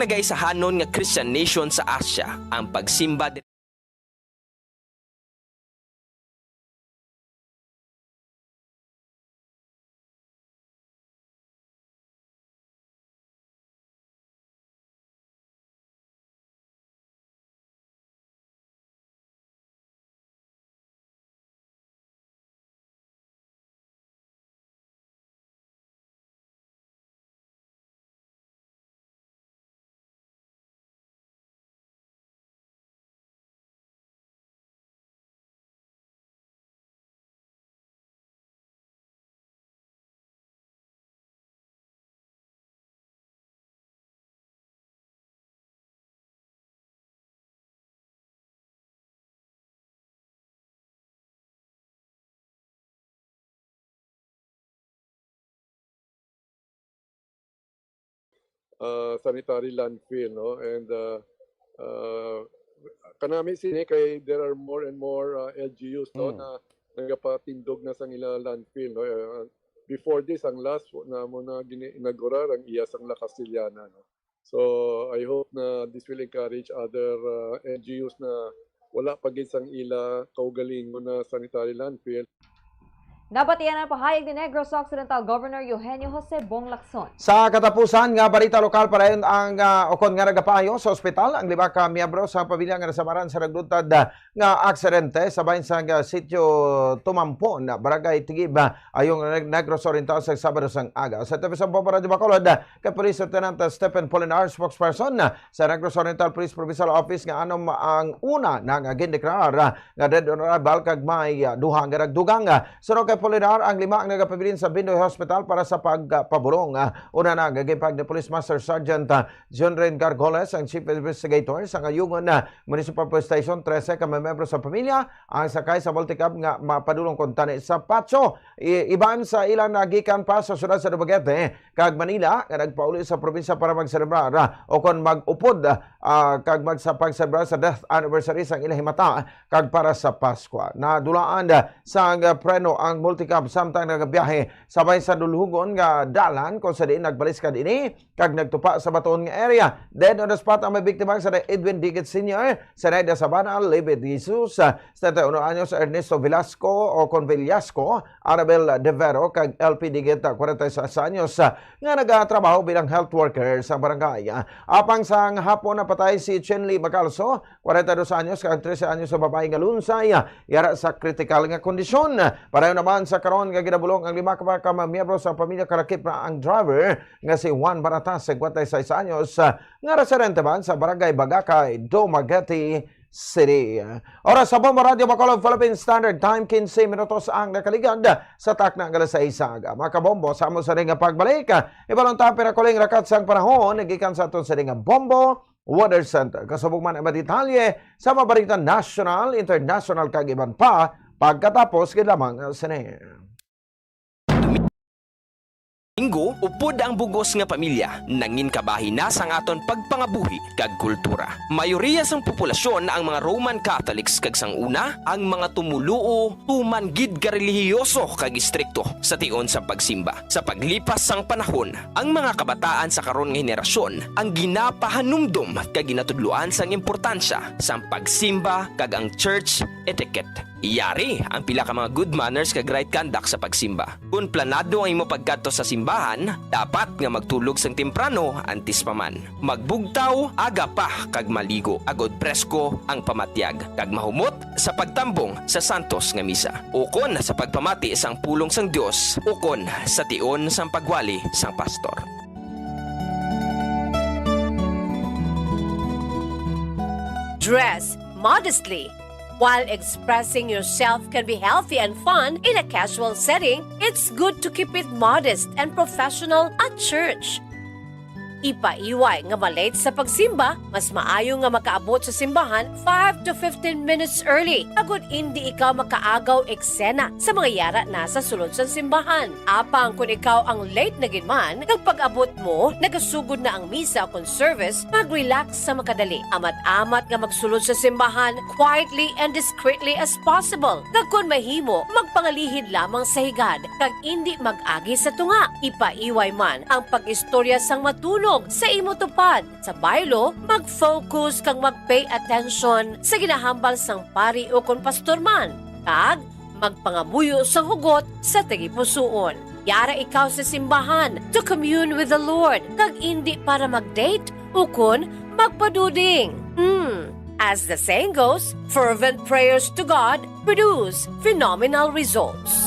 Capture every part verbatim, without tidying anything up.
kagaisahanon nga Christian nation sa Asia ang pagsimba. Ah, sanitary landfill, no? And, ah, ah, kanami sini kay there are more and more, ah, L G Us, no, Mm. na nagapatindog na sang ila landfill, no? Ah, before this, ang last na mo na gini-, inaugurar ang iya sang La Castellana, no? So, I hope na this will encourage other, ah, L G Us na wala pa gid sang ila kaugalingon na sanitary landfill. Nabatian ang pahayag ni Negros Occidental Governor Eugenio Jose Bong Lacson. Sa katapusan nga balita lokal, padayon ang, ah, ukon nga nagapayo sa ospital ang lima ka miyembro sa pamilya nga nasamaran sa nagluntad, ah, nga aksidente sa bahin sang, ah, Sitio Tumampon, Barangay Tigib, ah, Ayong Neg-, Negros Oriental sa Sabado sang aga. Sa T V sa Bombo Radyo Bacolod, ah, kay Police Lieutenant, ah, Stephen Polinar, spokesperson, ah, sa Negros Oriental Police Provincial Office, nga anom ang una na nga gindeklarar, ah, nga dead on arrival, kag may, ah, duha nga nagdugang. Ah, suno kay Polinar, ang lima ang nagapabilin sa Bindoy Hospital para sa pagpabulong. Ah, una na nga ginpahayag ni Police Master Sergeant, ah, John Rain Gargoles, ang Chief Investigator sa Ngayungon, ah, Municipal Police Station trese ka mga miyembro sa pamilya ang sakay sa multicab nga mapadulong kuntani sa Pacho. I-, iban sa ilang nagikan pa sa siyudad sa Dumaguete kag Manila nga nagpauli sa probinsya para magselebrar, ah, o kon mag-upod, ah, kag magsapag-selebrar sa death anniversary sang ilang himata kag para sa Paskwa. Nadulaan, ah, sang, ah, preno ang multicab samtang nagabiyahe sa may sa dulhugon nga dalan kung sa diin nagbaliskad ini kag nagtupa sa batuon nga area. Dead on the spot ang may biktima, si Edwin Digit Senior, Zenaida Sabana, Libby De Jesus, setenta y uno anyos, Ernesto Velasco o kon Velasco, Annabel De Vero, kag L P Digit, kwarenta y seis anyos, nga nagatrabaho bilang health worker sa barangay. Apang sang hapon, napatay si Chenly Macalso, kwarenta y dos anyos, kag trese anyos sa babae nga lunsay, yara sa kritikal nga kondisyon. Pareho naman sa karon nga ginabulong ang lima ka mga miyembro sa pamilya, kalakip na ang driver nga si Juan Baratas, singkwenta y seis anyos, ah, nga residente man sa Barangay Bagakay, Dumaguete City. Oras sa Bombo Radyo Bacolod Philippine Standard Time, quince minutos ang nakaligad sa takna nga alas sais sa aga. Mga kabombo, sa amo sa nga pagbalik, ah, ibalon ta pira kuling rakat sang panahon gikan sa aton sa nga Bombo Weather Center. Kasubong man ang mga detalye sa mga balita national, international, kag iban pa, pagkatapos gid lamang sini. Domingo, upod ang bug-os nga pamilya, nangin kabahin na sang aton pagpangabuhi kag kultura. Mayoriya sang populasyon ang mga Roman Catholics, kag sang una, ang mga tumoluo tuman gid ka relihiyoso kag istrikto sa tion sa pagsimba. Sa paglipas sang panahon, ang mga kabataan sa karon nga henerasyon ang ginapahanumdom kag ginatudloan sang importansya sang pagsimba kag ang church etiquette. Yari ang pila ka mga good manners kag right conduct sa pagsimba. Kon planado ang imo pagkadto sa simbahan, dapat nga magtulog sang temprano antes pa man. Magbugtaw aga pa kag maligo agod presko ang pamatyag, kag mahumot sa pagtambong sa santos nga misa, ukon sa pagpamati sang pulong sang Dios, ukon sa tion sang pagwali sang pastor. Dress modestly. While expressing yourself can be healthy and fun in a casual setting, it's good to keep it modest and professional at church. Ipaiway nga ma-late sa pagsimba, mas maayo nga makaabot sa simbahan five to fifteen minutes early, agod indi ikaw makaagaw eksena sa mga yara na sa sulod sa simbahan. Apang kon ikaw ang late na gid man, kag pag-abot mo, nagasugod na ang misa kon service, mag-relax sa makadali. Amat-amat nga magsulod sa simbahan, quietly and discreetly as possible. Kag kon mahimo, magpangalihid lamang sa higad, kag indi mag-agi sa tunga. Ipaiway man ang pag-istorya sang matuno Sa imo tupad sa baylo, mag-focus kag mag-pay attention sa ginahambal sang pari ukon pastor man, kag magpangamuyo sang hugot sa tagipusoon. Yara ikaw sa simbahan to commune with the Lord, kag indi para mag-date ukon magpaduding. Hmm. As the saying goes, fervent prayers to God produce phenomenal results.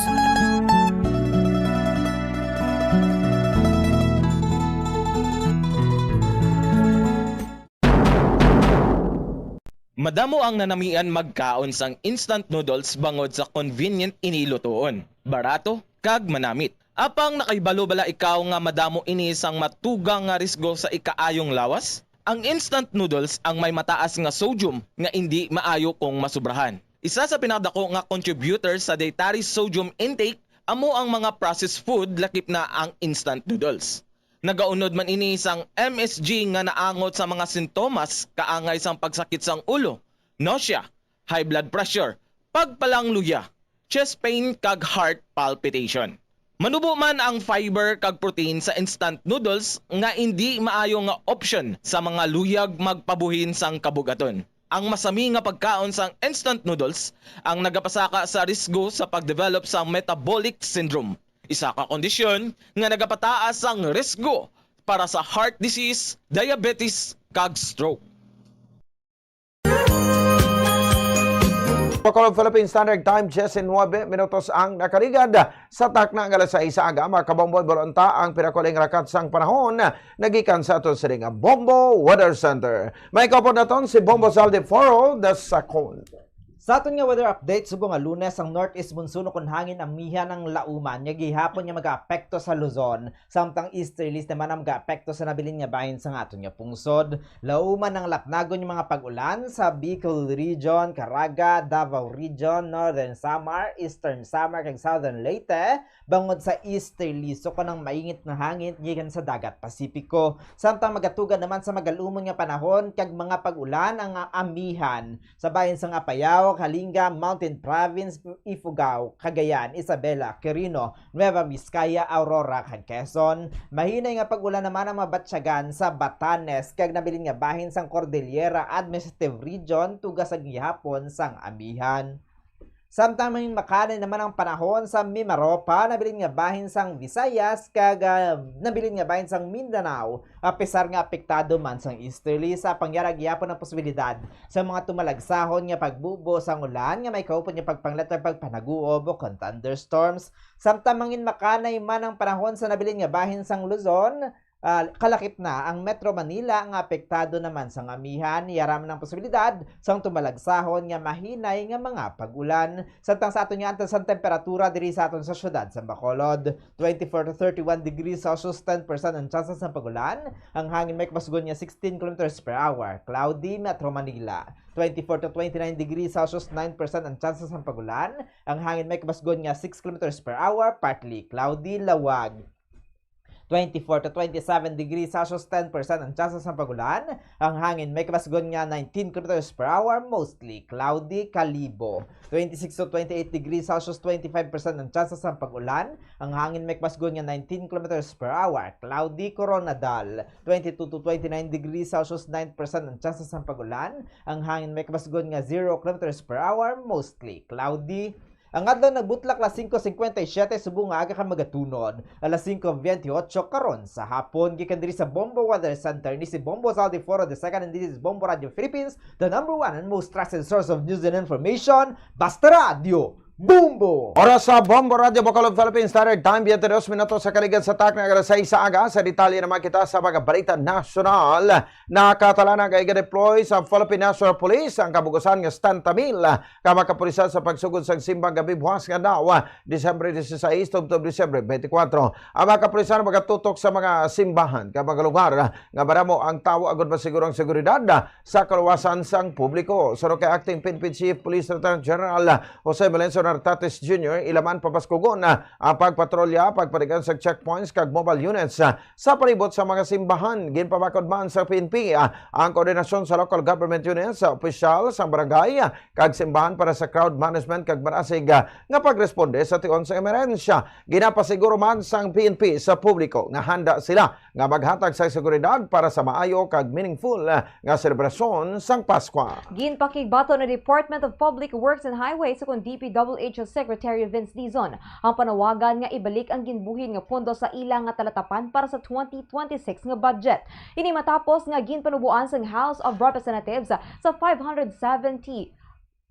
Madamo ang nanamian magkaon sang instant noodles bangod sa convenient ini lutoon, barato, kag manamit. Apang nakahibalo bala ikaw nga madamo ini sang matugang nga risgo sa ikaayong lawas? Ang instant noodles ang may mataas nga sodium nga indi maayo kung masubrahan. Isa sa pinakadako nga contributor sa dietary sodium intake amo ang mga processed food, lakip na ang instant noodles. Nagaunod man ini sang M S G nga naangot sa mga sintomas kaangay sang pagsakit sang ulo, nausea, high blood pressure, pagpalangluya, chest pain, kag heart palpitation. Manubo man ang fiber kag protein sa instant noodles nga indi maayo nga option sa mga luyag magpabuhin sang kabugaton. Ang masami nga pagkaon sang instant noodles ang nagapasaka sa risgo sa pag-develop sang metabolic syndrome, isa ka kondisyon nga nagapataas sang risgo para sa heart disease, diabetes, kag stroke. Bacolod Philippine Standard Time, diyes y nuebe minutos ang nakaligad. Sa takna nga alas sais sa aga, mga kabombo, ibulon ta ang pinakahuling rakat sang panahon nagikan sa aton sini nga Bombo Weather Center. May kaupod naton si Bombo Zaldi Foro, the second. Sa aton nga weather update, subong nga Lunes, ang northeast monsoon ukon hangin amihan ang lauman nga gihapon nga magaapekto sa Luzon, samtang easterlies naman ang magaapekto sa nabilin nga bahin sang aton nga pungsod. Lauman ang lapnagon nga mga pag-ulan sa Bicol Region, Caraga, Davao Region, Northern Samar, Eastern Samar, kag Southern Leyte, bangod sa easterlies ukon ang maingit nga hangin gikan sa Dagat Pasipiko. Samtang magatugan naman sa magalumon nga panahon kag mga pag-ulan ang amihan sa bahin sang Apayao, Kalinga, Mountain Province, Ifugao, Cagayan, Isabela, Quirino, Nueva Vizcaya, Aurora, kag Quezon. Mahinay nga pag-ulan naman ang mabatyagan sa Batanes kag nabilin nga bahin sang Cordillera Administrative Region tuga sa gihapon sang amihan. Samtang mangin makanay naman ang panahon sa Mimaropa, nabilin nga bahin sang Visayas, kag ah, nabilin nga bahin sang Mindanao, apisar nga apektado man sang easterly, sa pangyara gihapon ang posibilidad sa mga tumalagsahon nga pagbubo sang ulan nga may kaupod nga pagpanglat kag pagpanaguob ukon thunderstorms. Samtang mangin makanay man ang panahon sa nabilin nga bahin sang Luzon, ah, kalakip na ang Metro Manila nga apektado naman sang amihan. Yara man ang posibilidad sang tumalagsahon nga mahinay nga mga pag-ulan. Samtang sa aton nga antas sang temperatura diri sa aton sa siyudad sa Bacolod, twenty-four to thirty-one degrees Celsius, ten percent ang tsansa sang pag-ulan. Ang hangin may kabasgon nga sixteen kilometers per hour. Cloudy, Metro Manila, twenty-four to twenty-nine degrees Celsius, nine percent ang tsansa sang pag-ulan. Ang hangin may kabasgon nga six kilometers per hour, partly cloudy. Laoag, twenty-four to twenty-seven degrees Celsius, ten percent ang tsansa sang pag-ulan. Ang hangin may kabasgon nga nineteen kilometers per hour, mostly cloudy. Kalibo, twenty-six to twenty-eight degrees Celsius, twenty-five percent ang tsansa sang pag-ulan. Ang hangin may kabasgon nga nineteen kilometers per hour, cloudy. Koronadal, twenty-two to twenty-nine degrees Celsius, nine percent ang tsansa sang pag-ulan. Ang hangin may kabasgon nga zero kilometers per hour, mostly cloudy. Ang adlaw nagbutlak alas singko singkwenta y siyete subong nga aga kag magatunod alas singko biyente y otso karon sa hapon. Gikan diri sa Bombo Weather Center, ni si Bombo Zaldi Foro the second, and this is Bombo Radio Philippines, the number one and most trusted source of news and information. Basta Radyo, Bombo! Oras sa Bombo Radio Bacolod, Philippine Standard Time, biyente dos minutos sa kaligad sa takna nga alas sais sa aga. Sa detalye naman kita sa mga balita nasyonal. Nakatalanag nga iga-deploy sa Philippine National Police ang kabugusan nga Santa Mil ka mga kapulisan sa pagsugod sang simbang gabi buwas nga adlaw, Disyembre dieciséis tubtob Disyembre twenty-four. Ang mga kapulisan magatutok sa mga simbahan kag mga lugar nga madamo ang tawo agud masiguro ang seguridad sa kaluwasan sang publiko. Suno kay Acting P N P Chief Police Lieutenant General Jose Melencio Artates Junior, ila man papaskugon, ah, ang pagpatrolya, pagpaligan sa checkpoints kag mobile units, ah, sa palibot sa mga simbahan. Ginpabakod man sa P N P, ah, ang koordinasyon sa local government units, sa opisyal sa barangay, ah, kag simbahan para sa crowd management kag marasig, ah, nga pagresponde sa tion sa emerhensya. Ginapasiguro man sang P N P sa publiko nga handa sila nga maghatag sa seguridad para sa maayo kag meaningful, ah, nga selebrasyon sang Paskwa. Ginpakigbato ni Department of Public Works and Highways, ukon D P W H, Secretary Vince Dizon ang panawagan nga ibalik ang ginbuhin nga pondo sa ila nga talatapan para sa twenty twenty-six nga budget. Ini matapos nga ginpanuboan sang House of Representatives sa five hundred seventy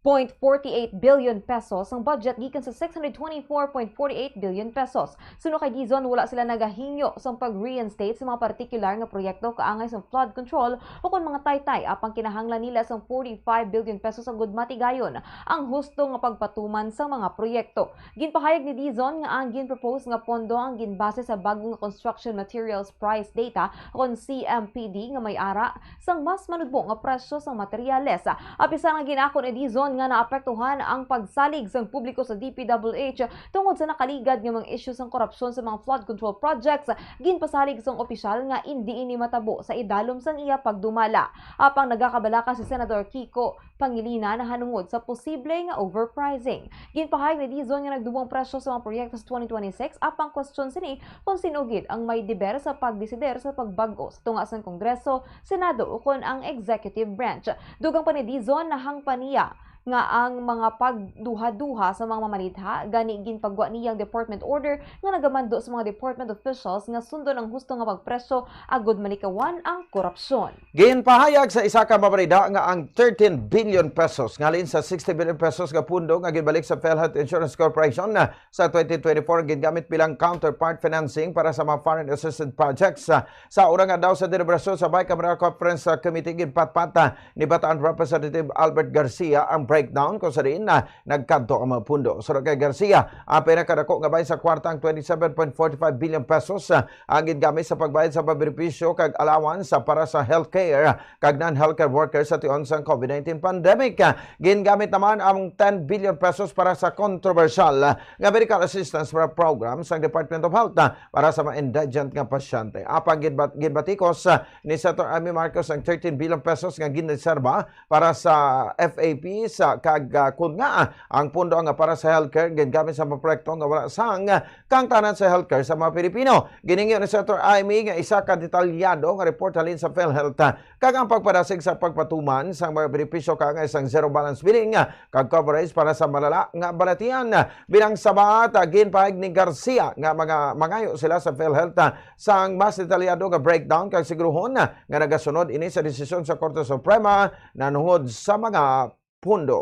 point forty-eight billion pesos ang budget gikan sa six hundred twenty-four point forty-eight billion pesos. Suno kay Dizon, wala sila nagahingyo sang pag-reinstate sa mga partikular nga proyekto kaangay sang flood control ukon mga taytay, apang kinahanglan nila sang forty-five billion pesos agud matigayon ang husto nga pagpatuman sang mga proyekto. Ginpahayag ni Dizon nga ang ginpropose nga pondo ang ginbase sa bag-o nga construction materials price data, kon C M P D, nga may ara sang mas manudbo nga presyo sang materyales. Apisang nga gin-ako ni Dizon nga naapektuhan ang pagsalig sang publiko sa D P W H tungod sa nakaligad nga mga isyu sang korupsyon sa mga flood control projects, ginpasalig sang opisyal nga indi ini matabo sa idalom sang iya pagdumala. Apang nagakabalaka si Senador Kiko Pangilinan nahanungod sa posible nga overpricing. Ginpahayag ni Dizon nga nagdumong presyo sa mga proyekto sa twenty twenty-six, apang kwestiyon sini kung sin-o gid ang may deber sa pagdesider sa pagbag-o sa tunga sang Kongreso, Senado, ukon ang executive branch. Dugang pa ni Dizon, nahangpan niya nga ang mga pagduha-duha sa mga mamanidha, gani ginpagwa niya ang department order nga nagamando sa mga department officials nga sundon ang husto nga pagpresyo agud malikawan ang korupsyon. Ginpahayag sa isa ka mamanidha nga ang thirteen billion pesos nga halin sa sixty billion pesos nga pundo nga ginbalik sa PhilHealth Insurance Corporation, ah, sa twenty twenty-four gingamit bilang counterpart financing para sa mga foreign assisted projects. Ah, sa una nga daw sa deliberasyon sa Bicameral Conference, ah, Committee, ginpatpat, ah, ni Bataan Representative Albert Garcia ang breakdown kung sa diin na nagkadto ang mga pundo. Suno kay Garcia, ang pinakadako nga bahin sa kwarta ang twenty-seven point forty-five billion pesos, ah, ang gingamit sa pagbayad sa mga benepisyo kag allowance, ah, para sa healthcare kag non-healthcare workers sa tion sang COVID nineteen pandemic. Gingamit naman ang ten billion pesos para sa kontrobersyal nga medical assistance pro-, program sang Department of Health, ah, para sa mga indigent nga pasyente. Apang ginbat-, ginbatikos, ah, ni Senator Amy Marcos ang thirteen billion pesos nga ginreserba para sa F A P sa kag, ah, kun nga ang pundo nga para sa healthcare gingamit sa mga proyekto nga wala sang, ah, kaangtanan sa healthcare sa mga Pilipino. Ginhingyo ni Senator Amy nga isa ka detalyado nga report halin sa PhilHealth, ah, kag ang pagpadasig sa pagpatuman sang mga benepisyo kaangay sang zero balance billing, ah, kag coverage para sa malala nga balatian. Bilang sabat, ah, ginpahayag ni Garcia nga mga mangayo sila sa PhilHealth, ah, sang mas detalyado nga breakdown kag siguruhon, ah, nga nagasunod ini sa desisyon sa Korte Suprema nahanungod sa mga pundo.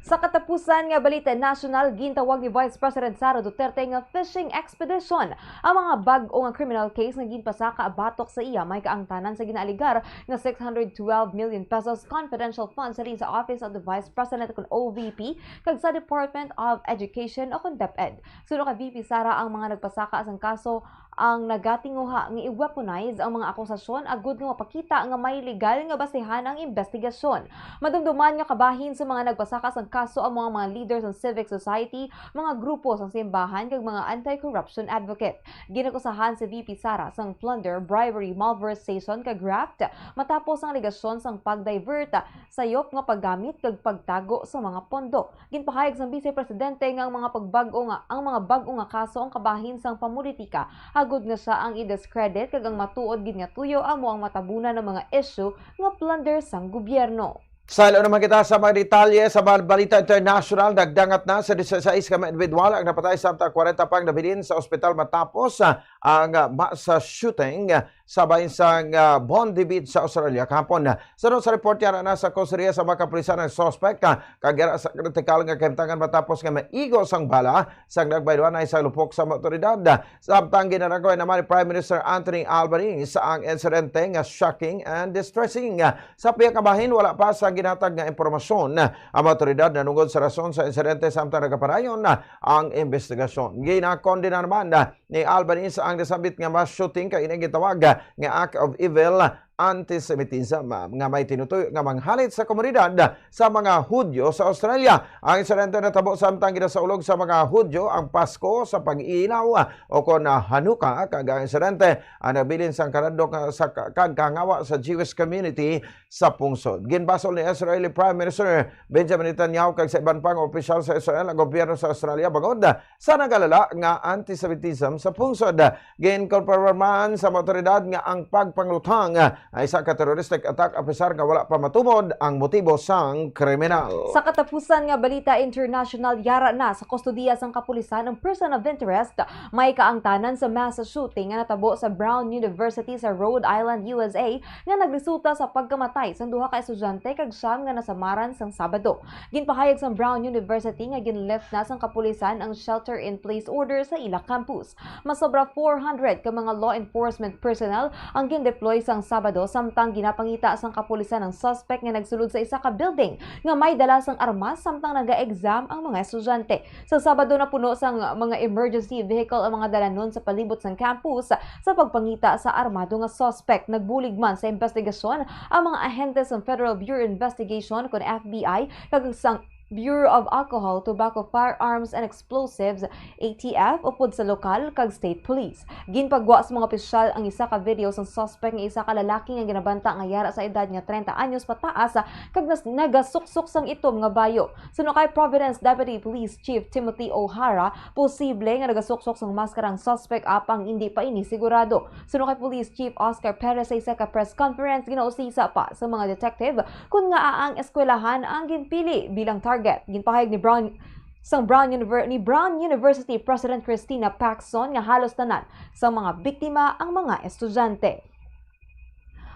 Sa katapusan nga balita nasyonal, gintawag ni Vice President Sara Duterte nga fishing expedition ang mga bag-o nga criminal case nga ginpasaka batok sa iya may kaangtanan sa ginaaligar nga six hundred twelve million pesos confidential funds halin sa Office of the Vice President, kon O V P, kag sa Department of Education, o kon DepEd. Suno kay V P Sara, ang mga nagpasaka sang kaso ang nagatinguha nga i-weaponize ang mga akusasyon agud nga mapakita nga may legal nga basehan ang imbestigasyon. Madumduman nga kabahin sa mga nagpasaka sang kaso ang mga, mga leader sang civic society, mga grupo sang simbahan, kag mga anti-corruption advocate. Ginakusahan si V P Sara sang plunder, bribery, malversation, kag graft matapos ang alegasyon sang pag-divert, sayop nga paggamit kag pagtago sa mga pondo. Ginpahayag sang Vice Presidente nga ang mga pagbag-o nga, ang mga bag-o nga kaso ang kabahin sang pamolitika, agud nga sia ang i-discredit kag ang matuod gid nga tuyo amo ang matabunan nga mga isyu nga plunder sang gobyerno. Saylo naman kita sa mga detalye sa mga balita international. Nagdangat na sa disisais ka mga individual ang napatay, samtang kwarenta pang nabilin sa ospital matapos, ah, ang, ah, mass, ah, shooting, ah, sa bahin sang, ah, Bondi Beach sa Australia kahapon. Suno sa report, yara na sa kustodiya sa mga kapulisan ang suspect, ah, kag yara sa kritikal nga kahimtangan matapos nga maigo sang bala sang nagbayluanay sa lupok sa mga awtoridad. Samtang ginaragway naman ni Prime Minister Anthony Albanese ang insidente nga shocking and distressing. Sa pihak nga bahin, wala pa sa ginhatag nga impormasyon ang mga awtoridad nahanungod sa rason sa insidente, samtang nagapadayon ang imbestigasyon. Ginakondena naman ni Albanese ang nasambit nga mass shooting kag ini gitawag nga act of evil antisemitism nga may tinutuyo nga manghalit sa komunidad sa mga Hudyo sa Australia. Ang insidente natabo samtang ginasaulog sa mga Hudyo ang Pasko sa pag-iilaw o kon Hanukkah, kag ang insidente ang nabilin sang karadok sa ka-, kag kahangawa sa Jewish community sa pungsod. Ginbasol ni Israeli Prime Minister Benjamin Netanyahu kag sa iban pang opisyal sa Israel ang gobyerno sa Australia bangod sa nagalala nga antisemitism sa pungsod. Ginkumpirma man sa mga awtoridad nga ang pagpanglutang ay isa ka terroristic attack, apisar nga wala pa matumod ang motibo sang kriminal. Sa katapusan nga balita international, yara na sa kustodiya sang kapulisan ang person of interest may kaangtanan sa mass shooting nga natabo sa Brown University sa Rhode Island, U S A, nga nagresulta sa pagkamatay sang duha ka estudyante kag siyam nga nasamaran sang Sabado. Ginpahayag sang Brown University nga ginlift na sang kapulisan ang shelter-in-place order sa ila campus. Masobra four hundred ka mga law enforcement personnel ang gindeploy sang Sabado, samtang ginapangita sang kapulisan ang suspect nga nagsulod sa isa ka building nga may dala sang armas samtang naga-exam ang mga estudyante. Sa Sabado, napuno sang mga emergency vehicle ang mga dalanon sa palibot sang campus sa pagpangita sa armado nga suspect. Nagbulig man sa investigasyon ang mga ahente sang Federal Bureau of Investigation, kon F B I, kag sang Bureau of Alcohol, Tobacco, Firearms, and Explosives, A T F, upod sa lokal kag state police. Ginpagwa sa mga opisyal ang isa ka video sang suspect nga isa ka lalaki nga ginabanta nga yara sa edad nga treinta anyos pataas, kag nas-, nagasuksok sang itom nga bayo. Suno kay Providence Deputy Police Chief Timothy O'Hara, posible nga nagasuksok sang maskara ang suspect, apang indi pa ini sigurado. Suno kay Police Chief Oscar Perez sa isa ka press conference, ginausisa pa sa mga detective kon ngaa ang eskwelahan ang ginpili bilang target. Ginpahayag ni Brown, sang Brown Univer-, ni Brown University President Christina Paxson nga halos tanan sa mga biktima ang mga estudyante.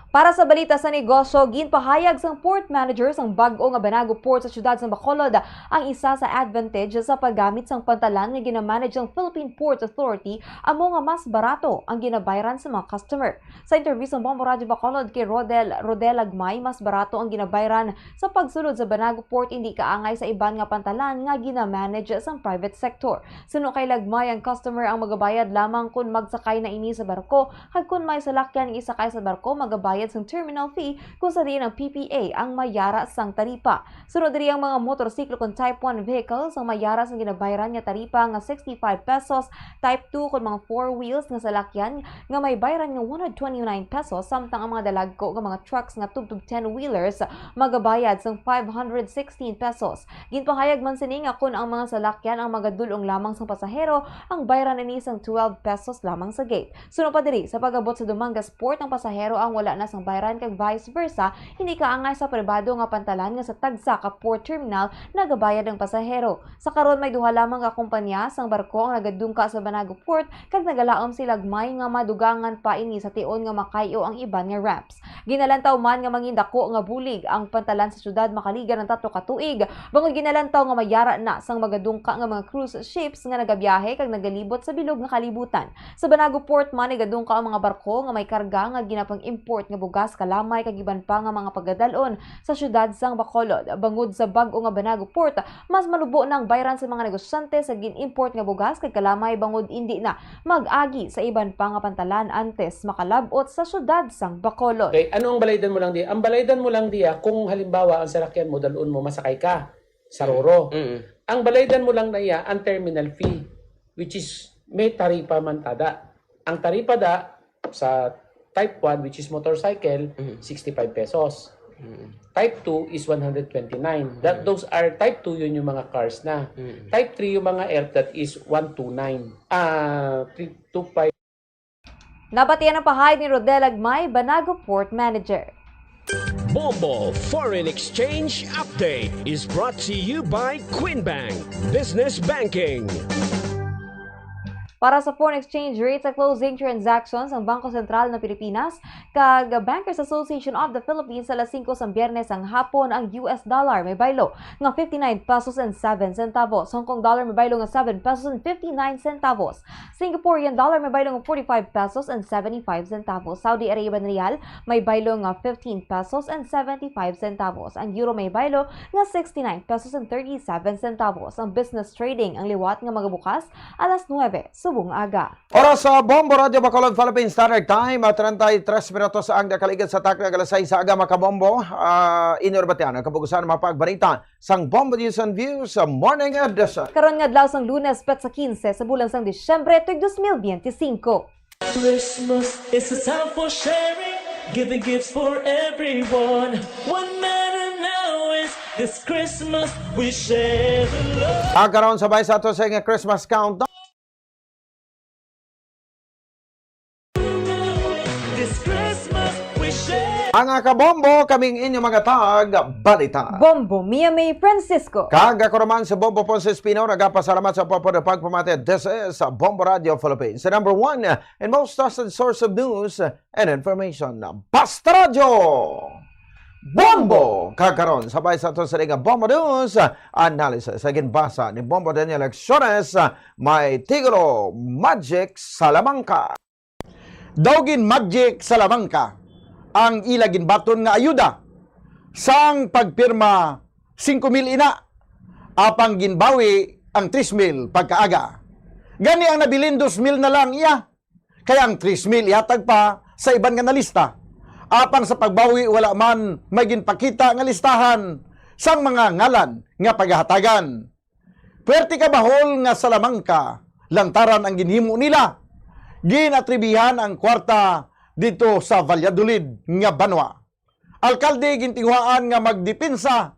Para sa balita sa negosyo, ginpahayag sang port manager sang bag-o nga Banago Port sa siyudad sang Bacolod ang isa sa advantage sa paggamit sang pantalan nga ginamanage sang Philippine Port Authority, amo nga mas barato ang ginabayran sa mga customer. Sa interview sang Bombo Radyo Bacolod kay Rodel, Rodel Agmay, mas barato ang ginabayran sa pagsulod sa Banago Port, indi kaangay sa iban nga pantalan nga ginamanage sang private sector. Suno kay Lagmay, ang customer ang magabayad lamang kon magsakay na ini sa barko, kag kon may salakyan nga isakay sa barko, magabayad sang terminal fee, kung sa diin ang P P A ang mayara sang taripa. Suno diri ang mga motorsiklo kon type one vehicles ang mayara sang ginabayran nga taripa nga sixty-five pesos, type two kon mga four wheels nga salakyan nga may bayran nga one hundred twenty-nine pesos, samtang ang mga dalagko nga mga trucks nga tubtob ten-wheelers magabayad sang five hundred sixteen pesos. Ginpahayag man sini nga kon ang mga salakyan ang magadul-ong lamang sang pasahero, ang bayran ini sang twelve pesos lamang sa gate. Suno pa diri, sa pag-abot sa Dumangas Port, ang pasahero ang wala na sang bayran kag vice versa, hindi kaangay sa pribado nga pantalan nga sa tagsa ka port terminal nagabayad ang pasahero. Sa karon, may duha lamang ka kompanya sang barko ang nagadungka sa Banago Port, kag nagalaom si Lagmay nga madugangan pa ini sa tion nga makayo ang iban nga ramps. Ginalantaw man nga mangindako nga bulig ang pantalan sa siyudad makaligar ang tatlo ka tuig, bangod ginalantaw nga mayara na sang magadungka nga mga cruise ships nga nagabiyahe kag nagalibot sa bilog nga kalibutan. Sa Banago Port man, nagadungka ang mga barko nga may karga nga ginapang-import nga bugas, kalamay, kag iban pa nga mga pagadal-on sa siyudad sang Bacolod. Bangod sa bag-o nga Banago Port, mas manubo na ang bayran sa mga negosyante sa gin-import nga bugas kag kalamay, bangod indi na mag-agi sa iban pa nga pantalan antes makalab-ot sa siyudad sang Bacolod. Okay, ano ang balaydan mo lang diya? Ang balaydan mo lang diya kung halimbawa ang salakyan mo, dalon mo, masakay ka sa Mm. Roro. Mm. Ang balaydan mo lang na iya ang terminal fee, which is may taripa man tada. Ang taripa da sa type one, which is motorcycle, Mm. sixty-five pesos. Mm. Type two is one hundred twenty-nine. That, Mm. those are type two, yun yung mga cars na. Mm. Type three, yung mga elf, that is one two nine. Ah, three two five. Nabatian ang pahayag ni Rodel Agmay, Banago Port Manager. Bombo Foreign Exchange Update is brought to you by Queen Bank Business Banking. Para sa foreign exchange rate sa closing transactions, ang Bangko Sentral ng Pilipinas kag Bankers Association of the Philippines sa alas singko sang Biyernes sang hapon, ang U S dollar may baylo nga fifty-nine pesos and seven centavos, Hong Kong dollar may baylo nga seven pesos and fifty-nine centavos, Singaporean dollar may baylo nga forty-five pesos and seventy-five centavos, Saudi Arabian riyal may baylo nga fifteen pesos and seventy-five centavos, ang euro may baylo nga sixty-nine pesos and thirty-seven centavos. Ang business trading ang liwat nga magabukas alas nuebe. subong aga. Oras sa Bombo Radyo Bacolod Philippine Standard Time, ah, treinta y tres minutos ang nakaligid sa takna nga alas sais sa aga, mga kabombo. Ah, inyo nabatian ang kabugusan nga mga pagbalita sang Bombo News and Views sa Morning Edition. Karon nga adlaw sang Lunes, petsa quince sa bulan sang Disyembre, tuig dos mil biyente singko. Christmas is a time for sharing, giving gifts for everyone. What matter now is this Christmas we share the love. Ah, karon, sabay sa ato sa nga Christmas countdown. This Christmas we share. Ang, ah, kabombo, kaming inyo mga tag balita. Bombo, Mia May Francisco. Kag ako naman sa Bombo Ponce Espino, nagapasalamat sa pagpapamati. This is Bombo Radio Philippines, the number one and most trusted source of news and information. Basta Radyo Bombo! Kag karon, sabay sa ato sa nga Bombo News Analysis, sa ginbasa ni Bombo Daniel Acciones, may titulo, Magic Salamanca. Daw gin-magic Salamanca ang ila ginbaton nga ayuda sang pagpirma singko mil ina, apang ginbawi ang tres mil pagkaaga. Gani ang nabilin dos mil na lang iya, kay ang tres mil ihatag pa sa iban nga nalista. Apang sa pagbawi, wala man may ginpakita nga listahan sang mga ngalan nga pagahatagan. Puwerte ka bahol nga Salamanca, lantaran ang ginhimo nila. Gin-atribihan ang kwarta didto sa Valladolid nga banwa. Alkalde gintinguhaan nga magdepensa,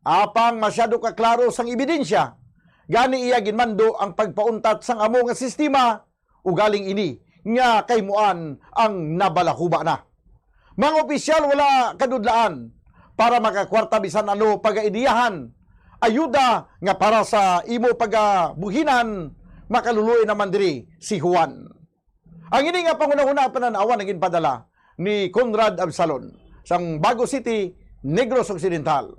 apang masyado ka klaro sang ebidensya. Gani iya ginmando ang pagpauntat sang amo nga sistema, ugaling ini nga kahimuan ang nabalahuba na. Mga opisyal, wala kadudlaan para makakwarta bisan ano pagaidiyahan. Ayuda nga para sa imo pagabuhinan, makaluloy naman diri si Juan. Ang ini nga panghunahuna panan-awan ang ginpadala ni Conrad Absalon sang Bago City, Negros Occidental.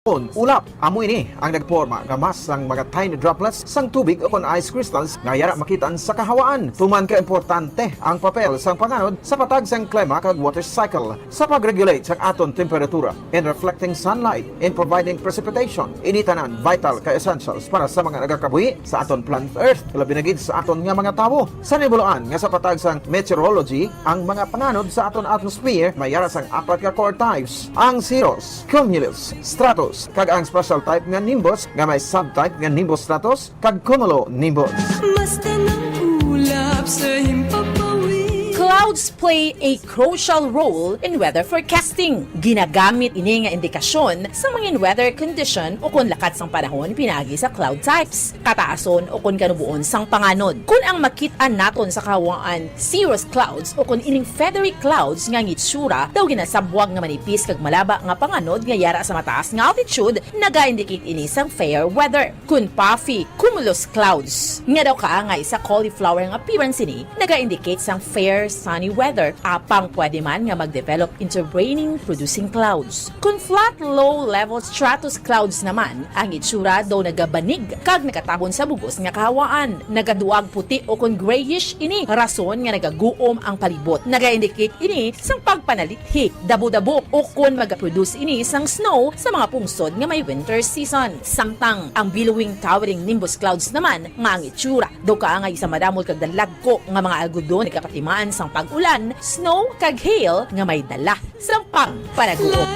Ukon ulap, amo ini ang nagporma nga mass sang mga tiny droplets sang tubig ukon ice crystals nga yara makit-an sa kahawaan. Tuman ka importante ang papel sang panganod sa patag sang klima kag water cycle, sa pag-regulate sang aton temperatura, in reflecting sunlight, in providing precipitation. Ini tanan vital ka essentials para sa mga nagakabuhi sa aton planet Earth, labi na gid sa aton nga mga tawo. Sa nibuluan nga sa patag sang meteorology, ang mga panganod sa aton atmosphere may yara sang apat ka core types: ang cirrus, cumulus, stratus, kag ang special type nga nimbus nga may subtype nga nimbus stratus kag cumulonimbus. Basta nang ulap sa himpapawid. Clouds play a crucial role in weather forecasting. Ginagamit ini nga indikasyon sa mga weather condition ukon lakat sang panahon pinaagi sa cloud types, kataason ukon kanuboon sang panganod. Kon ang makit-an naton sa kahawaan cirrus clouds ukon ining feathery clouds nga ang itsura daw ginasabwag nga manipis kag malaba nga panganod nga yara sa mataas nga altitude, naga-indicate ini sang fair weather. Kon puffy cumulus clouds nga daw kaangay sa cauliflower nga appearance ini, naga-indicate sang fair sunny weather, apang pwede man nga mag-develop into raining producing clouds. Kon flat low level stratus clouds naman, ang itsura daw nagabanig kag nakatabon sa bug-os nga kahawaan. Nagaduag puti ukon grayish ini, rason nga nagaguom ang palibot. Naga-indicate ini sang pagpanalithi, dabo-dabo, ukon magaproduce ini sang snow sa mga pungsod nga may winter season. Samtang ang billowing towering nimbus clouds naman, nga ang itsura daw kaangay sa madamol kag dalagko nga mga algodon nagapatimaan sang pag-ulan, snow, kag hail nga may dala sang pagpanaguom.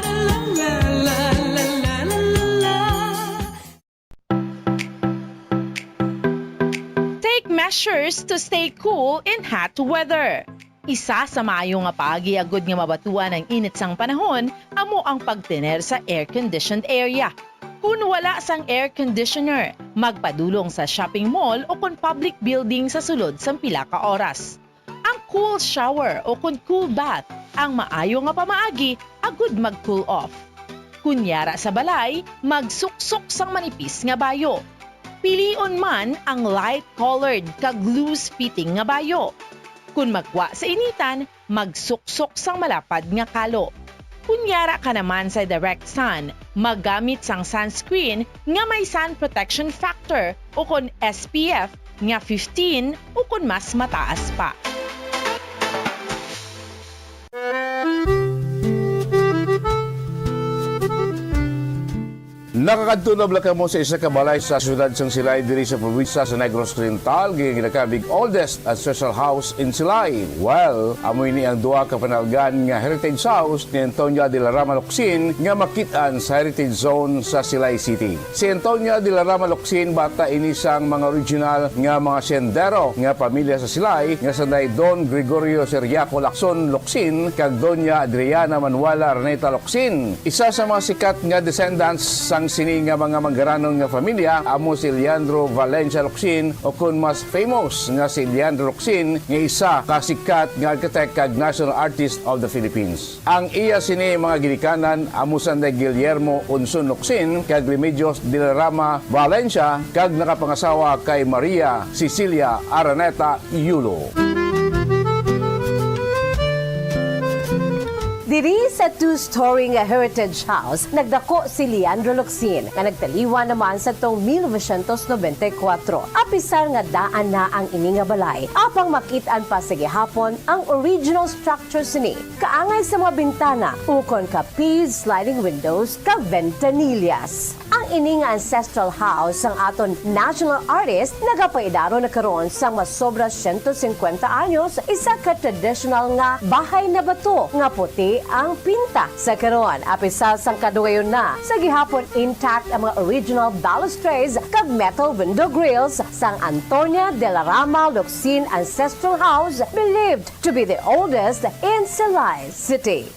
Take measures to stay cool in hot weather. Isa sa maayo nga paagi agud nga mabatuan ang init sang panahon amo ang pagtener sa air-conditioned area. Kon wala sang air conditioner, magpadulong sa shopping mall o kon public building sa sulod sang pila ka oras. Ang cool shower o kon cool bath ang maayo nga pamaagi agud mag-cool off. Kon yara sa balay, magsuksok sang manipis nga bayo. Pilion man ang light-colored kag loose-fitting nga bayo. Kon magwa sa initan, magsuksok sang malapad nga kalo. Kon yara ka naman sa direct sun, maggamit sang sunscreen nga may sun protection factor o kon S P F nga fifteen o kon mas mataas pa. Nakakadto na bala kamo sa isa ka balay sa siyudad sang Silay diri sa probinsya sa Negros Oriental, nga ginakabig oldest ancestral house in Silay? Well, amo ini ang duha ka panalgan nga heritage house ni Antonia de la Rama Locsin nga makit-an sa Heritage Zone sa Silay City. Si Antonia de la Rama Locsin, bata ini sang mga original nga mga sendero nga pamilya sa Silay, nga sanday Don Gregorio Ciriaco Lacson Locsin kag Doña Adriana Manuela Araneta Locsin. Isa sa mga sikat nga descendants sang sini nga mga manggaranon nga familya amo si Leandro Valencia Locsin, o kon mas famous nga si Leandro Locsin, nga isa ka sikat nga architect kag National Artist of the Philippines. Ang iya sini mga ginikanan amo sanday Guillermo Unson Locsin kag Remedios de la Rama Valencia, kag nakapangasawa kay Maria Cecilia Araneta Yulo. Diri sa two-story nga Heritage House, nagdako si Leandro Locsin, nga nagtaliwan naman sa tong mil novecientos nobenta y kuwatro. Apisar nga daan na ang ini nga balay, apang makit-an pa sa gihapon ang original structure sini, kaangay sa mga bintana, ukon ka P's sliding windows kag ventanillas. Ang ini nga ancestral house sang aton national artist nagapaidaro na karon sang masobra siyento singkwenta anyos, isa ka traditional nga bahay na bato nga puti ang pinta. Sa karon, apisar sang kadugayon na, sa gihapon intact ang mga original balustrades kag metal window grills sang Antonia de la Rama Locsin Ancestral House, believed to be the oldest in Silay City.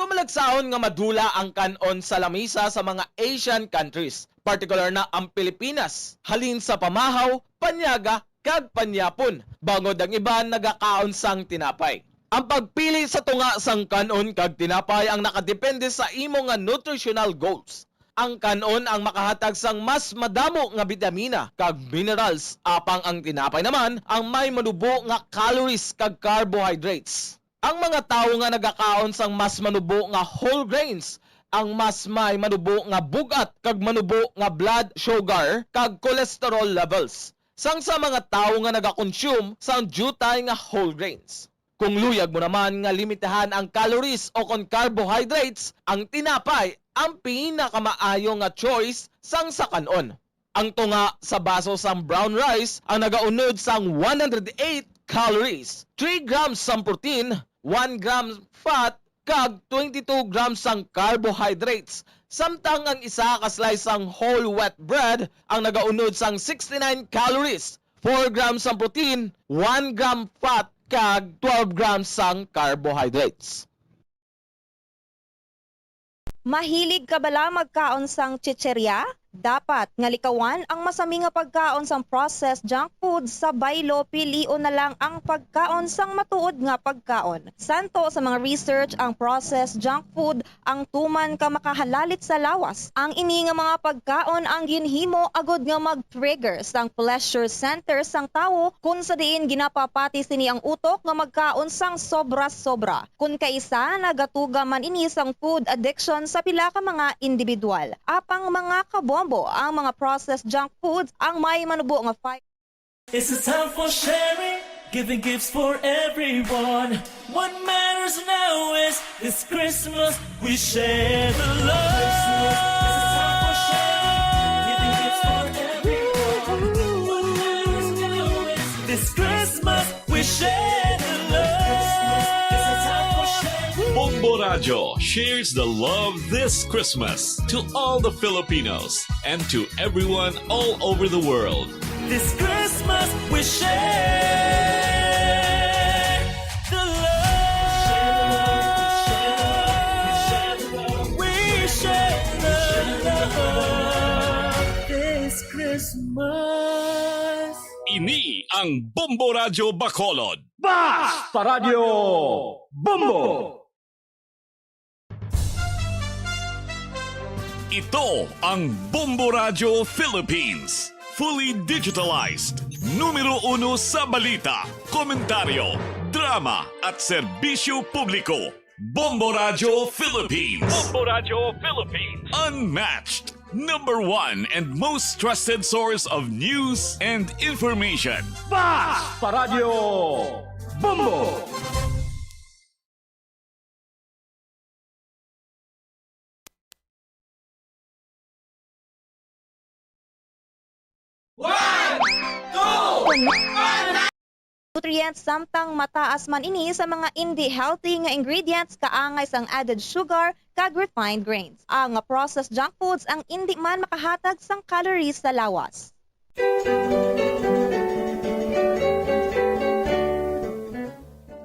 Tumalagsahon nga madula ang kan-on sa lamisa sa mga Asian countries, partikular na ang Pilipinas, halin sa pamahaw, panyaga, kag panyapon, bangod ang iban nagakaon sang tinapay. Ang pagpili sa tunga sang kan-on kag tinapay ang nakadepende sa imo nga nutritional goals. Ang kan-on ang makahatag sang mas madamo nga bitamina kag minerals, apang ang tinapay naman ang may manubo nga calories kag carbohydrates. Ang mga tawo nga nagakaon sang mas manubo nga whole grains ang mas may manubo nga bug-at kag manubo nga blood sugar kag cholesterol levels, sang sa mga tawo nga nagakonsume sang diutay nga whole grains. Kung luyag mo naman nga limitahan ang calories o kon carbohydrates, ang tinapay ang pinakamaayo nga choice sang sa kan-on. Ang tunga sa baso sang brown rice ang nagaunod sang one hundred eight calories, three grams sang protein, one gram fat, kag twenty-two grams sang carbohydrates, samtang ang isa ka slice sang whole wheat bread ang nagaunod sang sixty-nine calories, four grams sang protein, one gram fat, kag twelve grams sang carbohydrates. Mahilig ka bala magkaon sang chicheria? Dapat nga likawan ang masami nga pagkaon sang processed junk food sa baylo, pilion na lang ang pagkaon sang matuod nga pagkaon. Santo sa mga research, ang processed junk food ang tuman ka makahalalit sa lawas. Ang ini nga mga pagkaon ang ginhimo agud nga mag-trigger sang pleasure center sang tawo, kun sa diin ginapapati sini ang utok nga magkaon sang sobra-sobra. Kun kaisa, nagatuga man ini sang food addiction sa pila ka mga individual. Apang mga kabombo, ang mga processed junk foods ang may manubo nga fiber. It's a time for sharing, giving gifts for everyone. What matters now is this Christmas we share the love. It's a time for sharing, giving gifts for everyone. What matters now is this Christmas we share the love. It's a time for sharing. Bombo Radyo shares the love this Christmas to all the Filipinos and to everyone all over the world. This Christmas, we share the love. We share the love this Christmas. Ini ang Bombo Radyo Bacolod. Basta Radyo Bombo! Ito ang Bombo Radyo Philippines. Fully digitalized. Numero uno sa balita, komentaryo, drama, at serbisyo publiko. Bombo Radyo Philippines. Bombo Radyo Philippines. Unmatched. Number one and most trusted source of news and information. Basta Radyo Bombo! One, two, one, nutrients, samtang mataas man ini sa mga indi healthy nga ingredients kaangay sang added sugar kag refined grains. Ang processed junk foods ang indi man makahatag sang calories sa lawas.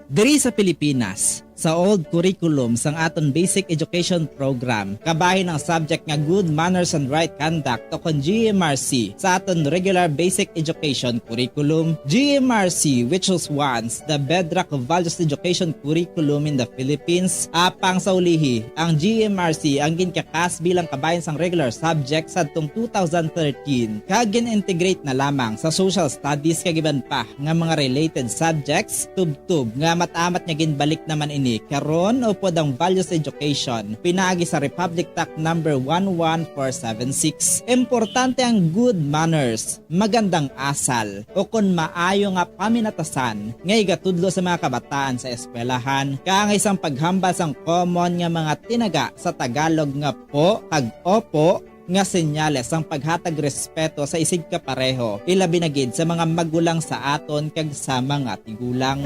Diri sa Pilipinas, sa old curriculum sang aton basic education program, kabahin ang subject nga good manners and right conduct o kon G M R C sa aton regular basic education curriculum. G M R C, which was once the bedrock of values education curriculum in the Philippines, apang sa ulihi, ang G M R C ang ginkakas bilang kabahin sang regular subject sadtong two thousand thirteen, kag gin-integrate na lamang sa social studies kag iban pa nga mga related subjects, tubtob nga amat-amat nga ginbalik naman ini karon upod ang values education pinaagi sa Republic Act number one one four seven six. Importante ang good manners, magandang asal, o kon maayo nga paminatasan nga igatudlo sa mga kabataan sa eskwelahan, kaangay sang paghambal sang common nga mga tinaga sa Tagalog nga po kag opo, nga senyales sang paghatag respeto sa isigkapareho, ilabi na gid sa mga magulang sa aton kag sa mga tigulang.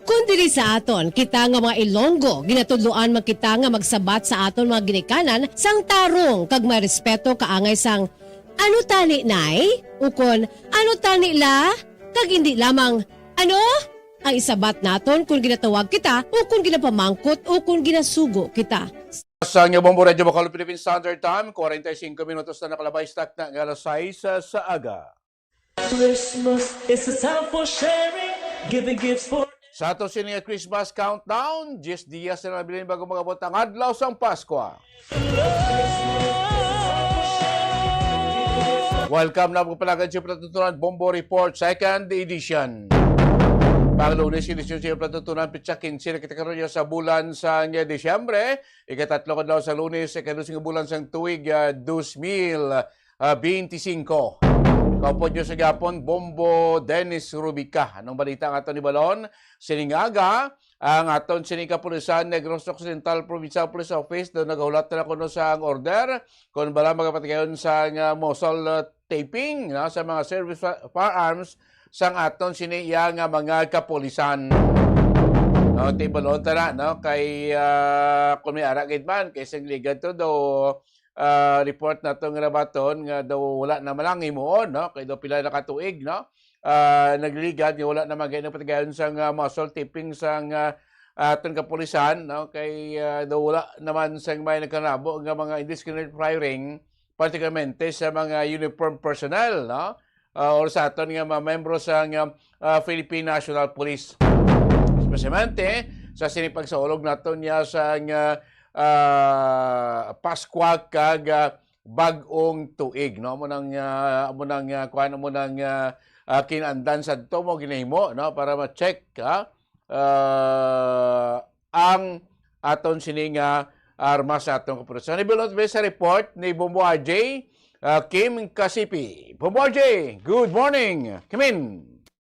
Kon diri sa aton, kita nga mga Ilonggo, ginatudloan man kita nga magsabat sa aton mga ginikanan sang tarong kag may respeto kaangay sang, "Ano tani, Nay?" ukon, "Ano tani, La?" Kag indi lamang, "Ano?" ang isabat naton kon ginatawag kita o kon ginapamangkot o kon ginasugo kita. Sa inyo, Bombo Radyo Bacolod, Philippine Standard Time, forty-five minutos na nakalabay sa takna nga alas sais sa aga. Christmas is a time for sharing, giving gifts for Sa ato sini nga Christmas countdown, diyes dias na lang bilin bago mag-abot ang adlaw sang Paskwa. Welcome na po pala kayo sa Palatuntunan Bombo Report, second edition. Pang Lunes, edisyon sa Palatuntunan, pitsa quince na kita karon sa bulan sang Disyembre, ikatatlo ka adlaw sa Lunes, ikadusi nga bulan sang tuig, ah, dos mil, ah, veinticinco. Kaupod nyo sa gihapon, Bombo Dennis Rubica. Anong balita ang aton ibalon? Sining aga, ang aton sining kapulisan, Negros Occidental Provincial Police Office, daw nagahulat na kuno sa ang order kung bala magapatigayon sa nga muzzle, uh, taping, no, sa mga service fa-, firearms sang aton sini iya nga mga kapulisan. No, tibalon ta na, no, kay, ah, kung may ara gid man, kay sing ligad to daw, ah, report nato nga nabaton nga daw wala na man lang himuon, no, kay daw pila na ka tuig, no, ah, nagligad nga wala na man gani patigayon sang, ah, muzzle taping sang, ah, aton kapulisan, no, kay, ah, daw wala naman sang may nagkanabo nga mga indiscriminate firing, particularmente sa mga uniform personnel, no, ah, or sa aton nga mga membro sa nga, ah, Philippine National Police. Espesialmente sa sini pagsaulog naton niya sa nga, ah, Paskwa kag, ah, bag-ong tuig, no? Amo nang, ah, amo nang, ah, kuwan, amo nang, ah, ah, kinandan sa to mo ginahimo, no? Para ma-check, ha? Ah, ang aton sini nga armas sa aton kapulisan. Ibilot ba sa report ni Bombo R J, ah, Kim Kasipi? Bombo R J, good morning. Kimin.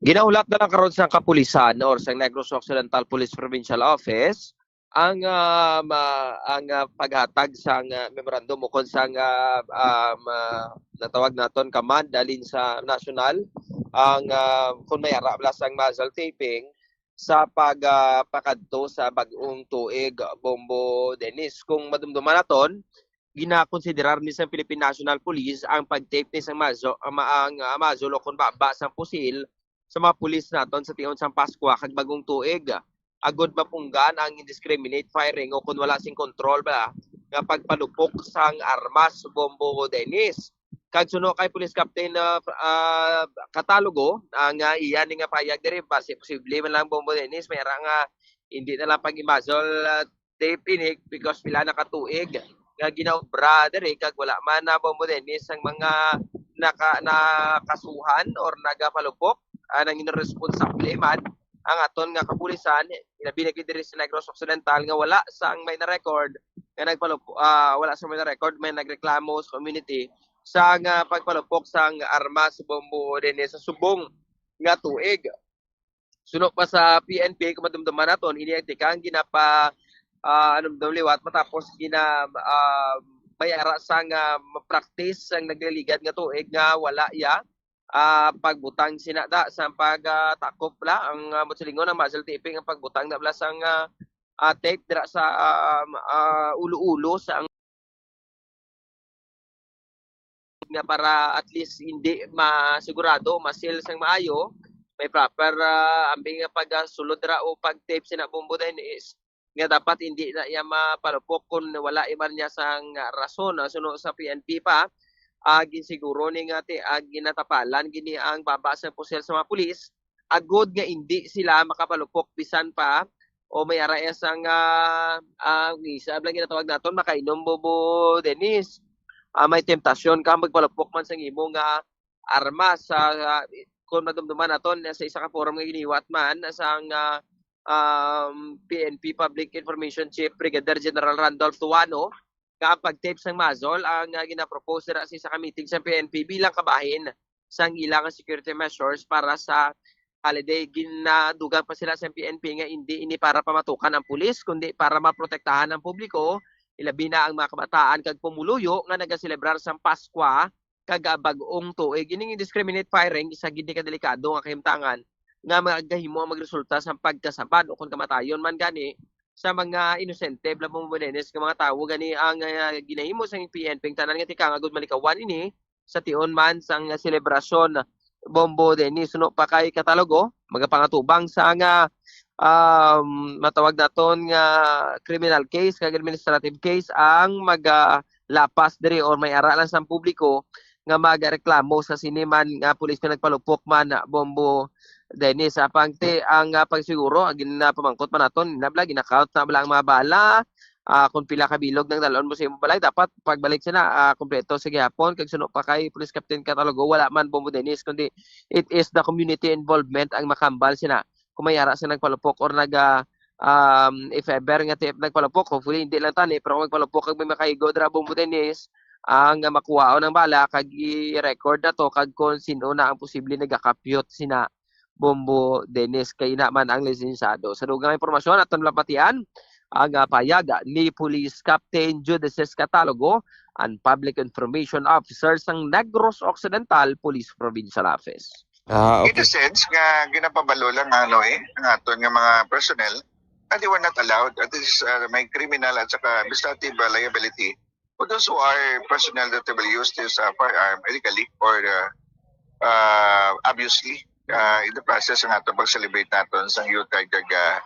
Ginahulat na lang karon sa kapulisan or sa Negros Occidental Police Provincial Office ang, ah, ma-, ang, ah, paghatag sang, ah, memorandum ukon sang, ah, um, ah, natawag naton command dalin sa nasyonal ang, ah, kung may ara bala sang muzzle taping sa pag, ah, pakadto sa bag-ong tuig, Bombo Dennis. Kung madumduman naton, ginakonsiderar ni sa Philippine National Police ang pag-tape ni sang muzzle, ang, ang, ah, muzzle o kung baba sang pusil sa mga pulis naton sa tion sang Paskwa kag Bagong Tuig. Agud mapunggan ang indiscriminate firing o kung wala sing kontrol ba nga pagpalupok sang armas, Bombo Dennis. Kag suno kay Police Captain, ah, ah, Catalogo, ang, ah, iya ni nga payag diri, basi posible man lang, Bombo Dennis, may ara nga hindi na lang pag-i-muzzle, ah, tape ini because pila na ka tuig nga ginaobra diri kag wala man na, Bombo Dennis, ang mga naka-, nakasuhan or nagapalupok, ah, nang responsable man ang aton nga kapulisan, ilabi na gid diri sa Negros Occidental nga wala sang may na-record nga nagpalup-, ah, wala sang may na-record may nagreklamo sa community sa nga pagpalupok sang armas, Bombo Dennis, sa subong nga tuig. Suno pa sa P N P, kung madumduman naton, ini ang tikang ginapa-, ah, ano daw liwat matapos gina-, ah, may ara sang, ah, practice ang nagliligad nga tuig nga wala iya, ah, pagbutang sina da sa pag, ah, takop la ang, ah, mo silingon ang muzzle taping ang pagbutang na bala sang, ah, ah, tape dira sa, ah, ah, ulo-ulo sa ang nga para at least hindi masigurado, ma-seal sang maayo, may proper, ah, ambi nga pagsulod ra o pag-tape sina Bombo Dennis, nga dapat hindi na iya mapalupok kung wala iban niya sang rason. Ah, suno sa P N P pa, ah, ginsiguro ni nga ti-, ah, ginatapalan gini ang baba sa pusil sa mga pulis, agod nga hindi sila makapalupok bisan pa o may ara iya sang, ah, ah, isa lang ginatawag naton, makainom, Bombo Dennis. Ah, may temptasyon ka magpalupok man sang imo nga armas sa, ah, kung madumduman naton sa isa ka forum nga giniwat man sang, ah, um, P N P Public Information Chief Brigadier General Randolph Tuano, nga ang pag-tape sang muzzle ang, ah, ginapropose dira sa isa ka meeting sa P N P bilang kabahin sang ila nga security measures para sa holiday. Ginadugang pa sila sa P N P nga indi ini para pamatukan ang pulis, kundi para maprotektahan ang publiko, ilabi na ang mga kabataan kag pumuluyo nga nagaselebrar sang Paskwa kag, ah, bag-ong tuig. Ining indiscriminate firing, isa gid ni kadelikado nga kahimtangan nga magahimo ang magresulta sa pagkasabad o kon kamatayon man gani sa mga inosente, Bombo Dennis, nga mga tawo gani ang, ah, ginahimo sang P N P ang tanan nga tikang agud malikawan ini sa tion man sang selebrasyon, Bombo Dennis. Suno pa kay Catalogo, magapangatubang sa nga, um, matawag naton nga criminal case kag administrative case ang maga-, lapas diri or may ara lang sang publiko nga magareklamo sa sini man nga pulis nga nagpalupok man, Bombo Dennis. Apang ti ang, ah, pagsiguro, ang ginapamangkot pa naton, nabla, gina-count na bala ang mga bala, ah, kung pila ka bilog nang dalon mo sa imong balay, dapat pagbalik sina, ah, kompleto sa gihapon. Kag suno pa kay Police Captain Catalogo, wala man, Bombo Dennis, kundi it is the community involvement ang makambal sina. Kung may ara sa nagpalupok or naga, um, if ever nga ti-, nagpalupok, hopefully hindi lang tani, pero kung magpalupok kag may makaigo dira, Bombo Dennis, ang makuhaon ang bala, kag i-record na to, kag kung sino na ang posible nagakapyot sina Bombo Dennis, kay ina man ang lisensado. Sa dugang impormasyon, aton lang patian ang, ah, payag ni Police Captain Judices Catalogo, ang Public Information Officer sang Negros Occidental Police Provincial Office. Ah, In the okay. sense nga ginapabalo lang, ano, eh, ang aton nga mga personnel that they were not allowed. That is, uh, may criminal at saka administrative, uh, liability for those who are personnel that will use this, uh, firearm illegally or, uh, uh, obviously, uh, in the process ng aton pag-celebrate naton sa Yuletide kag, uh,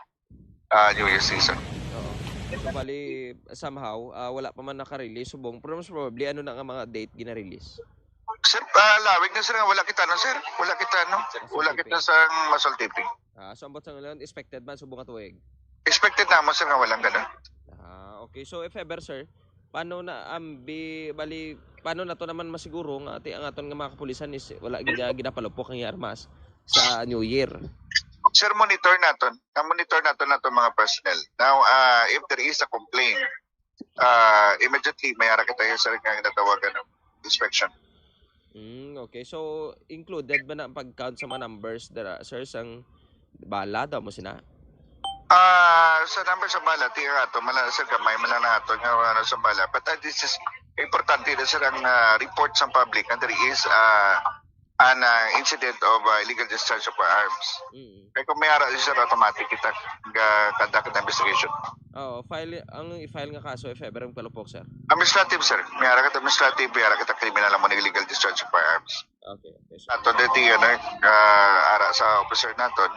uh, New Year season. Oo. So, bali, somehow, ah, wala pa man naka-release subong, pero most probably, ano na nga mga date gina-release? Sir, ah, lawig na, sir, nga wala kita, no, sir? Wala kita, no? Wala kita sa muzzle taping. Ah, so, ambot sa ngayon, expected man subong nga tuig? Expected na mo, sir, nga walang ganun. Ah, okay. So, if ever, sir, paano na, ambi, bali, paano nato naman masiguro nga ti ang aton nga mga kapulisan is wala gid, ah, ginapalupok ang armas sa New Year? Sir, monitor naton. Na-monitor naton naton mga personnel. Now, ah, if there is a complaint, ah, immediately may ara kita, sir, nga ginatawagan ng inspection. Mm, okay. So, included ba na ang pag-count sa mga numbers dira, sir, sang bala daw mo sina? Ah, sa number sa bala, ti ato, mala, sir, gamay man lang nato nga ano sa bala. But, ah, this is importante na, sir, ang, ah, report sa public nga there is, ah, an, ah, incident of, ah, illegal discharge of firearms. Mm. Kay kung may ara, sir, automatic kita ga-conduct ng investigation. Oo, file, ang i-file nga kaso if ever ang palupok, sir? Administrative, sir. May ara kita administrative, may ara kita criminal, amo ni illegal discharge of firearms. Okay, okay, sir. Ato dito, ano, ah, ara sa officer naton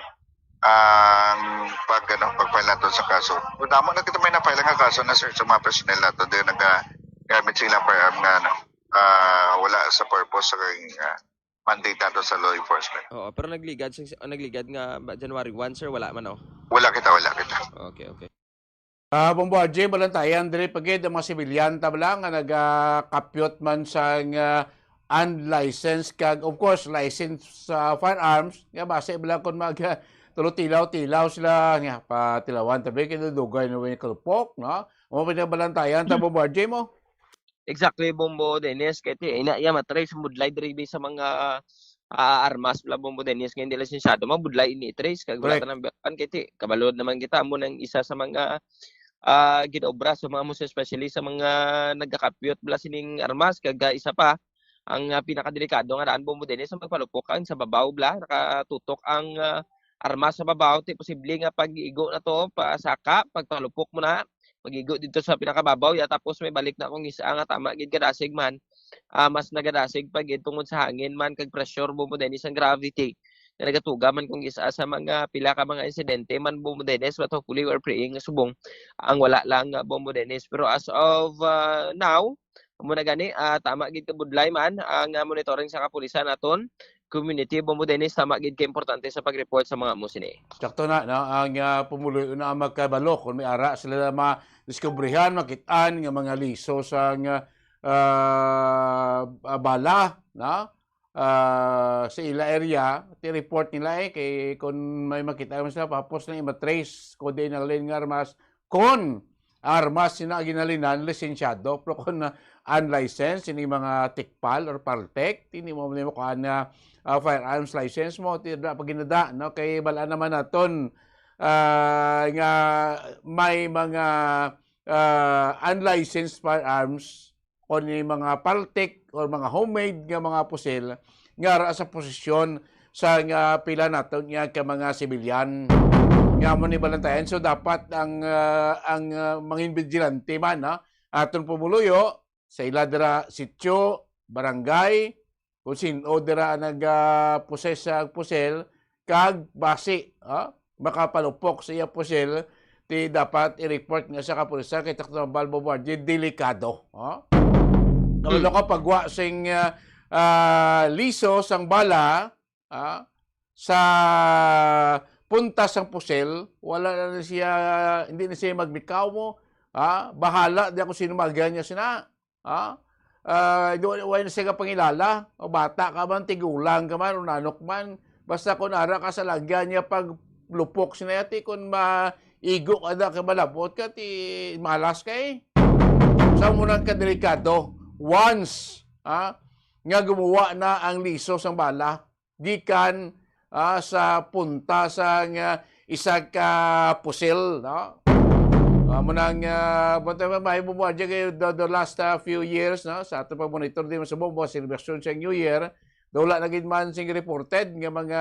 ang pag, ano, pag-file naton sa kaso. Kung damo na kita may na-file nga kaso na, sir, sa mga personnel naton, dahil nag-, gamit sila firearm nga, ano, ah, wala sa purpose sa kay, ah, mandate nato sa law enforcement. Oo, pero nagligad, sing-, ah, nagligad nga ba, January one, sir, wala man, oh? Wala kita, wala kita. Okay, okay. Ah, Bombo R J, balantayan diri pa gid ang mga sibilyan ta bala nga nagakapyot man sang, ah, unlicensed kag, of course, licensed sa firearms, nga base bala kun mag, ah, tulo tilaw-tilaw sila, nga patilawan tabi kay dugay na way kalupok, no? Mo pinabalantayan ta, Bombo R J mo? Exactly, Bombo Dennis, kay ti, ina iya matrace ang budlay diri bi sa mga, ah, armas bala, Bombo Dennis, nga hindi lisensyado, mabudlay ini i-trace kag wala Correct. ta nang biyakan, kay ti, kabalo naman kita, amo nang isa sa mga, ah, ginobra sa mga museum, especially sa mga nagakapyot bala sining armas, kag, ah, isa pa, ang, ah, pinakadelikado nga daan, Bombo Dennis, ang magpalupok ang sa babaw bala, nakatutok ang, ah, armas sa babaw, ti posible nga pag-igo na to, pasaka, pagpalupok mo na, mag-igo dito sa pinakababaw, ya, tapos may balik na kung isa nga tama gid kadasig man, ah, mas nagadasig pa gid tungod sa hangin man kag pressure, Bombo Dennis, ang gravity nga nagatuga man kung isa sa mga pila ka mga insidente man, Bombo Dennis, but hopefully we're praying nga subong ang wala lang, ah, Bombo Dennis. Pero as of, ah, now, amo na gani, ah, tama gid kabudlay man ang, ah, monitoring sa kapulisan aton community, Bombo Dennis, tama gid ka importante sa pag-report sa mga amo sini. Sakto na, no? Ang, ah, pumuluyo na ang magkabalo kung may ara sila na madiskubrihan, makit-an nga mga liso sa nga, ah, ah, bala, no? Ah, sa ila area, ti report nila eh, kay kung may makita mo sila, tapos na i-trace kung di nalin nga armas, kung armas sina ginalinan, lisensyado, pero kung, ah, unlicensed, ini mga tikpal or paltek, hindi mo, hindi mo kuhaan nga, ah, firearms license mo, ti da paginada, no? Kay bala naman naton, ah, nga may mga, ah, unlicensed firearms, o ni mga paltik o mga homemade nga mga pusil nga ara sa posisyon sa nga pila nato nga ka mga sibilyan nga mo ni balantayan. So dapat ang, ah, ang, ah, mangin vigilante man, no? Aton pumuluyo sa ila dira sityo, barangay, kung sin-o dira ang nag, ah, possess sa pusil, kag basi, ah, makapalupok sa iya pusil, ti dapat i-report nga sa kapulisan kay Takto Mambal Bombo R J, delikado, ah. Kabalo Hmm. ka pagwa sing, ah, ah, liso sang bala, ah, sa punta sang pusil, wala na siya, hindi na siya magmikaw mo, ah, bahala di ako sino magyan niya sina. Ha? Ah, di, wa na siya kapangilala. O bata ka man, tigulang ka man, o nanok man. Basta kung ara ka sa lagyan niya pag lupok sinayati, kung maigo ka na, kay malabot ka, ti malas kay. Sa mo nang kadelikado, once, ha, nga gumuwa na ang liso sang bala, gikan, ah, sa punta sang isa ka pusil, no? Ah, mo nang, ah, but, uh, may bubuha dyan kayo the, the last, ah, few years, no? Sa ato pag-monitor din sa bubo, celebration sa New Year, daw wala na gid man sing reported nga mga,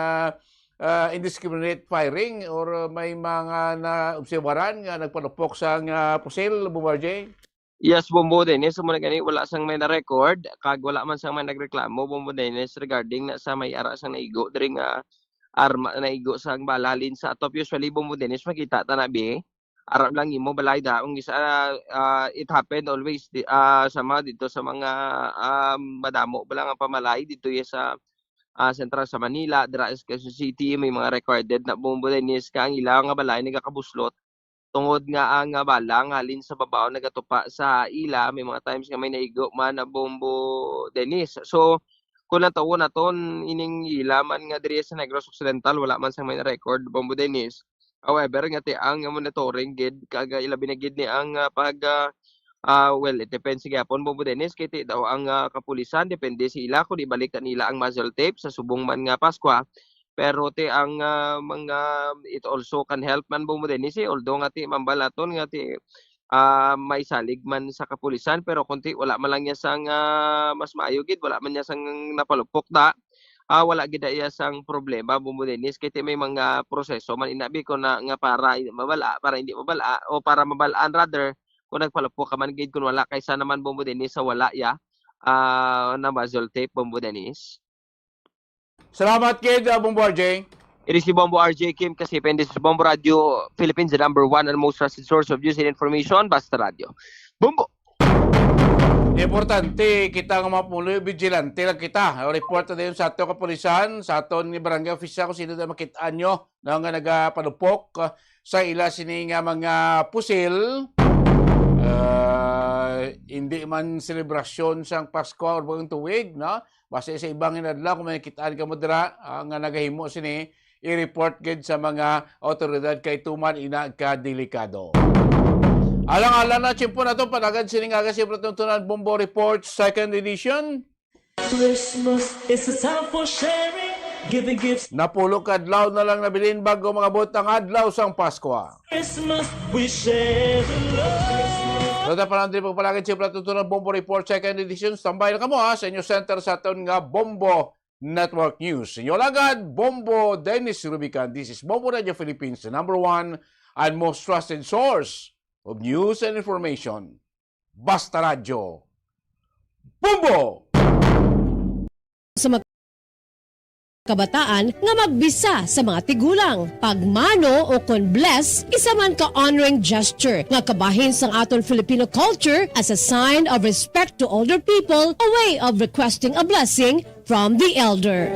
ah, indiscriminate firing or may mga naobserbaran nga nagpalupok sa nga pusil, Bubo R J? Yes, Bombo Dennis, amo na gani, wala sang may na-record, kag wala man sang may nagreklamo, Bombo Dennis, regarding na sa may ara sang naigo diri nga arma, naigo sang bala halin sa atop. Usually, Bombo Dennis, makita ta na bi. Ara lang imo balay da, kung isa, ah, it happened always di, ah, sa mga dito sa mga, ah, madamo bala nga pamalay dito ya sa, ah, sentral sa Manila, dira sa Quezon City, may mga recorded na, Bombo Dennis, ka ang ila nga balay nagakabuslot tungod nga ang, ah, bala nga halin sa babaw nagatupa sa ila. May mga times nga may naigo man na, Bombo Dennis. So, kung natawon naton ining ila man nga diri sa Negros Occidental, wala man sang may na-record, Bombo Dennis. However, nga ti ang monitoring gid, kag, ah, ilabi na gid ni ang, ah, pag, ah, ah, well, it depends sa gyapon, Bombo Dennis, kay ti daw ang, ah, kapulisan, depende sa ila kung ibalik nila ang muzzle tape sa subong man nga Paskwa. Pero ti ang, ah, mga, it also can help man, Bombo Dennis, eh, although nga ti mambalaton nga ti, ah, may salig man sa kapulisan, pero kung ti wala man lang niya sang, ah, mas maayo gid, wala man niya sang napalupok da, ah, wala gid iya sang problema, Bombo Dennis, kay ti may mga proseso man inabi ko na nga para hindi mabala, para hindi mabala, o para mabalaan rather, kung nagpalupok ka man gid, kung wala, kaysa naman, Bombo Dennis, sa wala ya, ah, na muzzle tape, Bombo Dennis. Salamat gid, ah, Bombo R J. It is si Bombo R J Kim Kasipen. This is Bombo Radio Philippines, the number one and most trusted source of news and information. Basta Radio. Bombo! Importante kita nga mga pumuloy, vigilante lang kita. Report na dayon sa ato kapulisan, sa aton ni barangay official kung sino na makit-an nyo na nga nagapalupok, ah, sa ila sini nga mga pusil. Ah, hindi man selebrasyon sang Pasko or Bagong Tuig, no? Basta sa ibang inadlaw, kung may kitaan ka mo dira, ah, nga nagahimo sini, i-report gid sa mga awtoridad kay tuman ina ka delikado. Alang-alang na, tiyempo na to, panagad sining aga, siyempre, tuntunan, Bombo Report, second edition. Christmas is a time for sharing. Giving gifts. Napulo ka adlaw na lang nabilin bago mangabot ang adlaw sang Paskwa. Christmas, we share the love. Sa tanan, diri pagpalagid, siyempre, tutunan Bombo Report, second edition. Tambay na kamo, ha, sa inyo center sa aton nga Bombo Network News. Inyo alagad, Bombo Dennis Rubican. This is Bombo Radio Philippines, the number one and most trusted source of news and information. Basta Radyo. Bombo! Sa mga kabataan nga magbisa sa mga tigulang, pagmano o kon bless, isa man ka honoring gesture nga kabahin sang aton Filipino culture as a sign of respect to older people, a way of requesting a blessing from the elder.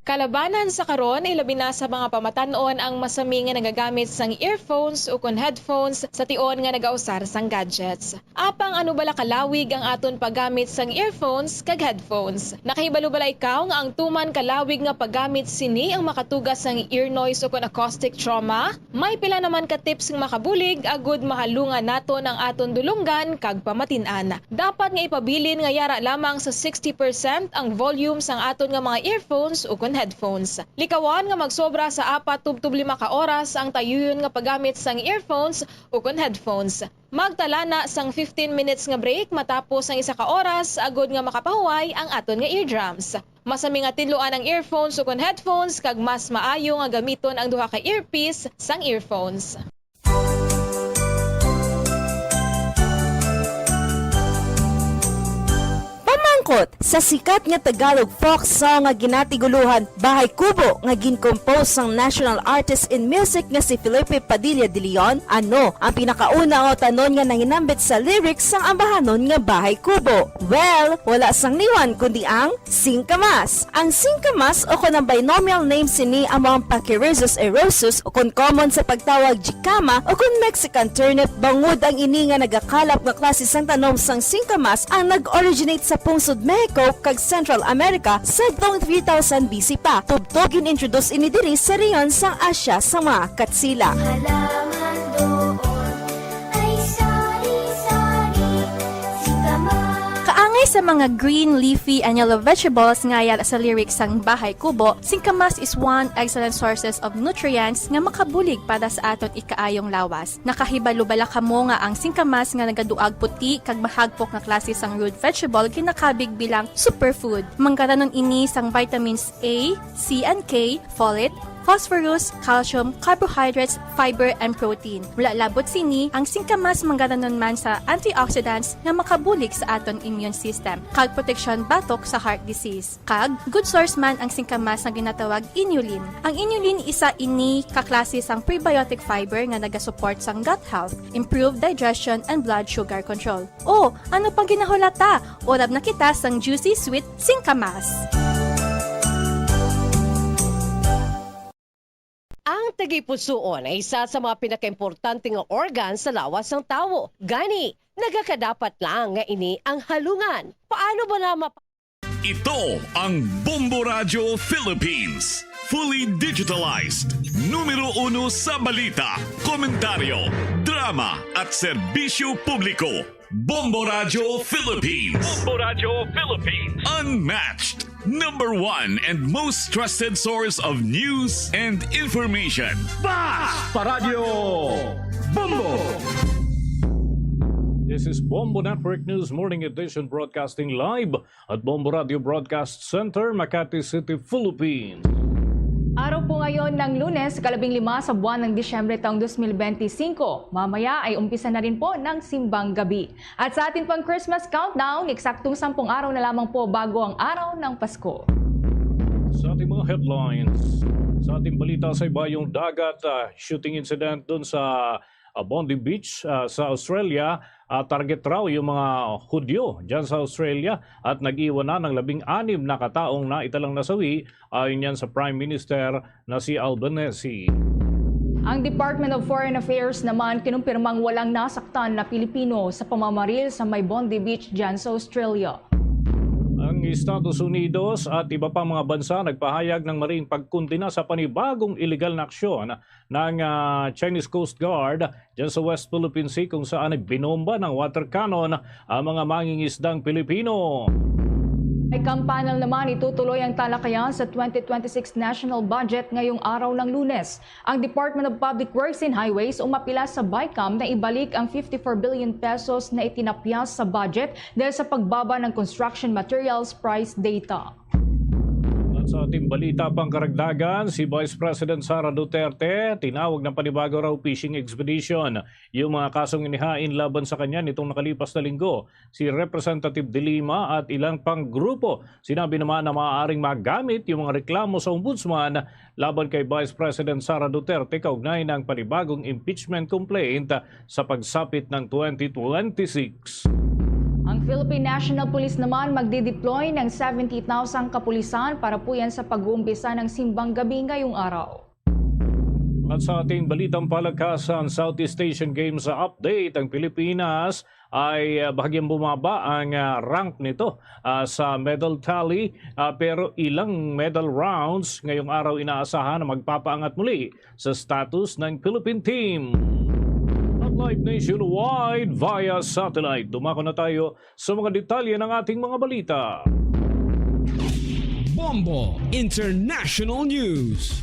Kalabanan sa karon, ilabi na sa mga pamatan-on ang masami nga nagagamit sang earphones ukon headphones sa tion nga nagausar sang gadgets. Apang ano bala kalawig ang aton paggamit sang earphones kag headphones? Nakahibalo bala ikaw nga ang tuman kalawig nga paggamit sini ang makatuga sang ear noise ukon acoustic trauma? May pila naman ka tips nga makabulig agud mahalungan naton ang aton dulonggan kag pamatin-an. Dapat nga ipabilin nga yara lamang sa sixty percent ang volume sang aton nga mga earphones ukon headphones. Likawan nga magsobra sa apat tubtob lima ka oras ang tayuyon nga paggamit sang earphones ukon headphones. Magtala na sang fifteen minutes nga break matapos ang isa ka oras agud nga makapahuway ang aton nga eardrums. Masami nga tinluan ang earphones ukon headphones kag mas maayo nga gamiton ang duha ka earpiece sang earphones. Pamangkot, sa sikat nga Tagalog folk song nga ginatiguluhan Bahay Kubo nga gin-compose sang national artist in music nga si Felipe Padilla de Leon, ano ang pinakauna nga utanon nga nahinambit sa lyrics sang ambahanon nga Bahay Kubo? Well, wala sang liwan kundi ang singkamas. Ang singkamas, o kon ang binomial name sini, amo ang Pachyrhizis eriosus, o kon common sa pagtawag jicama, o kon Mexican turnip, bangod ang ini nga nagakalap nga klase sang tanom sang singkamas ang nag-originate sa pungsod Mexico kag Central America sa taong three thousand B C pa. Tubtob gin-introduce ini diri sa rehiyon sang Asia sa mga Katsila. Halaman doon ay sari-sari, singkamas. Kaangay sa mga green, leafy, and yellow vegetables nga yara sa lyrics sang Bahay Kubo, singkamas is one excellent sources of nutrients nga makabulig para sa aton ikaayong lawas. Nakahibalo bala kamo nga ang singkamas nga nagaduag puti kag mahagpok nga klase sang root vegetable ginakabig bilang superfood? Manggaranon ini sang vitamins A, C, and K, folate, phosphorus, calcium, carbohydrates, fiber, and protein. Wala labot sini, ang singkamas manggaranon man sa antioxidants nga makabulig sa aton immune system kag proteksyon batok sa heart disease. Kag good source man ang singkamas nga ginatawag inulin. Ang inulin isa ini ka klase sang prebiotic fiber nga nagasupport sang gut health, improve digestion, and blood sugar control. O, ano pang ginahulata? Urab na kita sang juicy sweet singkamas. Ang tagipusoon ay isa sa mga pinakaimportante nga organ sa lawas sang tawo. Gani, nagakadapat lang nga ini ang halungan. Paano ba na mapa- Ito ang Bombo Radyo Philippines. Fully digitalized. Numero uno sa balita, komentaryo, drama, at serbisyo publiko. Bombo Radyo Philippines. Bombo Radyo Philippines. Unmatched. Number one and most trusted source of news and information. Basta Radyo Bombo! This is Bombo Network News Morning Edition, broadcasting live at Bombo Radio Broadcast Center, Makati City, Philippines. Araw po ngayon ng Lunes, ika-labing-lima sa buwan ng Disyembre taong dos mil benti singko. Mamaya ay umpisa na rin po ng Simbang Gabi. At sa atin pang Christmas countdown, eksaktong sampung araw na lamang po bago ang araw ng Pasko. Sa ating mga headlines, sa ating balita sa ibayong dagat, ah, shooting incident dun sa, ah, Bondi Beach, ah, sa Australia, ah, target raw yung mga Hudyo dyan sa Australia at nag-iwan na ng labing-anim na kataong naitalang nasawi, ayon yan sa Prime Minister na si Albanese. Ang Department of Foreign Affairs naman kinumpirmang walang nasaktan na Pilipino sa pamamaril sa may Bondi Beach dyan sa Australia. Ang Estados Unidos at iba pang mga bansa nagpahayag ng maring pagkondena sa panibagong iligal na aksyon ng, ah, Chinese Coast Guard dyan sa West Philippine Sea, kung saan ay binomba ng water cannon ang mga mangingisdang Pilipino. May kampanya naman, itutuloy ang talakayan sa twenty twenty-six national budget ngayong araw ng Lunes. Ang Department of Public Works and Highways umapila sa BICAM na ibalik ang fifty-four billion pesos na itinapyas sa budget dahil sa pagbaba ng construction materials price data. At sa ating balita pang karagdagan, si Vice President Sara Duterte tinawag ng panibago raw fishing expedition. Yung mga kasong inihain laban sa kanya nitong nakalipas na linggo, si Representative De Lima at ilang pang grupo. Sinabi naman na maaaring magamit yung mga reklamo sa Ombudsman laban kay Vice President Sara Duterte kaugnay ng panibagong impeachment complaint sa pagsapit ng twenty twenty-six. Ang Philippine National Police naman magdideploy ng seventy thousand kapulisan para po yan sa pag-uumpisa ng simbang gabi ngayong araw. At sa ating balitang palakasan, Southeast Asian Games update, ang Pilipinas ay, ah, bahagyang bumaba ang, ah, rank nito, ah, sa medal tally, ah, pero ilang medal rounds ngayong araw inaasahan na magpapaangat muli sa status ng Philippine team. At live nationwide via satellite, dumako na tayo sa mga detalye ng ating mga balita. Bombo International News.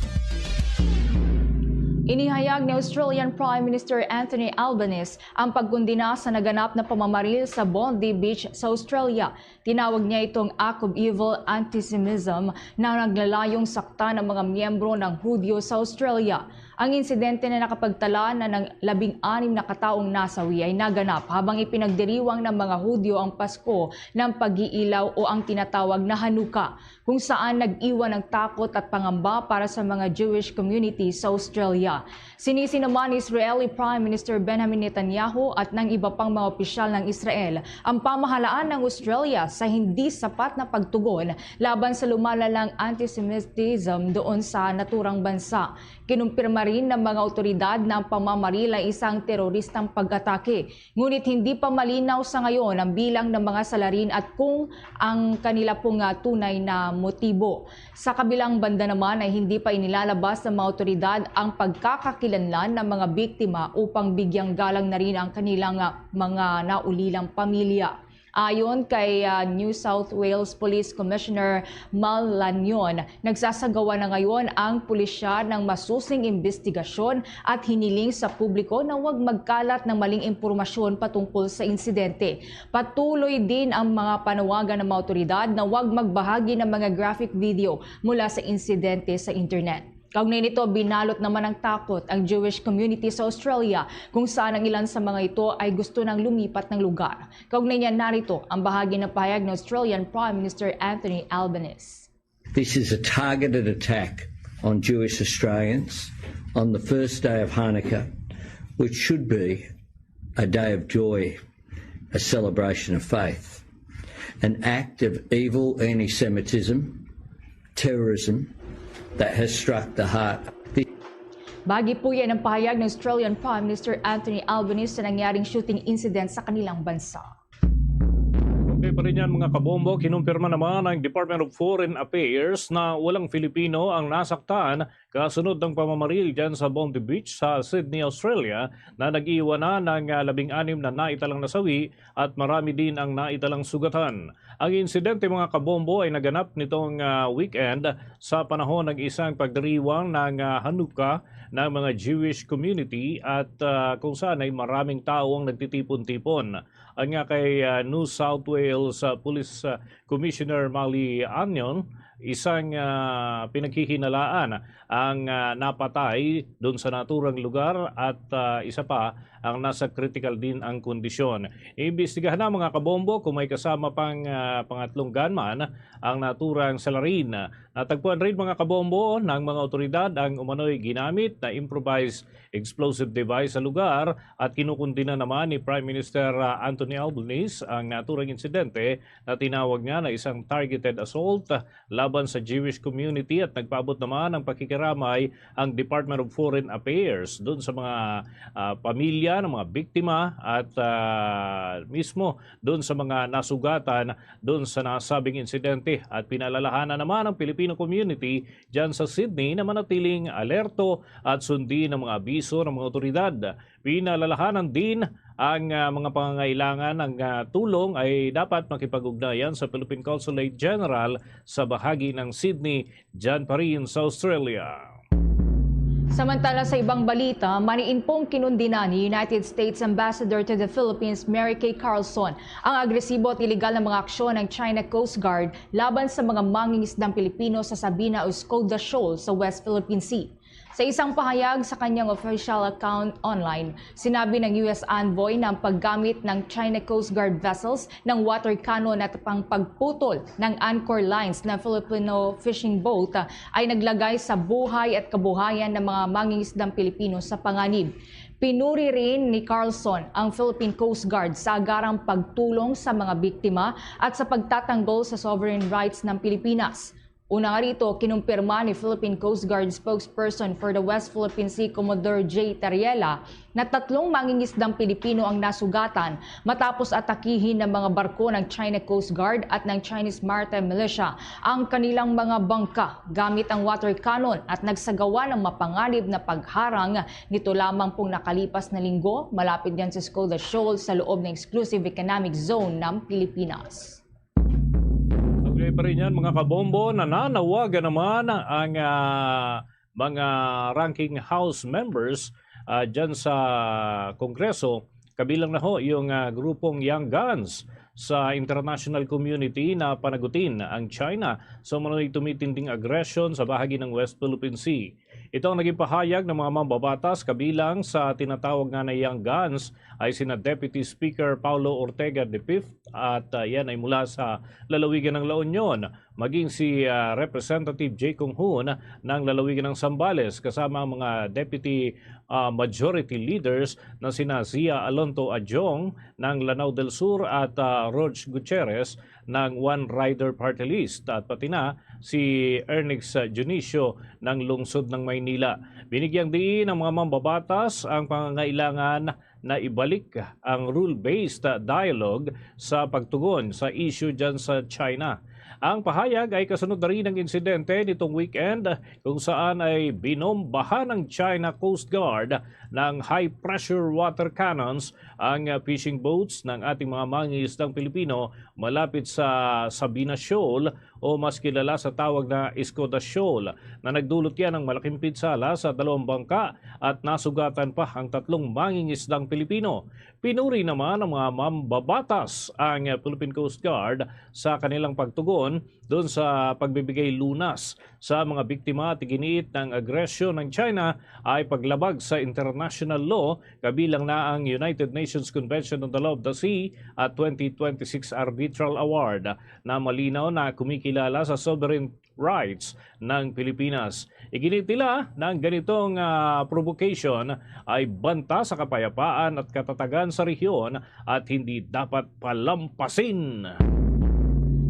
Inihayag ni Australian Prime Minister Anthony Albanese ang pagkondena sa naganap na pamamaril sa Bondi Beach sa Australia. Tinawag niya itong act of evil antisemitism na naglalayong saktan ang mga miyembro ng Hudyo sa Australia. Ang insidente na nakapagtala na ng labing anim na kataong nasawi ay naganap habang ipinagdiriwang ng mga Hudyo ang Pasko ng pag-iilaw o ang tinatawag na Hanukkah, kung saan nag-iwan ng takot at pangamba para sa mga Jewish community sa Australia. Sinisi naman ni Israeli Prime Minister Benjamin Netanyahu at ng iba pang mga opisyal ng Israel ang pamahalaan ng Australia sa hindi sapat na pagtugon laban sa lumalalang antisemitism doon sa naturang bansa. Kinumpirma rin ng mga awtoridad na ang pamamaril ay isang teroristang pag-atake, ngunit hindi pa malinaw sa ngayon ang bilang ng mga salarin at kung ang kanila pong, ah, tunay na motibo. Sa kabilang banda naman ay hindi pa inilalabas ng mga awtoridad ang pagkakakilanlan ng mga biktima upang bigyang galang na rin ang kanilang, ah, mga naulilang pamilya. Ayon kay, ah, New South Wales Police Commissioner Mal Lanyon, nagsasagawa na ngayon ang pulisya ng masusing imbestigasyon at hiniling sa publiko na huwag magkalat ng maling impormasyon patungkol sa insidente. Patuloy din ang mga panawagan ng mga awtoridad na huwag magbahagi ng mga graphic video mula sa insidente sa internet. Kaugnay nito, binalot naman ng takot ang Jewish community sa Australia, kung saan ang ilan sa mga ito ay gusto nang lumipat ng lugar. Kaugnay niya, narito ang bahagi ng pahayag ni Australian Prime Minister Anthony Albanese. This is a targeted attack on Jewish Australians on the first day of Hanukkah, which should be a day of joy, a celebration of faith. An act of evil anti-Semitism, terrorism that has struck the heart. Bagi po yan ang pahayag ng Australian Prime Minister Anthony Albanese sa nangyaring shooting incident sa kanilang bansa. Okay pa rin yan, mga kabombo. Kinumpirma naman ng Department of Foreign Affairs na walang Filipino ang nasaktan kasunod ng pamamaril dyan sa Bondi Beach sa Sydney, Australia, na nag-iwan na ng, ah, labing anim na naitalang nasawi at marami din ang naitalang sugatan. Ang insidente, mga kabombo, ay naganap nitong, ah, weekend sa panahon ng isang pagdiriwang ng, ah, Hanukkah ng mga Jewish community at, ah, kung saan ay maraming tao ang nagtitipon-tipon. Ang nga kay, ah, New South Wales, ah, Police, ah, Commissioner Mali Anyon, isang, ah, pinaghihinalaan ang, ah, napatay dun sa naturang lugar at, ah, isa pa ang nasa critical din ang kondisyon. Iimbestigahan na, mga kabombo, kung may kasama pang, ah, pangatlong gunman ang naturang salarin. Natagpuan rin, mga kabombo, ng mga otoridad ang umano'y ginamit na improvised explosive device sa lugar at kinukundina naman ni Prime Minister, ah, Anthony Albanese ang naturang insidente na tinawag niya na isang targeted assault laban sa Jewish community at nagpaabot naman ang pakikiramay ang Department of Foreign Affairs doon sa mga, ah, pamilya ng mga biktima at, ah, mismo doon sa mga nasugatan doon sa nasabing insidente. At pinaalalahanan naman ang Filipino community dyan sa Sydney na manatiling alerto at sundin ang mga abiso ng mga otoridad. Pinaalalahanan din ang, ah, mga pangangailangan ng, ah, tulong ay dapat makipag-ugnayan sa Philippine Consulate General sa bahagi ng Sydney, dyan pa rin sa Australia. Samantala, sa ibang balita, maniin pong kinundina ni United States Ambassador to the Philippines, Mary Kay Carlson, ang agresibo at iligal na mga aksyon ng China Coast Guard laban sa mga mangingisdang Pilipino sa Sabina o Skoda Shoal sa West Philippine Sea. Sa isang pahayag sa kanyang official account online, sinabi ng U S envoy na ang paggamit ng China Coast Guard vessels ng water cannon at pang pagputol ng anchor lines ng Filipino fishing boat, ah, ay naglagay sa buhay at kabuhayan ng mga mangingisdang Pilipino sa panganib. Pinuri rin ni Carlson ang Philippine Coast Guard sa agarang pagtulong sa mga biktima at sa pagtatanggol sa sovereign rights ng Pilipinas. Una nga rito, kinumpirma ni Philippine Coast Guard spokesperson for the West Philippine Sea, Commodore Jay Tariela, na tatlong mangingisdang Pilipino ang nasugatan matapos atakihin ng mga barko ng China Coast Guard at ng Chinese Maritime Militia ang kanilang mga bangka gamit ang water cannon at nagsagawa ng mapanganib na pagharang nito lamang pong nakalipas na linggo malapit dyan sa Skoda Shoal sa loob ng Exclusive Economic Zone ng Pilipinas. Okay pa rin yan, mga kabombo. Nananawagan naman ang, ah, mga ranking House members, ah, dyan sa Kongreso, kabilang na ho yung, ah, grupong Young Guns sa international community na panagutin ang China sa umano'y tumitinding agresyon sa bahagi ng West Philippine Sea. Ito ang naging pahayag ng mga mambabatas, kabilang sa tinatawag nga na Young Guns ay sina Deputy Speaker Paulo Ortega the fifth at, ah, yan ay mula sa lalawigan ng La Union, maging si, ah, Representative Jay Kung Hoon ng lalawigan ng Zambales, kasama ang mga Deputy, ah, Majority Leaders na sina Zia Alonto Adjong ng Lanao del Sur at, ah, Rog Gutierrez ng One Rider Party List, at pati na si Ernix Dionisio ng Lungsod ng Maynila. Binigyang diin ng mga mambabatas ang pangangailangan na ibalik ang rule-based dialogue sa pagtugon sa issue dyan sa China. Ang pahayag ay kasunod na rin ng insidente nitong weekend kung saan ay binombahan ng China Coast Guard ng high-pressure water cannons ang fishing boats ng ating mga mangingisdang Pilipino malapit sa Sabina Shoal o mas kilala sa tawag na Escoda Shoal, na nagdulot yan ng malaking pinsala sa dalawang bangka at nasugatan pa ang tatlong mangingisdang Pilipino. Pinuri naman ng mga mambabatas ang Philippine Coast Guard sa kanilang pagtugon doon sa pagbibigay lunas sa mga biktima at iginiit ng agresyon ng China ay paglabag sa international law, kabilang na ang United Nations Convention on the Law of the Sea at twenty twenty-six Arbitral Award, na malinaw na kumikilala sa sovereign rights ng Pilipinas. Iginiit nila na ang ganitong, ah, provocation ay banta sa kapayapaan at katatagan sa rehiyon at hindi dapat palampasin.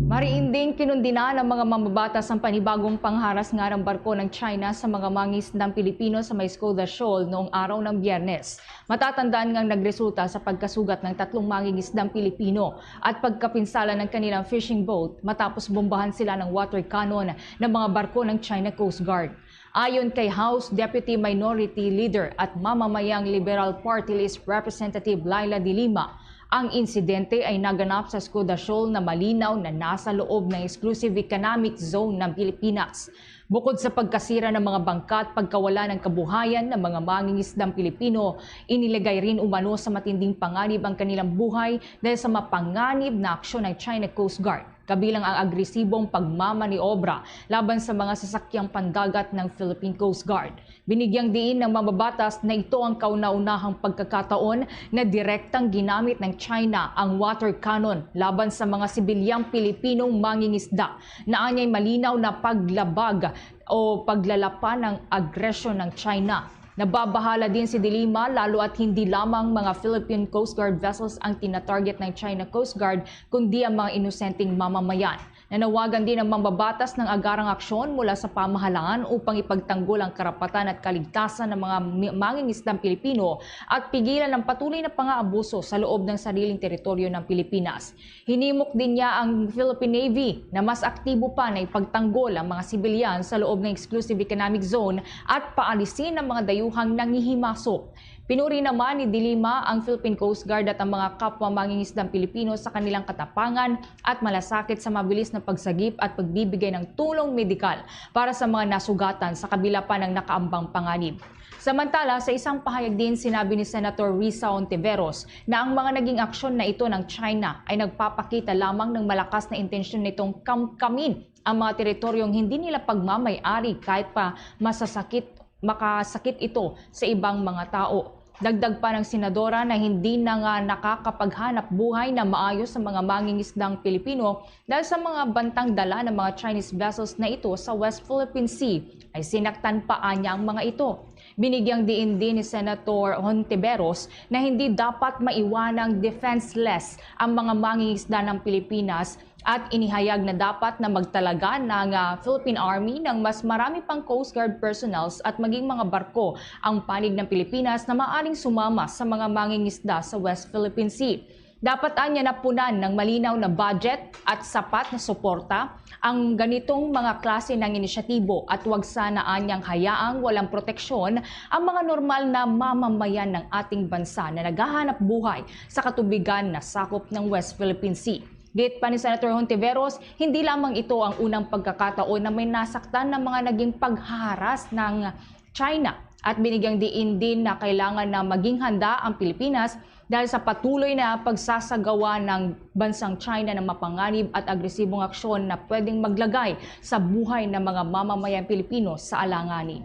Mariin ding kinundina ng mga mambabatas ang panibagong pangharas nga ng barko ng China sa mga mangisdang Pilipino sa may Skoda Shoal noong araw ng Biyernes. Matatandaan ngang nagresulta sa pagkasugat ng tatlong mangingisdang Pilipino at pagkapinsala ng kanilang fishing boat matapos bombahan sila ng water cannon ng mga barko ng China Coast Guard. Ayon kay House Deputy Minority Leader at mamamayang Liberal Party List Representative Leila de Lima, ang insidente ay naganap sa Skoda Shoal na malinaw na nasa loob ng Exclusive Economic Zone ng Pilipinas. Bukod sa pagkasira ng mga bangka at pagkawala ng kabuhayan ng mga mangingisdang Pilipino, inilagay rin umano sa matinding panganib ang kanilang buhay dahil sa mapanganib na aksyon ng China Coast Guard, kabilang ang agresibong pagmamaniobra laban sa mga sasakyang pandagat ng Philippine Coast Guard. Binigyang diin ng mambabatas na ito ang kauna-unahang pagkakataon na direktang ginamit ng China ang water cannon laban sa mga sibilyang Pilipinong mangingisda na anyay malinaw na paglabag o paglalapan ng agresyon ng China. Nababahala din si De Lima, lalo at hindi lamang mga Philippine Coast Guard vessels ang tinatarget ng China Coast Guard, kundi ang mga inosenteng mamamayan. Nanawagan din ang mambabatas ng agarang aksyon mula sa pamahalaan upang ipagtanggol ang karapatan at kaligtasan ng mga mi-, mangingisdang Pilipino at pigilan ang patuloy na pangaabuso sa loob ng sariling teritoryo ng Pilipinas. Hinimok din niya ang Philippine Navy na mas aktibo pa na ipagtanggol ang mga sibilyan sa loob ng exclusive economic zone at paalisin ang mga dayuhang nangihimasok. Pinuri naman ni De Lima ang Philippine Coast Guard at ang mga kapwa mangingisdang Pilipino sa kanilang katapangan at malasakit sa mabilis na pagsagip at pagbibigay ng tulong medikal para sa mga nasugatan sa kabila pa ng nakaambang panganib. Samantala, sa isang pahayag din, sinabi ni Senator Risa Ontiveros na ang mga naging aksyon na ito ng China ay nagpapakita lamang ng malakas na intensyon nitong kamkamin ang mga teritoryong hindi nila pagmamay-ari kahit pa masasakit, makasakit ito sa ibang mga tao. Dagdag pa ng senadora na hindi na nga nakakapaghanap buhay na maayos sa mga mangingisdang Pilipino dahil sa mga bantang dala ng mga Chinese vessels na ito sa West Philippine Sea ay sinaktan pa anya ang mga ito. Binigyang diin din ni Senator Hontiveros na hindi dapat maiwanang defenseless ang mga mangingisda ng Pilipinas at inihayag na dapat na magtalaga ng, ah, Philippine Army ng mas marami pang Coast Guard personnels at maging mga barko ang panig ng Pilipinas na maaring sumama sa mga mangingisda sa West Philippine Sea. Dapat anya napunan ng malinaw na budget at sapat na suporta ang ganitong mga klase ng inisyatibo at wag sana anyang hayaang walang proteksyon ang mga normal na mamamayan ng ating bansa na naghahanap buhay sa katubigan na sakop ng West Philippine Sea. Giit pa ni Senator Hontiveros, hindi lamang ito ang unang pagkakataon na may nasaktan ng mga naging paghaharas ng China at binigyang diin din na kailangan na maging handa ang Pilipinas dahil sa patuloy na pagsasagawa ng bansang China ng mapanganib at agresibong aksyon na pwedeng maglagay sa buhay ng mga mamamayang Pilipino sa alanganin.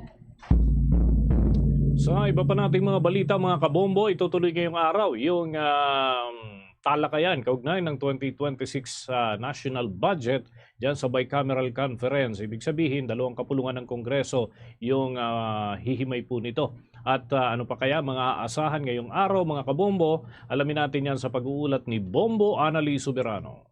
Sa iba pa nating mga balita, mga kabombo, itutuloy ngayong araw yung ah, talakayan kaugnay ng twenty twenty-six ah, national budget dyan sa bicameral conference. Ibig sabihin, dalawang kapulungan ng Kongreso yung ah, hihimay po nito. At ah, ano pa kaya mga aasahan ngayong araw, mga kabombo? Alamin natin yan sa pag-uulat ni Bombo Anali Soberano.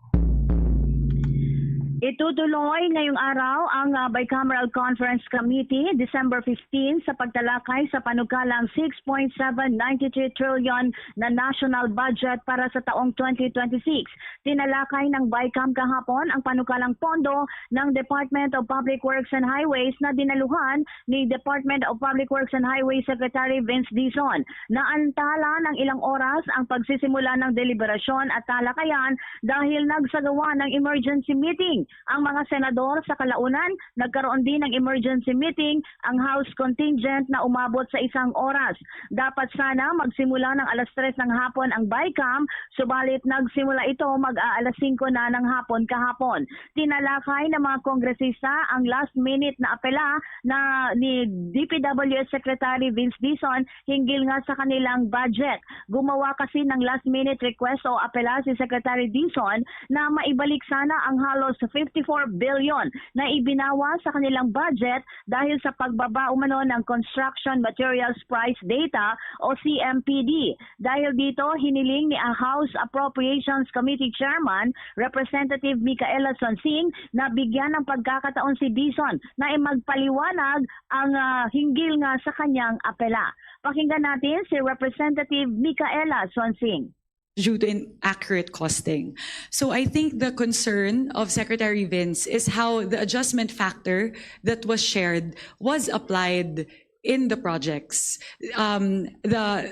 Itutuloy ngayong araw ang ah, Bicameral Conference Committee, December fifteen, sa pagtalakay sa panukalang six point seven nine three trillion na national budget para sa taong twenty twenty-six. Tinalakay ng BICAM kahapon ang panukalang pondo ng Department of Public Works and Highways na dinaluhan ni Department of Public Works and Highways Secretary Vince Dizon. Naantala ng ilang oras ang pagsisimula ng deliberasyon at talakayan dahil nagsagawa ng emergency meeting ang mga senador. Sa kalaunan, nagkaroon din ng emergency meeting ang House contingent na umabot sa isang oras. Dapat sana magsimula ng alas tres ng hapon ang BICAM, subalit nagsimula ito mag-aalas singko na ng hapon kahapon. Tinalakay ng mga kongresista ang last-minute na apela na ni DPWH Secretary Vince Dizon hinggil nga sa kanilang budget. Gumawa kasi ng last-minute request o apela si Secretary Dizon na maibalik sana ang halos fifty-four billion na ibinawas sa kanilang budget dahil sa pagbaba umano ng Construction Materials Price Data o CMPD. Dahil dito, hiniling ni House Appropriations Committee Chairman Representative Micaela Sonsing na bigyan ng pagkakataon si Dizon na magpaliwanag ang ah, hinggil nga sa kanyang apela. Pakinggan natin si Representative Micaela Sonsing. Due to inaccurate costing. So I think the concern of Secretary Vince is how the adjustment factor that was shared was applied in the projects. Um, the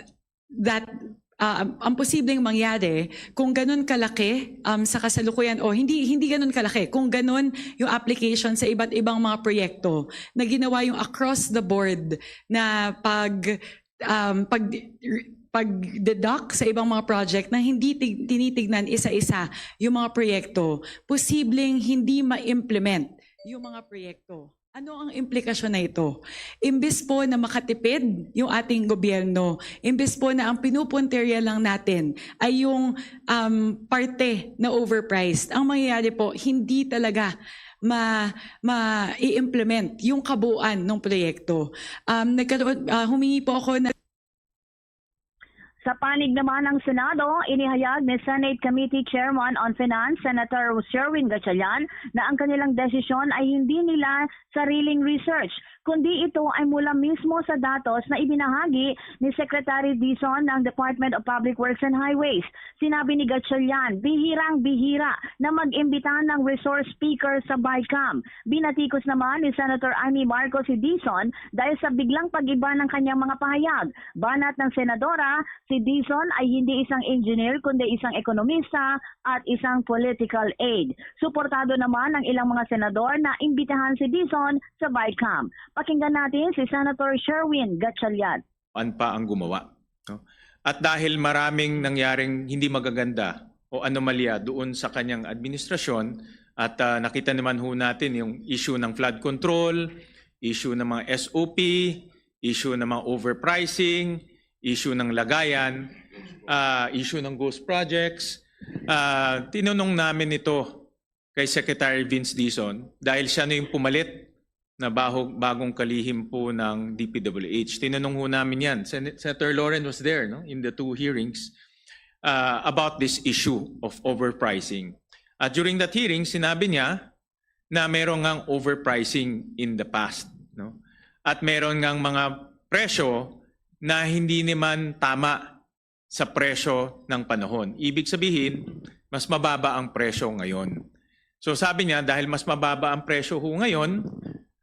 that uh, ang posibleng mangyari kung ganun kalaki um, sa kasalukuyan o hindi hindi ganun kalaki kung ganun yung application sa iba't ibang mga proyekto na ginawa yung across the board na pag um, pag pag-deduct sa ibang mga project na hindi tig- tinitignan isa-isa yung mga proyekto, posibleng hindi ma-implement yung mga proyekto. Ano ang implikasyon na ito? Imbis po na makatipid yung ating gobyerno, imbis po na ang pinupuntirya lang natin ay yung um, parte na overpriced, ang mangyayari po, hindi talaga ma, ma-implement yung kabuuan ng proyekto. Um, nagkaroon, ah, humingi po ako na Sa panig naman ng Senado, inihayag ni Senate Committee Chairman on Finance, Senator Sherwin Gatchalian, na ang kanilang desisyon ay hindi nila sariling research, kundi ito ay mula mismo sa datos na ibinahagi ni Secretary Dizon ng Department of Public Works and Highways. Sinabi ni Gatchalian, bihirang-bihira na mag-imbita ng resource speaker sa BICAM. Binatikos naman ni Senator Imee Marcos si Dizon dahil sa biglang pag-iba ng kanyang mga pahayag. Banat ng senadora, si Dizon ay hindi isang engineer kundi isang ekonomista at isang political aide. Suportado naman ang ilang mga senador na imbitahan si Dizon sa BICAM. Pakinggan natin si Senator Sherwin Gatchalian. An pa ang gumawa, no? At dahil maraming nangyaring hindi magaganda o anomalya doon sa kanyang administrasyon, at ah, nakita naman ho natin yung issue ng flood control, issue ng mga S O P, issue ng mga overpricing, issue ng lagayan, ah, issue ng ghost projects. Ah, tinanong namin ito kay Secretary Vince Dizon dahil siya na yung pumalit na bahog, bagong kalihim po ng D P W H. Tinanong ho namin yan. Sen- Senator Loren was there, no, in the two hearings uh, about this issue of overpricing. At during that hearing, sinabi niya na meron ngang overpricing in the past, no? At meron ngang mga presyo na hindi naman tama sa presyo ng panahon. Ibig sabihin, mas mababa ang presyo ngayon. So sabi niya, dahil mas mababa ang presyo ho ngayon,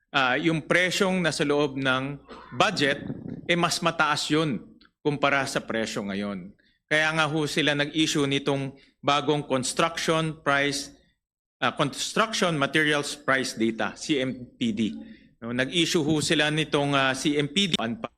ah, yung presyong nasa loob ng budget, eh mas mataas yun kumpara sa presyo ngayon. Kaya nga ho sila nag-issue nitong bagong construction price, ah, construction materials price data, C M P D. No, nag-issue ho sila nitong ah, C M P D. An pa-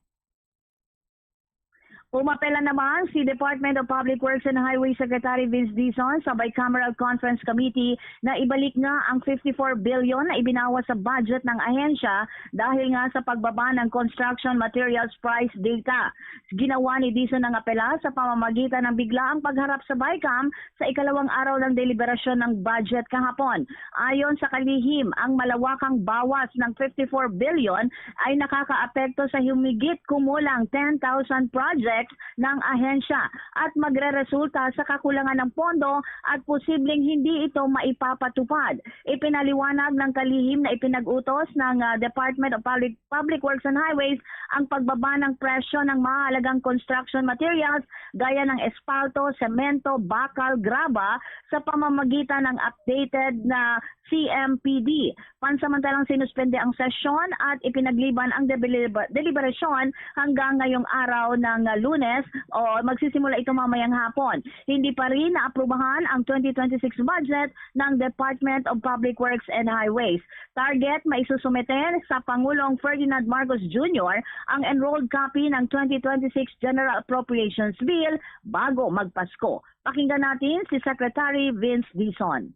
Umapela naman si Department of Public Works and Highway Secretary Vince Dizon sa Bicameral Conference Committee na ibalik nga ang fifty-four billion na ibinawas sa budget ng ahensya dahil nga sa pagbaba ng construction materials price data. Ginawa ni Dizon ang apela sa pamamagitan ng biglaang pagharap sa BICAM sa ikalawang araw ng deliberasyon ng budget kahapon. Ayon sa kalihim, ang malawakang bawas ng fifty-four billion ay nakakaapekto sa humigit kumulang ten thousand projects ng ahensya at magreresulta sa kakulangan ng pondo at posibleng hindi ito maipapatupad. Ipinaliwanag ng kalihim na ipinag-utos ng ah, Department of Public, Public Works and Highways ang pagbaba ng presyo ng mahalagang construction materials gaya ng espalto, semento, bakal, graba sa pamamagitan ng updated na C M P D. Pansamantalang sinuspende ang sesyon at ipinagliban ang debeliba- deliberasyon hanggang ngayong araw ng ah, Lunes o magsisimula ito mamayang hapon. Hindi pa rin naaprubahan ang twenty twenty-six budget ng Department of Public Works and Highways. Target maisusumite sa Pangulong Ferdinand Marcos Junior ang enrolled copy ng twenty twenty-six General Appropriations Bill bago magpasko. Pakinggan natin si Secretary Vince Dizon.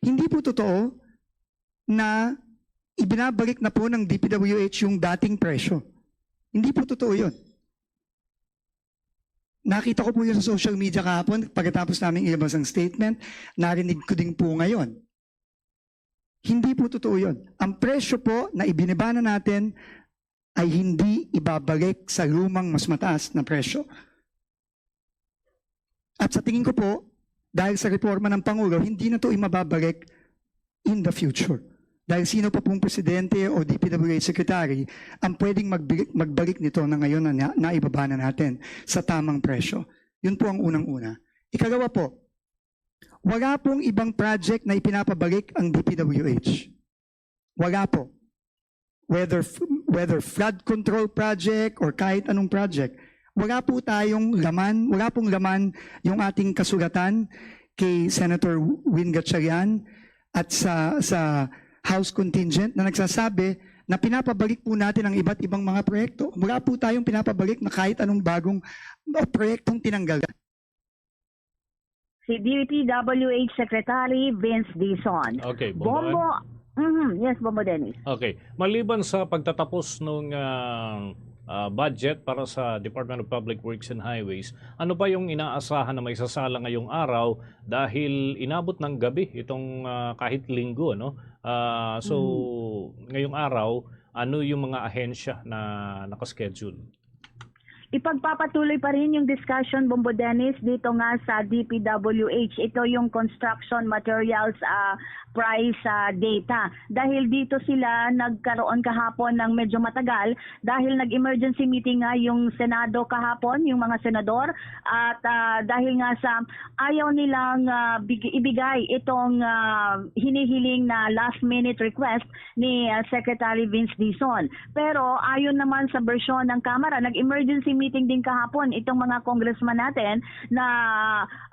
Hindi po totoo na ibinabalik na po ng D P W H yung dating presyo. Hindi po totoo yun. Nakita ko po yun sa social media kahapon pagkatapos namin ilabas ang statement. Narinig ko din po ngayon. Hindi po totoo yun. Ang presyo po na ibinaba na natin ay hindi ibabalik sa lumang mas mataas na presyo. At sa tingin ko po, dahil sa reforma ng Pangulo, hindi na to imababalik in the future. Dahil sino pa pong presidente o D P W H secretary ang pwedeng magbig- magbalik nito na ngayon na na- naibaba na natin sa tamang presyo? Yun po ang unang-una. Ikalawa po, wala pong ibang project na ipinapabalik ang D P W H. Wala po. Whether f- whether flood control project or kahit anong project, wala po tayong laman, wala pong laman yung ating kasulatan kay Senator Win Gatchalian at sa sa House contingent na nagsasabi na pinapabalik po natin ang iba't ibang mga proyekto. Wala po tayong pinapabalik na kahit anong bagong o proyektong tinanggal. Si D P W H Secretary Vince Dizon. Okay, Bombo. Bombo, mhm, yes, Bombo Dennis. Okay. Maliban sa pagtatapos ng ah, ah, budget para sa Department of Public Works and Highways, ano pa yung inaasahan na may sasala ngayong araw dahil inabot ng gabi itong ah, kahit linggo, no? Ah, so, ngayong araw, ano yung mga ahensya na nakaschedule? Ipagpapatuloy pa rin yung discussion, Bombo Dennis, dito nga sa D P W H. Ito yung construction materials, ah, price, ah, data. Dahil dito sila nagkaroon kahapon ng medyo matagal dahil nag-emergency meeting nga yung Senado kahapon, yung mga senador. At, ah, dahil nga sa ayaw nilang, ah, big-, ibigay itong, ah, hinihiling na last-minute request ni, ah, Secretary Vince Dizon. Pero ayon naman sa bersyon ng Kamara, nag-emergency meeting din kahapon itong mga congressman natin na,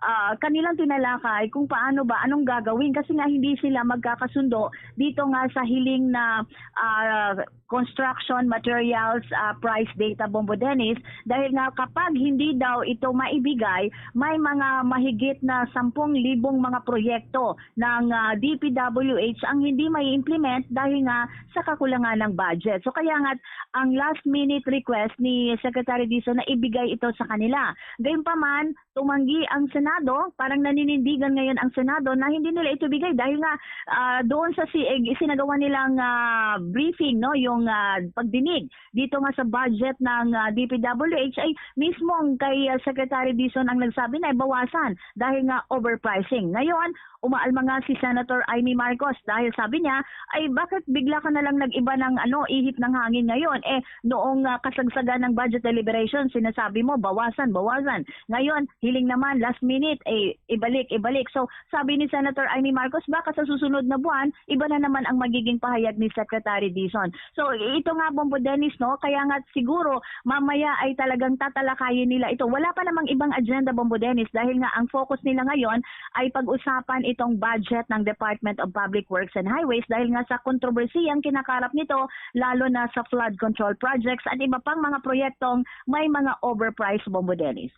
ah, kanilang tinalakay kung paano ba, anong gagawin kasi nga hindi sila magkakasundo dito nga sa hiling na, ah, construction materials, ah, price data, Bombo Dennis, dahil nga kapag hindi daw ito maibigay, may mga mahigit na sampung libong mga proyekto ng, ah, D P W H ang hindi mai-implement dahil nga sa kakulangan ng budget. So kaya nga ang last minute request ni Secretary Dizon na ibigay ito sa kanila. Gayunpaman, tumanggi ang Senado, parang naninindigan ngayon ang Senado na hindi nila ito bigay dahil nga, ah, doon sa si eh, isinagawa nilang, ah, briefing, no, yung, ah, pagdinig dito nga sa budget ng, ah, D P W H ay mismo ang kay, ah, Secretary Dizon ang nagsabi na ibawasan dahil nga overpricing. Ngayon, umaalma nga si Senator Imee Marcos dahil sabi niya, "Ay, bakit bigla ka na lang nag-iba ng, ano, ihip ng hangin ngayon? Eh, noong, ah, kasagsagan ng budget deliberation, sinasabi mo, bawasan, bawasan. Ngayon, hiling naman, last minute, eh, ibalik, ibalik." So, sabi ni Senator Imee Marcos, baka sa susunod na buwan, iba na naman ang magiging pahayag ni Secretary Dizon. So, ito nga, Bombo Dennis, no? Kaya nga siguro, mamaya ay talagang tatalakayin nila ito. Wala pa namang ibang agenda, Bombo Dennis, dahil nga ang focus nila ngayon ay pag-usapan itong budget ng Department of Public Works and Highways dahil nga sa kontrobersiyang kinakarap nito, lalo na sa flood control projects at iba pang mga proyektong may mga overpriced, Bombo Dennis.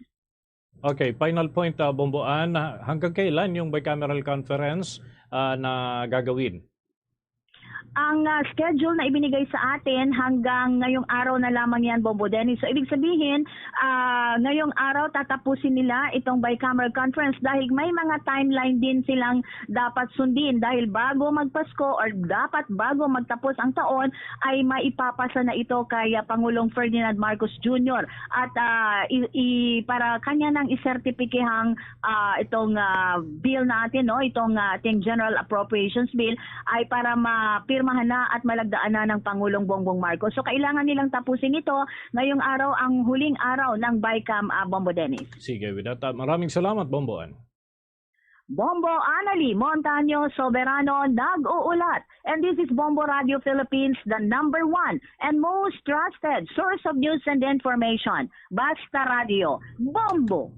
Okay, final point, ah, Bombo Ann, ah, hanggang kailan yung bicameral conference, ah, na gagawin? Ang, ah, schedule na ibinigay sa atin hanggang ngayong araw na lamang yan, Bombo Dennis. So, ibig sabihin, ah, ngayong araw tatapusin nila itong bicameral conference dahil may mga timeline din silang dapat sundin dahil bago magpasko or dapat bago magtapos ang taon ay maipapasa na ito kay, ah, Pangulong Ferdinand Marcos Junior. At, ah, i, i, para kanya nang isertipikihang, ah, itong, ah, bill natin, no, itong, ah, ating General Appropriations Bill ay para mapirmahan na at malagdaan na ng Pangulong Bongbong Marcos. So, kailangan nilang tapusin ito ngayong araw, ang huling araw ng BICAM, ah, Bombo Dennis. Sige, with that, ah, maraming salamat, Bombo Ann. Bombo Annalie Montaño Soberano nag-uulat. And this is Bombo Radio Philippines, the number one and most trusted source of news and information. Basta Radio, Bombo!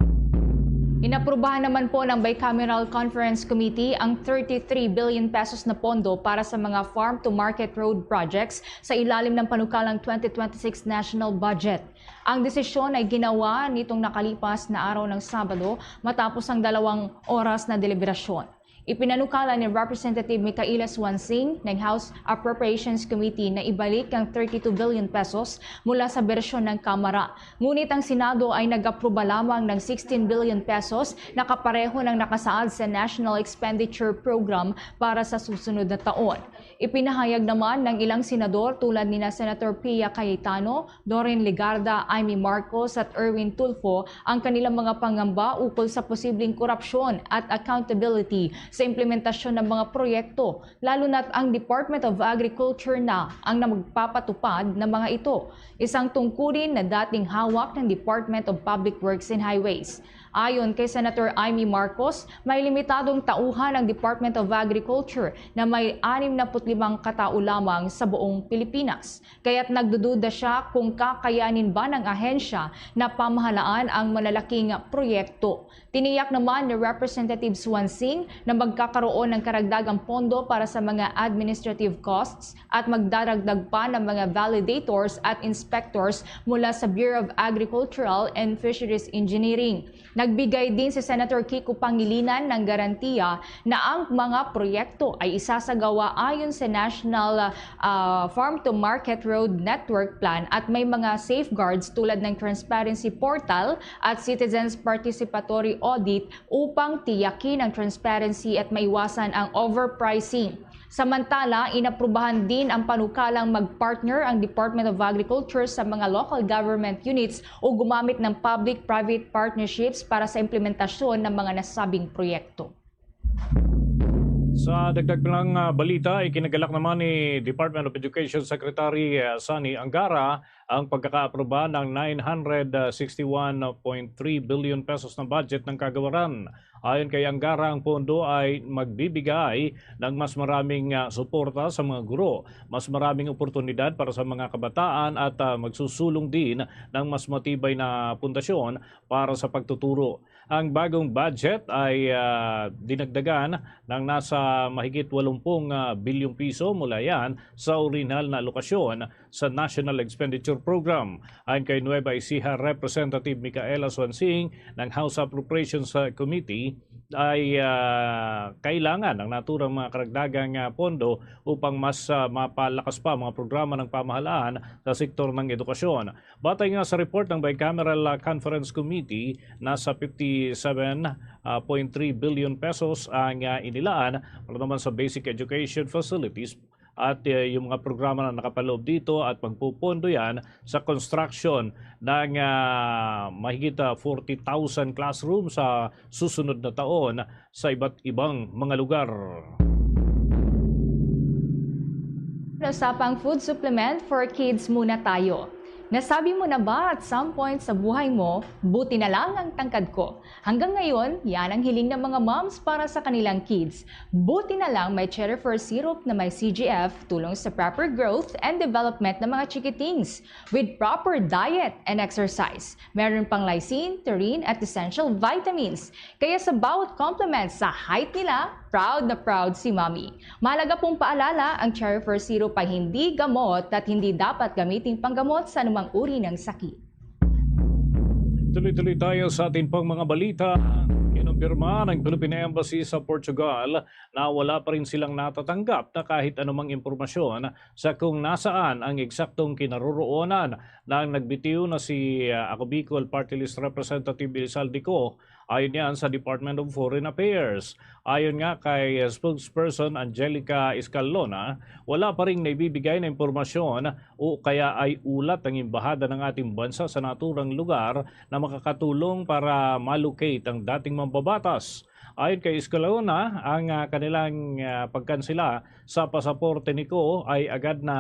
Inaprubahan naman po ng Bicameral Conference Committee ang thirty-three billion pesos na pondo para sa mga farm-to-market road projects sa ilalim ng panukalang twenty twenty-six National Budget. Ang desisyon ay ginawa nitong nakalipas na araw ng Sabado matapos ang dalawang oras na deliberasyon. Ipinanukala ni Representative Micaela Suansing ng House Appropriations Committee na ibalik ang thirty-two billion pesos mula sa bersyon ng Kamara. Ngunit ang Senado ay nag-aproba lamang ng sixteen billion pesos na kapareho ng nakasaad sa National Expenditure Program para sa susunod na taon. Ipinahayag naman ng ilang senador tulad nina Senator Pia Cayetano, Doreen Legarda, Imee Marcos at Erwin Tulfo ang kanilang mga pangamba ukol sa posibleng korupsyon at accountability sa implementasyon ng mga proyekto, lalo na't ang Department of Agriculture na ang magpapatupad ng mga ito, isang tungkulin na dating hawak ng Department of Public Works and Highways. Ayon kay Senator Imee Marcos, may limitadong tauhan ang Department of Agriculture na may anim na put limang katao lamang sa buong Pilipinas. Kaya't nagdududa siya kung kakayanin ba ng ahensya na pamahalaan ang malalaking proyekto. Tiniyak naman ni Representative Suansing na magkakaroon ng karagdagang pondo para sa mga administrative costs at magdaragdag pa ng mga validators at inspectors mula sa Bureau of Agricultural and Fisheries Engineering. Nagbigay din si Senator Kiko Pangilinan ng garantiya na ang mga proyekto ay isasagawa ayon sa National, ah, Farm to Market Road Network Plan at may mga safeguards tulad ng transparency portal at citizens participatory audit upang tiyakin ang transparency at maiwasan ang overpricing. Samantala, inaprubahan din ang panukalang mag-partner ang Department of Agriculture sa mga local government units o gumamit ng public-private partnerships para sa implementasyon ng mga nasabing proyekto. Sa dagdag lang, ah, balita, ikinagalak naman ni Department of Education Secretary, ah, Sonny Angara ang pagkakaaproba ng nine hundred sixty-one point three billion pesos na budget ng kagawaran. Ayon kay Angara, ang pondo ay magbibigay ng mas maraming, ah, suporta sa mga guro, mas maraming oportunidad para sa mga kabataan at, ah, magsusulong din ng mas matibay na pundasyon para sa pagtuturo. Ang bagong budget ay, ah, dinagdagan ng nasa mahigit walumpung, ah, bilyong piso mula yan sa orihinal na alokasyon sa National Expenditure Program. Ayon kay Nueva Ecija Representative Micaela Suansing ng House Appropriations, ah, Committee, ay, ah, kailangan ang naturang mga karagdagang, ah, pondo upang mas, ah, mapalakas pa ang mga programa ng pamahalaan sa sektor ng edukasyon. Batay nga sa report ng Bicameral, ah, Conference Committee, nasa fifty-seven point three billion pesos ang, ah, inilaan para naman sa basic education facilities at, eh, yung mga programa na nakapaloob dito at pagpupondo yan sa construction ng, ah, mahigit, ah, forty thousand classrooms sa susunod na taon sa iba't ibang mga lugar. Sa pang food supplement for kids muna tayo. Nasabi mo na ba at some point sa buhay mo, "Buti na lang ang tangkad ko"? Hanggang ngayon, yan ang hiling ng mga moms para sa kanilang kids. Buti na lang may Cherry First Syrup na may C G F, tulong sa proper growth and development ng mga chikitings, with proper diet and exercise. Meron pang lysine, taurine, at essential vitamins. Kaya sa bawat complement sa height nila, proud na proud si Mommy. Mahalaga pong paalala, ang Cherry First Syrup ay hindi gamot at hindi dapat gamiting panggamot sa anumang uri ng sakit. Tuloy-tuloy tayo sa atin pang mga balita. Kinumpirma ng Philippine Embassy sa Portugal na wala pa rin silang natatanggap na kahit anumang impormasyon sa kung nasaan ang eksaktong kinaroroonan ng nagbitiw na si, ah, Ako Bicol Party List Representative Elizalde Co, ayon yan sa Department of Foreign Affairs. Ayon nga kay, ah, spokesperson Angelica Escalona, wala pa ring naibibigay na impormasyon o kaya ay ulat ang embahada ng ating bansa sa naturang lugar na makakatulong para ma-locate ang dating mambabatas. Ayon kay Escalona, ang, ah, kanilang, ah, pagkansela sa pasaporte ni Co ay agad na,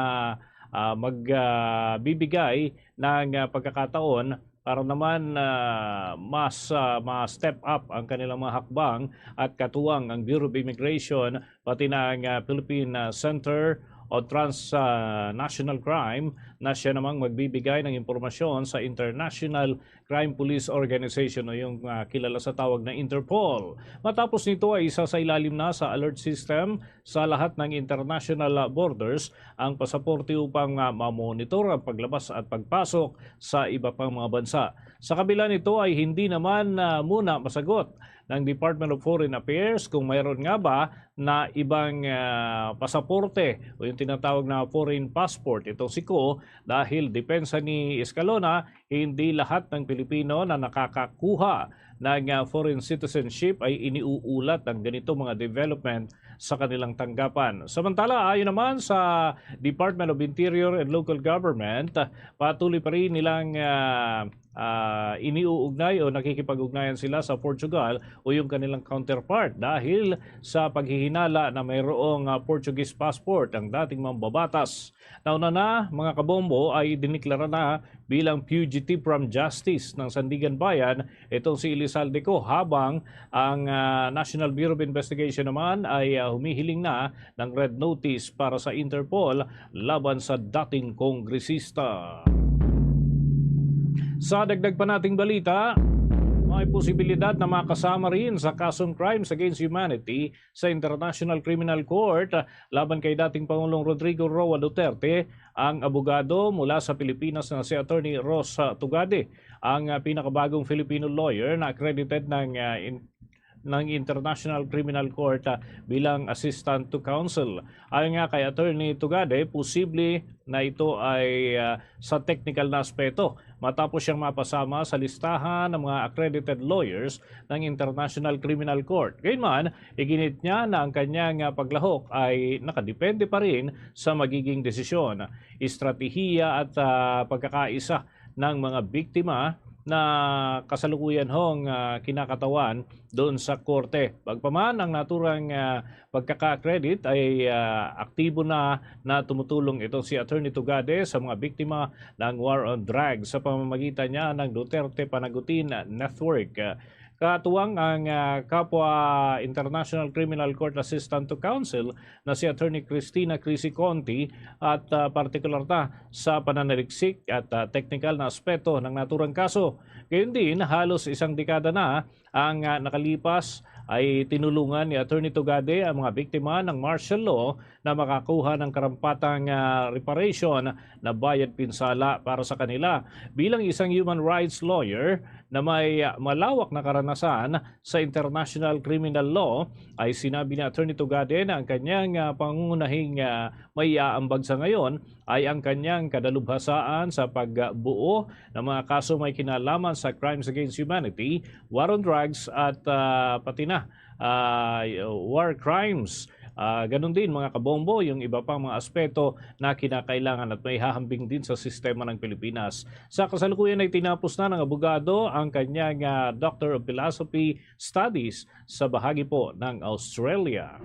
ah, mag, ah, bibigay ng, ah, pagkakataon para naman, ah, mas, ah, ma-step up ang kanilang mga hakbang at katuwang ang Bureau of Immigration, pati na ang, ah, Philippine, ah, Center on Transnational Crime na siya namang magbibigay ng impormasyon sa International Crime Police Organization o yung, ah, kilala sa tawag na Interpol. Matapos nito ay isasailalim na sa alert system sa lahat ng international, ah, borders ang pasaporte upang, ah, ma-monitor ang paglabas at pagpasok sa iba pang mga bansa. Sa kabila nito ay hindi naman, ah, muna masagot ng Department of Foreign Affairs kung mayroon nga ba na ibang, ah, pasaporte o yung tinatawag na foreign passport itong si Co, dahil depensa ni Escalona, hindi lahat ng Pilipino na nakakakuha ng, ah, foreign citizenship ay iniuulat ang ganito mga development sa kanilang tanggapan. Samantala, ayon naman sa Department of Interior and Local Government, patuloy pa rin nilang, ah, ah, iniuugnay o nakikipag-ugnayan sila sa Portugal o yung kanilang counterpart dahil sa paghihinala na mayroong, ah, Portuguese passport ang dating mambabatas. Nauna na, mga kabombo, ay diniklara na bilang fugitive from justice ng Sandiganbayan itong si Elizalde Co, habang ang, ah, National Bureau of Investigation naman ay, ah, humihiling na ng red notice para sa Interpol laban sa dating kongresista. Sa dagdag pa nating balita, may posibilidad na makasama rin sa kasong crimes against humanity sa International Criminal Court laban kay dating Pangulong Rodrigo Roa Duterte ang abogado mula sa Pilipinas na si Attorney Ross Tugade, ang, ah, pinakabagong Filipino lawyer na accredited ng, ah, in-, ng International Criminal Court, ah, bilang assistant to counsel. Ayon nga kay Attorney Tugade, posible na ito ay, ah, sa technical na aspeto matapos siyang mapasama sa listahan ng mga accredited lawyers ng International Criminal Court. Gayunman, iginit niya na ang kanyang, ah, paglahok ay nakadepende pa rin sa magiging desisyon, estratehiya at, ah, pagkakaisa ng mga biktima na kasalukuyan hong, ah, kinakatawan doon sa korte. Bagaman ang naturang, ah, pagkaka-credit ay, ah, aktibo na na tumutulong ito si Attorney Tugade sa mga biktima ng war on drugs sa pamamagitan niya ng Duterte Panagutin Network. Katuwang ang, ah, kapwa International Criminal Court Assistant to Counsel na si Attorney Christina Chrissy Conti at, ah, partikular ta sa pananaliksik at, ah, teknikal na aspeto ng naturang kaso. Gayon din, halos isang dekada na ang, ah, nakalipas ay tinulungan ni Attorney Tugade ang mga biktima ng martial law na makakuha ng karampatang, ah, reparation na bayad pinsala para sa kanila. Bilang isang human rights lawyer na may, ah, malawak na karanasan sa international criminal law, ay sinabi ni Attorney Tugade na ang kanyang, ah, pangunahing, ah, maiaambag sa ngayon ay ang kanyang kadalubhasaan sa pagbuo ng mga kaso may kinalaman sa crimes against humanity, war on drugs at, ah, pati na, ah, war crimes. Ah, ganun din, mga kabombo, yung iba pang mga aspeto na kinakailangan at may hahambing din sa sistema ng Pilipinas. Sa kasalukuyan ay tinapos na ng abogado ang kanyang, ah, Doctor of Philosophy Studies sa bahagi po ng Australia.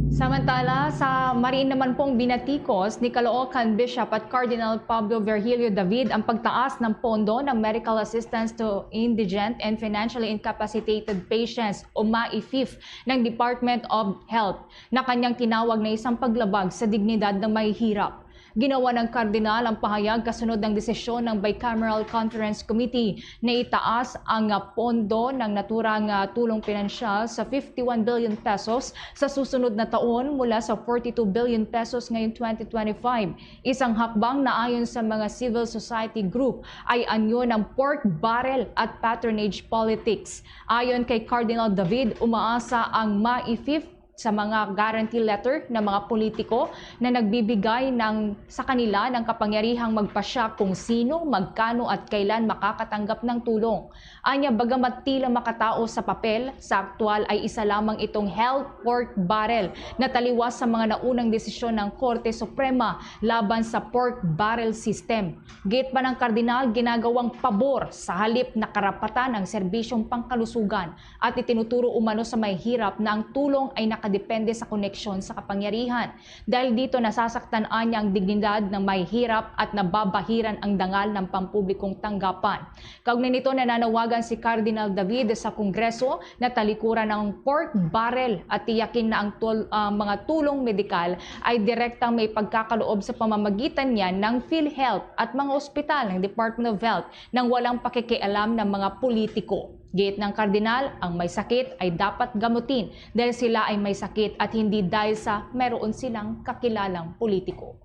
Samantala, sa mariin naman pong binatikos ni Caloocan Bishop at Cardinal Pablo Virgilio David ang pagtaas ng pondo ng medical assistance to indigent and financially incapacitated patients o maifif ng Department of Health na kanyang tinawag na isang paglabag sa dignidad ng mahihirap. Ginawa ng Kardinal ang pahayag kasunod ng desisyon ng Bicameral Conference Committee na itaas ang, ah, pondo ng naturang, ah, tulong pinansyal sa fifty-one billion pesos sa susunod na taon mula sa forty-two billion pesos ngayong twenty twenty-five. Isang hakbang na ayon sa mga civil society group ay anyo ng pork barrel at patronage politics. Ayon kay Cardinal David, umaasa ang maifif sa mga guarantee letter ng mga politiko na nagbibigay ng, sa kanila ng kapangyarihang magpasya kung sino, magkano at kailan makakatanggap ng tulong. Anya, bagamat tila makataos sa papel, sa aktual ay isa lamang itong health pork barrel na taliwas sa mga naunang desisyon ng Korte Suprema laban sa pork barrel system. Giit pa ng Kardinal, ginagawang pabor sa halip na karapatan ang serbisyong pangkalusugan at itinuturo umano sa mahihirap na ang tulong ay nakadepende sa koneksyon sa kapangyarihan. Dahil dito, nasasaktan anya ang dignidad ng mahihirap at nababahiran ang dangal ng pampublikong tanggapan. Kaugnay nito, nananawagan si Cardinal David sa Kongreso na talikuran ang pork barrel at tiyakin na ang tul-, ah, mga tulong medikal ay direktang may pagkakaloob sa pamamagitan niya ng PhilHealth at mga ospital ng Department of Health nang walang pakikialam ng mga politiko. Giit ng Kardinal, ang may sakit ay dapat gamutin dahil sila ay may sakit at hindi dahil sa meron silang kakilalang politiko.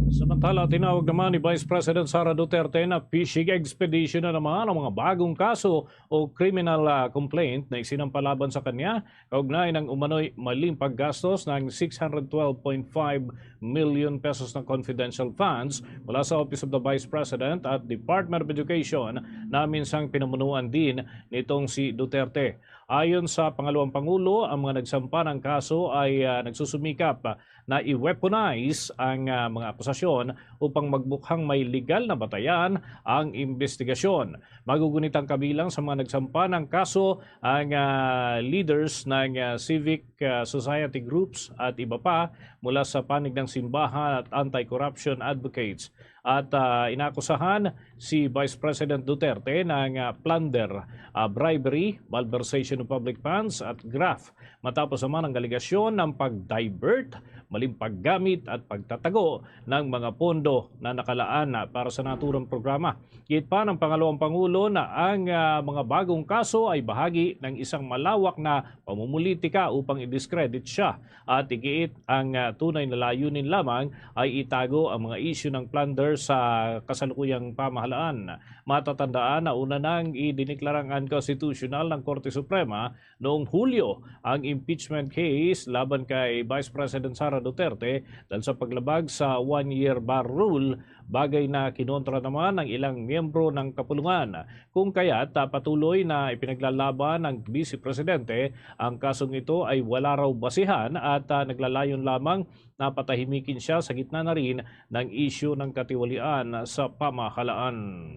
Samantala, tinawag naman ni Vice President Sara Duterte na fishing expedition na naman ang mga bagong kaso o criminal, ah, complaint na isinampa laban sa kanya kaugnay ng umano'y maling paggastos ng six hundred twelve point five million pesos na confidential funds mula sa Office of the Vice President at Department of Education na minsang pinamunuan din nitong si Duterte. Ayon sa pangalawang pangulo, ang mga nagsampa ng kaso ay, ah, nagsusumikap na i-weaponize ang, ah, mga akusasyon upang magmukhang may legal na batayan ang investigasyon. Magugunit ang kabilang sa mga nagsampa ng kaso ang, ah, leaders ng, ah, civic, ah, society groups at iba pa mula sa panig ng simbahan at anti-corruption advocates. At, ah, inakusahan si Vice President Duterte ng, ah, plunder, ah, bribery, malversation of public funds at graft, matapos naman ang alegasyon ng pag-divert, maling paggamit at pagtatago ng mga pondo na nakalaan na para sa naturang programa. Giit pa ng pangalawang pangulo na ang, ah, mga bagong kaso ay bahagi ng isang malawak na pamumulitika upang i-discredit siya at igiit ang, ah, tunay na layunin lamang ay itago ang mga isyu ng plunder sa kasalukuyang pamahalaan. Matatandaan na una nang idineklarang unconstitutional ng Korte Suprema noong Hulyo ang impeachment case laban kay Vice President Sara Duterte dahil sa paglabag sa one-year bar rule, bagay na kinontra naman ng ilang miyembro ng kapulungan. Kung kaya't, ah, patuloy na ipinaglalaban ng Vice Presidente, ang kasong ito ay wala raw basihan at, ah, naglalayon lamang na patahimikin siya sa gitna na rin ng isyu ng katiwalian sa pamahalaan.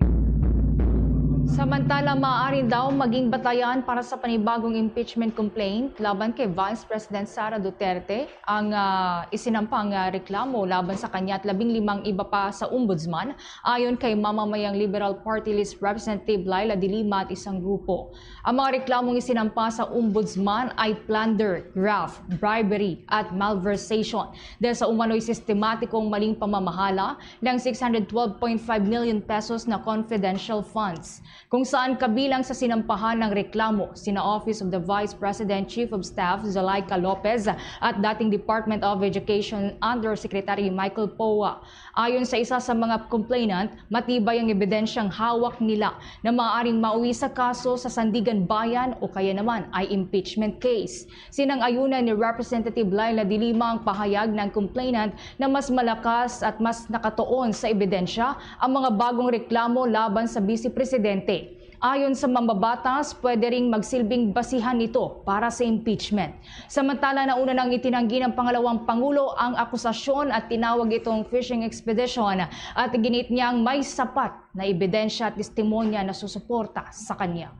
Samantala, maaari daw maging batayan para sa panibagong impeachment complaint laban kay Vice President Sara Duterte ang, ah, isinampang, ah, reklamo laban sa kanya at labing limang iba pa sa ombudsman, ayon kay mamamayang Liberal Party List Representative Leila de Lima at isang grupo. Ang mga reklamong isinampa sa ombudsman ay plunder, graft, bribery, at malversation dahil sa umano'y sistematikong maling pamamahala ng six hundred twelve point five million pesos na confidential funds, kung saan kabilang sa sinampahan ng reklamo sina Office of the Vice President Chief of Staff Zuleika Lopez at dating Department of Education Undersecretary Michael Poa. Ayon sa isa sa mga complainant, matibay ang ebidensyang hawak nila na maaaring mauwi sa kaso sa Sandiganbayan o kaya naman ay impeachment case. Sinang-ayunan ni Representative Leila de Lima ang pahayag ng complainant na mas malakas at mas nakatuon sa ebidensya ang mga bagong reklamo laban sa Vice Presidente. Ayon sa mambabatas, pwede ring magsilbing basihan nito para sa impeachment. Samantala, nauna nang itinanggi ng pangalawang pangulo ang akusasyon at tinawag itong fishing expedition at ginit niyang may sapat na ebidensya at testimonya na susuporta sa kanya.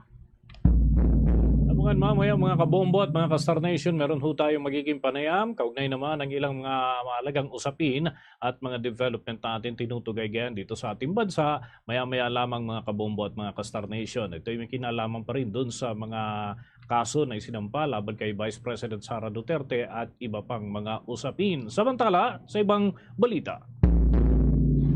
Abangan mamaya, mga kabombo at mga ka-Star Nation, meron ho tayong magiging panayam kaugnay naman ang ilang mga mahalagang usapin at mga development na ating tinutugay ngayon dito sa ating bansa. Maya-maya lamang, mga kabombo at mga ka-Star Nation. Ito'y may kinalaman pa rin dun sa mga kaso na isinampa laban kay Vice President Sara Duterte at iba pang mga usapin. Samantala, sa ibang balita.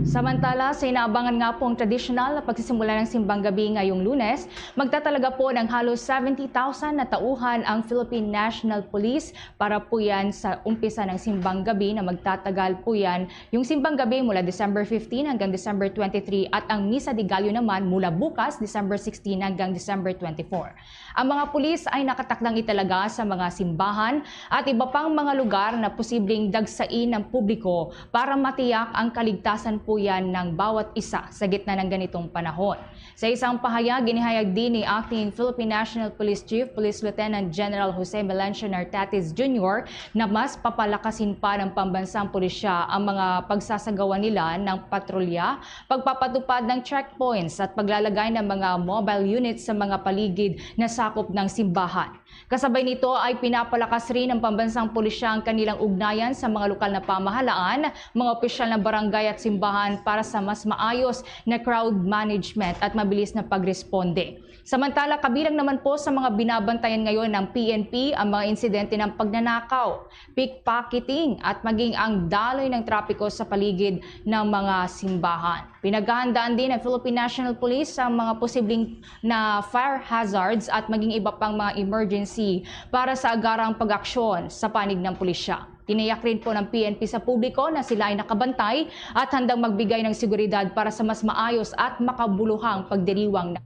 Samantala, sa inaabangan nga pong tradisyonal na pagsisimula ng Simbang Gabi ngayong Lunes, magtatalaga po ng halos seventy thousand na tauhan ang Philippine National Police para po yan sa umpisa ng Simbang Gabi na magtatagal po yan, yung Simbang Gabi mula December fifteen hanggang December twenty-three at ang Misa de Gallo naman mula bukas, December sixteen hanggang December twenty-four. Ang mga pulis ay nakatakdang italaga sa mga simbahan at iba pang mga lugar na posibleng dagsain ng publiko para matiyak ang kaligtasan po yan ng bawat isa sa gitna ng ganitong panahon. Sa isang pahayag, inihayag din ni Acting Philippine National Police Chief Police Lieutenant General Jose Melencio Nartates Junior na mas papalakasin pa ng pambansang pulisya ang mga pagsasagawa nila ng patrolya, pagpapatupad ng checkpoints at paglalagay ng mga mobile units sa mga paligid na sakop ng simbahan. Kasabay nito ay pinapalakas rin ng pambansang pulisya ang kanilang ugnayan sa mga lokal na pamahalaan, mga opisyal ng barangay at simbahan para sa mas maayos na crowd management at mabilis na pagresponde. Samantala, kabilang naman po sa mga binabantayan ngayon ng P N P ang mga insidente ng pagnanakaw, pickpocketing at maging ang daloy ng trapiko sa paligid ng mga simbahan. Pinaghahandaan din ng Philippine National Police ang mga posibleng na fire hazards at maging iba pang mga emergency para sa agarang pag-aksyon sa panig ng pulisya. Tiniyak rin po ng P N P sa publiko na sila ay nakabantay at handang magbigay ng seguridad para sa mas maayos at makabuluhang pagdiriwang na.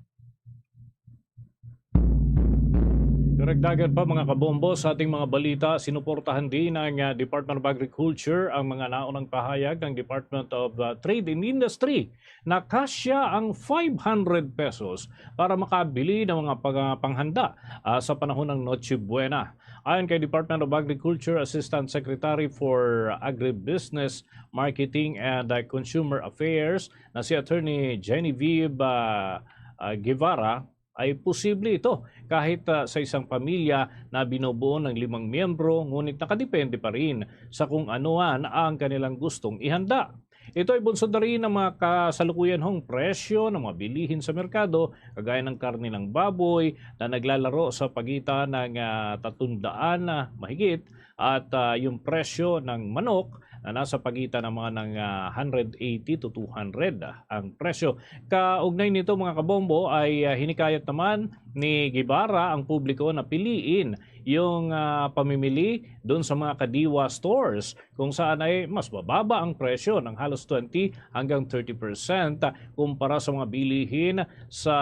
Karagdagan pa, mga kabombo, sa ating mga balita, sinuportahan din ng, ah, Department of Agriculture ang mga naunang pahayag ng Department of, ah, Trade and Industry na kasya ang five hundred pesos para makabili ng mga pang-, panghanda, ah, sa panahon ng Noche Buena. Ayon kay Department of Agriculture Assistant Secretary for Agribusiness, Marketing and, ah, Consumer Affairs na si Attorney Genevieve, ah, ah, Guevara, ay posible ito kahit, ah, sa isang pamilya na binubuo ng limang miyembro, ngunit nakadepende pa rin sa kung anuhan ang kanilang gustong ihanda. Ito ay bunsod na rin ng mga kasalukuyan hong presyo ng mga bilihin sa merkado, kagaya ng karne ng baboy na naglalaro sa pagitan ng, ah, tatundaan na mahigit at, ah, yung presyo ng manok na nasa pagitan ng mga ng, ah, hundred eighty to two hundred, ah, ang presyo. Kaugnay nito, mga kabombo, ay, ah, hinikayat naman ni Guevara ang publiko na piliin yung, ah, pamimili dun sa mga Kadiwa stores, kung saan ay mas mababa ang presyo ng halos twenty hanggang thirty percent kumpara sa mga bilihin sa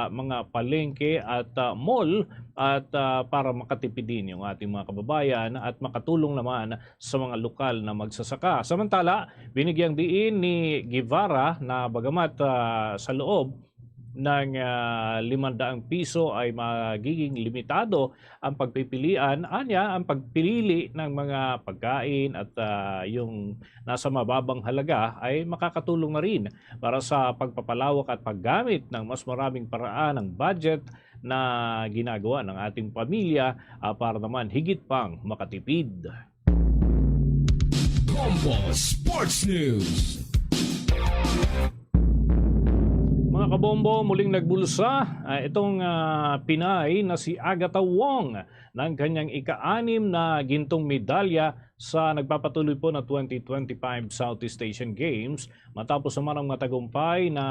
mga palengke at, ah, mall at, ah, para makatipid din yung ating mga kababayan at makatulong naman sa mga lokal na magsasaka. Samantala, binigyang diin ni Guevara na bagamat, ah, sa loob ng, ah, limang daang piso ay magiging limitado ang pagpipilian, anya ang pagpili ng mga pagkain at, ah, yung nasa mababang halaga ay makakatulong na rin para sa pagpapalawak at paggamit ng mas maraming paraan ng budget na ginagawa ng ating pamilya, ah, para naman higit pang makatipid. Bombo Sports News. Mga kabombo, muling nagbulsa, ah, itong, ah, Pinay na si Agatha Wong ng kanyang ika-anim na gintong medalya sa nagpapatuloy po na twenty twenty-five Southeast Asian Games, matapos naman ang matagumpay na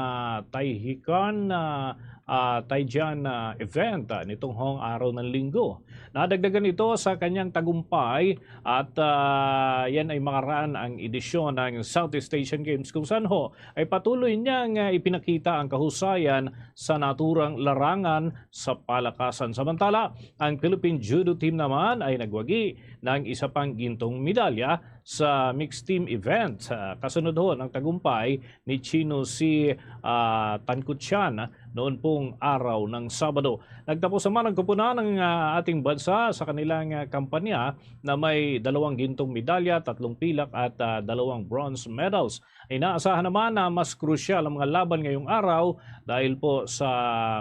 Taihikan, ah, ah, Taijian, ah, event, ah, nitong hong araw ng Linggo. Nadagdagan ito sa kanyang tagumpay at, ah, yan ay makaraan ang edisyon ng Southeast Asian Games, kung saan ho ay patuloy niyang, ah, ipinakita ang kahusayan sa naturang larangan sa palakasan. Samantala, ang Philippine Judo Team naman ay nagwagi ng isa pang gintong medalya sa mixed team event, ah, kasunod ho ng tagumpay ni Chino C, ah, Tancuchian noon pong araw ng Sabado. Nagtapos naman ang koponan ng, ah, ating bansa sa kanilang, ah, kampanya na may dalawang gintong medalya, tatlong pilak at, ah, dalawang bronze medals. Inaasahan naman na mas krusyal ang mga laban ngayong araw dahil po sa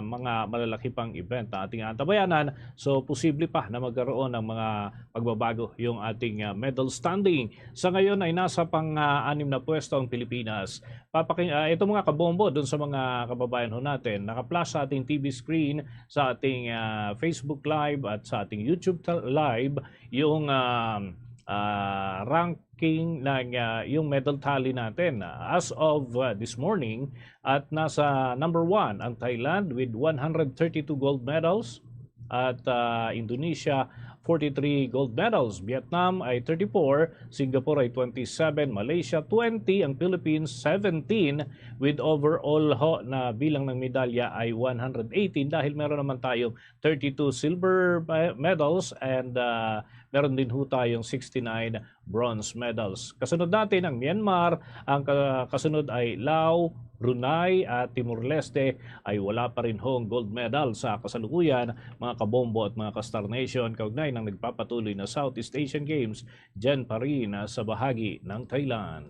mga malalaki pang event na ating antabayanan. So, posible pa na magkaroon ng mga pagbabago yung ating, ah, medal standing. Sa ngayon ay nasa pang, ah, anim na pwesto ang Pilipinas. Papaki-, ah, ito mga kabombo dun sa mga kababayan ho natin, naka-flash sa ating T V screen, sa ating, ah, Facebook Live at sa ating YouTube ta-, Live yung, ah, ah, ranking ng, ah, yung medal tally natin. As of, ah, this morning, at nasa number one ang Thailand with one hundred thirty-two gold medals, at, ah, Indonesia, forty-three gold medals. Vietnam ay thirty-four, Singapore ay twenty-seven, Malaysia twenty, ang Philippines seventeen, with overall ho na bilang ng medalya ay one hundred eighteen, dahil meron naman tayong thirty-two silver, eh, medals and, ah, meron din ho tayong sixty-nine bronze medals. Kasunod natin ang Myanmar, ang ka-, kasunod ay Laos, Brunei at Timor-Leste ay wala pa rin hong gold medal sa kasalukuyan, mga kabombo at mga ka-Star Nation, kaugnay ng nagpapatuloy na Southeast Asian Games dyan pa rin, ah, sa bahagi ng Thailand.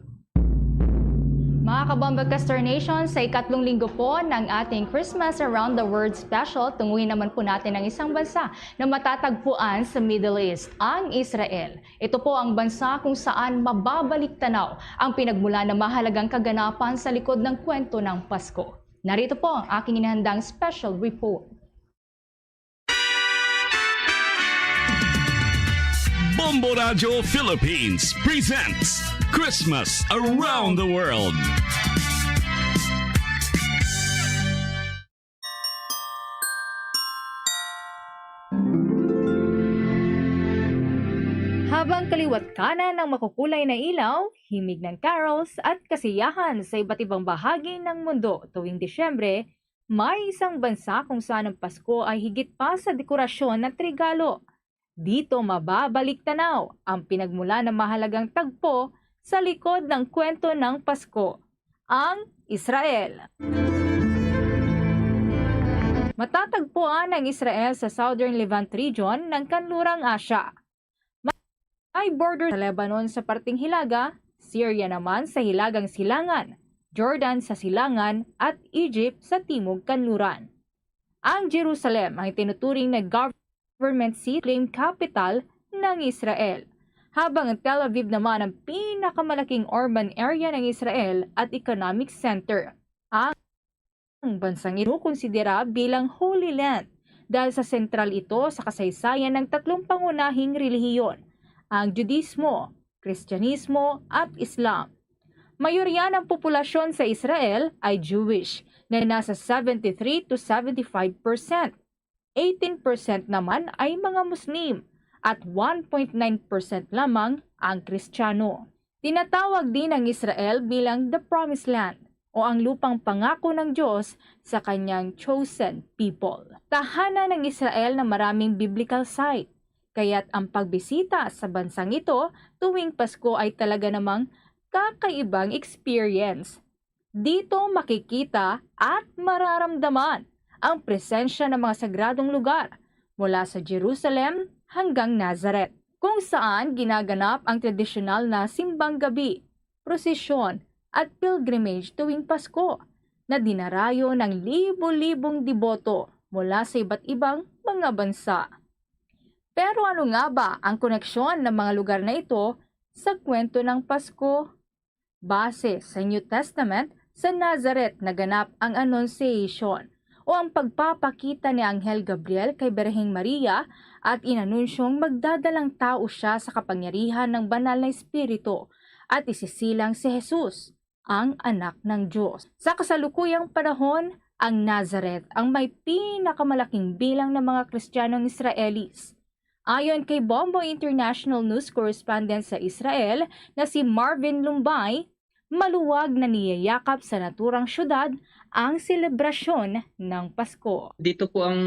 Mga kabombo at ka-Star Nation, sa ikatlong linggo po ng ating Christmas Around the World Special, tunguhin naman po natin ang isang bansa na matatagpuan sa Middle East, ang Israel. Ito po ang bansa kung saan mababalik tanaw ang pinagmulan na mahalagang kaganapan sa likod ng kwento ng Pasko. Narito po ang aking inihandang special report. Bombo Radyo Philippines presents Christmas Around the World. Habang kaliwat kanan ang makukulay na ilaw, himig ng carols at kasiyahan sa iba't ibang bahagi ng mundo tuwing Disyembre, may isang bansa kung saan ang Pasko ay higit pa sa dekorasyon at regalo. Dito mababalik tanaw ang pinagmulan ng mahalagang tagpo sa likod ng kwento ng Pasko, ang Israel. Matatagpuan ang Israel sa Southern Levant region ng Kanlurang Asya. May border sa Lebanon sa parteng hilaga, Syria naman sa hilagang silangan, Jordan sa silangan, at Egypt sa timog kanluran. Ang Jerusalem ang tinuturing na government city, claim capital ng Israel, habang ang Tel Aviv naman ang pinakamalaking urban area ng Israel at economic center. Ang bansang ito konsidera bilang Holy Land dahil sa sentral ito sa kasaysayan ng tatlong pangunahing relihiyon, ang Judaismo, Kristyanismo, at Islam. Mayorya ng populasyon sa Israel ay Jewish, na nasa seventy-three to seventy-five percent. eighteen percent naman ay mga Muslim, at one point nine percent lamang ang Kristiyano. Tinatawag din ang Israel bilang the Promised Land, o ang lupang pangako ng Diyos sa kanyang chosen people. Tahanan ng Israel ng maraming biblical site, kaya't ang pagbisita sa bansang ito tuwing Pasko ay talaga namang kakaibang experience. Dito makikita at mararamdaman ang presensya ng mga sagradong lugar, mula sa Jerusalem hanggang Nazareth, kung saan ginaganap ang tradisyonal na simbang gabi, prosesyon, at pilgrimage tuwing Pasko, na dinarayo ng libo-libong deboto mula sa iba't ibang mga bansa. Pero ano nga ba ang koneksyon ng mga lugar na ito sa kwento ng Pasko? Base sa New Testament, sa Nazareth naganap ang Annunciation, o ang pagpapakita ni Anghel Gabriel kay Birheng Maria at inanunsyong magdadalang tao siya sa kapangyarihan ng Banal na Espiritu at isisilang si Jesus, ang Anak ng Diyos. Sa kasalukuyang panahon, ang Nazareth ang may pinakamalaking bilang ng mga Kristiyanong Israelis. Ayon kay Bombo International News correspondent sa Israel na si Marvin Lumbay, maluwag na niyayakap sa naturang syudad ang selebrasyon ng Pasko. Dito po ang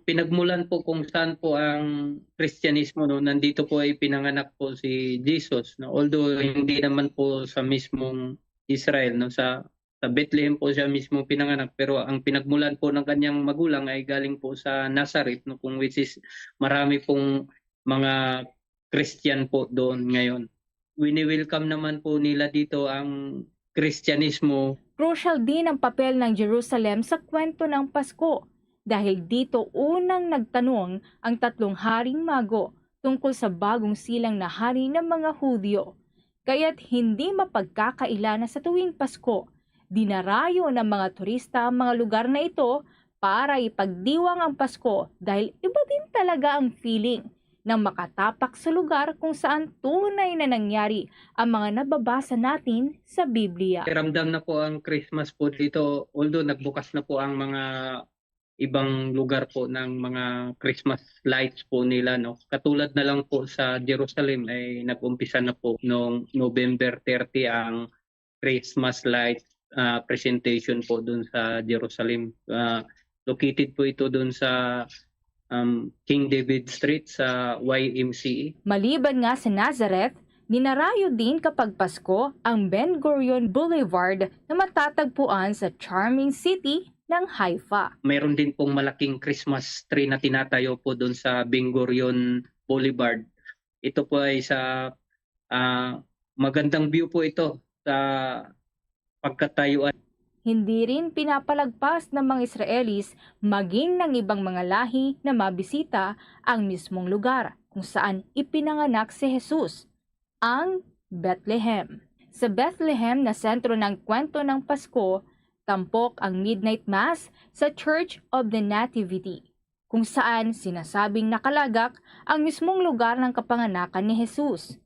pinagmulan po kung saan po ang Kristyanismo, no? Nandito po ay pinanganak po si Jesus, no? Although hindi naman po sa mismong Israel, no? Sa, sa Bethlehem po siya mismo pinanganak, pero ang pinagmulan po ng kanyang magulang ay galing po sa Nazareth, no? Kung which is marami pong mga Christian po doon ngayon. Wini-welcome naman po nila dito ang Kristyanismo. Crucial din ang papel ng Jerusalem sa kwento ng Pasko, dahil dito unang nagtanong ang tatlong haring mago tungkol sa bagong silang na hari ng mga Hudyo. Kaya't hindi mapagkakaila na sa tuwing Pasko, dinarayo ng mga turista ang mga lugar na ito para ipagdiwang ang Pasko, dahil iba din talaga ang feeling na makatapak sa lugar kung saan tunay na nangyari ang mga nababasa natin sa Biblia. Ramdam na po ang Christmas po dito, although nagbukas na po ang mga ibang lugar po ng mga Christmas lights po nila, no? Katulad na lang po sa Jerusalem ay nag-umpisa na po noong November thirty ang Christmas light, ah, presentation po dun sa Jerusalem. Ah, located po ito dun sa, um, King David Street sa Y M C A. Maliban nga sa Nazareth, dinarayo din kapag Pasko ang Ben Gurion Boulevard na matatagpuan sa charming city ng Haifa. Mayroon din pong malaking Christmas tree na tinatayo po dun sa Ben Gurion Boulevard. Ito po ay sa, ah, magandang view po ito sa pagkatayuan. Hindi rin pinapalagpas ng mga Israelis maging ng ibang mga lahi na mabisita ang mismong lugar kung saan ipinanganak si Jesus, ang Bethlehem. Sa Bethlehem na sentro ng kwento ng Pasko, tampok ang Midnight Mass sa Church of the Nativity, kung saan sinasabing nakalagak ang mismong lugar ng kapanganakan ni Jesus.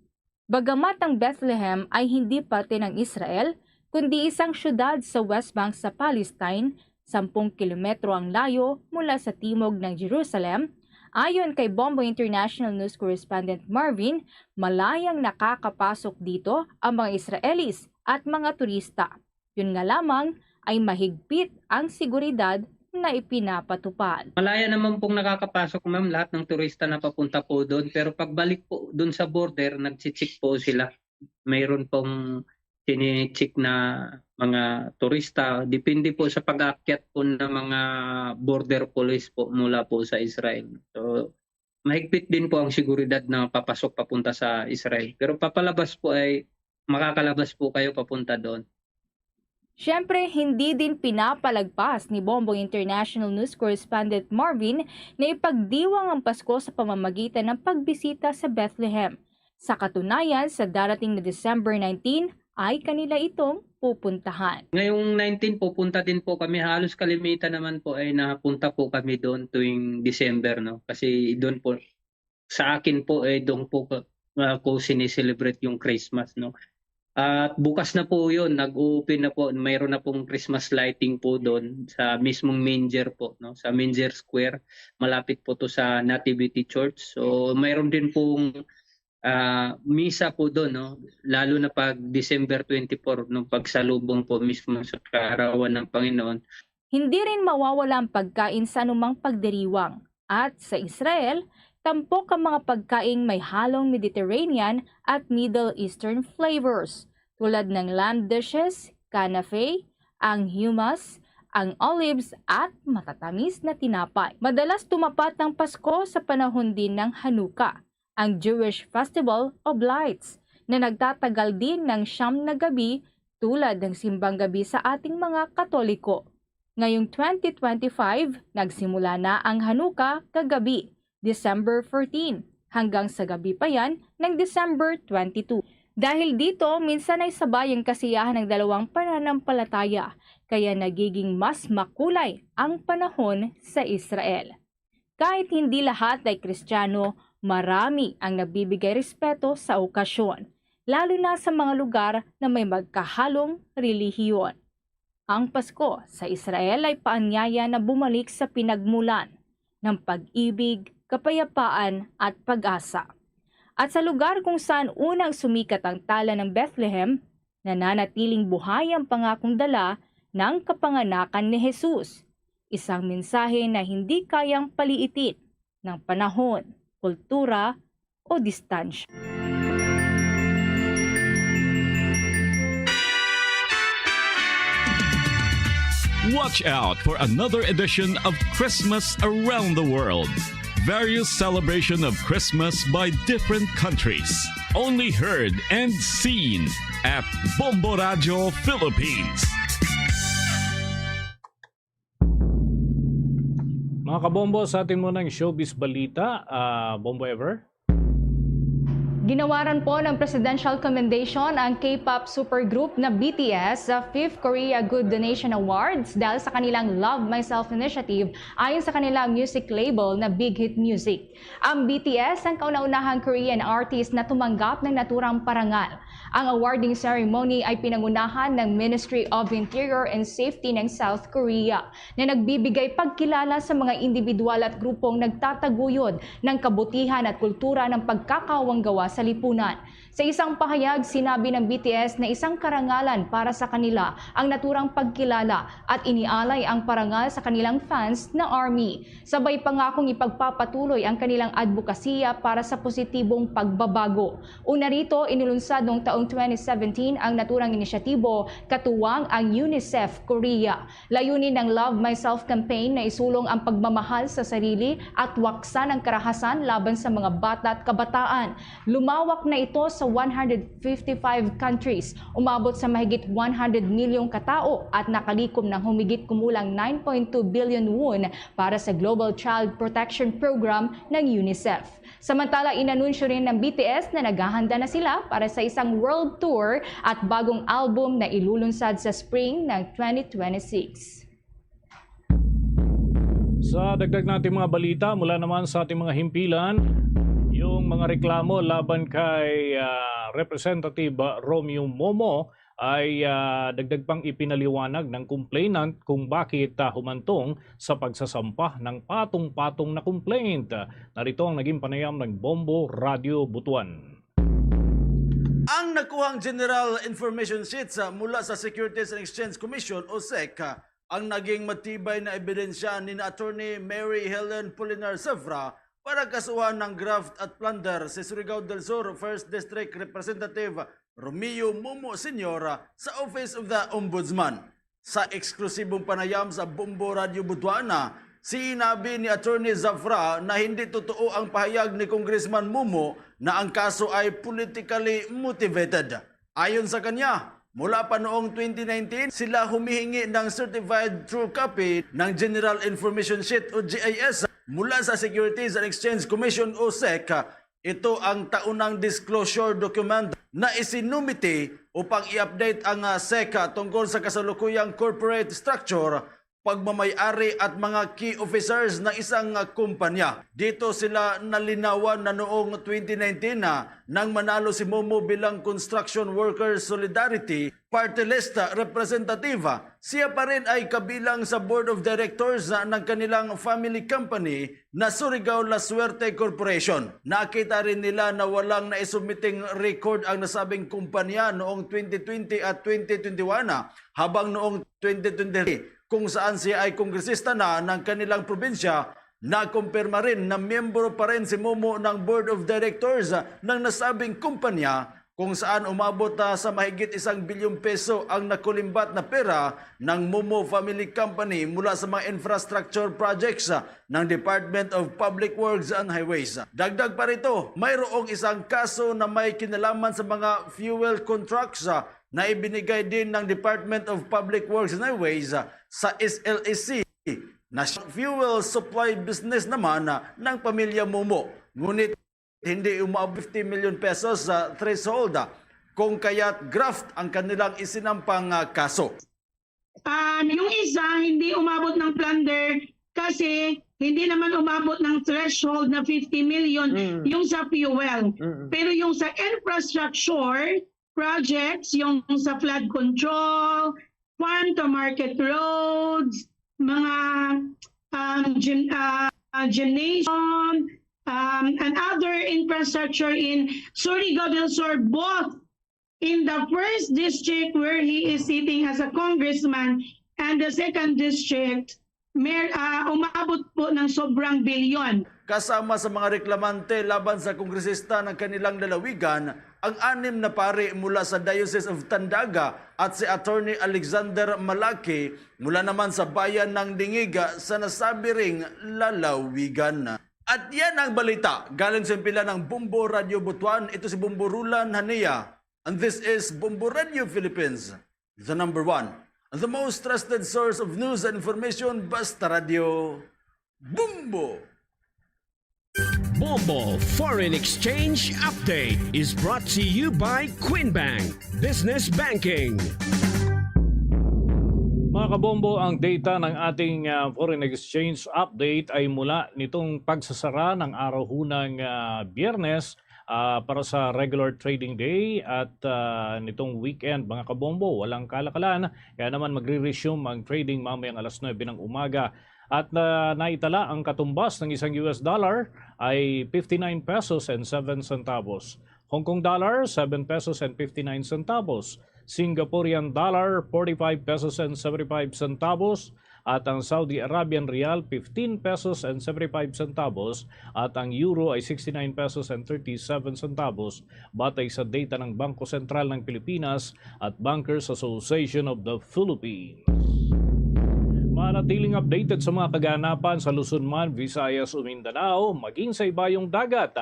Bagamat ang Bethlehem ay hindi parte ng Israel, kundi isang syudad sa West Bank sa Palestine, sampung kilometro ang layo mula sa timog ng Jerusalem, ayon kay Bombo International News correspondent Marvin, malayang nakakapasok dito ang mga Israelis at mga turista. Yun nga lamang ay mahigpit ang seguridad na ipinapatupad. Malaya naman pong nakakapasok, ma'am, lahat ng turista na papunta po doon. Pero pagbalik po doon sa border, nagche-check po sila. Mayroon pong chine-check na mga turista. Depende po sa pag-aakyat po ng mga border police po mula po sa Israel. So, mahigpit din po ang seguridad na papasok papunta sa Israel. Pero papalabas po ay makakalabas po kayo papunta doon. Siyempre, hindi din pinapalagpas ni Bombo International News correspondent Marvin na ipagdiwang ang Pasko sa pamamagitan ng pagbisita sa Bethlehem. Sa katunayan, sa darating na December nineteen ay kanila itong pupuntahan. Ngayong nineteen, pupunta din po kami. Halos kalimitan naman po ay napunta po kami doon tuwing December, no? Kasi doon po, sa akin po, eh, doon po ka-, ako sineselebrate yung Christmas, no? At bukas na po yun, nag-open na po, mayroon na pong Christmas lighting po doon sa mismong manger po, no? Sa Manger Square, malapit po to sa Nativity Church. So, mayroon din pong ah, misa po doon, no? Lalo na pag December twenty-four, nung pagsalubong po mismo sa kaarawan ng Panginoon. Hindi rin mawawala ang pagkain sa anumang pagdiriwang. At sa Israel, tampok ang mga pagkaing may halong Mediterranean at Middle Eastern flavors, tulad ng lamb dishes, kanafe, ang hummus, ang olives, at matatamis na tinapay. Madalas tumapat ang Pasko sa panahon din ng Hanukkah, ang Jewish Festival of Lights, na nagtatagal din ng siyam na gabi tulad ng simbang gabi sa ating mga Katoliko. Ngayong twenty twenty-five, nagsimula na ang Hanukkah kagabi, December fourteen, hanggang sa gabi pa yan ng December twenty-two. Dahil dito, minsan ay sabay ang kasiyahan ng dalawang pananampalataya, kaya nagiging mas makulay ang panahon sa Israel. Kahit hindi lahat ay Kristiyano, marami ang nagbibigay respeto sa okasyon, lalo na sa mga lugar na may magkahalong relihiyon. Ang Pasko sa Israel ay paanyaya na bumalik sa pinagmulan ng pag-ibig, kapayapaan, at pag-asa. At sa lugar kung saan unang sumikat ang tala ng Bethlehem, nananatiling buhay ang pangakong dala ng kapanganakan ni Jesus, isang mensahe na hindi kayang paliitin ng panahon, kultura, o distansya. Watch out for another edition of Christmas Around the World. Various celebration of Christmas by different countries. Only heard and seen at Bombo Radio Philippines. Mga kabombo, sa atin muna ang showbiz balita. Ah, Bombo Ever? Ginawaran po ng Presidential Commendation ang K-pop supergroup na B T S sa Fifth Korea Good Donation Awards dahil sa kanilang Love Myself Initiative ayon sa kanilang music label na Big Hit Music. Ang B T S ang kauna-unahang Korean artist na tumanggap ng naturang parangal. Ang awarding ceremony ay pinangunahan ng Ministry of Interior and Safety ng South Korea na nagbibigay pagkilala sa mga individual at grupong nagtataguyod ng kabutihan at kultura ng pagkakawanggawa sa lipunan. Sa isang pahayag, sinabi ng B T S na isang karangalan para sa kanila ang naturang pagkilala at inialay ang parangal sa kanilang fans na ARMY. Sabay pa nga akong ipagpapatuloy ang kanilang adbokasiya para sa positibong pagbabago. Una rito, inilunsad noong taong twenty seventeen ang naturang inisyatibo katuwang ang UNICEF Korea. Layunin ng Love Myself campaign na isulong ang pagmamahal sa sarili at waksan ang karahasan laban sa mga bata at kabataan. Lumawak na ito sa one hundred fifty-five countries, umabot sa mahigit one hundred milyong katao at nakalikom ng humigit kumulang nine point two billion won para sa Global Child Protection Program ng UNICEF. Samantala, inanunsyo rin ng B T S na naghahanda na sila para sa isang world tour at bagong album na ilulunsad sa spring ng twenty twenty-six. Sa dagdag nating mga balita, mula naman sa ating mga himpilan, yung mga reklamo laban kay ah, Representative Romeo Momo ay ah, dagdag pang ipinaliwanag ng complainant kung bakit ah, humantong sa pagsasampa ng patong-patong na complaint. Narito ang naging panayam ng Bombo Radio Butuan. Ang nakuhang General Information Sheets ah, mula sa Securities and Exchange Commission o SEC ah, ang naging matibay na ebidensya ni Attorney Mary Helen Polinar Zafra para kasuhan ng graft at plunder si Surigao del Sur First District Representative Romeo Momo Senior ah, sa Office of the Ombudsman. Sa eksklusibong panayam sa Bombo Radio Butuan, sinabi ni Attorney Zafra na hindi totoo ang pahayag ni Congressman Momo na ang kaso ay politically motivated. Ayon sa kanya, mula pa noong twenty nineteen, sila humihingi ng certified true copy ng General Information Sheet o G I S mula sa Securities and Exchange Commission o SEC. Ito ang taunang disclosure document na isinumiti upang i-update ang ah, SEC tungkol sa kasalukuyang corporate structure pagmamay-ari at mga key officers ng isang, ah, kumpanya. Dito sila nalinawan na noong twenty nineteen na nang manalo si Momo bilang Construction Workers Solidarity Party List, ah, representative. Siya pa rin ay kabilang sa board of directors, ah, ng kanilang family company na Surigao La Suerte Corporation. Nakita rin nila na walang naisubmiting record ang nasabing kumpanya noong twenty twenty at twenty twenty-one, ah, habang noong twenty twenty-three, kung saan siya ay kongresista na ng kanilang probinsya, nakumpirma rin na miyembro pa rin si Momo ng board of directors ng nasabing kumpanya, kung saan umabot na sa mahigit isang bilyong peso ang nakulimbat na pera ng Momo Family Company mula sa mga infrastructure projects ng Department of Public Works and Highways. Dagdag pa rito, mayroong isang kaso na may kinalaman sa mga fuel contracts na ibinigay din ng Department of Public Works and Highways sa S L E C na fuel supply business naman ng pamilya Momo. Ngunit hindi umabot fifty million pesos sa threshold, kung kaya't graft ang kanilang isinampang, ah, kaso. Um, yung isa, hindi umabot ng plunder kasi hindi naman umabot ng threshold na fifty million Mm. yung sa fuel. Mm-mm. Pero yung sa infrastructure projects, yung sa flood control, farm to market roads, mga um, gym, uh, gymnasium, um, and other infrastructure in Surigao del Sur, both in the first district where he is sitting as a congressman and the second district, mer, uh, umabot po ng sobrang bilyon. Kasama sa mga reklamante laban sa kongresista ng kanilang lalawigan ang anim na pari mula sa Diocese of Tandaga at si Attorney Alexander Malaki mula naman sa bayan ng Dingiga sa nasabi ring lalawigan. At yan ang balita galing sa himpilan ng Bombo Radio Butuan. Ito si Bombo Rulan Hania, and this is Bombo Radio Philippines, the number one and the most trusted source of news and information. Basta Radio, Bombo! Bombo Foreign Exchange Update is brought to you by Queen Bank Business Banking. Mga kabombo, ang data ng ating ah, foreign exchange update ay mula nitong pagsasara ng araw hunang ah, Biyernes ah, para sa regular trading day at ah, nitong weekend, mga kabombo. Walang kalakalan, kaya naman magre-resume ang trading mamayang alas nuebe ng umaga. At na naitala ang katumbas ng isang U S dollar ay fifty-nine pesos and seven centavos. Hong Kong dollar, seven pesos and fifty-nine centavos. Singaporean dollar, forty-five pesos and seventy-five centavos. At ang Saudi Arabian rial, fifteen pesos and seventy-five centavos. At ang euro ay sixty-nine pesos and thirty-seven centavos, batay sa data ng Bangko Sentral ng Pilipinas at Bankers Association of the Philippines. Manatiling updated sa mga kaganapan sa Luzon man, Visayas o Mindanao, maging sa ibayong dagat.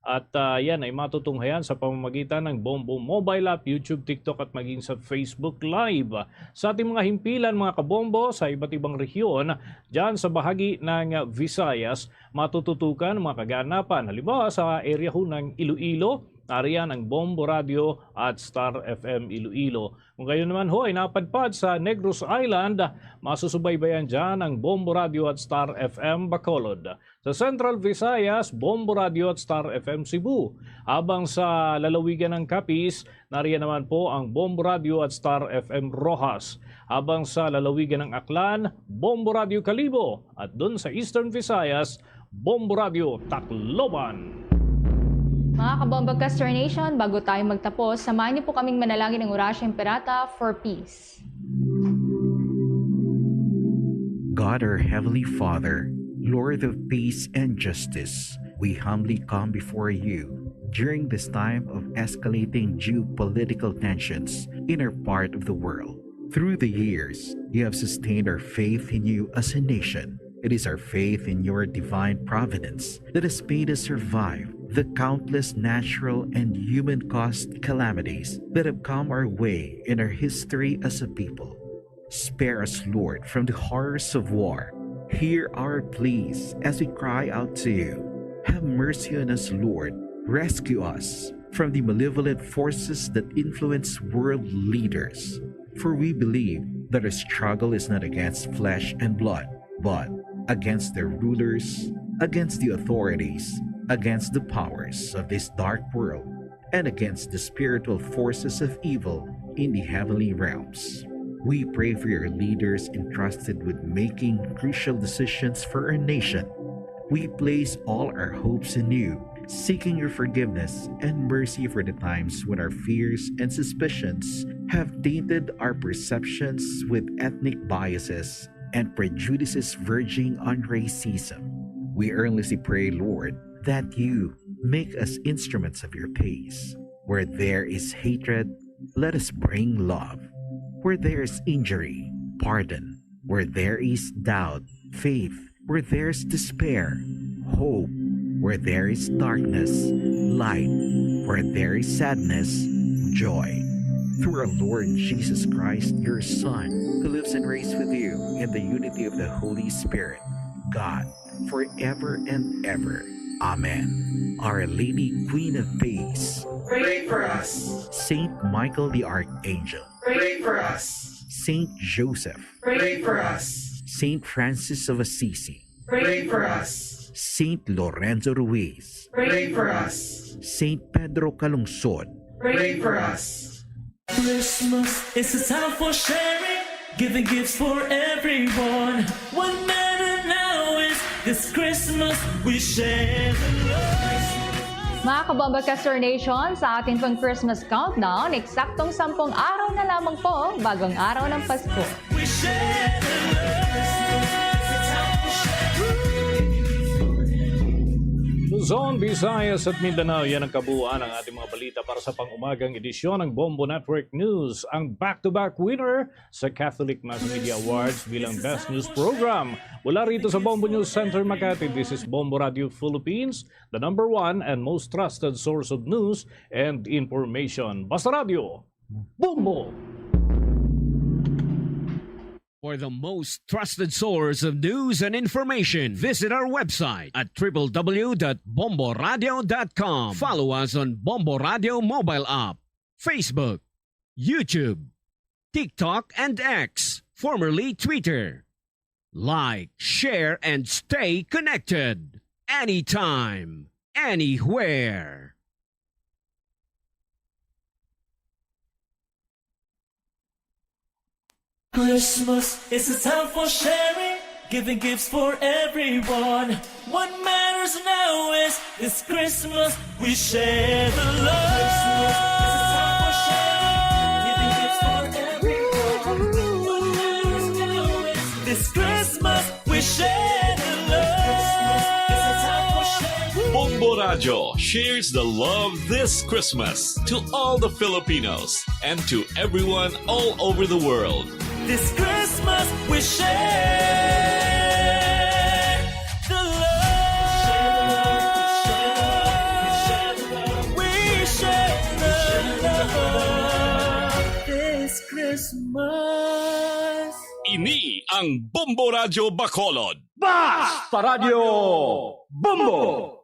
At ah, yan ay matutunghayan sa pamamagitan ng Bombo Mobile App, YouTube, TikTok at maging sa Facebook Live. Sa ating mga himpilan, mga kabombo, sa iba't ibang rehiyon, dyan sa bahagi ng Visayas, matututukan ang mga kaganapan. Halimbawa, sa area ho ng Iloilo, nariyan ang Bombo Radio at Star F M Iloilo. Kung kayo naman ho ay napadpad sa Negros Island, masusubaybayan dyan ang Bombo Radio at Star F M Bacolod. Sa Central Visayas, Bombo Radio at Star F M Cebu. Habang sa lalawigan ng Capiz, nariyan naman po ang Bombo Radio at Star F M Roxas. Habang sa lalawigan ng Aklan, Bombo Radio Kalibo. At dun sa Eastern Visayas, Bombo Radio Tacloban. Mga kabombo Caster Nation, bago tayo magtapos, samahan niyo po kaming manalangin ng Orasyo Imperata for peace. God, our Heavenly Father, Lord of peace and justice, we humbly come before you during this time of escalating geopolitical tensions in our part of the world. Through the years, you have sustained our faith in you as a nation. It is our faith in your divine providence that has made us survive the countless natural and human caused calamities that have come our way in our history as a people. Spare us, Lord, from the horrors of war. Hear our pleas as we cry out to you. Have mercy on us, Lord. Rescue us from the malevolent forces that influence world leaders. For we believe that our struggle is not against flesh and blood, but against the rulers, against the authorities, against the powers of this dark world, and against the spiritual forces of evil in the heavenly realms. We pray for your leaders entrusted with making crucial decisions for our nation. We place all our hopes in you, seeking your forgiveness and mercy for the times when our fears and suspicions have tainted our perceptions with ethnic biases and prejudices verging on racism. We earnestly pray, Lord, that you make us instruments of your peace. Where there is hatred, let us bring love. Where there is injury, pardon. Where there is doubt, faith. Where there is despair, hope. Where there is darkness, light. Where there is sadness, joy. Through our Lord Jesus Christ, your Son, who lives and reigns with you in the unity of the Holy Spirit, God, forever and ever. Amen. Our Lady, Queen of Peace, pray for us. Saint Michael the Archangel, pray for us. Saint Joseph, pray for us. Saint Francis of Assisi, pray for us. Saint Lorenzo Ruiz, pray for us. Saint Pedro Calungsod, pray for us. Christmas is a time for sharing, giving gifts for everyone. What matter now is this Christmas we share the love. Mga Kabombo Castor Nation, sa ating pang Christmas countdown, eksaktong sampung araw na lamang po bago ang araw ng Pasko. We share the love. Luzon, Visayas at Mindanao, yan ang kabuuan ng ating mga balita para sa pang-umagang edisyon ng Bombo Network News. Ang back-to-back winner sa Catholic Mass Media Awards bilang Best News Program. Mula rito sa Bombo News Center, Makati, this is Bombo Radio Philippines, the number one and most trusted source of news and information. Basta Radio, Bombo! For the most trusted source of news and information, visit our website at triple W dot bomboradio dot com. Follow us on Bombo Radio mobile app, Facebook, YouTube, TikTok, and X, formerly Twitter. Like, share, and stay connected anytime, anywhere. Christmas is a time for sharing, giving gifts for everyone. What matters now is this Christmas we share the love. Christmas is a time for sharing, giving gifts for everyone. What matters now is this Christmas we share the love. Bombo Radio shares the love this Christmas to all the Filipinos and to everyone all over the world. This Christmas we share the love. We share the love this Christmas. Ini ang Bombo Radyo Bacolod. Basta Radyo Bombo!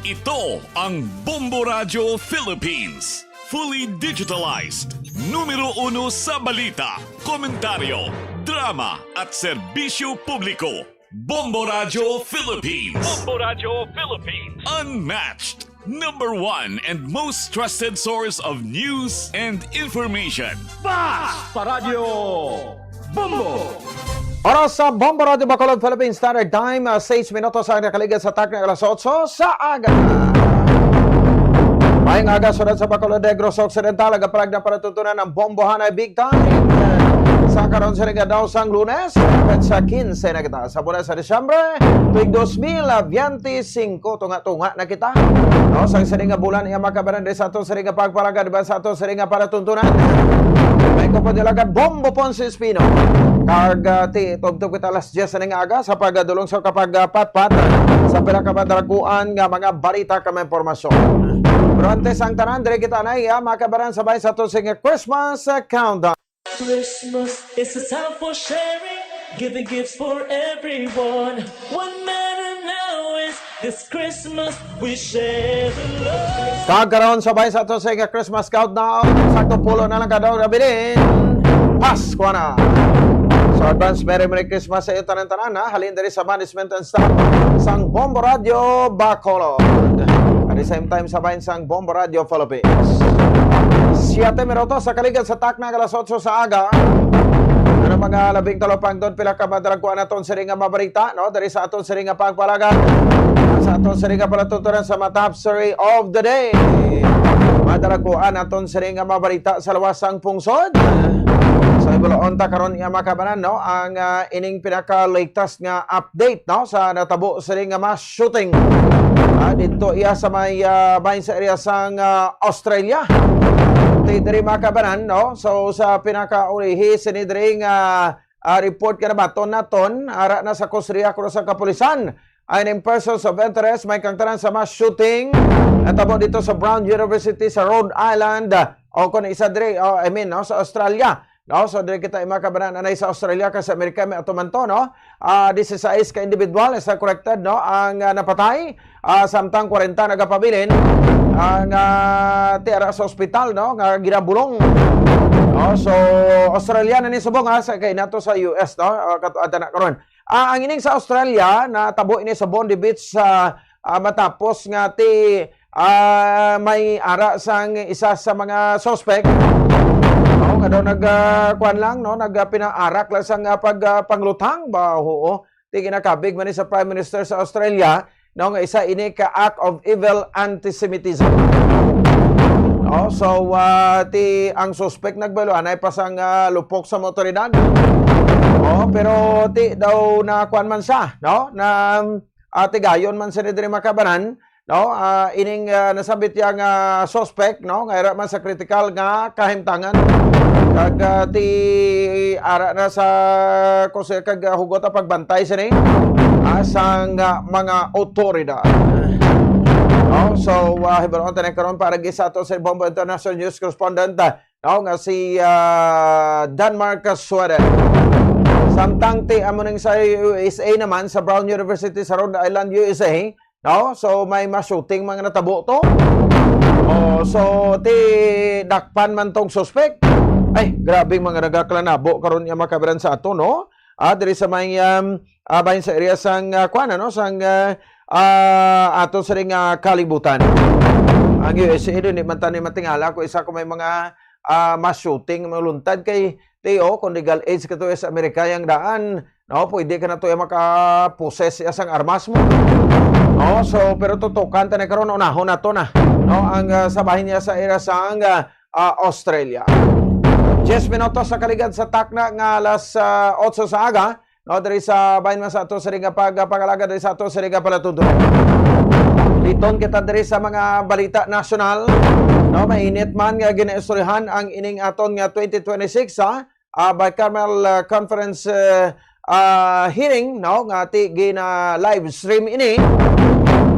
Ito ang Bombo Radyo Philippines. Fully digitalized. Numero uno sa balita, komentaryo, drama, at serbisyo publiko. Bombo Radyo Philippines. Bombo Radyo Philippines. Unmatched. Number one and most trusted source of news and information. Basta Radyo Bombo! Oras sa Bombo Radyo Bacolod Philippine Standard Time, ah, sais minutos ang nakaligad sa takna alas otso sa aga. Maayong aga, syudad sa Bacolod, Negros Occidental, agapalag na para tuntunan ang bombohanay big time. Sa karon sa nga daw sang Lunes, petsa quince na kita sa bulan sa Disyembre, tuig dos mil biyente singko, tunga-tunga na kita. No, sa sini nga bulan, iya makabaran diri sa ato sini nga pagpalagad ba sa ato sini nga palatuntunan. May ko pa nila ka Bombo Ponce Espino. Kag, ah, ti, tubtob kita alas diyes na nga aga sa pagdulong sa kapag, ah, patpat sa pinakamadraguan nga mga balita kag mga impormasyon. Pero antes ang tanan, diri kita na iya makabaran sabay sa ato sini nga Christmas, ah, countdown. Christmas is a time for sharing, giving gifts for everyone. What matter now is This Christmas, we share the love. Kag karon, sabay sa ato sa nga Christmas countdown, sakto pulo na lang ka daw nabilin. Pasko na. So, advance Merry Merry Christmas sa iyo tanan-tanan, ha. Halin diri sa management and staff sang Bombo Radio Bacolod. At the same time, sabay sang Bombo Radio Philippines. Siyete minutos sa kaligad sa takna nga alas otso sa aga. Ano mga labing talupangdon, pila ka madalagkuan naton sini nga mabarita, no? Diri sa aton sini nga pagpalagad. Sa aton sini nga palatuntunan sa mga top story of the day. Madalagkuan naton sini nga mabarita sa lawas sang pungsod. So, ibulaon ta karon nga makabanan, no? Ang, ah, ining pinaka-latest nga update, no? Sa natabo sini nga mass shooting. Ah, dito iya sa may, ah, bahin sa area sang, ah, Australia. Ti diri makabanan, no? So, sa pinakaulihi, sini diri nga, ah, report nga nabaton naton, ara na sa kustodiya kuno sa kapulisan. Ang persons of interest, may kangtanan sa mass shooting natabo dito sa Brown University sa Rhode Island, o kung isa diri, oh, I mean, no, sa Australia. No, so diri kita makabanan anay sa Australia kag sa Amerika, may atuman to, no? Ah, dieciséis ka individual, is that corrected, no? Ang, ah, napatay, ah, samtang kwarenta nagapabilin ang, ah, ti ara sa ospital, no? Nga ginabulong. No, so Australia na ni subong, ha, sa kay nato sa U S, no? Ah, katuad na karon. Ah, ang ining sa Australia, natabo ini sa Bondi Beach, sa, ah, matapos nga ti, ah, may ara sang isa sa mga suspect, no, nga daw nag, ah, kuwan lang, no, nagpinaarak lang sang, ah, pag, ah, pangluthang ba, oo. Ti ginakabig man ni sa Prime Minister sa Australia, no, nga isa ini ka act of evil antisemitism. No, so, ah, ti ang suspect nagbaluanay pa sang, ah, lupok sa mga otoridad. Oh, pero ti daw na kuwan man siya, no, na, ah, tigayon man sini diri makabanan, no? Ah, ining, ah, nasabit iya nga suspect, no, nga ira man sa kritikal nga kahimtangan. Kag, ah, ti ara na sa kung sa kag, ah, hugot ang pagbantay sini, ah, sang, ah, mga otoridad. No? So, ah, hibaluan ta na karon para gid sa ato sa Bombo International News Correspondent, ah, no, nga si, ah, Denmark Suarez. Samtang ti amo ning sa U S A naman, sa Brown University sa Rhode Island, U S A, no? So, may mass shooting mga natabo to. Oh, so, ti dakpan man tong suspect. Ay, grabe mga nagaklanabo karon nga makabanan sa ato, no? Ah, diri sa may, um, ah, bahin sa area sang, ah, kuwan, ano, sang, ah, ah, ato sa ring, ah, kalibutan. Ang U S A, di man tani matingala kung isa ko may mga, ah, mass shooting, mga luntad kay Teo, kung legal age ka to sa Amerika, yang daan, no, pwede ka na to yung makaposes iya sang armas mo. No, so, pero tutukan ta na karon, unahon nato na, no, ang, ah, sa bahin niya sa ira sang, ah, ah, Australia. Diyes minutos sa kaligad sa takna nga alas, ah, otso sa aga, no, diri sa bahin man sa ato sa ring pag-, pag-alaga diri sa ato sa ring palatuntunan. Liton kita diri sa mga balita nasyonal, no, mainit man nga ginaistoryahan ang ining aton nga twenty twenty-six, ha? Ah, bicameral, ah, conference, eh, ah, hearing, no, nga ti gina live stream ini.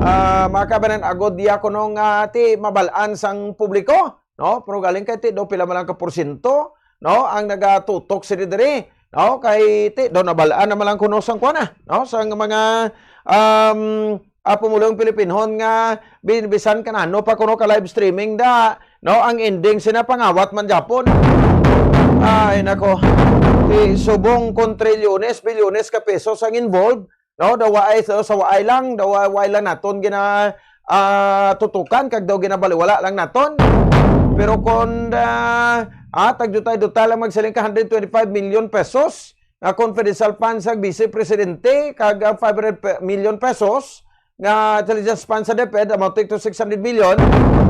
Ah, makabanan agod diya kuno nga ti mabal-an sang publiko, no? Pero galing kay ti do pila man lang ka porsyento, no, ang nagatutok sini diri, no? Kay ti do nabal-an naman lang kuno sang kuana, no? Sang mga, um, ah, pumulong Pilipinhon nga bin-, bisan kanano pa kuno ka live streaming da, no, ang ending sina pangawat man japon. Ay, nako. Ti subong kon trilyones, bilyones ka pesos ang involved, no, daw waay sa, sa waay lang, daw wa-, waay lang naton gina, ah, tutukan kag daw ginabaliwala lang naton. Pero kon, ah, ah, tagdutay-dutay lang magsiling ka hundred twenty-five million pesos, nga confidential funds sa Vice Presidente, kag ang five hundred pe-, million pesos nga intelligence funds sa DepEd, amounting to six hundred million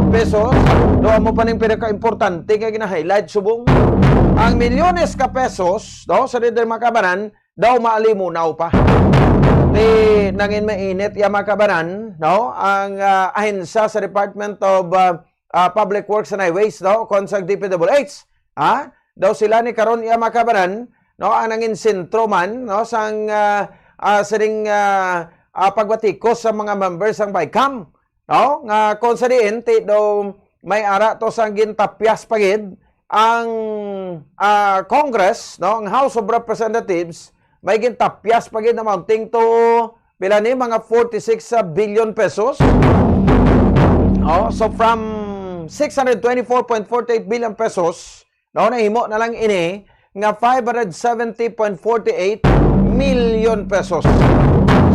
pesos. Do amo pa ning pinaka-importante nga gina-highlight subong ang milyones ka pesos, no, sa diri makabanan, daw maalimunaw pa. Ti nangin mainit ya makabanan, no, ang, ah, ahensya sa Department of, ah, ah, Public Works and Highways, no, kon sa D P W H, ha? Daw sila ni karon iya makabanan, no, ang nangin sentro man, no, sang, ah, ah, sining, ah, ah, pagbatikos sa mga members sang BICAM, no, nga kon sa diin ti daw may ara to sang gintapyas pa gid ang, ah, Congress, no, ang House of Representatives, may gintapyas pa gid amounting to Pila ni? Mga forty-six billion pesos. Oh, so from six hundred twenty-four point forty-eight billion pesos, no, nahimo na lang ini nga five hundred seventy point forty-eight million pesos.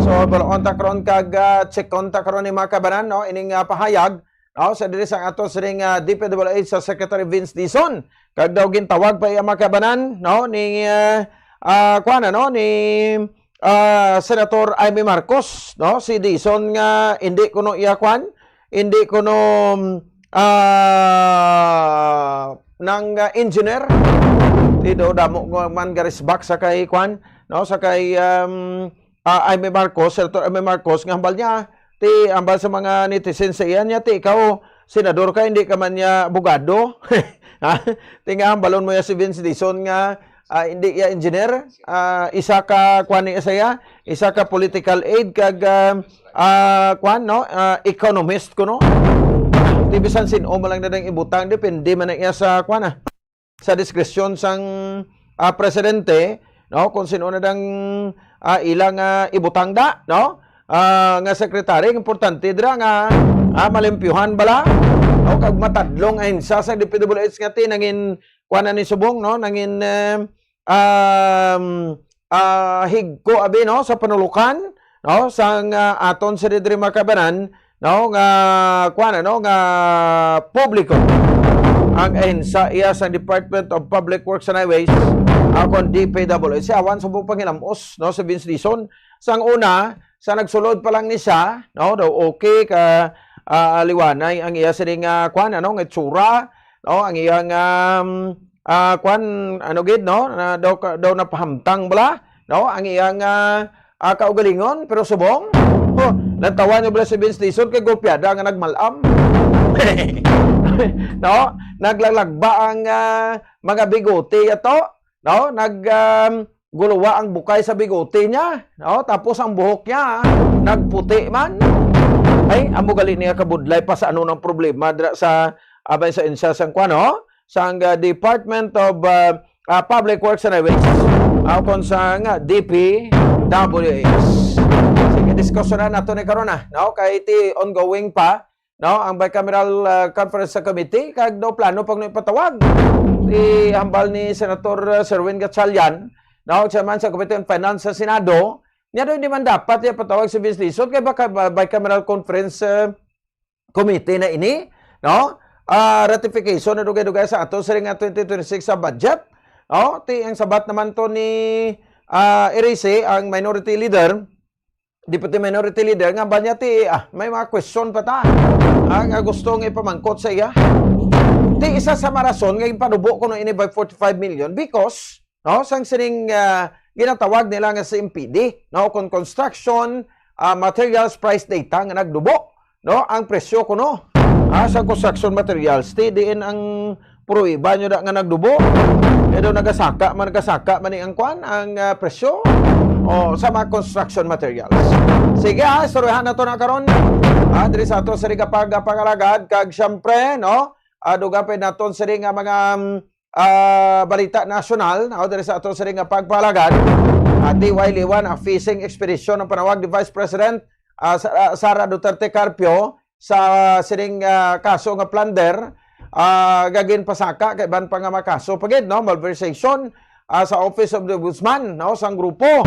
So, bal-on ta karon kag, ah, check-on ta karon ni mga kabanan, no, ining, ah, pahayag, no, sa diri sa ato sining, ah, D P W H sa Secretary Vince Dizon. Kag daw gintawag pa iya mga kabanan, no, ni, ah, ah, kuwan, ano, ni, ah, Senator Imee Marcos, no, si Dizon nga hindi kuno iya kuwan, hindi kuno, ah, nang, ah, engineer. Ti daw damo nga man garisbak sa kay kuwan, no, sa kay, um, ah, Imee Marcos, Senator Imee Marcos, nga hambal niya, ti hambal sa mga netizen sa iya niya, ti ikaw, senador ka, hindi ka man niya abogado. Ha? Ti nga hambalon mo ya si Vince Dizon nga, ah, hindi ya engineer, ah, isa ka, kuwan ni sa iya, isa ka political aid, kag, ah, ah, kuwan, no? Ah, economist kuno. Ti bisan sin-o man lang na nang ibutang, depende man na iya sa, kuwan, ah, sa diskresyon sang, ah, presidente, no? Kung sin-o na dang, ah, ila nga ibutang da, no? Ah, nga secretary, importante dira nga, ah, malimpyuhan bala, no? Kag matadlong ahensya sa D P W H nga ti nangin, kuwan na ni subong, no? Nangin, eh, um, ah, higko abi, no, sa panulukan, no, sang, ah, aton sa diri mga kabanan, no, nga kuwan, ano, nga publiko ang ahensya iya sa Department of Public Works and Highways, ah, kon D P W H. Siya awan sa buong panginamos, no, sa Vince Dizon. Sang una, sa nagsulod pa lang ni siya, no, daw okay ka, ah, liwanay ang iya sining, ah, kuwan, ano, nga itsura, no, ang iyang, um, ah, kuwan, ano gid, no, na daw ka, daw napahamtang bala, no, ang iyang, ah, ah, kaugalingon, pero subong, oh, natawa niyo bala si Vince Dizon kay gulpiada nga nagmalam. No? Naglalagba ang, ah, mga bigote ato, no? Nag, um, guluwa ang bukay sa bigote niya, no? Tapos ang buhok niya, ah, nagputi man. Ay, amo gali niya kabudlay pa sa ano ng problema dira sa, abay, sa insa sang kuwan, no? Sang, ah, Department of, ah, ah, Public Works and Highways, ah, kon sang, ah, D P W H. Sige, diskusyonan nato ni karon, ah, no? Kay ti ongoing pa, no, ang bicameral, ah, conference sa committee, kag daw plano pang ipatawag. Ti hambal ni Senator, ah, Sherwin Gatchalian, no, chairman sa Committee on Finance sa Senado, niya daw hindi man dapat ipatawag si Vince Dizon kay baka ba-, bicameral conference, ah, committee na ini, no? Ah, ratification na dugay-dugay sa ato sining nga twenty twenty-six sa budget, no? Ti ang sabat naman to ni, ah, Erice, ang minority leader, deputy minority leader, nga ba niya ti, ah, may mga question pa ta, ah, nga gusto nga ipamangkot sa iya. Ti isa sa marason nga ipanubo kuno ini by forty-five million because, no, sang sining, ah, ginatawag nila nga C M P D, no, kon construction, ah, materials price data nga nagdubo, no, ang presyo kuno, ah, sa construction materials. Ti diin ang pruweba nyo da nga nagdubo? Kay daw nagasaka man, nagasaka man ni ang kwan, ang, ah, presyo, o sa mga construction materials. Sige, ha, istoryahan nato na karon, ah, diri sa ato sa Riga Pag-, Pangalagad, kag siyempre, no, ah, dugang pa naton sini nga mga, mm, ah, balita nasyonal, no, diri sa ato sining nga pagpalagad. Ah, T Y Liwan, a fishing expedition ang panawag ni Vice President, ah, Sa-, ah, Sara Duterte Carpio sa sining, ah, kaso nga plunder, ah, nga ginpasaka kay iban pa nga mga kaso pa gid, no, malversation, ah, sa Office of the Ombudsman, no, sang grupo,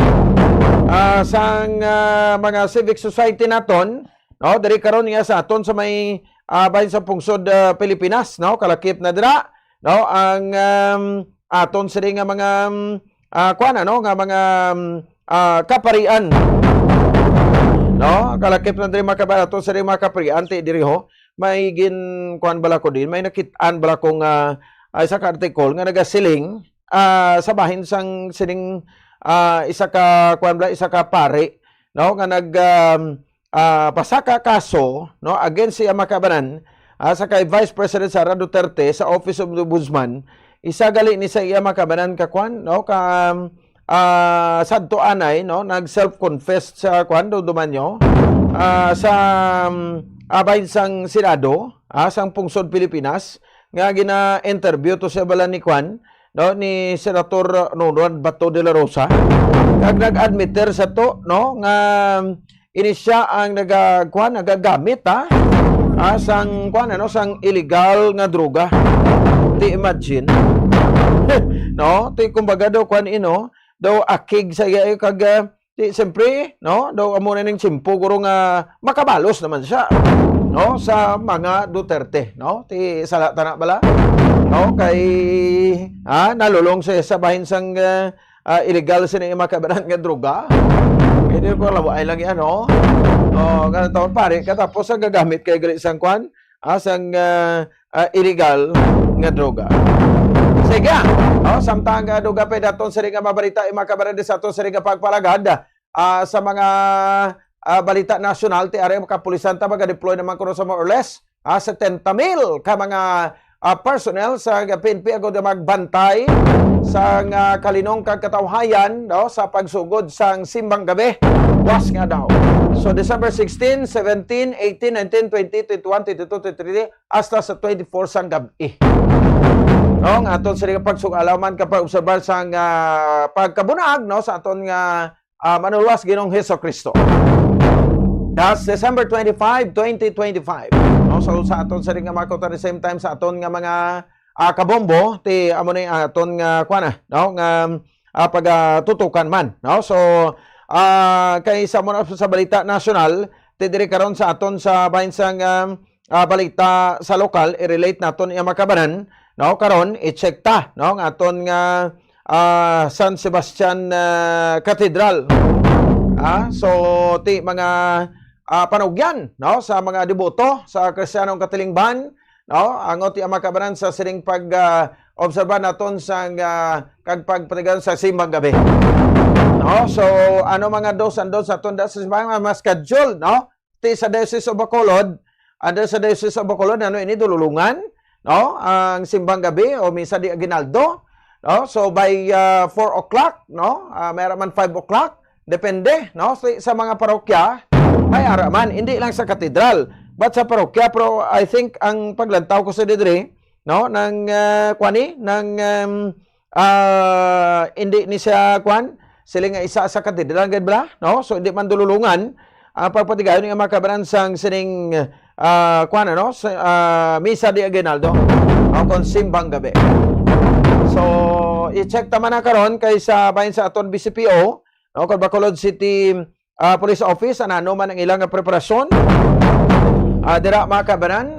ah, sang, ah, mga civic society naton, no, diri karon nga sa aton sa may, ah, bahin sa pungsod, ah, Pilipinas, no, kalakip na dira, no, ang, um, aton sini nga mga, um, ah, kuan, ano, nga mga, um, ah, kaparian, no, kalakip na diri mga kabayan, aton sini mga kaparian ti diri ho may gin kuan bala ko din, may nakit-an bala ko nga, ah, isa ka article nga nagasiling, ah, sa bahin sang sining, ah, isa ka kuan bala, isa ka pari, no, nga nag, um, ah, pasaka kaso, no, against sa iya mga kabanan, ah, sa kay Vice President Sara Duterte sa Office of the Ombudsman, isa gali ni sa iya mga kabanan ka kwan, no, ka, um, ah, sadto anay, no, nag self-confess sa kwan, dumduman nyo, ah, sa, um, abay sang Senado, ah, sang pungsod Pilipinas, nga gina-interview to sa bala ni kwan, no, ni Senator Ronald Bato de la Rosa. Kag nag-admiter sa to, no, nga ini siya ang naga-, kuwan, nagagamit, ha? Ah, sang, kuwan, ano, sang illegal nga droga. Ti imagine. No? Ti, kumbaga daw, kuwan, ino, daw akig sa iya, eh, kag, ah, ti, siyempre, no? Daw amo na ning tiyempo, guro nga makabalos naman siya, no? Sa mga Duterte, no? Ti, sala ta na bala, no? Kay, ah, nalulong siya sa bahin sang, ah, ah, illegal sini yung makabaran nga droga. Hindi ko lawaay lang yan, no? Oh, nga taon pare, katapos ang gagamit kay gali sang kwan, ah, sang, ah, ah, illegal nga droga. Sige, oh, samtang, ah, duga pa daton sini nga mabalita, yung makabaran sa aton sini nga pagpalagad, ah, sa mga, ah, balita nasyonal, ti ari ang kapulisan ta, maga-deploy naman kuno sa more or less, ah, setenta mil ka mga, ah, personnel sa P N P agud magbantay sa nga kalinong kag katawhayan, no, sa pagsugod sang simbang gabi. Was nga daw. So, December sixteen, seventeen, eighteen, nineteen, twenty, twenty-one, twenty-two, twenty-three, hasta sa twenty-four sang gabi. No, nga aton sila pagsug-alaw man ka pag-obserbar sang, ah, pagkabunag, no, sa aton nga, ah, manuluwas Ginoong Hesus Kristo. That's December twenty-five, twenty twenty-five. No, so sa aton sa ring nga mga kuta, the same time sa aton nga mga, ah, kabombo, ti amo ni aton nga kuan na, no, nga, ah, pagatutukan man, no? So, ah, kay sa muna sa balita nasyonal, ti diri karon sa aton sa bahin sang, ah, ah, balita sa lokal, i-relate naton iya makabanan, no? Karon, i-check ta, no, nga aton nga, ah, San Sebastian, ah, Cathedral. Ah, so, ti mga, ah, panugyan, no, sa mga deboto sa Kristiyanong Katilingban, no, ang ti ang makabanan sa sining pag, ah, obserba naton sang, ah, kag pagpatigayon sa simbang gabi. No, so, ano mga dos and don'ts sa tunda sa simbang, mga schedule, no? Ti sa Diocese of Bacolod, under sa Diocese of Bacolod, ano ini, dululungan, no? Ang simbang gabi o misa di aguinaldo, no? So by, ah, four o'clock, no? Ah, may ara man five o'clock, depende, no? Sa, sa mga parokya, may ara man, hindi lang sa katedral, but sa parokya, pero I think ang paglantaw ko sa didri, no? Nang, ah, kwani, nang, um, ah, hindi ni siya, kwan, sila nga isa sa katedral, gid bala, no? So, hindi man dululungan ang pagpatigayon nga makabanan sang sining, ah, kwan, ano, sa, ah, misa di aguinaldo, o kon simbang gabi. So, i-check ta man na karon kay sa bahin sa aton B C P O, no, kag Bacolod City, ah, Police Office, ano man ang ilang nga preparasyon. Ah, dira, mga kabanan,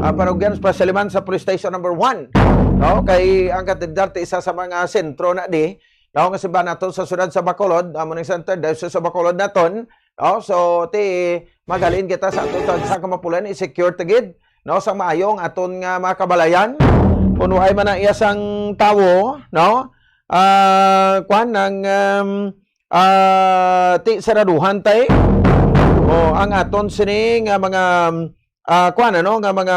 ah, parugyan, especially man sa Police Station number one, no? Kay ang katedral ti isa sa mga sentro na di, no, nga simbahan nato sa siyudad sa Bacolod, amo ning center, Diocese sa Bacolod naton, no? So, ti, magalin kita sa aton sa, sa kamapulan, i-secure ta gid, no, sa maayo ang aton nga mga kabalayan. Kung waay man ang iya sang tawo, no? Ah, kwan, ang, um, ah, ti saraduhan tay. O, ang aton sini nga mga, ah, kuan, ano, nga mga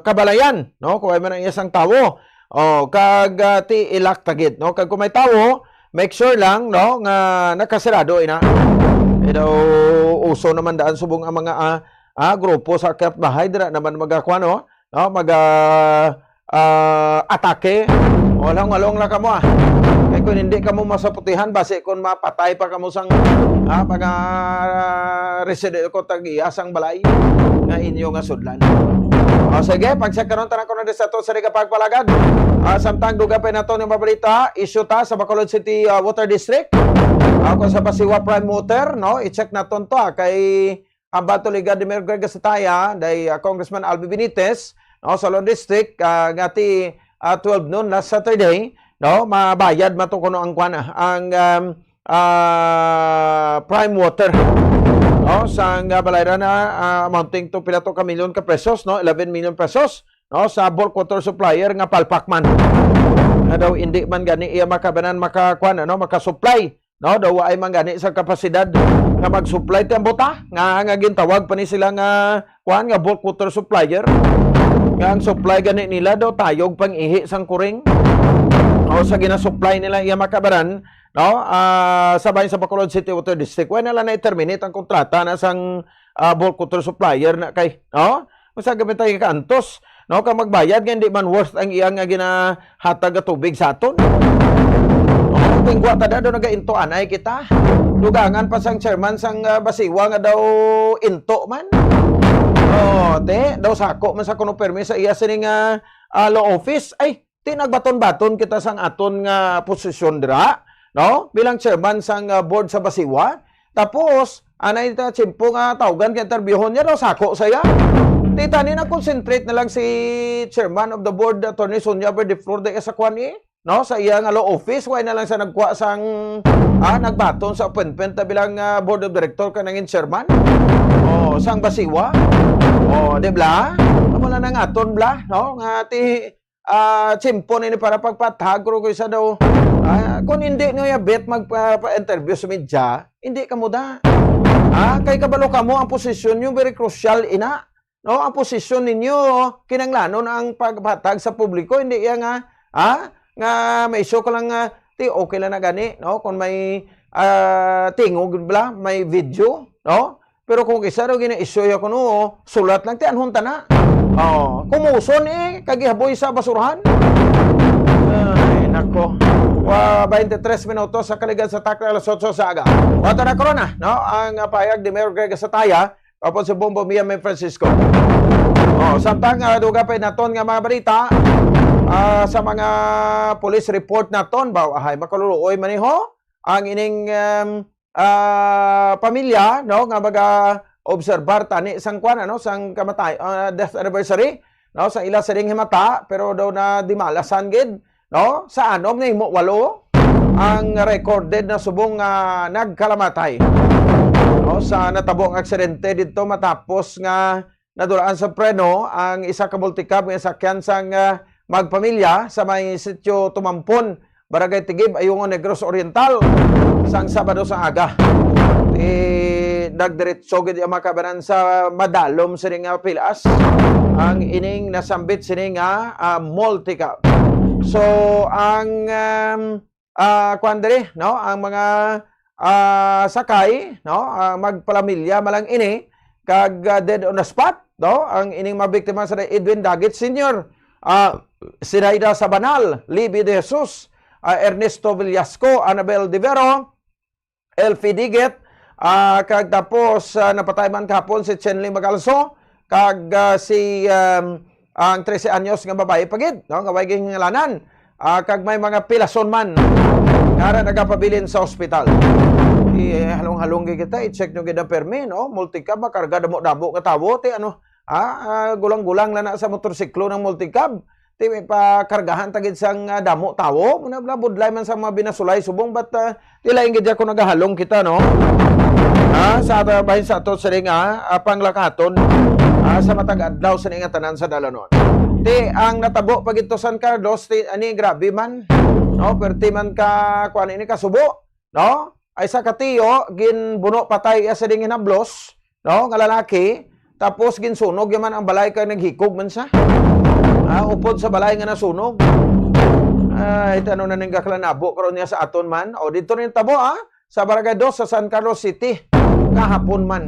kabalayan, no? Kung may man ang isang tawo. O, kag, ah, ti ilak tagit, no? Kag kung may tawo, make sure lang, no, nga nakasarado ina. You know, uso naman daan subong ang mga, ah, ah, grupo sa akyat bahay, dira naman magakuan, no? No, mag, ah, ah, atake. O, along-along lang kamo, ah. Kay kung hindi kamo masaputihan, basi kung mapatay pa kamo sang, ah, mga, ah, residente ko tag-iya sang balay nga inyo nga sudlan. O, sige, pagsa karon tanan ko na sa to sa Riga Pagpalagad. Ah, samtang duga pa nato yung mabalita, issue ta sa Bacolod City, ah, Water District. Ako sa Pasiwa Prime Water, no? I-check naton to, ah, kay ang Batoliga de Mayor Greg Gasitaya, day, ah, Congressman Albi Benitez, no, sa Lon District, ah, nga ti, ah, twelve noon last Saturday, no, mabayad man to kuno ang kwan, ah, ang, um, ah, prime water, no, sa nga balayran na, ah, amounting to pila to ka milyon ka pesos, no, eleven million pesos, no, sa bulk water supplier nga palpak man. Nga daw hindi man gani iya makabanan makakuan, ano, makasupply, no, daw waay man gani sa kapasidad nga mag-supply ti ang buta, nga, nga gintawag pa ni sila nga, kuan, nga bulk water supplier. Nga ang supply gani nila daw tayog pang-ihi sang kuring. O sa ginasupply nila iya makabaran, no, ah, sa bahin sa Bacolod City Water District. Wala na na-terminate ang kontrata na sang, ah, bulk water supplier na kay, no? Kung sa gamit tayo kaantos, no? Kang magbayad nga hindi man worth ang iyang nga ginahatag nga tubig sa aton. No? Pingwa ta daw nagainto anay kita. Dugangan pa sang chairman sang, ah, Basiwa nga daw into man. Oh, te, daw sako man sa kuno permi sa iya sini nga, ah, law office. Ay, ti nagbaton-baton kita sang aton nga posisyon dira, no? Bilang chairman sang, ah, board sa Basiwa. Tapos, anay ta tiyempo nga tawgan kay interbyuhon niya daw sako sa iya. Ti tani na concentrate na lang si chairman of the board, Attorney Sonia Verdeflor, da sa kwan, eh, no? Sa iya nga law office, why na lang sa nagkuha sang, ah, nagbaton sa appointment na bilang, ah, board of director ka nangin chairman? Oh, sang Basiwa? Oh, di bla? Amo na nang aton bla, no? Nga ti, ah, tiyempo nini para pagpatag, pero kung isa daw, ah, kung hindi niyo yabit magpa-, pa-interview sa media, hindi ka muda. Ah, kay kabalo kamo ang posisyon niyo, very crucial ina. No, ang posisyon ninyo, kinanglanon ang pagpatag sa publiko, hindi iya nga, ha? Nga may issue ka lang nga, ti, okay lang na gani, no? Kung may, ah, tingog bla, may video, no? Pero kung isa daw gina-issue ya kuno, sulat lang, ti, anhon ta na. Oh, kumuson, eh, kagihaboy sa basurahan. Ay, nako. Wa, twenty-three minutos sa kaligad sa takna, alas otso sa aga. Wato na korona, no? Ang, ah, payag ni Mayor Greg Sataya, Apo si Bombo Mia May Francisco. Oh, samtang, ah, duga pa naton nga mga balita, ah, sa mga police report naton, ba, ahay, makaluluoy man ni ho ang ining, um, ah, pamilya, no, nga maga-obserbar tani sang kwan, ano, sang kamatay, ah, death anniversary, no, sa ila siring himata, pero daw na dimalasan gid, no? Sa anom nahimo walo ang recorded na subong nga nagkalamatay, no, sa natabo nga aksidente didto matapos nga nadulaan sa preno ang isa ka multicab nga sakyan sang, ah, magpamilya sa may sitio Tumampon, Barangay Tigib, Ayungon, Negros Oriental, sang Sabado sa aga. Eh, nagdiretso gid ang mga kabanan sa madalom sini nga pilas ang ining nasambit sini nga, ah, multicab. So, ang, um, ah, kwan diri, no, ang mga, ah, sakay, no, ah, magpalamilya man lang ini kag, ah, dead on the spot, no, ang ining mga biktima sa Edwin Dagit Senior, ah, Sinaida Sabanal, Libby De Jesus, ah, Ernesto Villasco, Annabel De Vero, Elfie Diget, ah, kag tapos, ah, napatay man kahapon si Chenley Magalso, kag, ah, si, um, ang trese anyos nga babayi pa gid, no, nga way gingalanan. Ah, kag may mga pilason man nga ara nagapabilin sa ospital. I-, halong-halong gid kita, i-check nyo gid ang permi, no? Multicab, makarga damo-damo nga tawo, ti ano, ah, ah, gulang-gulang na na sa motorsiklo ng multicab. Ti may pakargahan ta gid sang, ah, damo tawo, muna bla budlay man sa mga binasulay subong, but, ah, ti lain gid ako nagahalong kita, no? Ah, sa ata-, bahin sa ato sini nga, ah, panglakaton, ah, sa matag adlaw sini nga tanan sa dalanon. Ti ang natabo pa gid to San Carlos, ti ani grabe man, no? Perti man ka kuan ini kasubo, no? Ay sa katiyo, ginbuno patay iya sa ding hinablos, no, nga lalaki, tapos ginsunog ya man ang balay kay naghikog man siya. Ah, upod sa balay nga nasunog. Ay, tano na ning gaklanabo karon niya sa aton man. O, dito rin tabo, ah, sa Barangay Dos sa San Carlos City, kahapon man.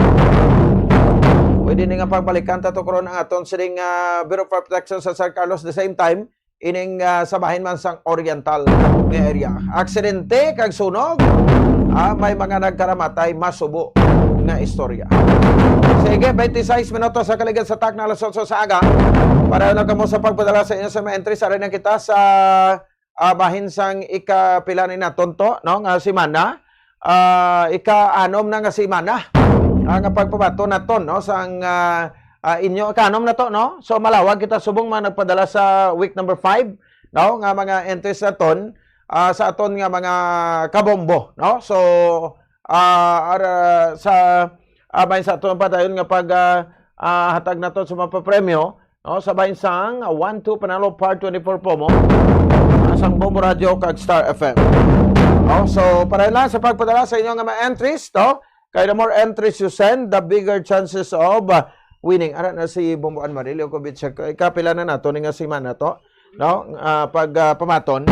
Pwede ni nga pagbalikan ta to karon ang aton sining, ah, Bureau of Protection sa San Carlos, the same time, ining, ah, sa bahin man sang Oriental nga area. Aksidente kag sunog, ah, may mga nagkaramatay, masubo nga istorya. Sige, twenty-six minutos sa kaligad sa takna, alas otso sa aga. Para na kamo sa pagpadala sa inyo sa mga entries, ari na kita sa, ah, bahin sang ikapila ni naton to, no, nga semana. Ah, ika-anom na nga semana, ah, nga pagpabaton naton, no, sang, ah, ah, inyo, ika-anom na to, no? So, malawag kita subong mga nagpadala sa week number five, no, nga mga entries naton, ah, sa aton nga mga kabombo, no? So, ah, ara, sa, ah, may sa aton padayon nga pag, ah, ah, hatag naton sa mga papremyo, no, sa bahin sang, ah, one two Panalo Par twenty-four promo, ah, sang Bombo Radio kag Star F M. No, so, para lang sa pagpadala sa inyo nga mga entries, no? Kay the more entries you send, the bigger chances of, ah, winning. Ara na si Bombo Ann Marie Leokovich. Ikapila na nato ni nga semana to, no? Ah, pag, ah, pamaton,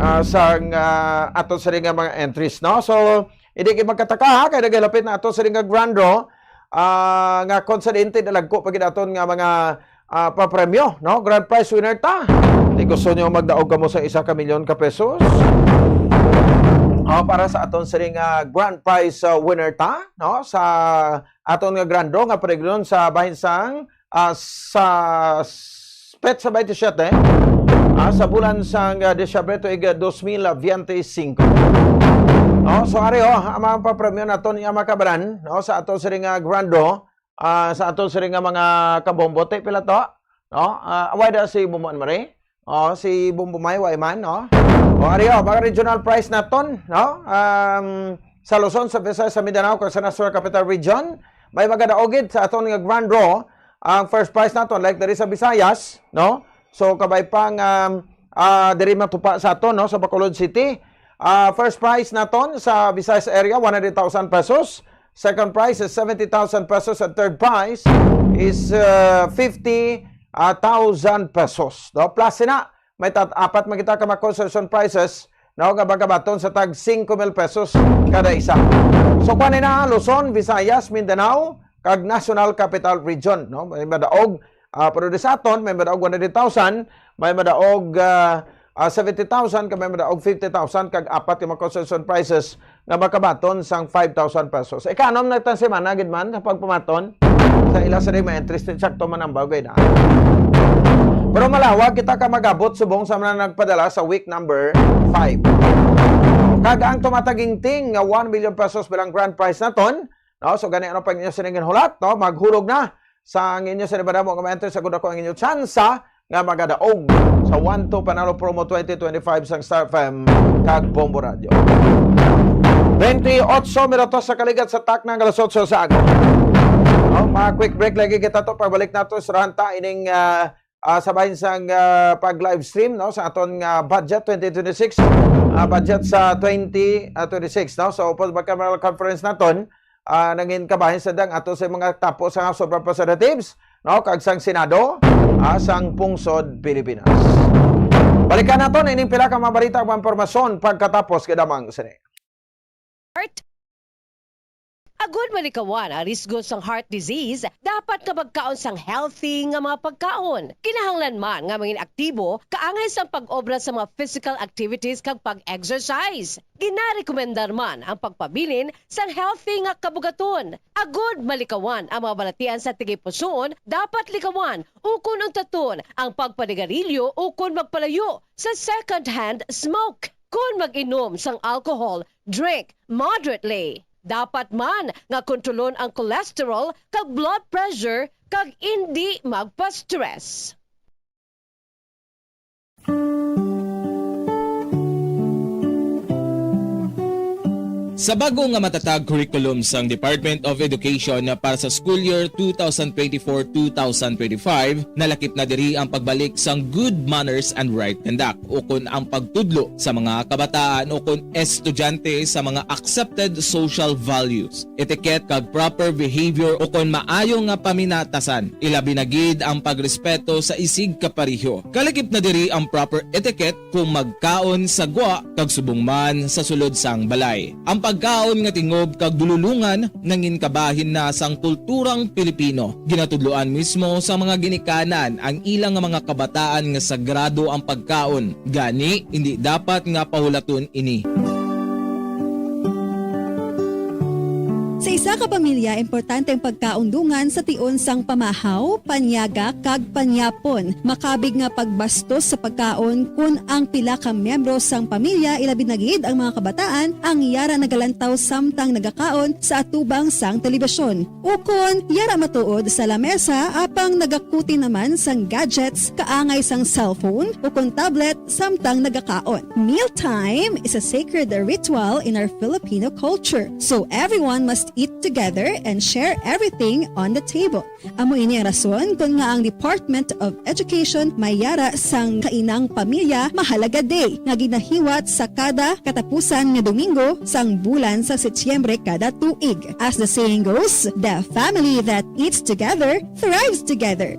ah, sang, ah, ato sa nga mga entries, no? So, hindi kayo magkataka, ha? Kay nagalapit na ato sa nga grand draw, ah, nga konsidente na lagko pa gid aton nga mga, ah, papremyo, no? Grand prize winner ta. Di gusto nyo magdaog kamo sa isa ka milyon ka pesos? O, para sa aton sining, ah, grand prize, ah, winner ta, no? Sa aton nga grand draw nga padayon sa bahin sang, ah, sa s-, petsa twenty-seven, ah, sa bulan sang, ah, Disyembre tuig, ah, dos mil veinticinco. No? So, ari, oh, ang mga papremyo naton nga makabaran, no? Sa aton sining, ah, grand draw, ah, sa aton sining nga mga kabombo. Ti, pila to? No? Ah, away da si Bumbuan Mare. Oh, si Bumbumay, wa man, no? O, ari, oh, mga regional prize naton, no? Um, sa Luzon, sa Visayas, sa Mindanao, kag sa National Capital Region, may magadaog gid sa aton nga grand draw. Ang first prize naton, like diri sa Visayas, no? So, kabay pang, um, ah, diri matupa sa aton, no? Sa Bacolod City. Ah, first prize naton sa Visayas area, one hundred thousand pesos. Second prize is seventy thousand pesos. And third prize is, uh, fifty thousand pesos. No? Plus sina, may tat-, apat man kita ka mga consolation prizes, no, nga magabaton sa tag singko mil pesos kada isa. So, kuan na, Luzon, Visayas, Mindanao, kag National Capital Region, no? May madaog, ah, pero di sa aton, may madaog one hundred thousand, may madaog, ah, ah, seventy thousand, kag may madaog fifty thousand, kag apat yung mga consolation prizes nga makabaton sang five thousand pesos. Ikanom na itang semana, gid man, sa pagpamaton. Sa ila sa may entries, sakto man ang bagay na. Pero malawag kita ka magabot subong sa mga nagpadala sa week number five. Kag ang tumataginting nga one million pesos bilang grand prize naton, no? So, gani, ano pa inyo sining ginhulat, no? Maghulog na sa ang inyo sa nibadamo nga ma-enter sa gudako ang inyo tsansa nga magadaog sa One Two Panalo Promo twenty twenty-five sang Star F M kag Bombo Radio. Twenty-eight minutos sa kaligat sa takna nga alas otso sa aga. Oh, mga quick break lagi kita to. Pagbalik nato, surahan ta ining, ah, ah, sa bahin sang, ah, pag-live stream, no, sa aton nga budget twenty twenty-six, ah, budget sa twenty twenty-six, no? So, upod magka-conference naton, ah, nangin kabahin sa dang ato sa mga tapo sa House of Representatives, no, kag sang Senado, ah, sang pungsod Pilipinas. Balikan naton ining pila ka mga balita ug mga impormasyon pagkatapos, kadamang sini. Heart. Agud malikawan ang risgo sang heart disease, dapat nga magkaon sang healthy nga mga pagkaon. Kinahanglan man nga mangin aktibo, kaangay sang pag-obra sa mga physical activities kag pag-exercise. Ginarekomendar man ang pagpabilin sang healthy nga kabugaton. Agud malikawan ang mga balatian sa tigipusoon, dapat likawan ukon untaton ang pagpanigarilyo ukon magpalayo sa second-hand smoke. Kon mag-inom sang alcohol, drink moderately. Dapat man nga kontrolon ang cholesterol kag blood pressure kag indi magpa-stress. Sa bago nga matatag curriculum sang Department of Education para sa school year two thousand twenty-four, two thousand twenty-five, nalakip na diri ang pagbalik sang good manners and right conduct, ukon ang pagtudlo sa mga kabataan ukon estudyante sa mga accepted social values, etiquette, kag proper behavior, ukon maayo nga paminatasan, ilabi na gid ang pagrespeto sa isig kapareho. Kalakip na diri ang proper etiquette kung magkaon sa gwa kag subong man sa sulod sang balay. Ang pagkaon nga tingob kag dululongan nangin kabahin na sang kulturang Pilipino. Ginatudloan mismo sa mga ginikanan ang ila nga mga kabataan nga sagrado ang pagkaon. Gani, indi dapat nga pahulaton ini. Sa isa ka pamilya, importante ang pagkaon dungan sa tion sang pamahaw, panyaga, kag panyapon. Makabig nga pagbastos sa pagkaon kon ang pila ka miyembro sang pamilya, ilabi na gid ang mga kabataan, ang yara nagalantaw samtang nagakaon sa atubang sang telebisyon. Ukon, yara matuod sa lamesa apang nagakuti naman sang gadgets kaangay sang cellphone ukon tablet samtang nagakaon. Mealtime is a sacred ritual in our Filipino culture, so everyone must eat together and share everything on the table. Amo ini ang rason kon ngaa ang Department of Education may yara sang Kainang Pamilya Mahalaga Day nga ginahiwat sa kada katapusan nga Domingo sang bulan sa Setyembre kada tuig. As the saying goes, the family that eats together thrives together.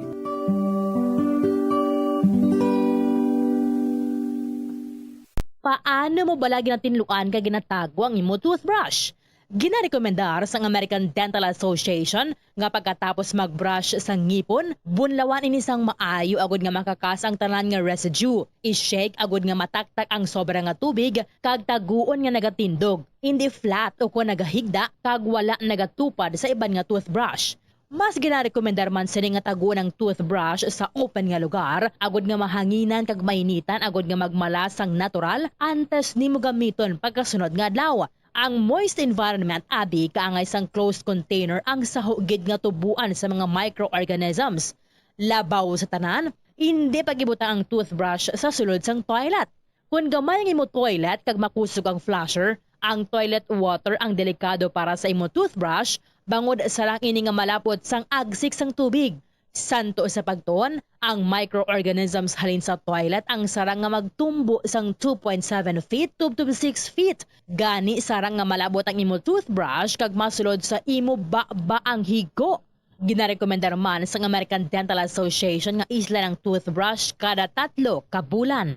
Paano mo bala ginatinluan kag ginatago ang imo toothbrush? Ginarekomendar sang American Dental Association nga pagkatapos mag-brush sa ngipon, bunlawan ini sang maayo agud nga makakas ang tanan nga residue. I-shake agud nga mataktak ang sobra nga tubig kag taguon nga nagatindog, indi flat ukon nagahigda kag wala nagatupad sa iban nga toothbrush. Mas ginarekomendar man sini nga taguon ang toothbrush sa open nga lugar, agud nga mahanginan kag mainitan agud nga magmala sang natural antes nimo gamiton pagkasunod nga adlaw. Ang moist environment abi kaangay sang closed container ang saho gid nga tubuan sa mga microorganisms. Labaw sa tanan, indi pag-ibutang ang toothbrush sa sulod sang toilet. Kon gamay ang imo toilet kag makusog ang flusher, ang toilet water ang delikado para sa imo toothbrush, bangod sarang ini nga malapot sang agsik sang tubig. Santo sa pagtuon, ang microorganisms halin sa toilet ang sarang nga magtumbo sang two point seven feet tubtob six feet. Gani, sarang nga malabot ang imo toothbrush kag masulod sa imo baba ang higo. Ginarekomendar man sang American Dental Association nga islan ang toothbrush kada tatlo ka bulan.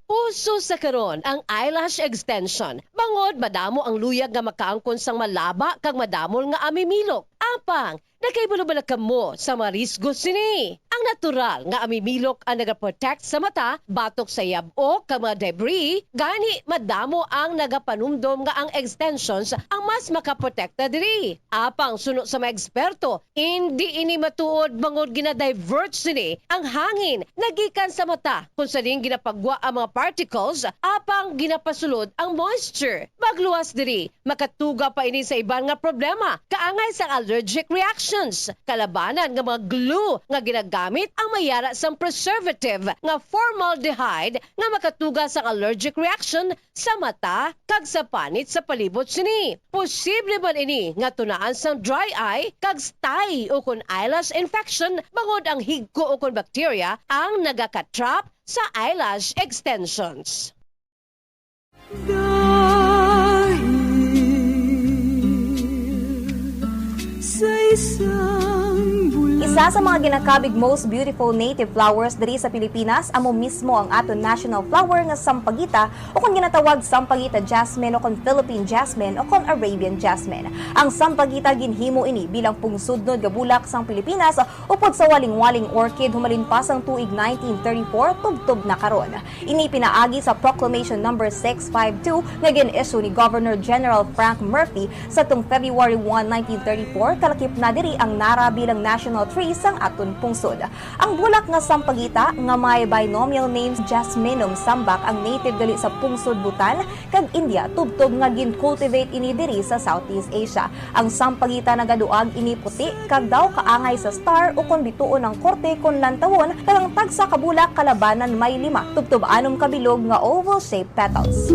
Uso sa karon ang eyelash extension, bangod madamo ang luyag nga makaangkon sang malaba kag madamol nga amimilok. Apang, nakahibalo bala kamo sa mga risgo sini? Ang natural nga amimilok ang nagaprotect sa mata batok sa yab-o kag mga debris, gani madamo ang nagapanumdom nga ang extensions ang mas makaprotekta diri. Apang suno sa mga eksperto, indi ini matuod bangod gina-divert sini ang hangin nagikan sa mata, kung sa diin ginapagwa ang mga particles apang ginapasulod ang moisture. Magluwas diri, makatuga pa ini sa iban nga problema, kaangay sang allergic reactions. Kalabanan nga mga glue nga ginagamit ang may ara sang preservative nga formaldehyde nga makatuga sang allergic reaction sa mata kag sa panit sa palibot sini. Posible man ini nga tunaan sang dry eye kag stye ukon eyelash infection, bangod ang higko ukon bacteria ang nagaka-trap sa eyelash extensions. Dahil sa isang bulaklak. Isa sa mga ginakabig most beautiful native flowers diri sa Pilipinas amo mismo ang aton national flower nga sampagita, o kon ginatawag sampagita jasmine, o kon Philippine jasmine, o kon Arabian jasmine. Ang sampagita, ginhimo ini bilang pungsudnod nga bulak sang Pilipinas upod sa walingwaling orchid humalin pa sang tuig nineteen thirty-four tubtob na karon. Ini pinaagi sa Proclamation Number six five two nga gin-issue ni Governor General Frank Murphy sadtong February one, nineteen thirty-four. Kalakip na diri ang nara bilang national tree sang aton pungsod. Ang bulak nga sampagita nga may binomial names Jasminum sambac ang native gali sa pungsod Bhutan kag India, tubtob nga gin-cultivate ini diri sa Southeast Asia. Ang sampagita nagaduag ini puti kag daw kaangay sa star, ukon bituon ang korte kon lantawon, kag ang tagsa ka bulak kalabanan may lima tubtob anom ka bilog nga oval-shaped petals.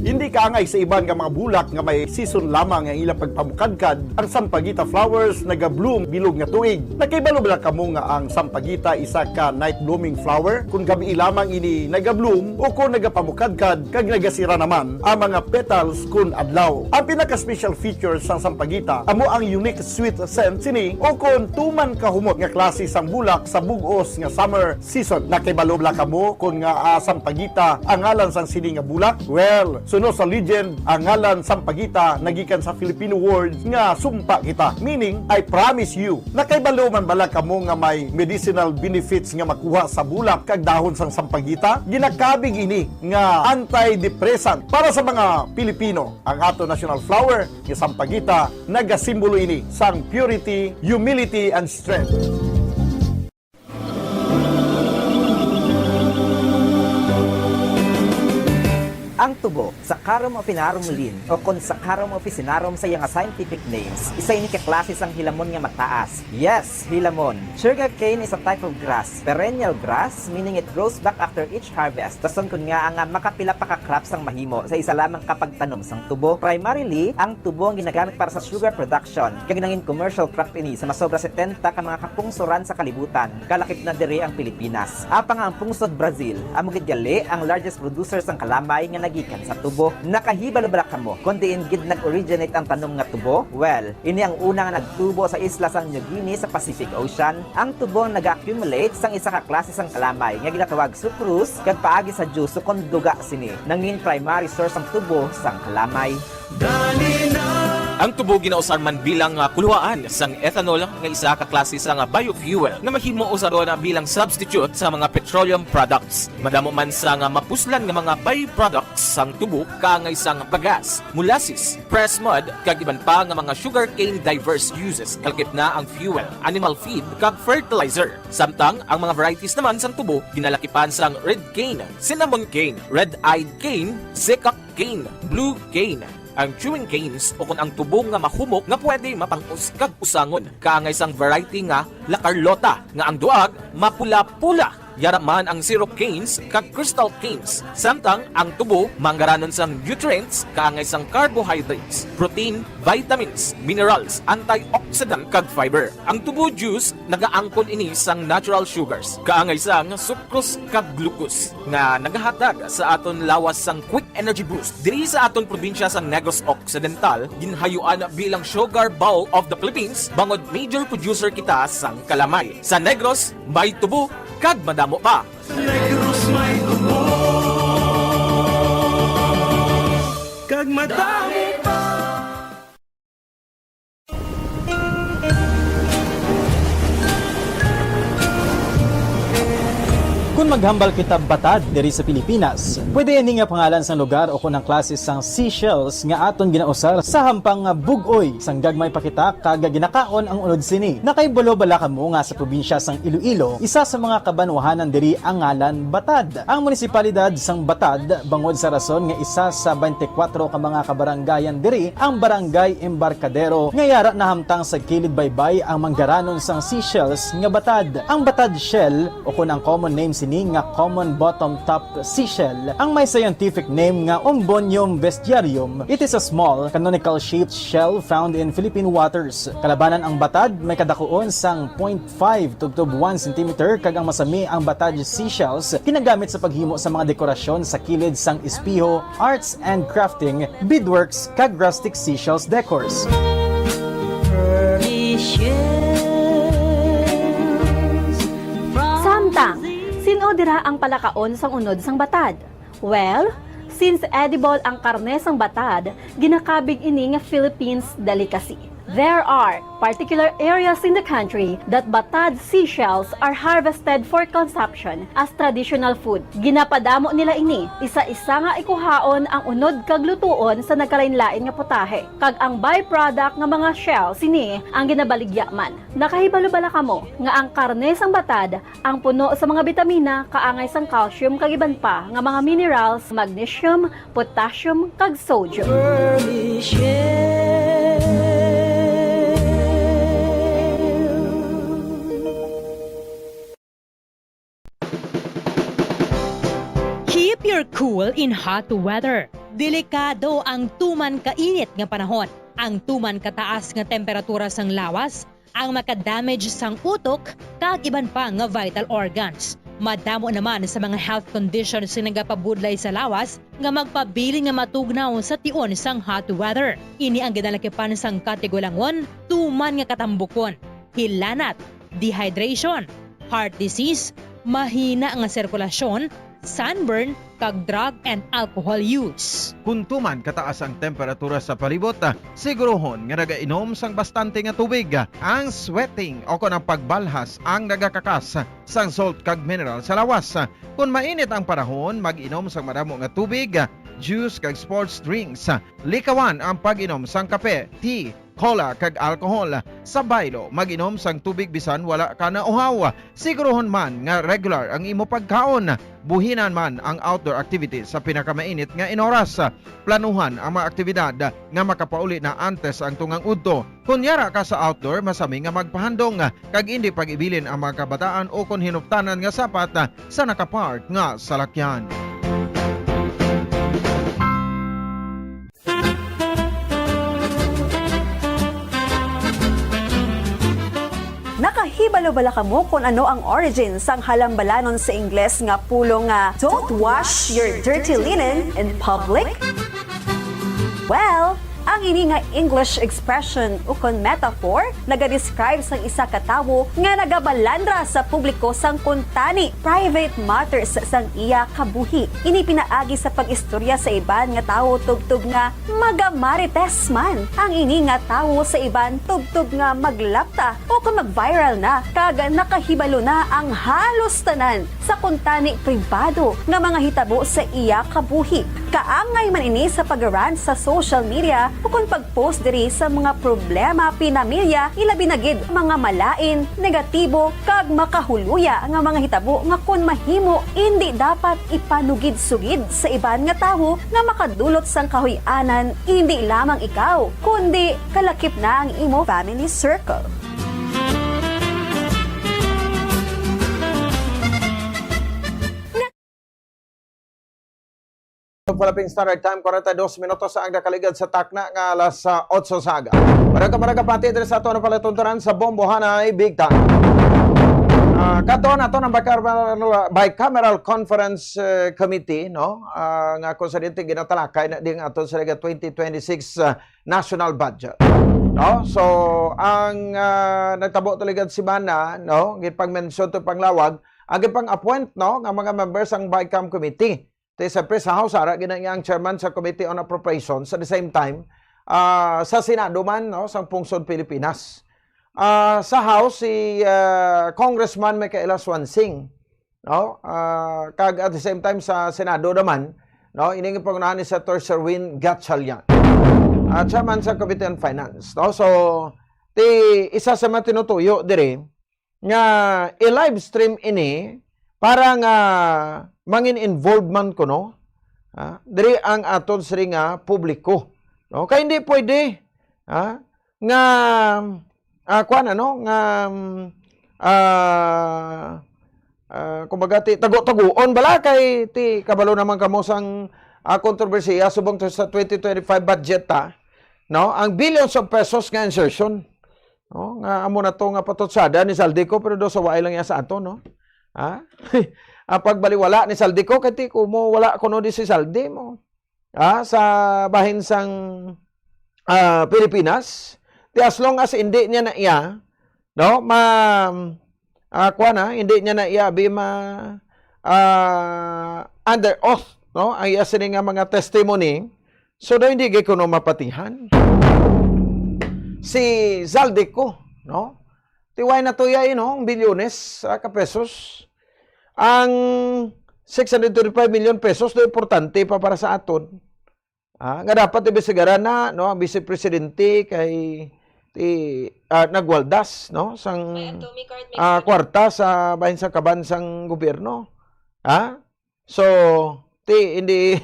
Hindi kaangay sa iban nga mga bulak nga may season lamang ang ilang pagpamukadkad, ang sampagita flowers nagabloom bilog nga tuig. Nakahibalo bala kamo nga ang sampagita isa ka night blooming flower? Kon gabii lamang ini nagabloom o kon nagapamukadkad kag nagasira naman ang mga petals kon adlaw. Ang pinaka-special feature sang sampagita amo ang unique sweet scent sini o kon tuman kahumot nga klase sang bulak sa bug-os nga summer season. Nakahibalo bala kamo kon ngaa sampagita ang ngalan sang sini nga bulak? Well, suno sa legend, ang ngalan sampagita nagikan sa Filipino word nga sumpa kita, meaning I promise you. Nakahibalo man bala kamo nga may medicinal benefits nga makuha sa bulak kag dahon sang sampagita? Ginakabig ini nga antidepressant para sa mga Pilipino. Ang ato national flower nga sampagita, nagasimbolo ini sang purity, humility, and strength. Ang tubo, Saccharum officinarum Linn., o kon Saccharum officinarum sa iya nga scientific names, isa ini ka klase sang hilamon nga mataas. Yes, hilamon. Sugarcane is a type of grass, perennial grass, meaning it grows back after each harvest. Rason kon ngaa nga makapila pa ka crops ang mahimo sa isa lamang ka pagtanom sang tubo. Primarily, ang tubo ang ginagamit para sa sugar production, kag nangin commercial crop ini sa masobra setenta ka mga kapungsoran sa kalibutan, kalakip na diri ang Pilipinas. Apang ang pungsod Brazil amo gid gali ang largest producer sang kalamay nga nag- gikan sa tubo. Nakahibalo bala kamo kon diin gid nag-originate ang tanom nga tubo? Well, ini ang una nga nagtubo sa isla sang New Guinea sa Pacific Ocean. Ang tubo ang naga-accumulate sang isa ka klase sang kalamay nga ginatawag sucrose, kag paagi sa juice kon duga sini, nangin primary source ang tubo sang kalamay. Ang tubo ginausar man bilang, ah, kuluhaan sang ethanol, nga isa ka klase sang biofuel nga mahimo usaron bilang substitute sa mga petroleum products. Madamo man sang mapuslan nga mga byproducts sang tubo, kaangay sang bagas, molasses, pressed mud, kag iban pa nga mga sugarcane diverse uses, kalakip na ang fuel, animal feed, kag fertilizer. Samtang ang mga varieties naman sang tubo ginalakipan sang red cane, cinnamon cane, red-eyed cane, sekak cane, blue cane, ang chewing canes, o kon ang tubo nga mahumok nga pwede mapang-us kag usangon, kaangay sang variety nga La Carlota, nga ang duag mapula-pula. Yara man ang syrup canes kag crystal canes, samtang ang tubo manggaranon sang nutrients, kaangay sang carbohydrates, protein, vitamins, minerals, antioxidant, kag fiber. Ang tubo juice nagaangkon ini sang natural sugars, kaangay sang sucrose kag glucose, nga nagahatag sa aton lawas sang quick energy boost. Diri sa aton probinsya sang Negros Occidental, ginhayuan bilang Sugar Bowl of the Philippines, bangod major producer kita sang kalamay. Sa Negros, may tubo kag madamo pa. Sa Negros may tubo kag madamo pa. Kon maghambal kita batad diri sa Pilipinas, pwede ini nga pangalan sang lugar o kon ang klase sang seashells nga aton ginausar sa hampang nga bug-oy sang gagmay pa kita kag ginakaon ang unod sini. Nakahibalo bala kamo nga sa probinsya sang Iloilo, isa sa mga kabanwahanan diri ang ngalan Batad? Ang munisipalidad sang Batad, bangod sa rason nga isa sa twenty-four ka mga kabarangayan diri ang Barangay Embarcadero, nga yara nahamtang sa kilid baybay ang manggaranon sang seashells nga batad. Ang batad shell, o kon ang common name sini nga common bottom-top seashell, ang may scientific name nga Umbonium bestiarium. It is a small, canonical-shaped shell found in Philippine waters. Kalabanan ang batad, may kadakuon sang point five tubtob one centimeter, kag ang masami ang batad seashells ginagamit sa paghimo sa mga dekorasyon sa kilid sang espeho, arts and crafting, beadworks, kag rustic seashells decors. Samtang, sin-o dira ang palakaon sang unod sang batad? Well, since edible ang karne sang batad, ginakabig ini nga Philippines delicacy. There are particular areas in the country that batad seashells are harvested for consumption as traditional food. Ginapadamo nila ini isa-isa nga ikuhaon ang unod kag lutuon sa nagkalainlain nga putahe, kag ang byproduct nga mga shell sini ang ginabaligya man. Nakahibalo bala kamo nga ang karne sang batad, ang puno sa mga bitamina, kaangay sang calcium kag iban pa nga mga minerals, magnesium, potassium, kag sodium? Keep your cool in hot weather. Delikado ang tuman kainit nga panahon. Ang tuman kataas nga temperatura sang lawas ang maka-damage sang utok kag iban pa nga vital organs. Madamo naman sa mga health conditions nga nagapabudlay sa lawas nga magpabilin nga matugnaw sa tion sang hot weather. Ini ang ginalakipan sang katigulangon, tuman nga katambukon, hilanat, dehydration, heart disease, mahina nga sirkulasyon, sunburn, kag drug and alcohol use. Kon tuman kataas ang temperatura sa palibot, siguruhon nga nagainom sang bastante nga tubig. Ang sweating o kon ang pagbalhas ang nagakakas sang salt kag mineral sa lawas. Kon mainit ang panahon, mag-inom sang madamo nga tubig, juice kag sports drinks. Likawan ang pag-inom sang kape, tea, cola, kag alcohol. Sa baylo, mag-inom sang tubig bisan wala ka nauhaw. Siguruhon man nga regular ang imo pagkaon. Buhinan man ang outdoor activities sa pinakamainit nga inoras. Planuhan ang mga aktibidad nga makapauli na antes ang tungang udto. Kon yara ka sa outdoor, masami nga magpahandom kag indi pag-ibilin ang mga kabataan o kon hinuptanan nga sapat sa nakapark nga salakyan. Nakahibalo bala kamo kon ano ang origin sang halambalanon sa Ingles nga pulong nga "Don't wash your dirty linen in public"? Well, ang ini nga English expression ukon metaphor nagadescribe sang isa ka tawo nga nagabalandra sa publiko sang kuntani, private matters, sang iya kabuhi. Ini pinaagi sa pag-istorya sa iban nga tawo tubtob nga magamarites man ang ini nga tawo sa iban tubtob nga maglapta o kon mag-viral na kag nakahibalo na ang halos tanan sa kuntani pribado nga mga hitabo sa iya kabuhi. Kaangay man ini sa pag-rant sa social media ukon pag-post diri sa mga problema pinamilya, ilabi na gid mga malain, negatibo, kag makahuluya nga mga hitabo nga kon mahimo, indi dapat ipanugid-sugid sa iban nga tawo nga makadulot sang kahuy-anan, indi lamang ikaw, kundi kalakip na ang imo family circle. Palaping Standard Time, forty-two minutos ang nakaligad sa takna nga alas, ah, otso sa aga. Maragka, maragka, pati diri sa ato na palatuntunan sa Bombohanay Big Time. Ah, kato na to ng bicameral, bicameral Conference, eh, Committee, no? Ah, nga kung sa dinti ginatalakay na din ato sa liga twenty twenty-six, ah, national budget. No? So, ang, ah, nagtabo talaga si Bana, no? Gipag-mention to panglawag, ang gipang-appoint, no, nga mga members ang BICAM Committee. Ti sa Press House, ara gina niya ang chairman sa Committee on Appropriations. At the same time, ah, sa Senado man, no, sa Pungsod Pilipinas. Ah, sa House, si, ah, Congressman Micaela Swansing, no? Ah, kag at the same time sa Senado naman, no, ining pangunahan ni Senator Sherwin Gatchalian. Ah, chairman sa Committee on Finance, no? So, ti isa sa mga tinutuyo diri nga i-live stream ini para nga mangin involvement kuno, ah, diri ang aton sini nga publiko, no? Kay hindi pwede, ah, nga, ah, kuwan, ano, nga, mm, ah, ah, kumbaga, ti-, tago-taguon bala kay ti kabalo naman kamo sang, ah, kontrobersiya subong to sa twenty twenty-five budget, ta, no? Ang billions of pesos nga insertion, no? Nga amo na to nga patutsada ni Zaldy Co, pero daw sa waay lang iya sa ato, no? Ha? Ang pagbaliwala ni Zaldy Co, kay ti kumo wala kuno di si Zaldy mo. Ah, sa bahin sang, ah, Pilipinas, ti as long as hindi niya na iya, no, ma, ah, kuwan na, hindi niya na iya abi ma, ah, under oath, no, ang iya sini nga mga testimony, so daw hindi gid kuno mapatihan si Zaldy Co, no? Ti waay na to iya, eh, no, bilyones, ah, ka pesos. Ang six hundred thirty-five million pesos daw importante pa para sa aton. Ah, nga dapat imbestigaran na, no, ang Vice Presidente kay ti, ah, nagwaldas, no, sang, ah, kwarta sa bahin sa kaban sang gobyerno. Ha? So, ti, hindi,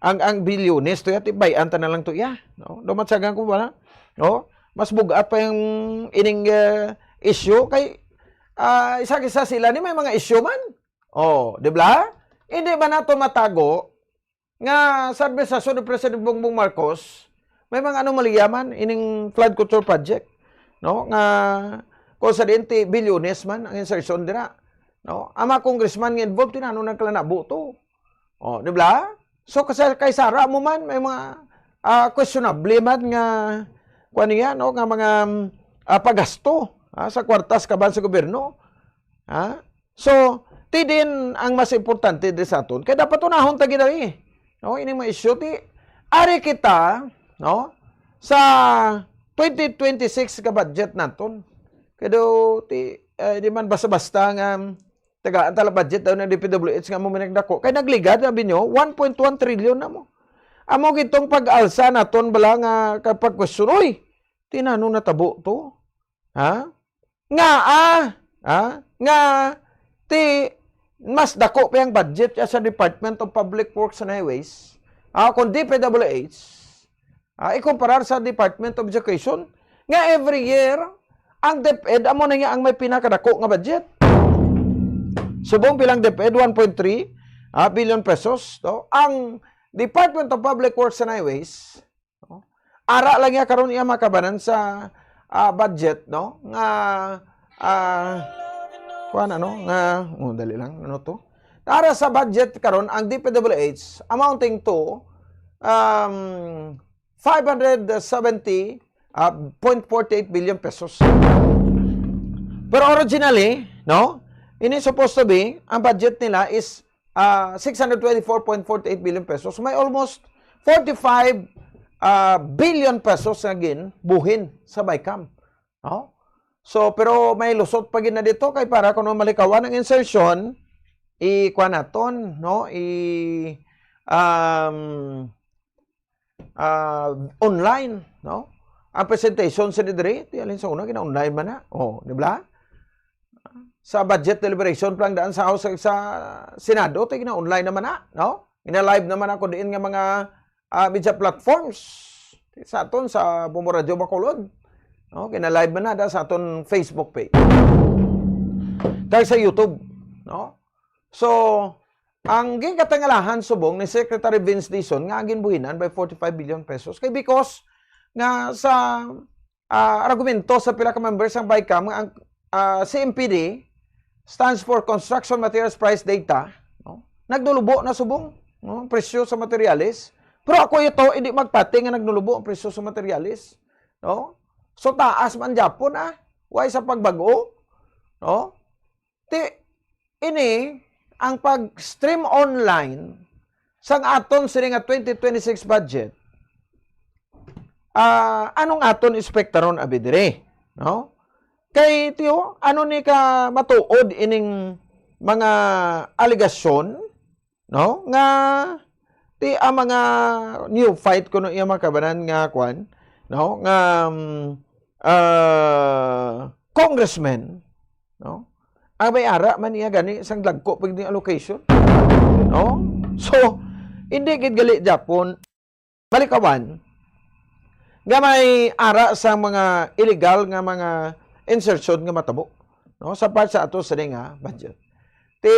ang, ang bilyones to ya, ti, bay-an ta na lang to ya, no? Dumatsagan ko wala, no? Mas bugat pa yung ining, eh, issue kay, ah, isa-isa sila ni may mga issue man. Oh, di ba? Hindi ba nato matago nga sa administrasyon ni President Bongbong Marcos, may mga anomalya man ining flood control project, no? Nga kung sa diin ti bilyones man ang insertion dira, no? Ang mga congressman nga involved, tinano nagkala na boto. Oh, di ba? So, kasi kay Sara mo man, may mga, ah, questionable man nga, kuwan niya, no? Nga mga, ah, paggasto, ah, sa kwartas kaban sa gobyerno. Ha? So, ti din ang mas importante diri sa aton. Kaya dapat unahon ta gid ari. No, ini mga issue ti ari kita, no, sa twenty twenty-six ka budget naton. Kaya daw ti, eh, di man basta-basta nga tagaan ta lang budget daw ng D P W H nga mo minagdako. Kay nagligad, sabi nyo, one point one trillion na mo. Amo gitong pag-alsa naton bala nga kapag question, uy, tinano natabo to? Ha? Nga, ah, ah, nga ti mas dako pa ang budget sa Department of Public Works and Highways, ah, kung D P W H, ah, ikumparar sa Department of Education, nga every year, ang DepEd amo na niya ang may pinakadako nga budget. Subong bilang DepEd, one point three, ah, billion pesos, no? Ang Department of Public Works and Highways, no? Ara lang niya karon iya makabanan sa, ah, budget, no? Nga ah, kuan, ano, nga, oh, dali lang, ano to? Para sa budget karon, ang D P W H amounting to, um, five hundred seventy, ah, point forty eight billion pesos. Pero originally, no, ini supposed to be, ang budget nila is, ah, six hundred twenty-four point forty eight billion pesos. May almost forty-five, ah, billion pesos nga ginbuhin sa BICAM. No? So, pero may lusot pa gid na dito kay para kuno malikawan ang insertion, i-kuan naton, no? I, um, ah, online, no? Ang presentation sa diri, ti alin sa una, gina-online man na. Oh, di ba? Sa budget deliberation pa lang daan sa House, sa Senado, ti gina-online naman na, no? Gina-live naman ako diin nga mga, ah, media platforms. Sa aton, sa Bombo Radio Bacolod, no? Gina-live man na da sa aton Facebook page. Kag sa YouTube, no? So, ang ginkatangalahan subong ni Secretary Vince Dizon nga ang ginbuhinan by forty-five billion pesos kay because nga sa, ah, argumento sa pila ka members sang BICAM nga ang, ah, C M P D stands for Construction Materials Price Data, no? Nagnulubo na subong, no, ang presyo sa materyales. Pero ako ito, hindi magpati nga nagnulubo ang presyo sa materyales, no? So taas man gyapon, ah. Why sa pagbago, no? Ti, ini ang pag-stream online sang aton sini nga twenty twenty-six budget. Ah, anong aton espektaron abi diri, no? Kay tiyo, ano ni ka matuod ining mga alegasyon, no? Nga ti ang mga neophyte kuno iya makabanan nga kwan, no? Nga, um, ah, congressmen, no? Ang may ara man niya gani sang dagko pag ni allocation, no? So, hindi gid gali gyapon malikawan nga may ara sa mga illegal nga mga insertion nga matabo, no, sa part sa ato sini nga budget. Ti,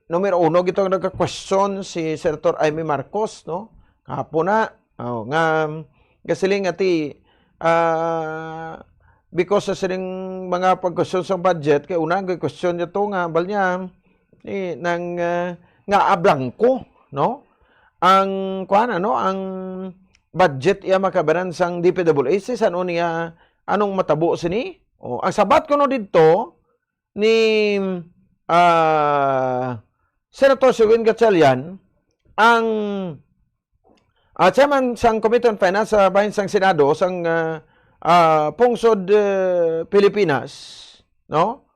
numero uno gito ang nagka-question si Senator Imee Marcos, no? Kahapon na, oh, nga, gasiling nga ti, ah, because sa sining mga pag-question sa budget, kay una, ang question niya to nga, bal niya, eh, nang, ah, nga ablangko, no? Ang, kuan, ano, ang budget iya makabanan sang D P W H, san-o niya, anong matabo sini? O, ang sabat kuno didto ni, ah, Senator Sherwin Gatchalian, ang, ah, chairman sang Committee on Finance sa bahin sang Senado, sang, ah, ah, pungsod, eh, Pilipinas, no?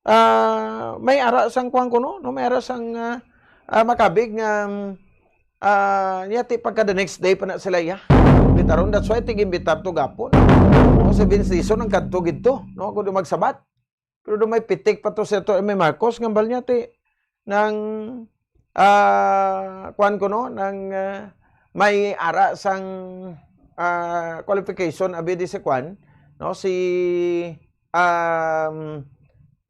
Ah, may ara sang kuwan kuno, no? May ara sang, ah, ah, makabig nga, mm, ah, niya ti pagka the next day pa na sila, ya. Imbitaron, that's why tig-imbitar to gapon. O, si Vince Dizon ang kadto gidto, no? Kung di magsabat. Pero do may pitik pa to si Senator Imee Marcos, nga bal niya ti nang, ah, kuwan kuno, nang, ah, may ara sang, ah, qualification, abi di si kuwan, no? Si, um,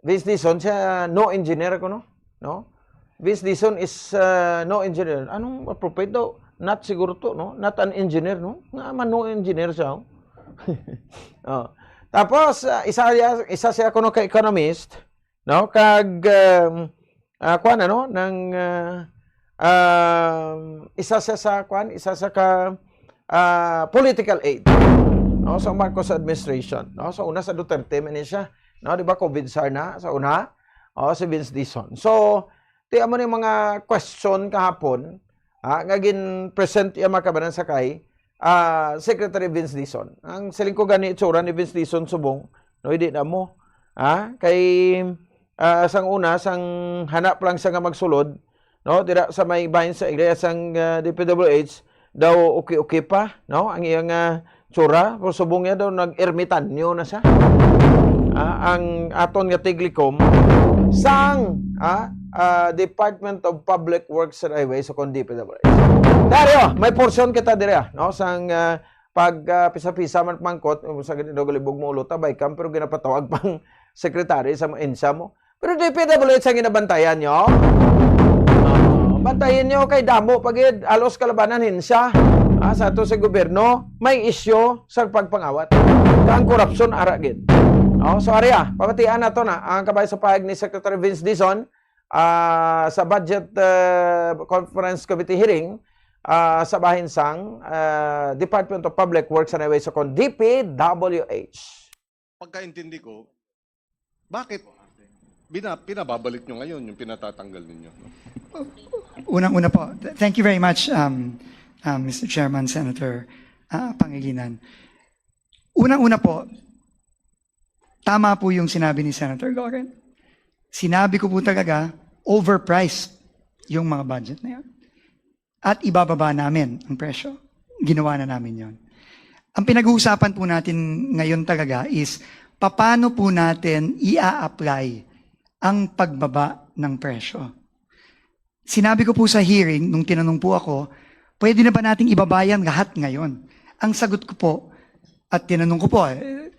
Vince Dizon, siya no engineer kuno, no? Vince Dizon is, ah, no engineer. Anong appropriate daw? Not siguro to, no? Not an engineer, no? Nga man no engineer siya, oh. Oh. Tapos, ah, isa, isa siya kuno ka economist, no? Kag, um, ah, kuwan, ano, nang, ah, um, isa siya sa, kuwan, isa sa ka, ah, political aide, no, sa Marcos administration, no? So, una sa Duterte man ni siya, no? Di ba, COVID sar na sa una? O, si Vince Dizon. So, ti amo ni mga question kahapon, ah, nga gin-present iya makabanan sa kay, ah, Secretary Vince Dizon. Ang siling ko gani itsura ni Vince Dizon subong, no, hindi na mo. Ah, kay, ah, sang una, sang hanap lang siya nga magsulod, no, dira sa may bahin sa iglesia sang, ah, D P W H, daw okay-okay pa, no, ang iyang, ah, tsura, pero subong niya daw nag-ermitanyo na siya. Ah, ang aton nga tiglikom sang, ah, ah, Department of Public Works and Highways o kon D P W H. Dario, may portion kita diri, ah, no, sang, ah, pag, ah, pisa-pisa man mangkot, um, sa gani daw galibog mo ulo ta, BICAM, pero ginapatawag pang secretary sa mga ensya mo. Pero D P W H ang ginabantayan nyo? Oh, bantayan nyo kay damo pa gid, alos kalabanan hensya, ah, sa ato sa gobyerno, may isyu sa pagpangawat. Kang korupsyon, ara gid. Oh, so, Aria, pamatian nato na ang kabahin sa pahayag ni Secretary Vince Dizon, ah, sa budget, eh, conference committee hearing, ah, sa bahin sang, ah, Department of Public Works and Highways o kon D P W H. Pagkaintindi ko, bakit bina, pinababalik nyo ngayon yung pinatatanggal ninyo? Unang-una po, th- thank you very much, um, um, Mister Chairman, Senator uh, Pangilinan. Unang-una po, tama po yung sinabi ni Senator Loren. Sinabi ko po talaga, overpriced yung mga budget na yan. At ibababa namin ang presyo. Ginawa na namin yon. Ang pinag-uusapan po natin ngayon talaga is paano po natin i-apply ang pagbaba ng presyo. Sinabi ko po sa hearing, nung tinanong po ako, pwede na ba nating ibaba yan lahat ngayon? Ang sagot ko po, at tinanong ko po, eh,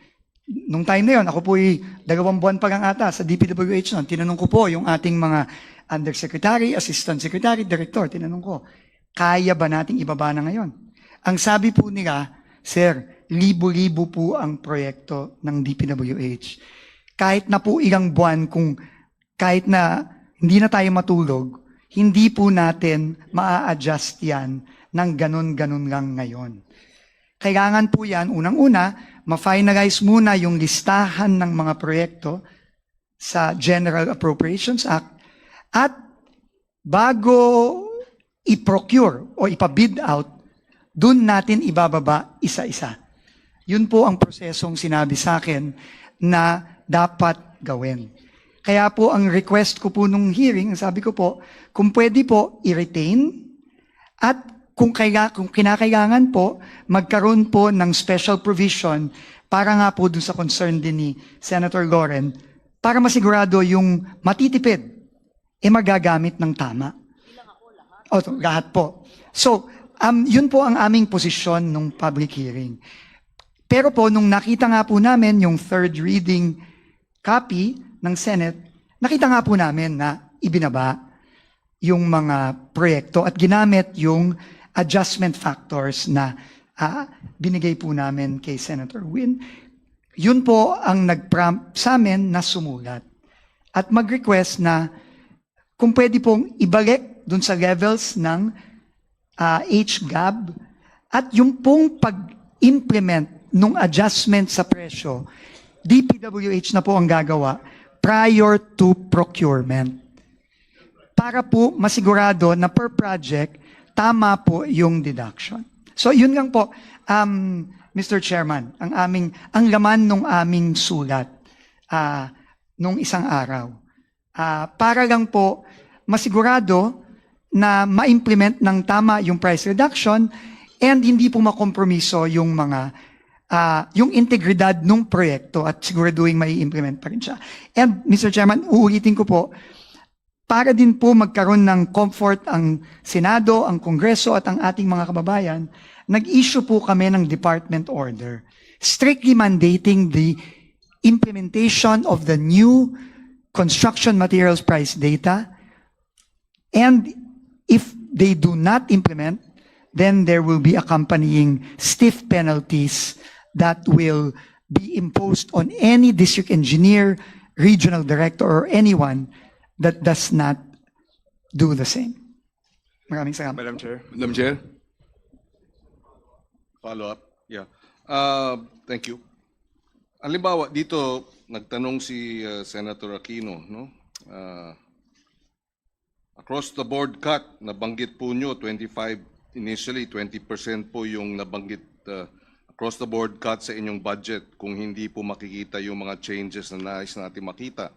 nung time na yon, ako po'y dalawang buwan pa lang ata sa D P W H noon, tinanong ko po yung ating mga undersecretary, assistant secretary, director, tinanong ko, kaya ba nating ibaba na ngayon? Ang sabi po nila, sir, libo-libo po ang proyekto ng D P W H. Kahit na po ilang buwan, kung kahit na hindi na tayo matulog, hindi po natin maa-adjust yan ng ganun-ganun lang ngayon. Kailangan po yan, unang-una, ma-finalize muna yung listahan ng mga proyekto sa General Appropriations Act at bago i-procure o ipa-bid out, dun natin ibababa isa-isa. Yun po ang prosesong sinabi sa akin na dapat gawin. Kaya po ang request ko po nung hearing, sabi ko po, kung pwede po, i-retain at kung, kaya, kung kinakailangan po, magkaroon po ng special provision para nga po dun sa concern din ni Senator Loren para masigurado yung matitipid e magagamit ng tama. O, to, lahat po. So, um, yun po ang aming posisyon nung public hearing. Pero po, nung nakita nga po namin yung third reading copy ng Senate, nakita nga po namin na ibinaba yung mga proyekto at ginamit yung adjustment factors na ah, binigay po namin kay Senator Win. Yun po ang nag-prompt sa amin na sumulat at mag-request na kung pwede pong ibalik dun sa levels ng ah, H gov at yung pong pag-implement ng adjustment sa presyo, D P W H na po ang gagawa prior to procurement para po masigurado na per project tama po yung deduction. So yun lang po, um, Mister Chairman, ang aming ang laman ng aming sulat ah, nung isang araw. Ah, para lang po masigurado na ma-implement ng tama yung price reduction and hindi po makompromiso yung mga ah, yung integridad ng proyekto at siguraduhin mai-implement pa rin siya. And Mister Chairman, uulitin ko po, para din po magkaroon ng comfort ang Senado, ang Kongreso at ang ating mga kababayan, nag-issue po kami ng department order strictly mandating the implementation of the new construction materials price data. And if they do not implement, then there will be accompanying stiff penalties that will be imposed on any district engineer, regional director, or anyone that does not do the same. Maraming salamat. Madam Chair. Madam Chair. Follow up. Yeah. Uh, thank you. Halimbawa, dito nagtanong si uh, Senator Aquino, no? Uh, across the board cut, nabanggit po nyo twenty-five, initially twenty percent po yung nabanggit uh, across the board cut sa inyong budget kung hindi po makikita yung mga changes na nais natin makita.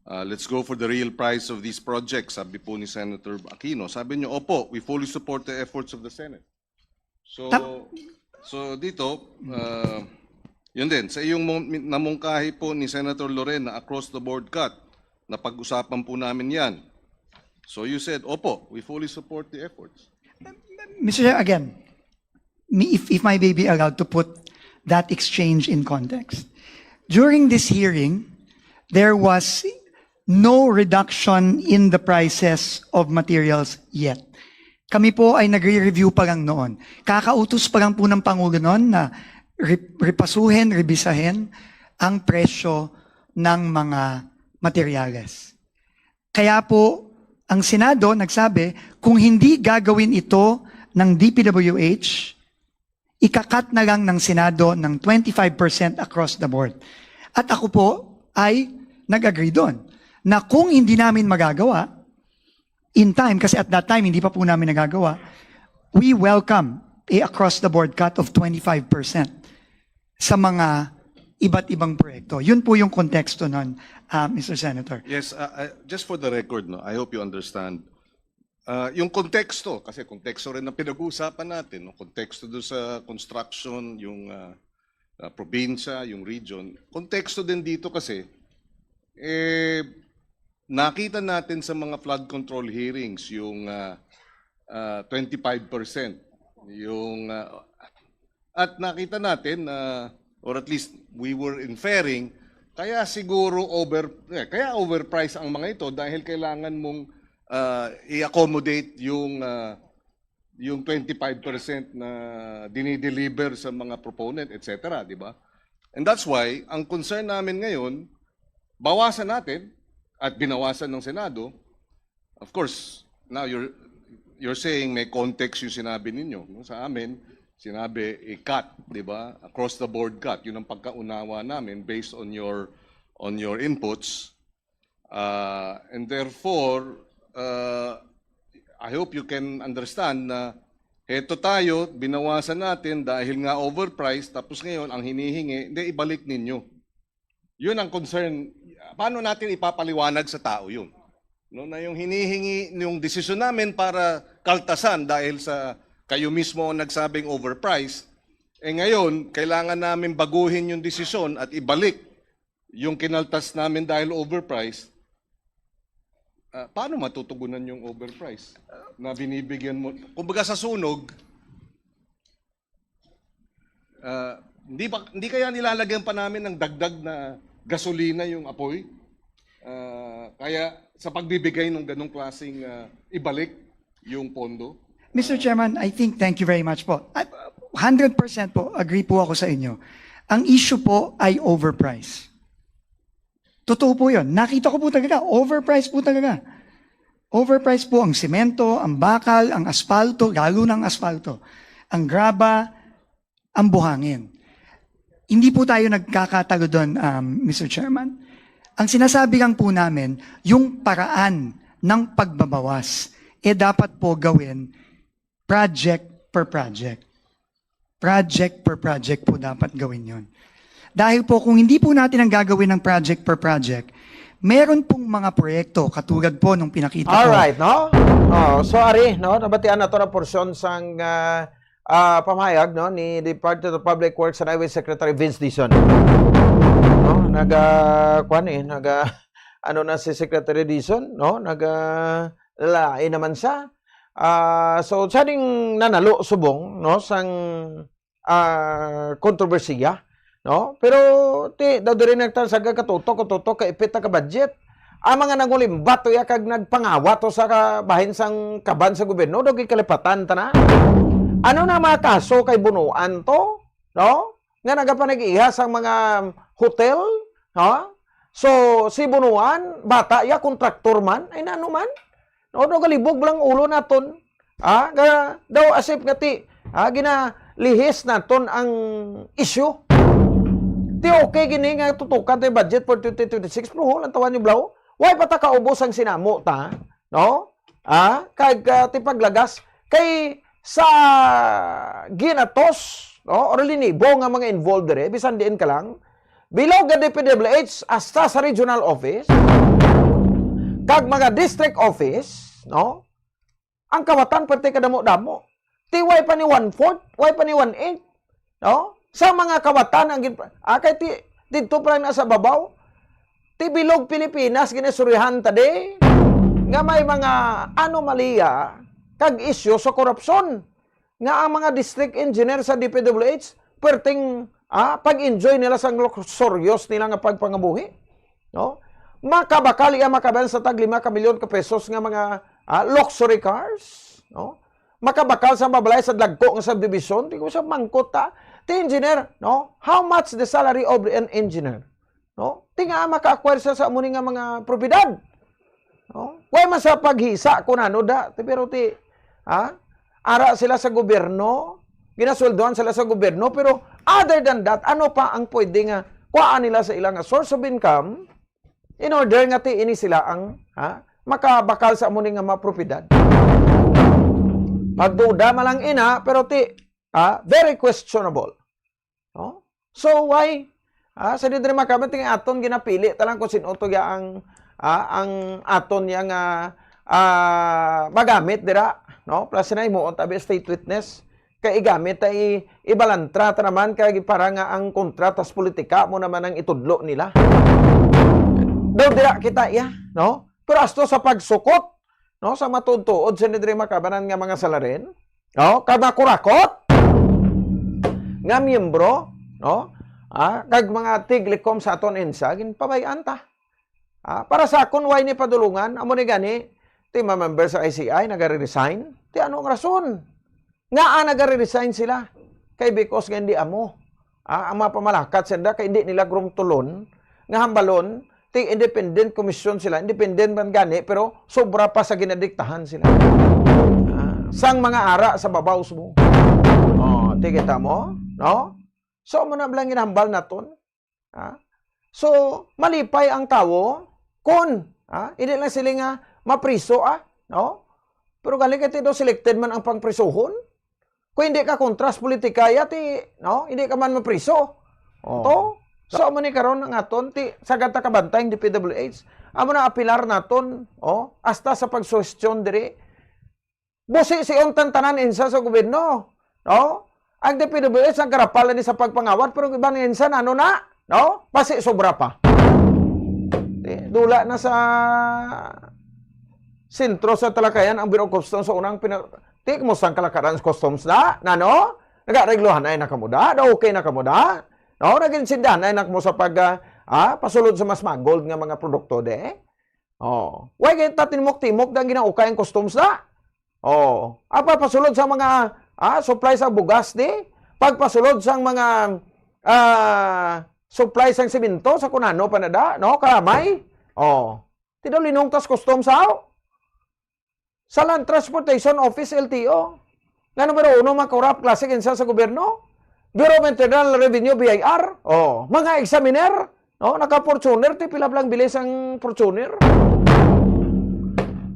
Uh, let's go for the real price of these projects, sabi po ni Senator Aquino. Sabi nyo, opo, we fully support the efforts of the Senate. So, Tap- so dito, uh, yun din, sa iyong mong- namungkahi po ni Senator Loren na across the board cut, napag-usapan po namin yan. So you said, opo, we fully support the efforts. Mister Chair, again, me, if, if my baby allowed to put that exchange in context. During this hearing, there was no reduction in the prices of materials yet. Kami po ay nagre-review pa lang noon. Kakautos pa lang po ng Pangulo noon na re- repasuhin, rebisahin ang presyo ng mga materyales. Kaya po, ang Senado nagsabi, kung hindi gagawin ito ng D P W H, ika-cut na lang ng Senado ng twenty-five percent across the board. At ako po ay nag-agree doon na kung hindi namin magagawa in time, kasi at that time hindi pa po namin nagagawa, we welcome a across-the-board cut of twenty-five percent sa mga iba't ibang proyekto. Yun po yung konteksto nun, ah, Mister Senator. Yes, uh, uh, just for the record, no, I hope you understand. Uh, yung konteksto, kasi konteksto rin ang pinag-uusapan natin, no? Konteksto doon sa construction, yung uh, uh, probinsya, yung region. Konteksto din dito kasi, eh, nakita natin sa mga flood control hearings yung uh, uh, twenty-five percent. Yung, uh, at nakita natin na, or at least we were inferring, kaya siguro over, eh, kaya overpriced ang mga ito dahil kailangan mong uh, i-accommodate yung uh, yung twenty-five percent na dinideliver sa mga proponent, et cetera, di ba? And that's why, ang concern namin ngayon, bawasan natin, at binawasan ng Senado, of course, now you're, you're saying may context yung sinabi ninyo. No? Sa amin, sinabi, i-cut, di ba? Across the board cut. Yun ang pagkaunawa namin based on your, on your inputs. Uh, and therefore, uh, I hope you can understand na heto tayo, binawasan natin dahil nga overpriced, tapos ngayon, ang hinihingi, hindi, ibalik ninyo. Yun ang concern. Paano natin ipapaliwanag sa tao yun? No, na yung hinihingi, yung desisyon namin para kaltasan dahil sa kayo mismo ang nagsabing overpriced, eh ngayon, kailangan namin baguhin yung desisyon at ibalik yung kinaltas namin dahil overpriced. Ah, paano matutugunan yung overpriced na binibigyan mo? Kumbaga sa sunog, ah, hindi ba, hindi kaya nilalagyan pa namin ng dagdag na gasolina yung apoy? Ah, kaya sa pagbibigay ng ganong klaseng ah, ibalik yung pondo? Mister Chairman, I think, thank you very much po. Ah, hundred percent po, agree po ako sa inyo. Ang issue po ay overprice. Totoo po yun. Nakita ko po talaga, overprice po talaga. Overprice po ang semento, ang bakal, ang asfalto, lalo na ang asfalto. Ang graba, ang buhangin. Hindi po tayo nagkakatalo doon, um, Mister Chairman. Ang sinasabi lang po namin, yung paraan ng pagbabawas, eh dapat po gawin project per project. Project per project po dapat gawin yon. Dahil po kung hindi po natin ang gagawin ng project per project, meron pong mga proyekto katulad po nung pinakita ko. Alright, no? Oh, so ari, no, nabatian nato na porsyon sang ah, ah, pamahayag, no, ni Department of Public Works and Highway Secretary Vince Dizon. No, naga kuan eh, naga ano na si Secretary Dizon, no? Naga lain naman siya. Ah, so sa ding nanalo subong, no, sang ah, kontrobersiya, no? Pero ti daw diri nagtansaga katutok, katutok ka ipit ka budget. Ang mga nangulimbat to ya kag nagpangawa to sa ka- bahin sang kaban sa gobyerno, daw gikalipatan ta na. Ano na mga kaso kay Bunuan to, no? Nga nagapanag-iya sang mga hotel, ha? So si Bunuan, bata ya, kontraktor man, ay nano man. No, no, galibog lang ulo naton. Ah, ga, daw asip nga ti, ah, ginalihis naton ang issue. Ti okay gini nga tutukan tayo budget for twenty twenty-six, pero hol ang tawa ni Blau. Why pa ta kaubos ang sinamo ta? No? Ah, kag ah, ti paglagas kay sa ginatos, no, or linibo nga mga involved dire, bisan diin ka lang, below ga D P W H hasta sa regional office, kag mga district office, no? Ang kawatan pwerte kadamo-damo. Ti way pa ni one-fourth, way pa ni one-eighth, no? Sa mga kawatan ang gin- ah, kay ti didto pa lang na sa babaw, ti bilog Pilipinas ginasurihan ta di nga may mga anomalya kag isyu sa korupsyon nga ang mga district engineer sa D P W H perting ah, pag-enjoy nila sang luxurious nila nga pagpangabuhi, no? Makabakal iya makabayan sa tag lima ka milyon ka pesos nga mga ah, luxury cars, no? Makabakal sa mabalay sa dagko nga subdivision, di ko sa mangkot ta. Ti engineer, no? How much the salary of an engineer? No? Ti nga maka-acquire sa, sa amo ni nga mga propiedad. No? Way man sa paghisa kung ano da, ti, pero ti, ha? Ara sila sa gobyerno, ginasweldohan sila sa gobyerno, pero other than that, ano pa ang pwede nga kuhaan nila sa ila nga source of income in order nga ti ini sila ang, ha, makabakal sa amo ni nga mga propiedad? Pagduda man lang ina, pero ti, ha, very questionable. No? So why? Ah, sa diri makabat nga aton ginapili ta lang kung sino to ya ang, ah, ang aton ya nga, ah, magamit dira, no? Plus na himuon tabi state witness kay igamit ta i-, ibalantra ta naman kay para nga ang kontra tas politika mo naman ang itudlo nila. Daw dira kita iya, no? Pero asto sa pagsukot, no, sa matuod-tuod sa diri makabanan nga mga salarin, no, kag makurakot nga miyembro, no, ah, kag mga tiglikom sa aton EDSA, ginpabay-an ta. Ah, para sa akon, way ni padulungan, amo ni gani, ti mga member sa I C I nagare-resign. Ti ano ang rason? Ngaa nagare-resign sila? Kay because nga hindi amo. Ah, ang mga pamalakat sila kay hindi nila grumtulon nga hambalon, ti independent commission sila, independent man gani, pero sobra pa sa ginadiktahan sila. Ah, sang mga ara sa babaw subong. Oh, ti kita mo, no? So, mo na lang ginahambal naton. Ha? So, malipay ang tawo kun, ha? Hindi lang sila nga mapriso, ah, no? Pero gali kay ti daw selected man ang pangprisuhon. Kung hindi ka kontra sa politika, ya ti, no? Hindi ka man mapriso. Oh. To? So, amo ni karon ang aton, ti, sagad ta kabantay ang D P W H. Amo na apilar naton, oh, hasta sa pagsuhestyon diri. Busi si untan tanan EDSA sa gobyerno, no? Ang D P W H nagkarapal ni sa pagpangawat, pero ang iban EDSA, ano na, no? Pasi sobra pa. Ti, dula na sa sentro sa talakayan ang Bureau of Customs sa unang pina-, ti, kumusta ang kalakaran sa customs na? Na, no? Nagareglohan na na kamo da? Da okay na kamo da? No? Naginsindahan na na kamo sa pag, ah, ah, pasulod sa mas magold nga mga produkto de? Oh. Why kaya ta tinimok-timok na ginaukay ang customs na? Oh. Apa pasulod sa mga, ah, supply sa bugas di? Pagpasulod sa mga, ah, supply sa simento sa kunano pa na da, no? Karamay? Oh. Ti daw linong tas customs, aw? Sa Land Transportation Office, L T O. Nga numero uno, mga corrupt klase kinsa sa gobyerno. Bureau of Internal Revenue, B I R. Oh, mga examiner. No, naka-Fortuner, ti pila lang bilis ang Fortuner?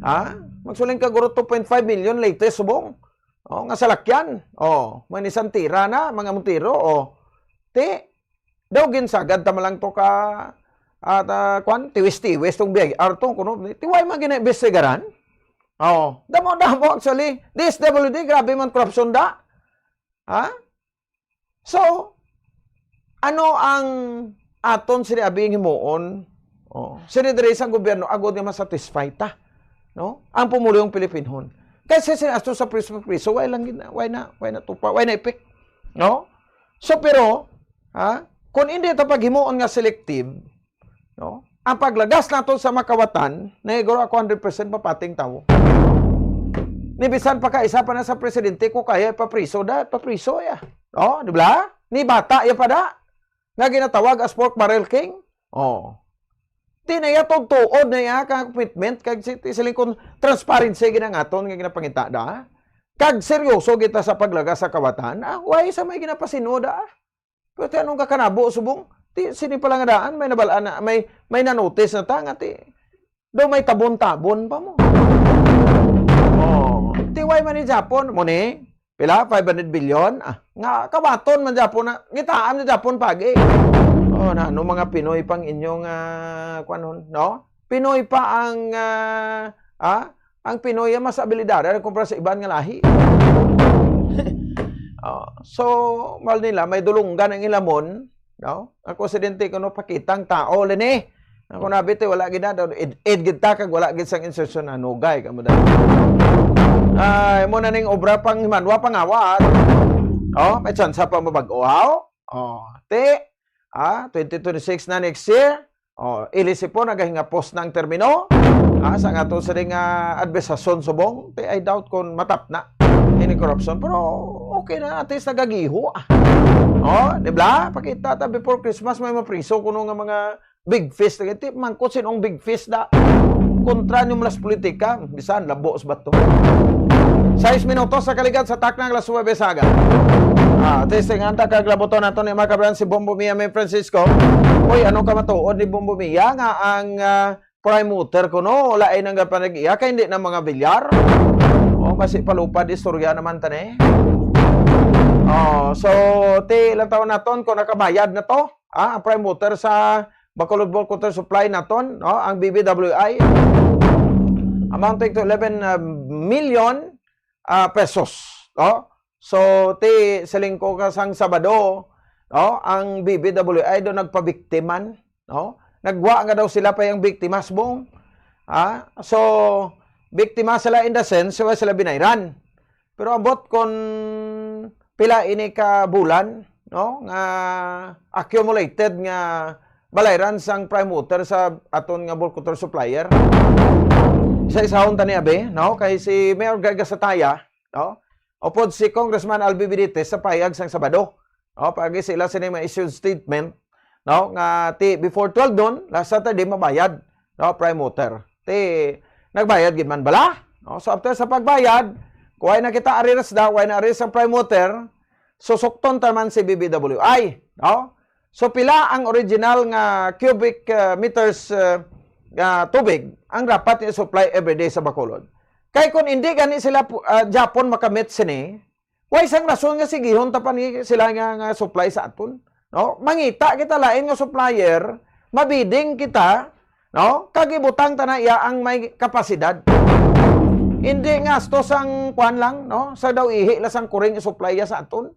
Ha? Magsuling ka guro two point five million latest subong. Oh, nga salakyan. Oh, may Nissan Terra na, mga Montero. Oh. Ti, daw ginsagad ta man lang to ka, at, ah, kwan, tiwis-tiwis tong B I R to, kuno, ti way man ginaimbestigaran? Oh, damo-damo actually. D S W D, grabe man korupsyon da. Ha? So, ano ang aton sini abing himuon? Oh, sini diri sa gobyerno, agod nga masatisfy ta, no? Ang pumuluyong Pilipinhon. Kasi sini asto sa priso, priso, way lang gina-, way na, way na tupa, way na epek, no? So, pero, ha? Kung hindi ta paghimuon nga selective, no? Ang paglagas nato sa makawatan, nahiguro ako hundred percent mapating tawo. Ni bisan pa ka isa pa na sa presidente ko kaya papriso da, papriso ya. Oh, di ba? Ni bata ya pa da. Nga ginatawag as pork barrel king. Oh. Ti na ya tuod na ya ka commitment kag si, ti siling kon transparency ginangaton nga ginapangita da. Kag seryoso kita sa paglagas sa kawatan. Ah, why sa may ginapasino da? Pero ti anong kakanabo subong? Ti sini pala nga daan, may nabal-an na, may, may nanotice na ta nga ti. Daw may tabon-tabon pa mo. Oh, ti way man ni Japon, mo ni? Pila? Five hundred billion? Ah, nga kawaton man Japon na. Gitaan ni Japon pagi. Oh, na, ano mga Pinoy pang inyong, ah, kwanon, no? Pinoy pa ang, ah, ah, ang Pinoy ang mas abilidad kumpara sa iban nga lahi. Oh, so, mal nila, may dulunggan ang ilamon, no? Ako, presidente, kuno pakitang tao, lini. Ako na, bite, wala gid na, ed, ed gid ta, kag wala gid sang insertion na, nugay, kamo da. Ay, mo na ning obra pang himanwa, pangawat. Oh, may tsansa pa mabag-o, haw? Oh, ti, ah, twenty twenty-six na next year. Oh, ilisi po, nagahingapos na ang termino. Ah, sa nga to sa ring, ah, administrasyon subong, ti, I doubt kung matap na ini korupsyon. Pero okay na, at least nagagiho. Ah. Oh, di ba? Pakita ta before Christmas, may mapriso kuno nga mga Big fish lagi. Ti, mangkot sinong big fish da. Kontra niyo mula sa politika. Bisan, labos ba to? Sais minutos sa kaligat sa taknang alas nuwebe sa aga. Ah, testing ang takag labuton nato ni mga kabran si Bombo Mia, may Francisco. Uy, ano ka matuod ni Bombo Mia nga ang ah, prime motor ko, no? Wala ay nang panag-iya kay hindi na mga bilyar. Oh, basi palupad istorya naman tani. Oh, so ti lang taon naton kung nakabayad na to. Ah, ang prime motor sa Bacolod Bulk Water Supply naton, no? Ang B B W I amounting to eleven million ah, pesos, no? So, ti siling ko ka sang Sabado, no? Ang B B W I do nagpabiktiman, no? Nagwa nga daw sila pa yung biktima, subong. Ah, so, biktima sila in the sense, wala sila binayran. Pero ambot kon pila ini ka bulan, no, nga accumulated nga balayran sang prime water sa aton nga bulk water supplier. Sa isahon tani abi, no, kay si Mayor Greg Gasataya, no, upod si Congressman Albi Benitez sa payag sang Sabado, no, pag sila sini may issued statement, no, nga ti before twelve noon, last Saturday mabayad, no, prime water. Ti nagbayad gid man bala? No? So after sa pagbayad, kuway na kita arrears da, kuway na arrears ang prime water, susukton ta man si B B W I, no? So pila ang original nga cubic uh, meters uh, nga tubig ang dapat i-supply everyday sa Bacolod? Kay kung hindi gani sila uh, Japon makamit sini, why sang rason nga sigihon ta pa ni sila nga, nga supply sa aton? No? Mangita kita lain nga supplier, mabiding kita, no? Kag ibutang ta na iya ang may kapasidad. Hindi nga astos ang kuan lang, no? Sa daw ihi la sang kuring i-supply ya sa aton.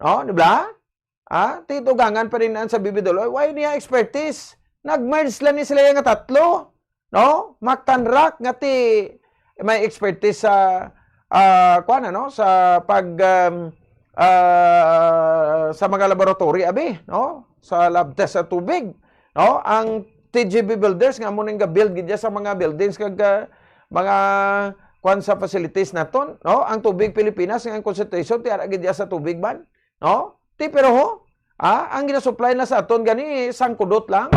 No? Di ba? Ah, titugangan pa rin sa B B W I. Why niya expertise? Nag-merge lang ni sila nga tatlo. No? Mactanrac nga ti may expertise sa ah, kuan, ano, sa pag um, ah, sa mga laboratory abi, no? Sa lab test sa tubig, no? Ang T G B Builders nga mo ning ga-build gid sa mga buildings kag ah, mga kuan sa facilities naton, no? Ang Tubig Pilipinas nga ang concentration ti ara gid sa tubig man, no? Ti pero ho, ah, ang ginasupply na sa aton gani sangkudot lang.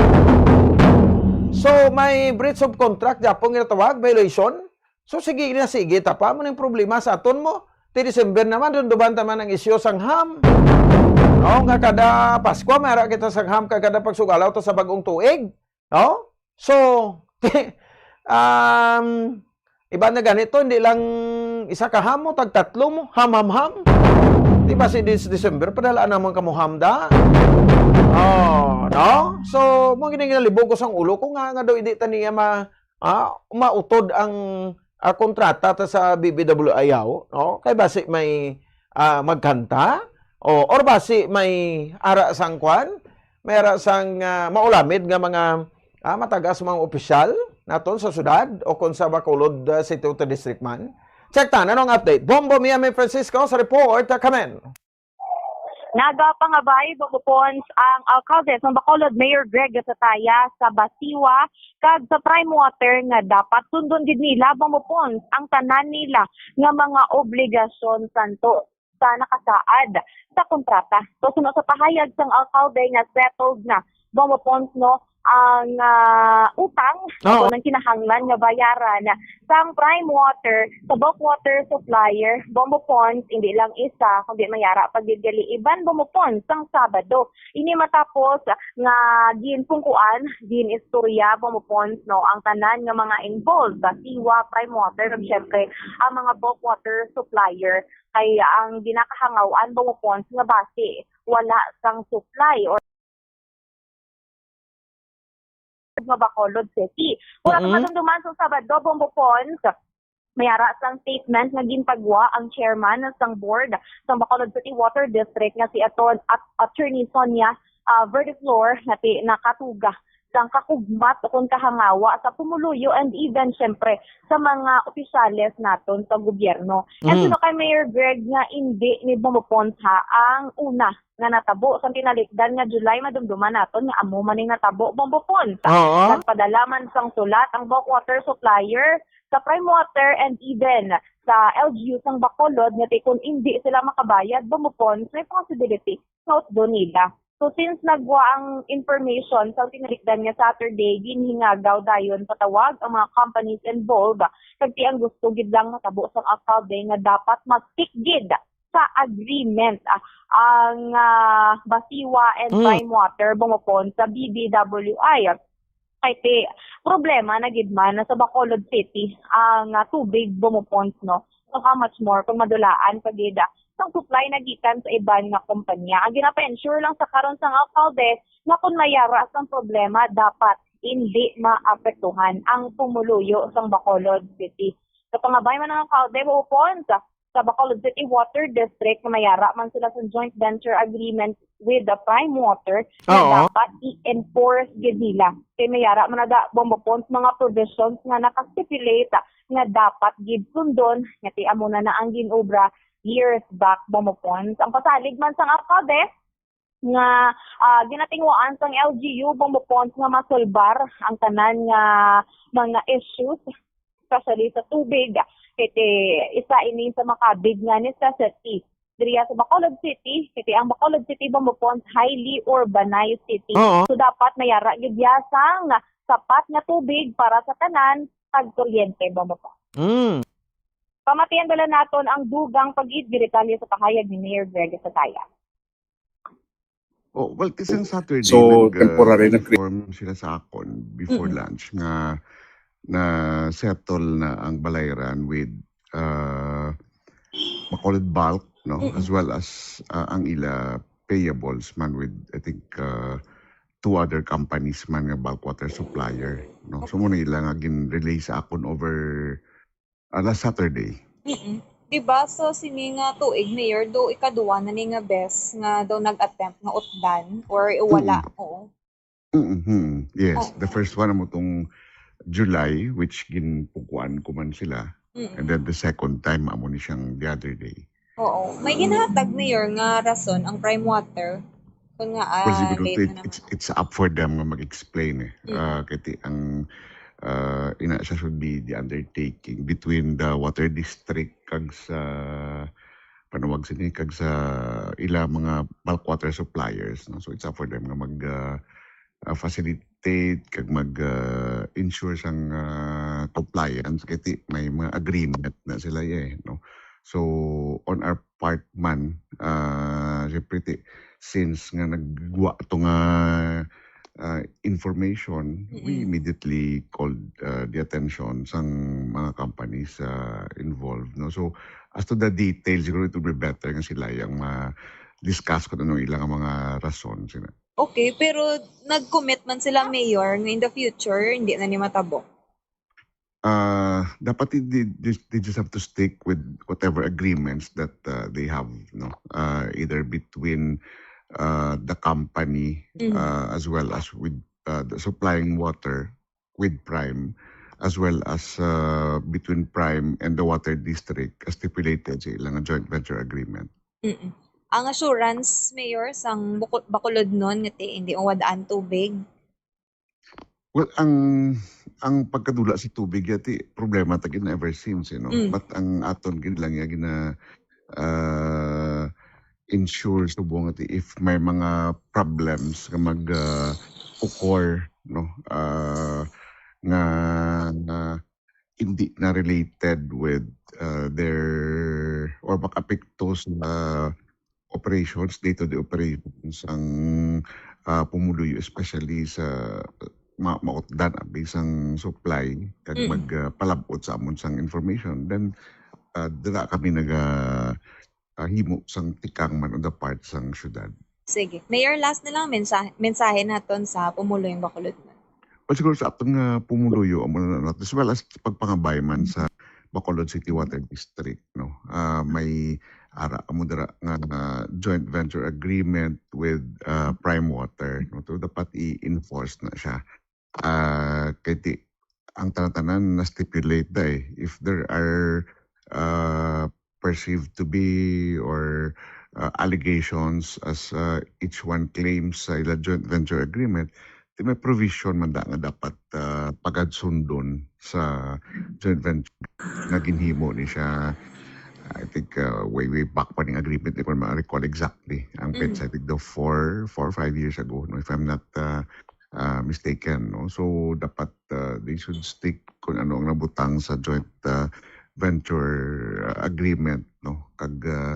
So may breach of contract gyapon ginatawag, violation. So sige na sige ta pa mo ning problema sa aton mo. Ti December naman, dunduban ta man ang isyu sang ham. No, nga kada Pasko may ara kita sang ham kag kada pagsugalaw ta sa bag-ong tuig. No? So, um, iba na ganito, hindi lang isa ka ham mo, tag tatlo mo, ham, ham, ham. Di ba si Dis- December, padala naman ka mo ham da? Oh, no? So, mo giningalibog ko sang ulo ko nga, nga daw hindi ta niya ma, ah, mautod ang ah, kontrata ta sa B B W I yaw, no? Kay basi may ah, magkanta o or basi may ara sang kwan, may ara sang ah, maulamid nga mga ah, matagas mga opisyal naton sa syudad o kon sa Bacolod ah, City Water District man. Check ta, ano ang update? Bombo Miami Francisco sa report, ah, kamen. Nagapangabay, Bombo Pons, ang alkalde sang Bacolod, Mayor Greg Gasataya, sa Basiwa kag sa Prime Water nga dapat sundon gid nila, Bombo Pons, ang tanan nila nga mga obligasyon santo sa nakasaad sa kontrata. So, suno sa pahayag sang alkalde nga settled na, Bombo Pons, no, ang ah, utang Oo. Ang kinahanglan nga bayaran sang Prime Water sa bulk water supplier, Bombo Pons, hindi lang isa, kundi may ara pa gid gali iban, Bombo Pons, sang Sabado. Ini matapos nga ginpungkuan, ginistorya, Bombo Pons, no, ang tanan nga mga involved, Basiwa, Prime Water, kag syempre ang mga bulk water supplier. Kay ang ginakahangaw-an, Bombo Pons, nga basi wala sang supply or nga Bacolod City. Wala Mm-mm. Madumduman sa Sabado, Bombo Pons, may ara sang statement nga gintagwa ang chairman sang board sang Bacolod City Water District nga si Aton at Attorney Sonia ah, Verdeflor nga ti nakatuga sang kakugmat o kung kahangawa sa pumuluyo and even, syempre, sa mga opisyales naton sa gobyerno. And Mm. Suno kay Mayor Greg nga indi ni Bombo Pons ha ang una nga natabo sa tinalikdan nga July, madumduman naton nga amo man ning natabo, Bombo Pons. Oo. Nagpadala man sang sulat ang bulk water supplier sa Prime Water and even sa L G U sang Bacolod nga ti kung indi sila makabayad, Bombo Pons, may possibility nga utdo nila. So, since nagwa ang information sa tinalikdan nga Saturday, ginhingagaw dayon patawag ang mga companies involved, kag ti ang gusto gid lang matabo sang alkalde nga dapat mag-stick gid sa agreement, ah, ang, ah, Basiwa and Mm. Prime Water, Bombo Ponce sa B B W I. Kay ti, problema na gid man na sa Bacolod City ang, ah, tubig, Bombo Ponce, no? So, how much more kung madulaan pa gid, ah, sang supply na gikan sa iban nga kompanya? Ang ginapa-ensure lang sa karon sang alkalde nga kung mayara sang problema, dapat hindi maapektuhan ang pumuluyo sang Bacolod City. Sa pangabay man ang alkalde, Bombo Ponce, sa Bacolod City Water District nga mayara man sila sa joint venture agreement with the Prime Water nga Oo. dapat i-enforce gid nila. Kay mayara man na da, Bombo Ponce, mga provisions nga naka-stipulate nga dapat gid sundon, nga ti amo na na ang ginobra years back, Bombo Ponce. Ang pasalig man sang alkalde, nga, ah, ginatinguhaan sang L G U, Bombo Ponce, nga masulbar ang tanan nga mga issues, especially sa tubig. Kay ti isa ini sa makabig nga necessity diriya sa Bacolod City, kay ti ang Bacolod City, Bombo Ponce, highly urbanized city. Oo. So, dapat mayara gid ya sang sapat nga tubig para sa tanan, kag kuryente, Bombo Ponce. Mm. Pamatian bala naton ang dugang pa gid nga detalye sa pahayag ni Mayor Greg Sataya. Oh, well, ti sang Saturday, So, nag, uh, temporary na cre- inform sila sa akon before Mm. lunch nga na-settle na ang balayran with, uh, Bacolod Bulk, no? Mm. As well as, uh, ang ila payables man with, I think, uh, two other companies man nga bulk water supplier, no? So, mo na ila nga gin-relay sa akon over, uh, last Saturday. Mm-mm. Di ba, so, sini nga tuig, Mayor, do ikaduwa na ni nga bes nga daw nag-attempt nga utdan or wala? Mm. Oo. Mm-hmm. Yes, Oo. The first one amo tong July, which ginpukuan ko man sila. Mm. And then the second time, amo ni siyang the other day. Oo. May ginhatag, Mayor, nga rason ang Prime Water? Kung nga, Well, ah, siguro late it, na naman. it's, it's up for them nga mag-explain eh. Mm. Ah, kay ti ang, ah, ina siya should be the undertaking between the water district kag sa panawag sini kag sa ila mga bulk water suppliers, no? So it's up for them nga mag, ah, ah, facilitate kag mag, ah, ensure sang, ah, compliance kay ti may mga agreement na sila, eh, no? So on our part man, ah, syempre ti, since nga nagwa to nga, ah, information, we Mm-mm. immediately called, ah, the attention sang mga companies, ah, involved, no? So as to the details, siguro it would be better nga sila yang ma-discuss kung ano ilang mga rason sila. Okay, pero nag-commit man sila, Mayor, nga in the future, hindi na ni matabo. Ah, dapat they, they, they just have to stick with whatever agreements that, uh, they have, no? Uh, either between, uh, the company, Mhm. uh, as well as with, uh, the supplying water with Prime, as well as, uh, between Prime and the Water District as stipulated sa ilang joint venture agreement. Mm-mm. Ang assurance, Mayor, sang Bako-, Bacolodnon nga ti hindi mawadaan tubig? Well, ang, ang pagkadula sa tubig, yati, problema ta gid na ever since, eh, no? Mm. But ang aton gid lang, ya, gina, ah, ensure subong ati if may mga problems nga mag, ah, occur, no? Ah, nga, nga hindi na related with, uh, their, or makaapekto sa operations, day-to-day operations ang, uh, pumuluyo, especially sa ma-, mautdan abi sang supply kag Mm. mag, uh, palab-ot sa amon sang information, then, uh, dira kami naga, ah, himo sang tikang man on the part sang syudad. Sige. Mayor, last na lang mensahe, mensahe naton sa pumuluyong Bacolodnon. Well, siguro sa aton nga pumuluyo, amo na, no, as well as pagpangabay man sa Bacolod City Water District, no? Ah, may ara amo dira nga, ah, joint venture agreement with, ah, Prime Water, no? So, dapat i-enforce na siya. Ah, kay ti-, ang tanan-tanan na-stipulate da eh. If there are, ah, perceived to be or, ah, allegations as, ah, each one claims sa ila joint venture agreement, ti may provision man da nga dapat, ah, pagadsundon sa joint venture nga ginhimo ni siya. I think, uh, way, way back pa ning agreement, di ko na ma-recall exactly. Ang Mm. petsa, I think, the four, four, five years ago, no, if I'm not, uh, uh, mistaken, no? So, dapat, uh, they should stick kung ano ang nabutang sa joint, uh, venture, uh, agreement, no? Kag, uh,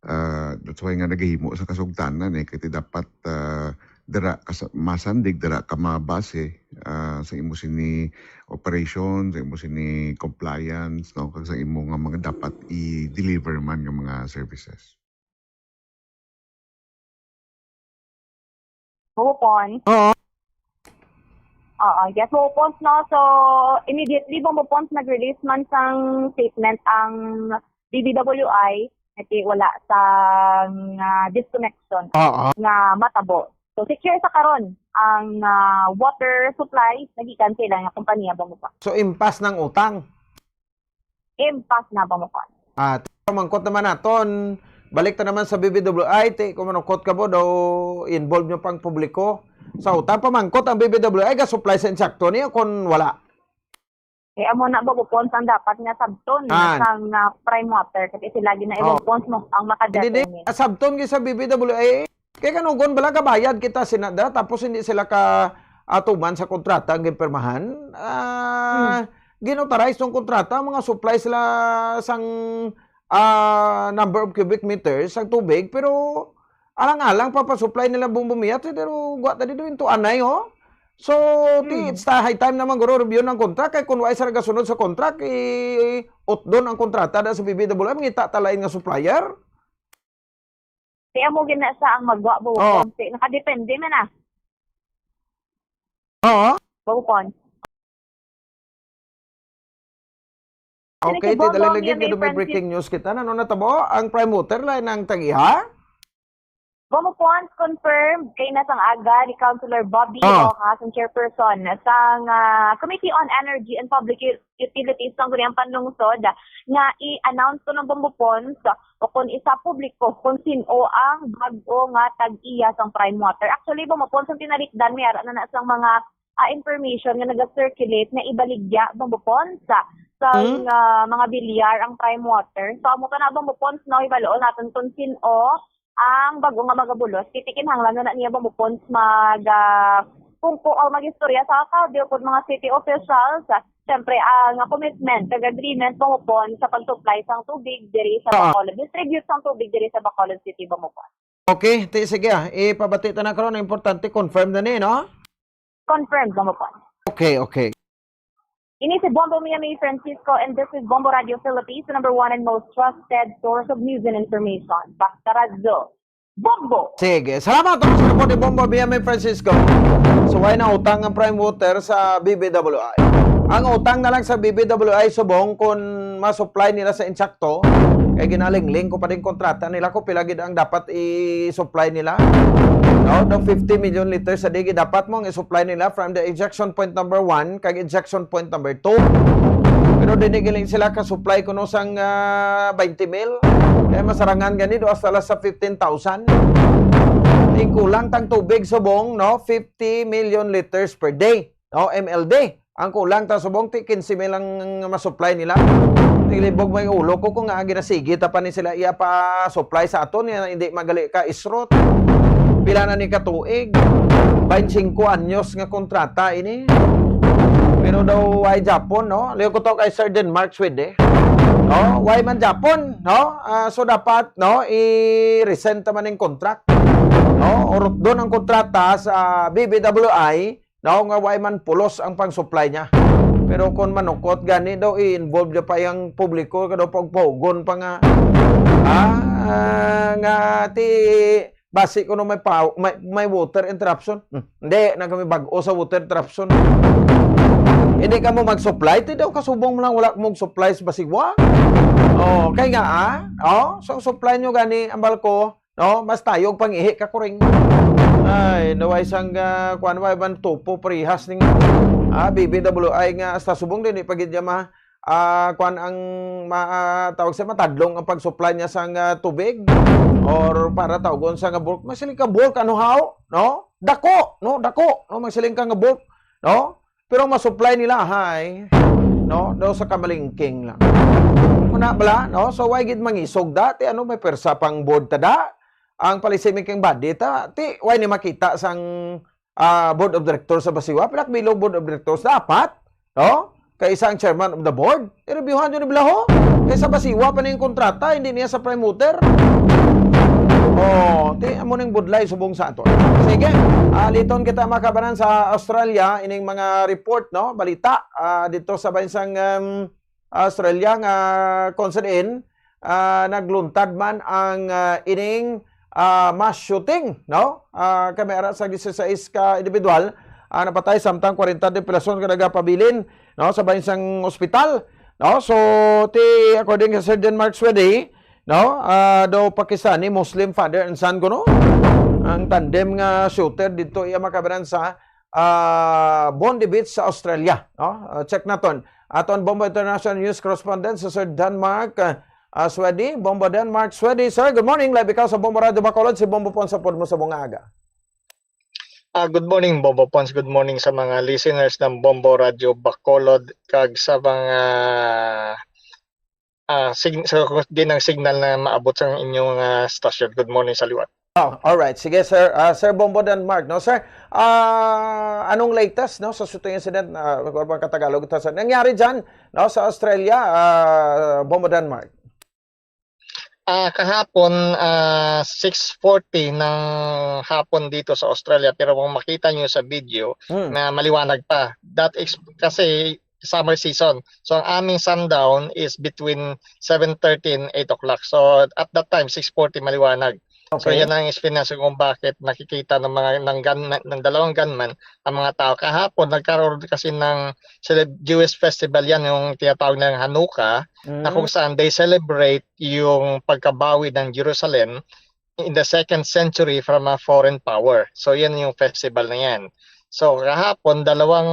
uh, that's why nga nagahimo sa kasugtanan, eh, kay dapat, uh, dira ka sa, masandig, dira ka mabase, ah, sa imo sini operation, sa imo sini compliance, no? Kag sa imo nga mga dapat i-deliver man nga mga services. Bumupon. Oo. Oo, yes, Bumupon, no? So, immediately, Bumupon, nag-release man sang statement ang D B W I, nati wala sang, ah, disconnection Oo. nga matabo. So, secure sa karon ang, ah, water supply nagikan sa ila nga kompanya, Bumupon. So, impas ng utang? Impas na, Bumupon. Ah, pamangkot naman naton, balik ta naman sa B B W I, ti, kung manukot ka mo, daw involve nyo pang publiko. Sa utang, pamangkot ang B B W I, ga-supply sa insakto niya kung wala. Eh, amo na, Bumupon, sang dapat nga sabton Ah. sang, ah, prime water, kasi sila gina Oh. Bumupon mo ang Hindi, di. makadetermine. Ah, sabton gi sa B B W I. Kay kanugon bala gabayad kita sina da, tapos hindi sila ka atuman sa kontrata ang ginpirmahan. Ah, Hmm. Gin-authorize tong kontrata, mga supply sila sang, ah, number of cubic meters sang tubig, pero alang-alang pa pa-supply nila Bombo Mia, pero gwa ta dito into anay, oh. So, ti, Hmm. it's ta-, high time naman guro review ng contract, kay kung wa sa nagasunod sa contract, i-utdon ang kontrata da sa B B W I, mangita ta lain nga supplier. Kaya mo gina sa ang magwa, Bumupon. Oo. Ti, nakadepende man, ah. Oo. Bumupon. Sino Okay, si ti, Bombo dali lagi, Mia May kaya may Francis? Breaking news kita. Ano natabo? Ang prime water line ang tagiha? Bumupon, confirmed kay na sang aga ni Councilor Bobby Ah. Rojas, ang chairperson sang, ah, Committee on Energy and Public U-, Utilities sang Sangguniang Panlungsod, nga i-announce to ng Bumupon o kung isa publiko kung sino ang bag-o nga tag-iya sang prime water. Actually, Bumupon, sang tinalikdan, may ara na na sang mga, ah, information nga naga-circulate na ibaligya, Bumupon, sa, sa, Hmm? ah, mga bilyar ang prime water. So, amo to na, Bumupon, no, ibaloon natin kung sino ang bag-o nga magabulos. Ti kinahanglan na niya, Bumupon, mag, ah, pungko o mag-istorya sa alkalde o kung mga city officials. Siyempre, ang commitment kag agreement, Bumupon, sa pag-supply sang tubig diri sa Ah. Bacolod, distribute sang tubig diri sa Bacolod City, Bumupon. Okay, ti, sige, ah. Ipabati ta na karon, importante, confirm na ni, no? Confirmed, Bumupon. Okay, okay. Ini si Bombo Mia May Francisco, and this is Bombo Radio Philippines, the number one and most trusted source of news and information. Basta Radyo, Bombo! Sige, salamat. Tapos na po ni Bombo Mia May Francisco. So, why na utang ang prime water sa B B W I? Ang utang na lang sa B B W I subong kung ma-supply nila sa insakto, kay ginalingling ko pa din kontrata nila kung pila gid ang dapat i-supply nila. No, the fifty million liters a day gid dapat mo ang i-supply nila from the injection point number one kag injection point number two. Pero dili galing sila ka-supply kuno sang, ah, twenty mil. Kaya masarangan gani do hasta lang sa fifteen thousand. Ang kulang tang tubig subong, no, fifty million liters per day, no, M L D. Ang kulang ta subong ti quince mil ang ma-supply nila. Naglibog may ulo ko kung nga ginasigi ta pa ni sila iya pa-supply sa aton, nga hindi magali ka isrot. Pila na ni ka tuig? Baintsingko anyos nga kontrata ini. Pero daw, why Japon, no? Liyo ko to kay Sir Denmark Swede. No? Why man Japon, no? Ah, so dapat, no, i-rescind ta man ning contract. No? Urot doon ang kontrata sa B B W I, no, nga why man pulos ang pang-supply niya. Pero kung manukot gani daw, i-involve niya pa yung publiko, ka daw pagpaugon pa nga, ah, nga ti, basi kuno may, pa, may, may water interruption. Hmm, hindi na kami bag-o sa water interruption. Hindi ka mo mag-supply, ti daw kasubong mo lang wala mo supply sa Basigwa. Oh, kay nga, ah, oh, so supply nyo gani ang balko, no? Mas tayo og pangihi ka kuring. Ay, naway sang, ah, kuan, way man tupo parehas ning, ah, B B W I nga hasta subong din, di pa gid niya ma-, ah, kuan ang ma-, ah, tawag sa matadlong ang pag-supply niya sang, ah, tubig or para tawgon sa nga bulk. Masiling ka bulk, ano, how? No? Dako, no? Dako, no? Masiling ka nga bulk, no? Pero ang ma-supply nila, hay, no? Daw sa kamalingking lang. Muna bala, no? So, why gid mangisog da? Ti ano, may pwersa pang board ta da? Ang policy making body ta, ti why ni makita sang, ah, board of directors sa Basiwa? Pila ka bilog board of directors? Dapat, no? Kay isa ang chairman of the board, i-reviewhan nyo ni bala ho. Kay sa Basiwa pa ning kontrata, hindi niya sa Prime Water. Oh, ti amo ning budlay subong sa ato. Sige, ah, liton kita, mga kabanan, sa Australia, ining mga report, no? Balita, ah, dito sa bansang, um, Australia nga kung sa diin, ah, nagluntad man ang, ah, ining, ah, mass shooting, no? Ah, kami ara sa dieciséis ka individual, ah, napatay, samtang kwarenta di pilason ka nagapabilin, no, sa bahin sang ospital, no? So, ti, according kay Sir Denmark Swede, no, ah, daw Pakistani Muslim father and son kuno ang tandem nga shooter dito iya makabanan sa, ah, Bondi Beach sa Australia, no? Ah, check naton. Aton Bombo International News correspondent, si Sir Denmark, ah, ah, Swede. Bombo Denmark, Swede. Sir, good morning. Live ikaw sa Bombo Radio Bacolod. Si Bombo Pons sa pod mo sa bunga aga. Ah, good morning, Bombo Pons. Good morning sa mga listeners ng Bombo Radio Bacolod kag sa mga, ah, sig-, sa, din ang signal na maabot sa inyong, ah, stasyon. Good morning sa liwat. Oh, all right. Sige, sir. Ah, Sir Bombo Denmark, no, sir? Ah, anong latest, no, sa shooting incident, ah, or mga Tagalog ito, sir? Nangyari dyan, no, sa Australia, ah, Bombo Denmark? Ah, kahapon, ah, six forty ng hapon dito sa Australia, pero kung makita nyo sa video, Hmm. na maliwanag pa. That is kasi summer season. So, ang aming sundown is between seven thirty and eight o'clock. So, at that time, six forty maliwanag. So, Okay. yan ang explanation kung bakit nakikita ng mga, ng gunman, ng dalawang gunman ang mga tao. Kahapon, nagkaroon kasi ng celeb-, Jewish festival yan, yung tinatawag nilang Hanukkah, na Mm. kung saan they celebrate yung pagkabawi ng Jerusalem in the second century from a foreign power. So, yan yung festival na yan. So, kahapon, dalawang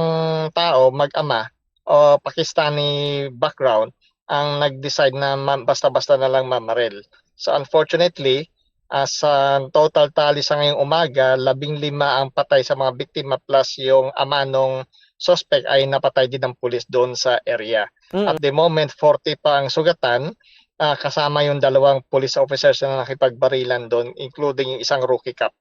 tao, mag-ama, o Pakistani background, ang nag-decide na ma-, basta-basta na lang mamaril. So, unfortunately, ah, sa total tally sa ngayong umaga, labing lima ang patay sa mga biktima, plus yung ama nung suspect ay napatay din ng pulis doon sa area. Mm. At the moment, forty pa ang sugatan, ah, kasama yung dalawang police officers na nakipagbarilan doon, including yung isang rookie cop.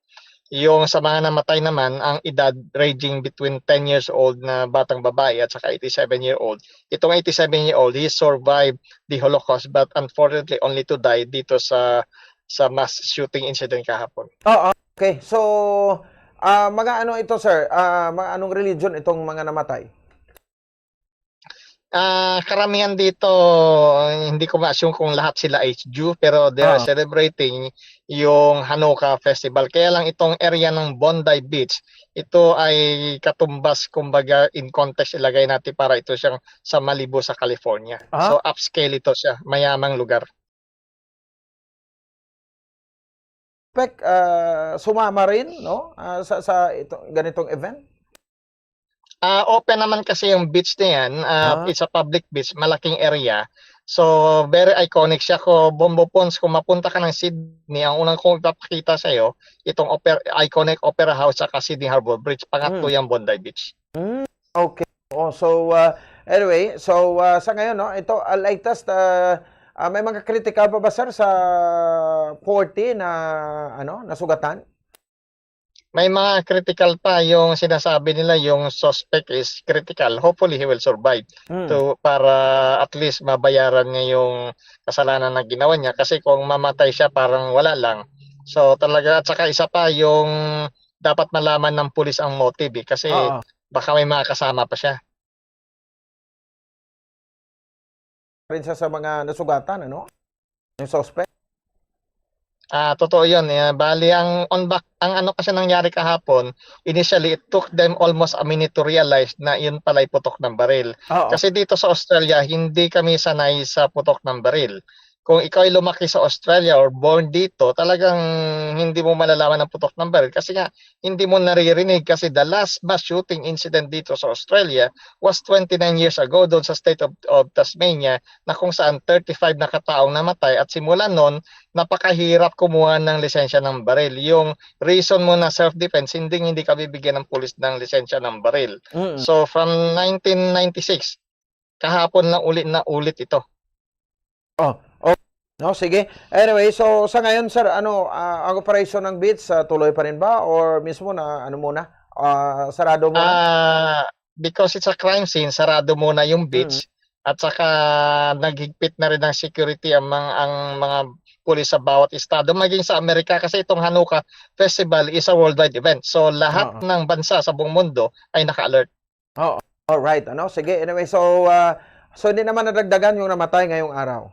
Yung sa mga namatay naman, ang edad ranging between ten years old na batang babae at saka eighty-seven year old. Itong eighty-seven year old, he survived the Holocaust, but unfortunately only to die dito sa, sa mass shooting incident kahapon. Oo, okay. So, ah, mga ano ito, sir? Ah, mga anong religion itong mga namatay? Ah, karamihan dito, hindi ko ma-assume kung lahat sila ay Jew, pero they are Ah. celebrating yung Hanukkah festival. Kaya lang itong area ng Bondi Beach, ito ay katumbas, kumbaga, in context, ilagay natin para ito siyang sa Malibu sa California. Ah. So, upscale ito siya, mayamang lugar. Pek, ah, sumama rin, no? Ah, sa, sa ito, ganitong event? Ah, open naman kasi yung beach na yan. Ah, Ah. it's a public beach, malaking area. So, very iconic siya. Ko, Bombo Pons, kung mapunta ka ng Sydney, ang unang kong ipapakita sa'yo, itong oper-, iconic Opera House at Sydney Harbour Bridge. Pangatlo Hmm. yung Bondi Beach. Hmm, okay. Oh, so, ah, anyway, so, ah, sa ngayon, no, ito, ah, latest, ah, ah, may mga critical pa ba, sir, sa forty na, ano, nasugatan? May mga critical pa. Yung sinasabi nila, yung suspect is critical. Hopefully, he will survive Hmm. to, para at least mabayaran niya yung kasalanan na ginawa niya. Kasi kung mamatay siya, parang wala lang. So, talaga, at saka isa pa, yung dapat malaman ng pulis ang motive, eh. Kasi Oo. baka may mga kasama pa siya. Rin siya sa mga nasugatan, ano? Yung suspect? Ah, totoo yun. Eh, bali, ang on back, ang ano kasi nangyari kahapon, initially, it took them almost a minute to realize na yun pala'y putok ng baril. Oo. Kasi dito sa Australia, hindi kami sanay sa putok ng baril. Kung ikaw ay lumaki sa Australia or born dito, talagang hindi mo malalaman ang putok ng baril kasi nga, hindi mo naririnig kasi the last mass shooting incident dito sa Australia was twenty-nine years ago doon sa state of, of Tasmania, na kung saan thirty-five na kataong namatay, at simula noon, napakahirap kumuha ng lisensya ng baril. Yung reason mo na self-defense, hindi, hindi ka bibigyan ng pulis ng lisensya ng baril. Mm. So, from nineteen ninety-six, kahapon lang uli na ulit ito. Oh, oh. No, sige. Anyway, so sa ngayon, sir, ano, ah, ang operasyon ng beach, ah, tuloy pa rin ba? Or mismo na, ano muna? Ah, sarado muna? Ah, because it's a crime scene, sarado muna yung beach. Mm. At saka naghigpit na rin ng security ang mga, ang mga pulis sa bawat estado, maging sa Amerika, kasi itong Hanukkah Festival is a worldwide event. So, lahat Oo. ng bansa sa buong mundo ay naka-alert. Oo. All right, ano? Sige, anyway, so, ah, so hindi naman nadagdagan yung namatay ngayong araw?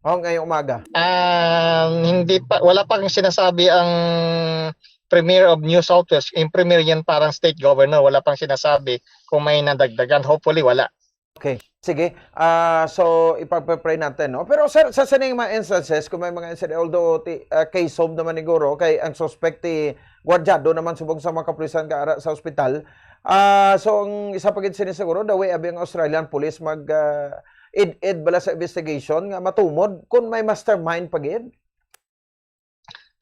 O ngayong umaga? Ah, hindi pa, wala pang sinasabi ang Premier of New South Wales. Yung Premier yan parang state governor, wala pang sinasabi kung may nadagdagan. Hopefully, wala. Okay. Sige. Ah, so, ipagpe-pray natin, no? Pero, sir, sa sining mga instances, kung may mga incident, although ti-, ah, case solved naman siguro, kay ang suspect ti gwardyado naman subong sa mga kapulisan ka ara sa ospital. Ah, so, ang isa pa gid sini siguro, the way abi ang Australian police mag, ah, id-id bala sa investigation nga matumod kung may mastermind pa gid.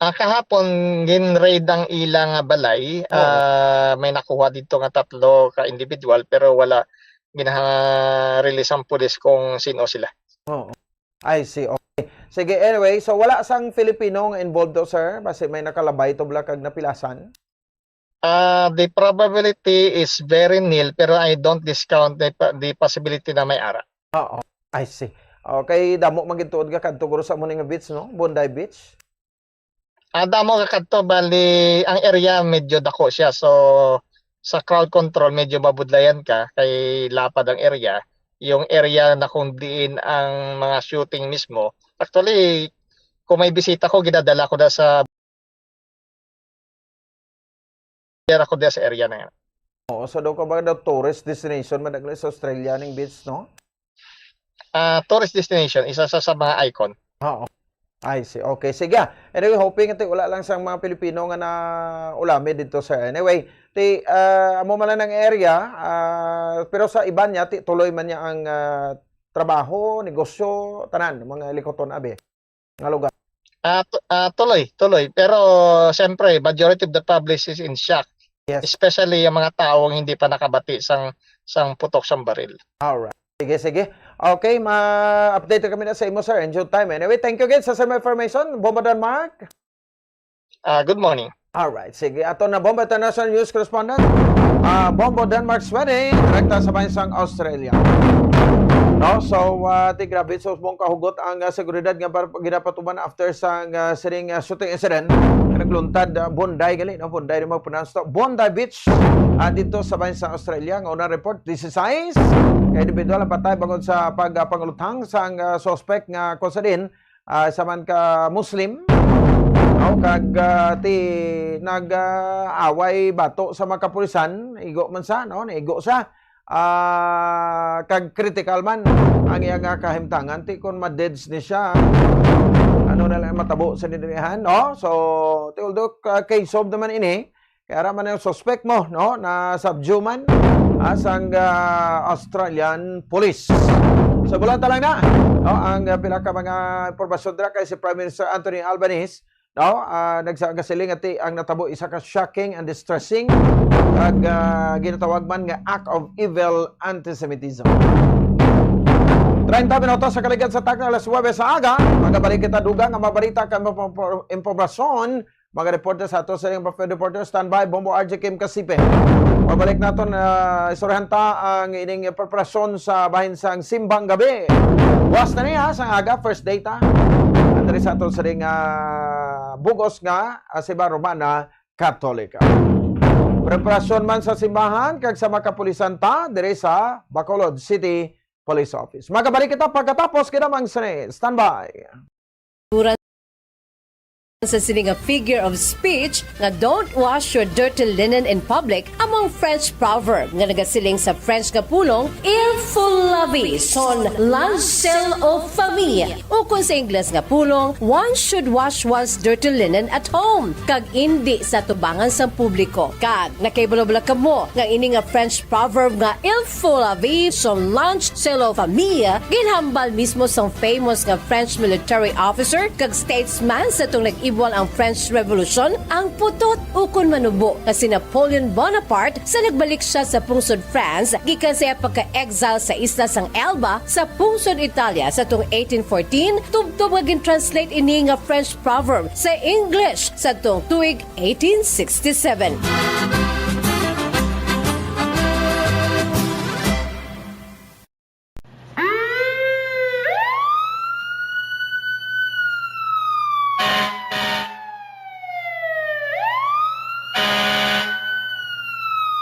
Ah, kahapon, gin-raid ang ila nga balay. Oo. Ah, may nakuha dito nga tatlo ka individual, pero wala gina-release ang pulis kung sino sila. Oo. I see. Okay. Sige, anyway, so wala sang Filipino nga involved to, sir? Basi may nakalabay to bala kag napilasan? Ah, the probability is very nil, pero I don't discount the pa-, the possibility na may ara. Oo. I see. Okay, damo man gid tuod nga kadto guro sa amo ni nga beach, no? Bondi Beach. Ah, damo ka kadto, bali, ang area medyo dako siya. So, sa crowd control, medyo mabudlayan ka, kay lapad ang area. Yung area na kung diin ang mga shooting mismo. Actually, kung may bisita ko, ginadala ko na sa, ako diya sa area na yan. Oo, so daw ka ba daw tourist destination, madagli sa Australia ning beach, no? Ah, tourist destination, isa sa, sa mga icon. Oo. I see. Okay, sige. Anyway, hoping ti wala lang sang mga Pilipino nga naulami dito, sir. Anyway, ti, ah, amo man lang ang area, ah, pero sa iban niya, ti, tuloy man niya ang, ah, trabaho, negosyo, tanan, mga likuton, abi, nga lugar. Ah, tu-, ah, tuloy, tuloy. Pero, siyempre, majority of the public is in shock. Yes. Especially yung mga taong hindi pa nakabati sang, sang putok sang baril. Alright. Sige, sige. Okay, ma-update kami na sa imo, sir, in due time. Anyway, thank you again sa, sa mga information. Bombo Denmark. Ah, good morning. Alright, sige. Ato na Bombo International News Correspondent. Ah, Bombo Denmark Sweating, direkta sa bayan sang Australia. No, so, ah, ti grabe, so, mong kahugot ang, ah, seguridad nga par-, ginapatuman after sang, ah, sining, ah, shooting incident nga nagluntad, ah, Bondi gali, no? Bondi, di mo pronounce to. Bondi Beach, ah, dito sa bayan sa Australia, nga una report, dieciséis ka individual ang patay bangod sa pag, ah, panguluthang sang, ah, suspect nga kung sa din, ah, sa man ka Muslim, no? Kag, ah, ti, nag, ah, away bato sa mga kapulisan, igo man sa, no? Naigo sa, ah, kag critical man ang iya nga kahimtangan, ti kon ma-deads ni siya, ano na lang matabo sa nidirihan, no? So, ti although, ah, case solved naman ini, kay ara man ang suspect mo, no? Na-subdue man, ah, sang, ah, Australian police. So, bulata lang na, no? Ang, ah, pila ka mga impormasyon dira kay si Prime Minister Anthony Albanese, no? Ah, nagsa-, nagasiling nga ti ang natabo isa ka shocking and distressing, kag, ah, ginatawag man nga act of evil antisemitism. Treinta minutos sa kaligad sa takna, alas nuwebe sa aga, magabalik kita dugang nga mabalita kag mapapor-, impormasyon. Mga reporter sa ato sa inyong preferred reporter, standby, Bombo R J Kim Kasipe. Pabalik naton, ah, istoryahan ta ang ining preparasyon sa bahin sang Simbang Gabi. Buwas na niya, sang aga, first day ta. Andali sa ato sa ring, ah, bugos nga, ah, Simbahan Romana Katolika. Preparasyon man sa simbahan, kag sa makapulisan ta, diri sa Bacolod City Police Office. Magabalik kita pagkatapos, kinamang sini. Standby. Sa sini nga figure of speech nga "Don't wash your dirty linen in public" amo ang French proverb nga nagasiling sa French nga pulong "Il faut laver son linge sale aux familles", ukon sa Ingles nga pulong "One should wash one's dirty linen at home", kag indi sa atubangan sang publiko. Kag nakahibalo bala kamo nga ini nga French proverb nga "Il faut laver son linge sale aux familles" ginhambal mismo sang famous nga French military officer kag statesman sa atong nag Buwan ang French Revolution, ang putot ukon manubo nga si Napoleon Bonaparte sa nagbalik siya sa pungsod France gikan sa iya pagka-exile sa isla sang Elba sa pungsod Italia sa tuong eighteen fourteen, tubtob nga gin-translate ini nga French proverb sa English sa tuong tuig eighteen sixty-seven.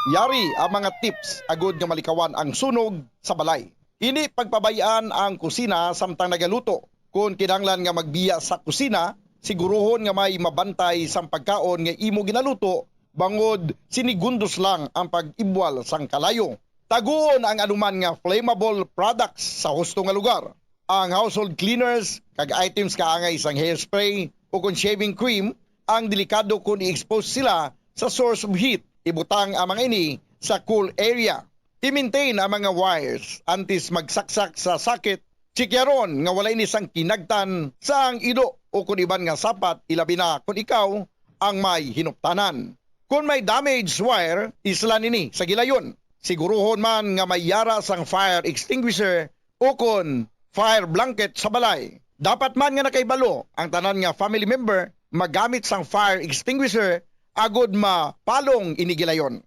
Yari ang mga tips agud nga malikawan ang sunog sa balay. Hindi pagpabay-an ang kusina samtang nagaluto. Kon kinahanglan nga magbiya sa kusina, siguruhon nga may mabantay sang pagkaon nga imo ginaluto, bangod sinigundos lang ang pag-ibwal sang kalayo. Taguon ang anuman nga flammable products sa husto nga lugar. Ang household cleaners kag items kaangay sang hairspray ukon shaving cream ang delikado kon i-expose sila sa source of heat. Ibutang ang mga ini sa cool area. I-maintain ang mga wires antes magsaksak sa socket. Tsikyaron nga wala ini sang kinagtan sang ido ukon iban nga sapat, ilabi na kon ikaw ang may hinuptanan. Kon may damaged wire, islan ini sa gilayon. Siguruhon man nga may yara sang fire extinguisher ukon fire blanket sa balay. Dapat man nga nakahibalo ang tanan nga family member magamit sang fire extinguisher agud mapalong ini gilayon.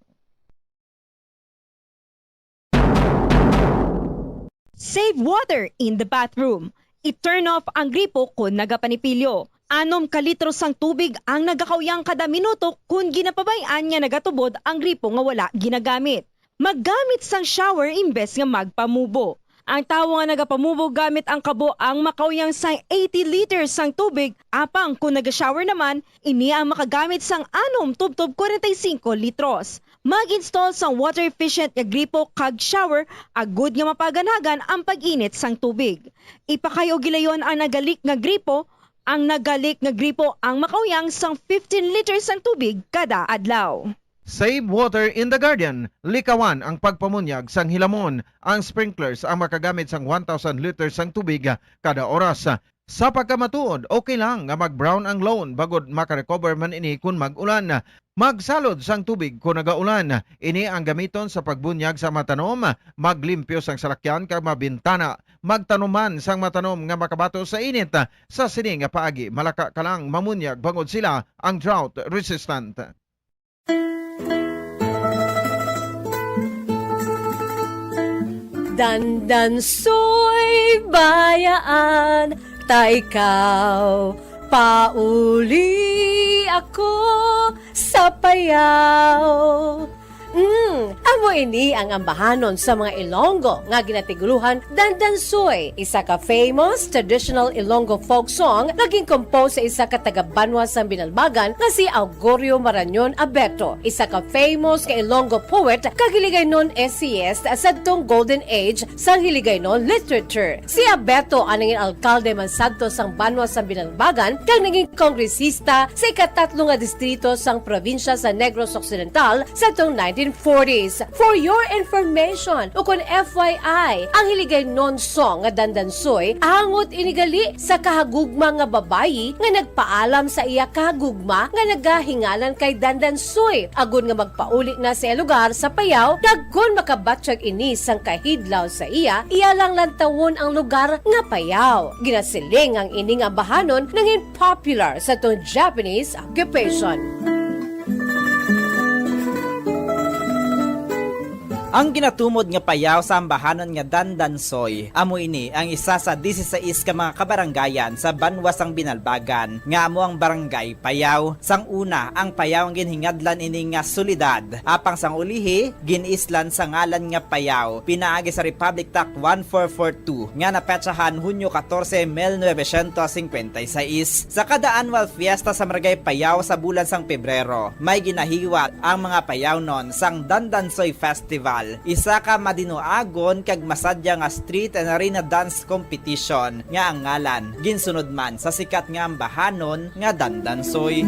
Save water in the bathroom. I-turn off ang gripo kon nagapanipilyo. Anom ka litro sang tubig ang nagakauyang kada minuto kon ginapabay-an nga nagatubod ang gripo nga wala ginagamit. Maggamit sang shower imbes nga magpamubo. Ang tawo nga nagapamubo gamit ang kabo ang makauyang sang eighty liters sang tubig, apang kon naga-shower naman, ini ang makagamit sang anom tubtob kwarenta y singko litros. Mag-install sang water-efficient nga gripo kag shower agud nga mapaganhagan ang pag-init sang tubig. Ipakayo gilayon ang nagalik nga gripo. Ang nagalik nga gripo ang makauyang sang fifteen liters sang tubig kada adlaw. Save water in the garden. Likawan ang pagpamunyag sang hilamon. Ang sprinklers ang makagamit sang one thousand liters sang tubig kada oras. Sa pagkamatuod, okay lang nga mag-brown ang lawn bangod maka-recover man ini kon mag-ulan. Magsalod sang tubig kon nagaulan. Ini ang gamiton sa pagbunyag sa mga tanom, maglimpyo sang salakyan kag mga bintana. Magtanom man sang mga tanom nga makabato sa init. Sa sini nga paagi, malaka ka lang mamunyag bangod sila ang drought resistant. Dandansoy bayaan ta ikaw, pauli ako sa payaw. Mm, amo ini ang ambahanon sa mga Ilonggo nga ginatiguruhan Dandansoy, isa ka famous traditional Ilonggo folk song nga gin-compose sa isa ka taga-banwa sang Binalbagan nga si Augurio Marañon Abeto, isa ka famous ka Ilonggo poet kag Hiligaynon essayist sadtong Golden Age sang Hiligaynon literature. Si Abeto ang nangin alkalde man sadto sang banwa sang Binalbagan kag nangin kongresista sa ikatatlo nga distrito sang probinsya sa Negros Occidental sadtong nineteen forties. For your information, ukon F Y I, ang Hiligaynon song nga Dandansoy angot ini gali sa kahagugma nga babayi nga nagpaalam sa iya kahagugma nga nagahingalan kay Dandansoy agod nga magpauli na sa iya lugar sa Payao, kag kon makabatyag ini sang kahidlaw sa iya, iya lang lantawon ang lugar nga Payao. Ginasiling ang ini nga ambahanon nangin popular sa tong Japanese occupation. Ang ginatumod nga Payao sa ambahanon nga Dandansoy, amo ini ang isa sa disisais ka mga kabarangayan sa banwa sang Binalbagan, nga amo ang Barangay Payao. Sang una, ang Payao ang ginhingadlan ini nga syudad, apang sang ulihi, gin-islan sa ngalan nga Payao, pinaagi sa Republic Act one four four two nga napetsahan Hunyo katorse, mil novecientos singkwenta y seis. Sa kada annual fiesta sa Barangay Payao sa bulan sang Pebrero, may ginahiwat ang mga Payaonon sang Dandansoy Festival, isa ka madinuagon kag masadya nga street and arena dance competition nga ang ngalan ginsunod man sa sikat nga ambahanon nga Dandansoy.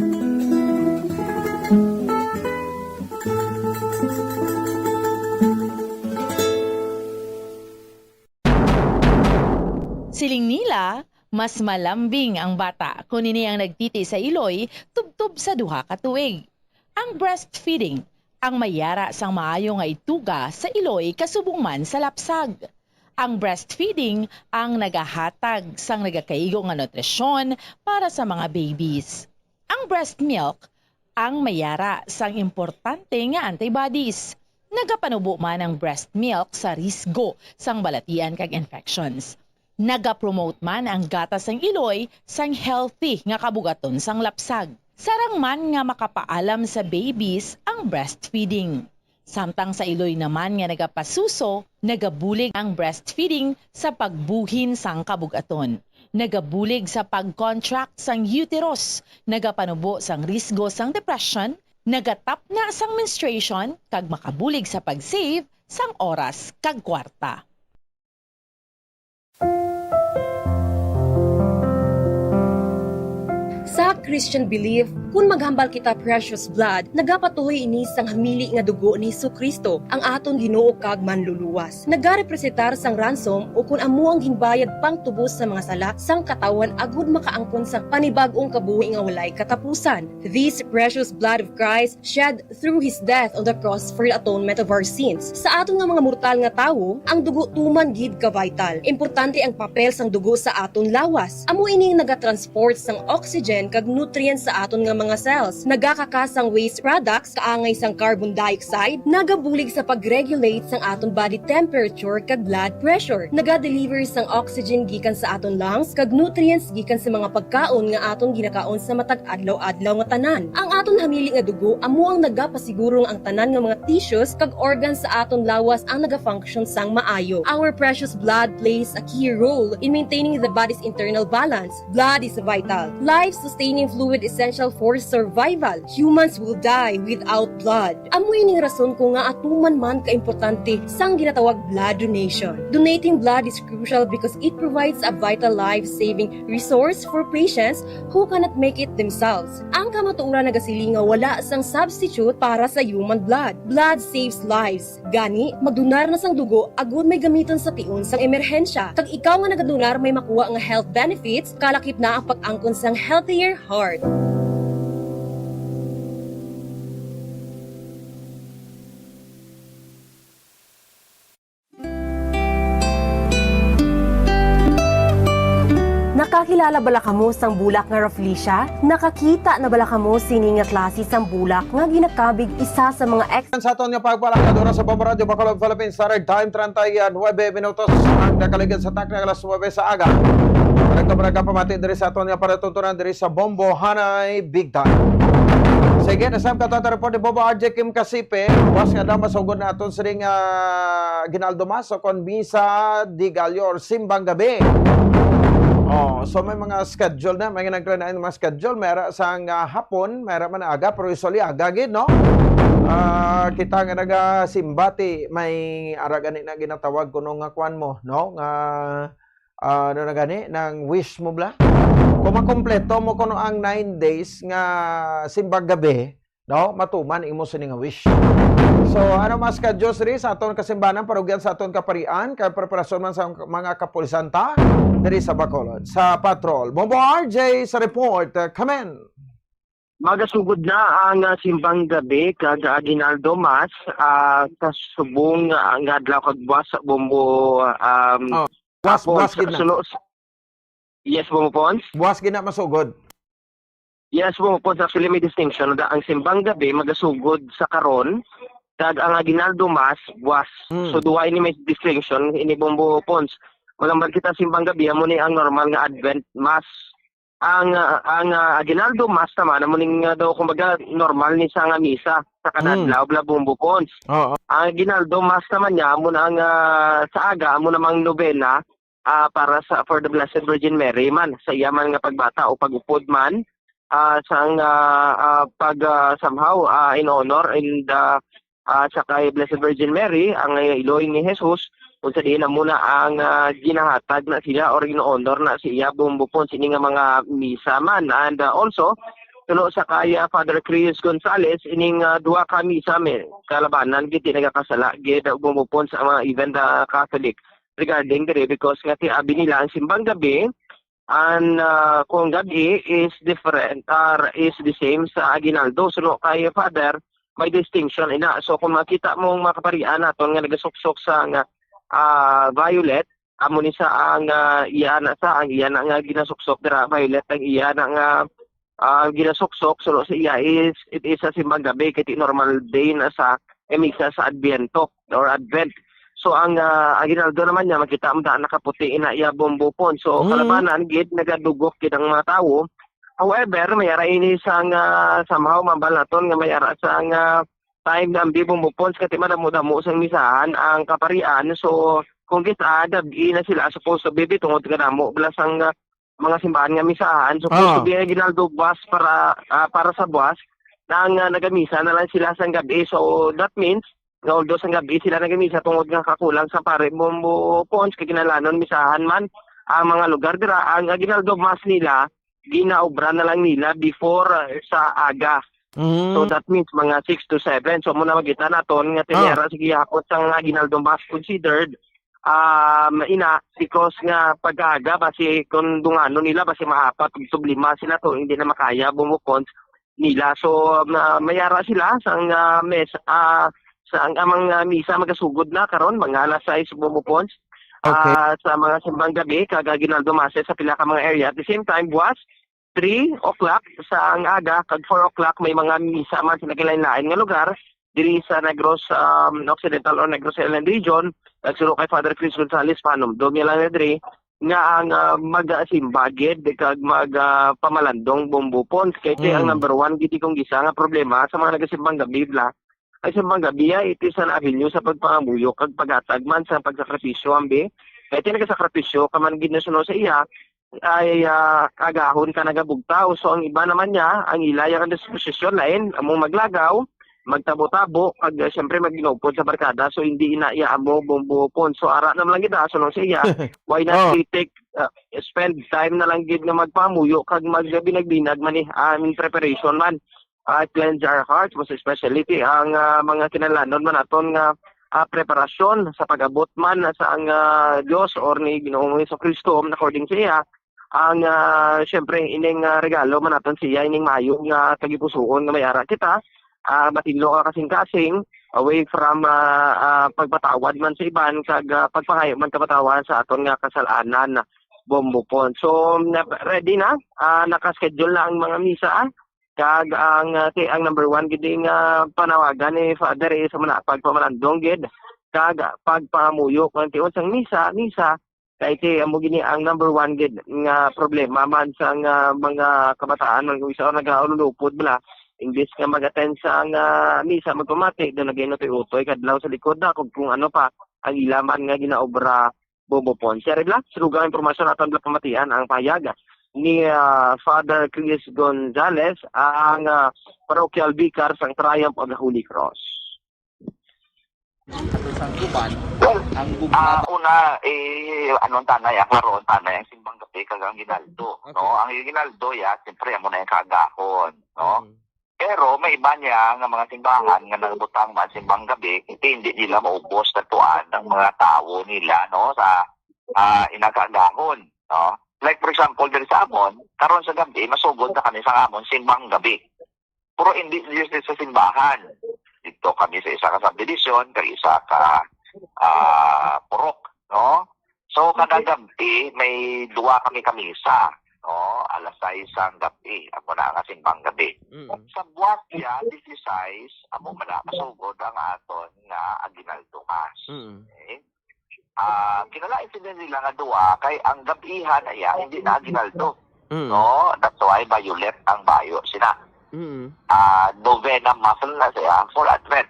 Siling nila, Mas malambing ang bata kon ini ang nagtiti sa iloy tubtob sa duha ka tuig. Ang breastfeeding ang may yara sang maayo nga ituga sa iloy kasubong man sa lapsag. Ang breastfeeding ang nagahatag sang nagakaigo nga nutrisyon para sa mga babies. Ang breast milk ang may yara sang importante nga antibodies. Nagapanubo man ang breast milk sa risgo sang balatian kag infections. Nagapromote man ang gatas sang iloy sang healthy nga kabugaton sang lapsag. Sarang man nga makapaalam sa babies ang breastfeeding. Samtang sa iloy naman nga nagapasuso, nagabulig ang breastfeeding sa pagbuhin sang kabugaton. Nagabulig sa pag-contract sang uterus, nagapanubo sang risgo sang depression, nagatapna sang menstruation, kag makabulig sa pag-save sang oras kag kwarta. Sa Christian belief, kun maghambal kita precious blood, nagapatuhoy ini sang hamili nga dugo ni Jesu-Cristo, ang aton Ginoo kag Manluluwas. Nagarepresentar sang ransom, ukon amo ang ginbayad pangtubos sa mga sala sang katawhan, agud makaangkon sang panibag-ong kabuhi nga walay katapusan. This precious blood of Christ shed through his death on the cross for the atonement of our sins. Sa aton nga mga mortal nga tawo, ang dugo tuman gid ka vital. Importante ang papel sang dugo sa aton lawas. Amo ini ang nagatransport sang oxygen kag nutrients sa aton nga mga cells. Nagakaka sang waste products, kaangay sang carbon dioxide, nagabulig sa pag-regulate sang aton body temperature kag blood pressure. Naga-deliver sang oxygen gikan sa aton lungs kag nutrients gikan sa mga pagkaon nga aton ginakaon sa matag adlaw-adlaw nga tanan. Ang aton hamili nga dugo amo ang nagapasiguro nga ang tanan nga mga tissues kag organs sa aton lawas ang nagafunction sang maayo. Our precious blood plays a key role in maintaining the body's internal balance. Blood is vital, life-sustaining fluid essential for survival. Humans will die without blood. Amo ining rason ko nga atuman man ka importante sang ginatawag blood donation. Donating blood is crucial because it provides a vital life-saving resource for patients who cannot make it themselves. Ang kamatuoran nagasiling nga wala sang substitute para sa human blood. Blood saves lives. Gani, magdonar na sang dugo agud may gamiton sa tion sang emerhensya. Kag ikaw nga nagadonar may makuha nga health benefits, kalakip na ang pag-angkon sang healthier heart. Nakakilala bala kamo sang bulak nga Rafflesia? Nakakita na bala kamo sini nga klase sang bulak nga ginakabig isa sa mga ex- Sa aton nga pagpalakad, oras sa Bombo Radyo Bacolod, Philippines, Saturday time, treinta y nueve minutos ang nakaligid sa takna nga alas nuebe sa aga. Barangka-barangka pamati diri sa aton nga palatuntunan diri sa Bombo Hanay Big Time. Sige, nasab ka to report ni Bombo R J Kim Kasipe. Buwas nga daw masugod na aton sining, ah, Aguinaldo Mass o kon Misa de Gallo or Simbang Gabi. Oh, so may mga schedule na, may nagkalain mga schedule, may ara sang, ah, hapon, may ara man aga, pero usually aga gid, no? Ah, kita nga nagasimbati, may ara gani na ginatawag kuno nga kwan mo, no? Nga, ah, ano na gani, nang wish mo bla? Kung makompleto mo kuno ang nine days nga simbang gabi, no? Matuman imo sini nga wish. So, ano mas ka Diyos ri sa aton kasimbanan, parugyan sa aton kaparian, kay preparasyon man sa mga kapulisan ta diri sa Bacolod, sa patrol. Bombo R J sa report, uh, kamen. Magasugod na ang, ah, simbang gabi kag Aguinaldo Mass, ah, sa subong, ah, nga adlaw kag buwas sa Bombo, um, Oh, buwas, Pons, buwas gid na. Suno, yes, Bombo Pons? Buwas gid na masugod. Yes, Bombo Pons, actually may distinction. Da-, ang simbang gabi magasugod sa karon, kag ang Aguinaldo Mass buwas. Hmm. So, duwa ini may distinction, ini Bombo Pons. Kung ang kita simbang gabi, amo ni ang normal nga Advent Mass. Ang, ah, ang, ah, Aguinaldo Mass naman, amo ning, ah, daw, kumbaga, normal ni sa nga misa sa kada Hmm. adlaw, bla, Bombo Pons. Oo. Ang Aguinaldo Mass naman niya, amo na ang, ah, sa aga, amo namang nobena, ah, para sa, for the Blessed Virgin Mary man, sa iya man nga pagbata o pag-upod man, ah, sang, ah, ah, pag, ah, somehow, ah, in honor and, ah, ah, sa kay Blessed Virgin Mary, ang, ah, iloy ni Jesus, kung sa diin na muna ang, ah, ginahatag na siya or in honor na siya, Bombo Pons, sini nga mga misa man. And, ah, also, tulo sa kay, ah, Father Chris Gonzales, ining, ah, duha ka misa, may kalabanan, gid, di nagakasala, gid, Bombo Pons, sa mga even the Catholic regarding diri because nga ti abi nila ang simbang gabi, an, ah, kung gab-i is different or is the same sa aguinaldo. So, no, kay Father, may distinction ina. So, kung makita mo ang mga kaparian naton nga nagasuksok sa nga, ah, violet, amo ni sa ang, ah, iya na sa ang iya na nga ginasuksok dira, violet ang iya na nga, ah, ginasuksok. So, sa iya is, it is sa simbang gabi, kay ti normal day na sa, eh, misa sa Adviento or Advent. So, ang, ah, aguinaldo naman niya, makita mo daan nakaputi ina iya bumbupon. So, Mm. kalabanan, gid, nagadugok gid ang mga tawo. However, may ara ini sang, ah, somehow, mambal naton nga may ara sang, ah, time na ang bibong bupons kati madamo-damo sang misahan ang kaparian. So, kung gid, ah, gab-i na sila, supposed to be, tungod nga damo bala sang, ah, mga simbahan nga misahan. Supposed to Ah. be, eh, ginaldog bus para, ah, para sa buwas. Nang, ah, nagamisa na lang sila sang gab-i. So, that means, nga although sang gab-i sila nagamisa tungod nga kakulang sa pare, bumbo, pons, kay kinahanglanon misahan man ang mga lugar dira. Ang aguinaldo mass nila, ginaobra na lang nila before, uh, sa aga. Mm. So that means mga six to seven. So, amo na makita naton nga Ah. tiniyara sa gihapon sang aguinaldo mass considered, um, ina, because nga pag-aga, basi kung dunganon nila, basi maapat ug sublima sila to, hindi na makaya bumukon nila. So, um, ah, mayara sila sang, ah, mes-, ah, sa ang, ang mga misa magasugod na karon, mga alas sais bumupon, Okay. ah, sa mga simbang gabi, kag aguinaldo mass sa pila ka mga area. At the same time, buwas, three o'clock sa ang aga, kag four o'clock, may mga misa man sa nagkalain-lain nga lugar, diri sa Negros, um, Occidental or Negros Island Region, nagsulo kay Father Chris Gonzalez, panumdom niya lang na diri, nga ang, ah, mag-asimba gid kag mag, ah, pamalandong bumbo pons. Kay ti ang Mm. number one gid kung gisa nga problema sa mga nagasimbang gabi bla. Ay, sa mga gabi, ah, it is an avenue sa pagpangamuyo kag paghatag man sa pagsakripisyo, ambi. Kay ti nagasakripisyo ka man gid na suno sa iya, ay, ah, agahon ka nagabugtaw. So, ang iba naman niya, ang ila yang disposisyon lain, among maglagaw, magtabo-tabo, kag, ah, siyempre, magginupod sa barkada. So, hindi ina iya amo bumbo pon. So, ara naman lang gid, ah, suno sa iya. Why not Oh. we take, ah, spend time na lang gid nga magpamuyo kag magbinag-binag man, eh, ah, in preparation man, ah, cleanse our hearts, most especially ti ang, ah, mga kinahanglanon man naton nga, ah, preparasyon sa pag-abot man sa ang, ah, Dios or ni Ginoong Jesu-Cristo, according sa iya, ang, ah, siyempre, ining, ah, regalo man naton sa iya, ining maayo nga tagipusoon nga may ara kita, ah, matinlo ka kasing-kasing, away from, ah, ah, pagpatawad man sa iban, kag, ah, pagpangayo man kapatawaran sa aton nga kasalanan, bumbo pon. So, na-, ready na, ah, naka-schedule na ang mga misa, ah. Kag ang, ah, ti-, ang number one gid nga panawagan ni Father is amo na pagpamalandong gid kag pagpangamuyo kung ti unsang misa, misa, kay ti amo gini ang number one gid nga problema man sa nga mga kabataan man kung isa nagaululupod bala, imbis nga mag-attend sa nga misa, magpamati, do nagainutoy-utoy kadlaw sa likod na kung, kung ano pa ang ila man nga ginaobra. Bobopon. Si Aribla, sa dugang impormasyon, aton lang pamatian ang pahayag ni, ah, Father Chris Gonzalez, ang, ah, parochial vicar sang Triumph of the Holy Cross. Ato sang uban, Well, ang ah, gugma- una, eh, anong tanay, ah, karon, tanay, ang simbang gabi, kag ang ginaldo, Okay. no? Ang ginaldo, ya, siyempre, amo na yung kaagahon, no? Mm. Pero may iba niya nga mga simbahan nga nagbutang man simbang gabi, kay hindi nila maubos katuan ang mga tawo nila, no, sa, ah, inang kaagahon, no? Like, for example, diri sa amon, karon sa gabi, masugod na kami sa amon simbang gabi. Pero hindi diri sa simbahan. Dito kami sa isa ka subdivision, kag isa ka, ah, purok, no? So, kada gabi, may duwa kami ka misa, no? Alas sais sang gabi, amo na nga simbang gabi. Mm. Sa buwas niya, disisais, amo man na kasugod ang aton nga aguinaldo mass. Mm. Okay? Ah, kinalain sila nila nga duwa, kay ang gab-ihan na iya, hindi na aguinaldo. Mm. No? That's why violet ang bayo sina. Mm. Ah, novena mass na siya for Advent.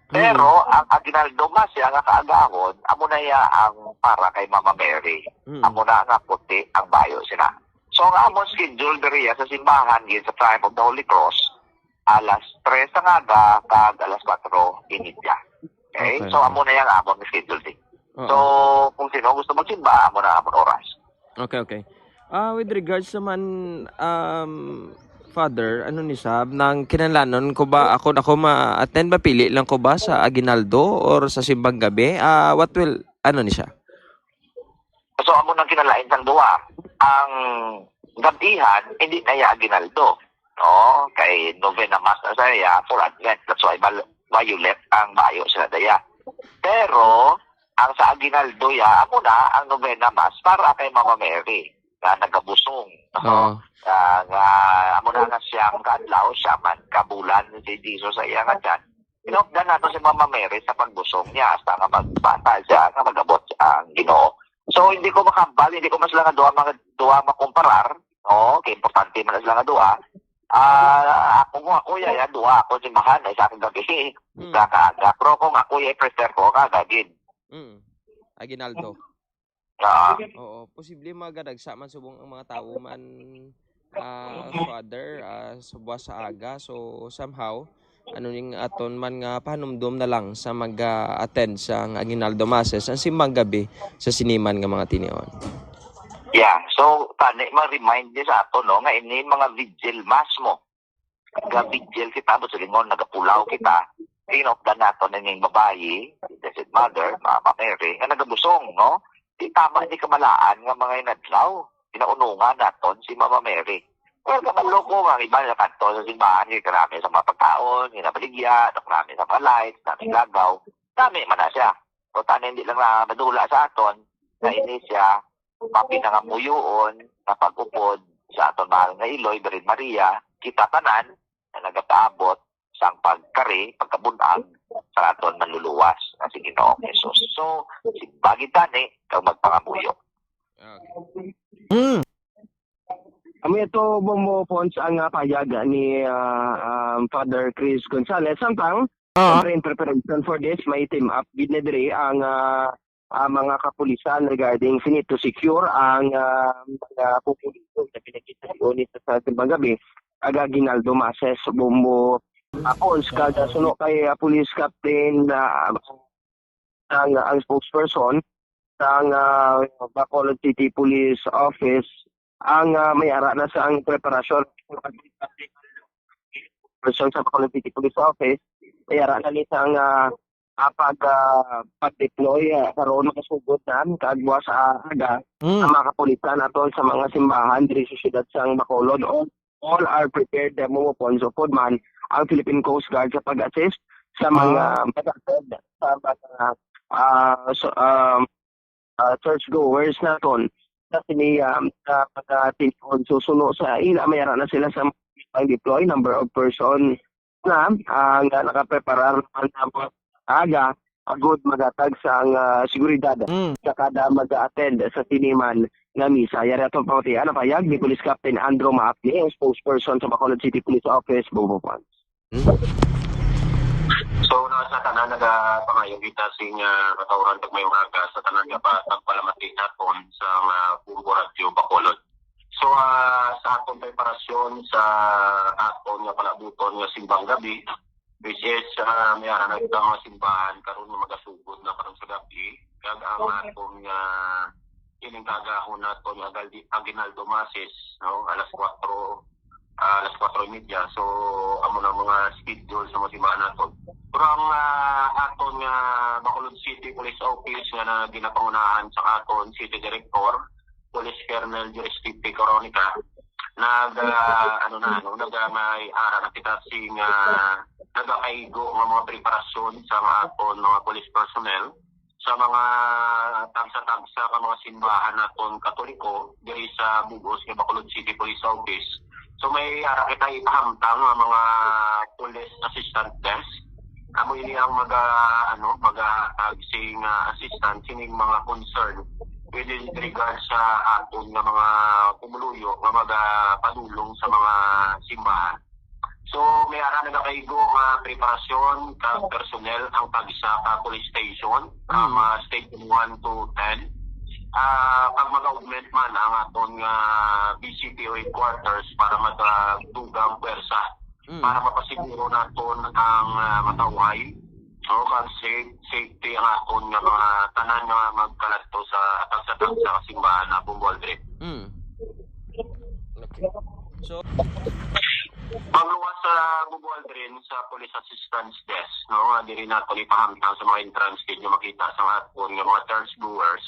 Pero Mm. ang aguinaldo mass siya nga kaagahon, amo na iya ang para kay Mama Mary. Mm. Amo na nga puti ang bayo sina. So, ang amon schedule diriya sa simbahan, gid sa Triumph of the Holy Cross, alas tres ang aga, kag alas kwatro inidya. Okay? Okay. So, amo na yang amon schedule, di. Oo. So, kung sino gusto magsimba, amo na amon oras. Okay, okay. Ah, with regards naman, um, Father, ano ni sab, nang kinahanglanon ko ba, ako, ako ma-attend ba, pili lang ko ba sa aguinaldo or sa simbang gabi? Ah, what will, ano ni siya? So, amo nang kinalain sang duwa. Ang gab-ihan, hindi na iya aguinaldo. No? Kay novena mass na sa iya for Advent. That's why mal- violet ang bayo sila daya. Pero, ang sa aguinaldo ya, amo na ang novena mass para kay Mama Mary nga nagabusong. No? Oo. Ah, nga, amo na nga siyam ka adlaw, siyam man ka bulan si Jesus sa iya nga tiyan. Hinupdan nato si Mama Mary sa pagbusong niya hasta nga magbata siya, nga mag-abot ang Ginoo. So, hindi ko makambal, hindi ko man sila nga duha, mga duha makomparar, no? Kay importante man sila nga duha. Ah, ako mo, ako ya, ya, duha ako simbahan, ay sa akong gabi, Hmm. sa kaaga. Pero kung ako ya, prefer ko kaaga gid. Mm. Aguinaldo. Ah, Oo, posible magadagsa man subong ang mga tawo man, ah, Father, ah, sa buwas sa aga. So, somehow, ano ning aton man nga pahanumdom na lang sa mag-attend sa aguinaldo masses ang simbang gabi sa siniman nga mga tinion. Yeah. So, tani, ma-remind ni sa ato, no, nga ini mga vigil mass mo. Ga-vigil kita, but sa lingon, nagapulaw kita. Hinupdan nato na ning babayi, Blessed Mother, Mama Mary, nga nagabusong, no? Di tama, di kamalaan nga mga inadlaw. Pinaunungan naton si Mama Mary. Well, kabalo ko nga iba na kanto sa simbahan, kay karami sa mga pagkaon, ginabaligya, karami sa mga lights, karami lagaw. Dami man na siya. O tani, hindi lang na madula sa aton, na ini siya, mapinangamuyoon na pag-upod sa aton mahal nga Iloy, Birhen Maria, kita tanan na nagapaabot sang pagkari, pagkabun-ag sa aton manluluwas nga si Ginoong Jesus. So, simbagi tani kag magpangamuyo. Okay. Mm. Amo ito, Bombo Pons, ang ah, payag ni ah, um, Father Chris Gonzalez. Samtang, Ah. siyempre, in preparation for this, may team up gid na diri ang ah, ah, mga kapulisan regarding sini to secure ang ah, mga populisyon na pinakita ni sa simbang gabi. Aga Ginaldo Mases, Bombo ah, Pons, kada suno kay ah, Police Captain ah, ang, ang spokesperson sang ah, Bacolod City Police Office ang ah, may ara na sa ang preparasyon. Person sa Bacolod City Police Office, may ara na ni sa ang ah, ah, pag ah, pag-deploy ah, karon makasugod na kag buwas sa aga Mm. ang mga kapulisan aton sa mga simbahan diri sa siyudad sang Bacolod. All, all are prepared, uh, mo po so pod man ang Philippine Coast Guard sa pag-assist sa mga Ah. mag-attend sa mga ah, so, um, ah, church goers naton sa sini um, sa mga tinyon susuno sa ila may ara na sila sa pag-deploy number of person na ang uh, nakapreparar naman sa mga aga agud magatag sa ang ah, seguridad Mm. sa kada mag-attend sa siniman nga misa. Yari atong pamatian ang payag ni Police Captain Andrew Maapni, ang spokesperson sa Bacolod City Police Office, Bombo Pons. So, na sa tanan, nagapangayo kita sing uh, katawran kag mayong aga sa tanan nga pa, pagpalamati naton sa nga Bombo Radio Bacolod. So, ah, sa aton preparasyon sa aton nga palabuton nga simbang gabi, which is ah, may ara na kita mga simbahan karon nga magasugod na karon sa gabi, kag ang aton nga ining kaagahon naton nga Agal- Aguinaldo Masses, no, alas kuwatro, ah, alas kuwatro y media. So, amo na mga schedule sa mga simbahan naton. Pero ang ah, aton nga Bacolod City Police Office nga na ginapangunahan sa aton City Director, Police Colonel Juris T P Coronica, nag ah, ano na, no, nag ah, may ara na kita sing ah, nagakaigo nga mga preparasyon sa mga aton mga police personnel sa mga tagsa-tagsa ka mga simbahan naton Katoliko diri sa bug-os nga Bacolod City Police Office. So may ara kita ipahamtang nga mga police assistant desk. Amo ini ang maga ano, magahatag sing ah, assistance sining mga concern within regard sa aton nga mga pumuluyo nga magapadulong sa mga simbahan. So may ara nagakaigo nga preparasyon ka personnel ang tagsa ka police station, Mm. mga station one to ten. Ah, pag mag-augment man ang aton nga B C P O headquarters para matadugang pwersa Mm. para mapasiguro naton ang ah, matawhay, no, kag safe, safety ang aton nga mga tanan nga magkaladto sa tagsa-tagsa ka simbahan na Bombo Aldrin. Mm. Okay. So, Pagluwas sa Bombo Aldrin sa Police Assistance Desk, no, nga diri naton ipahamtang sa mga entrance gate nga makita sa aton nga mga church goers.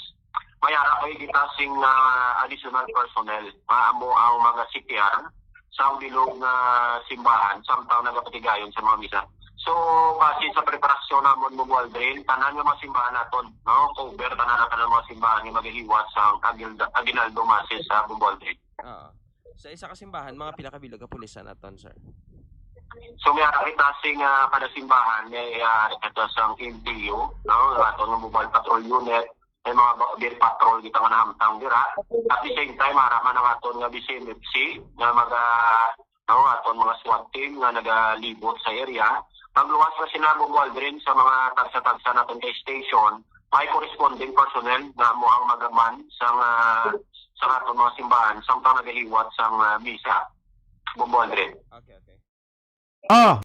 may ara kay kita sing, ah, additional personnel nga amo ang maga-C P R sa bilog nga simbahan samtang nagapatigayon sa mga misa. So, base sa preparasyon namon, Bombo Aldrin, tanan nga mga simbahan naton, no? Cover tanan ang tanan mga simbahan nga magahiwat sa Agil-, Aguinaldo Masses sa, Bombo Aldrin. Oo. Sa isa ka simbahan, mga pila ka bilog kapulisan aton, sir? So, may ara kita sing, ah, kada simbahan, may, ah, kita sang M P U, no? Aton nga mobile patrol unit, may mga ba-, beat patrol kita nga nahamtang dira. At the same time, ara man ang aton nga B C M F C nga maga-, no, aton mga SWAT team nga nagalibot sa area. Pagluwas na sila, Bombo Aldrin, sa mga tagsa-tagsa naton kay station, may corresponding personnel nga amo ang magaman sa nga, sa aton mga simbahan samtang nagahiwat sang, ah, misa, Bombo Aldrin. Okay, okay. Ah.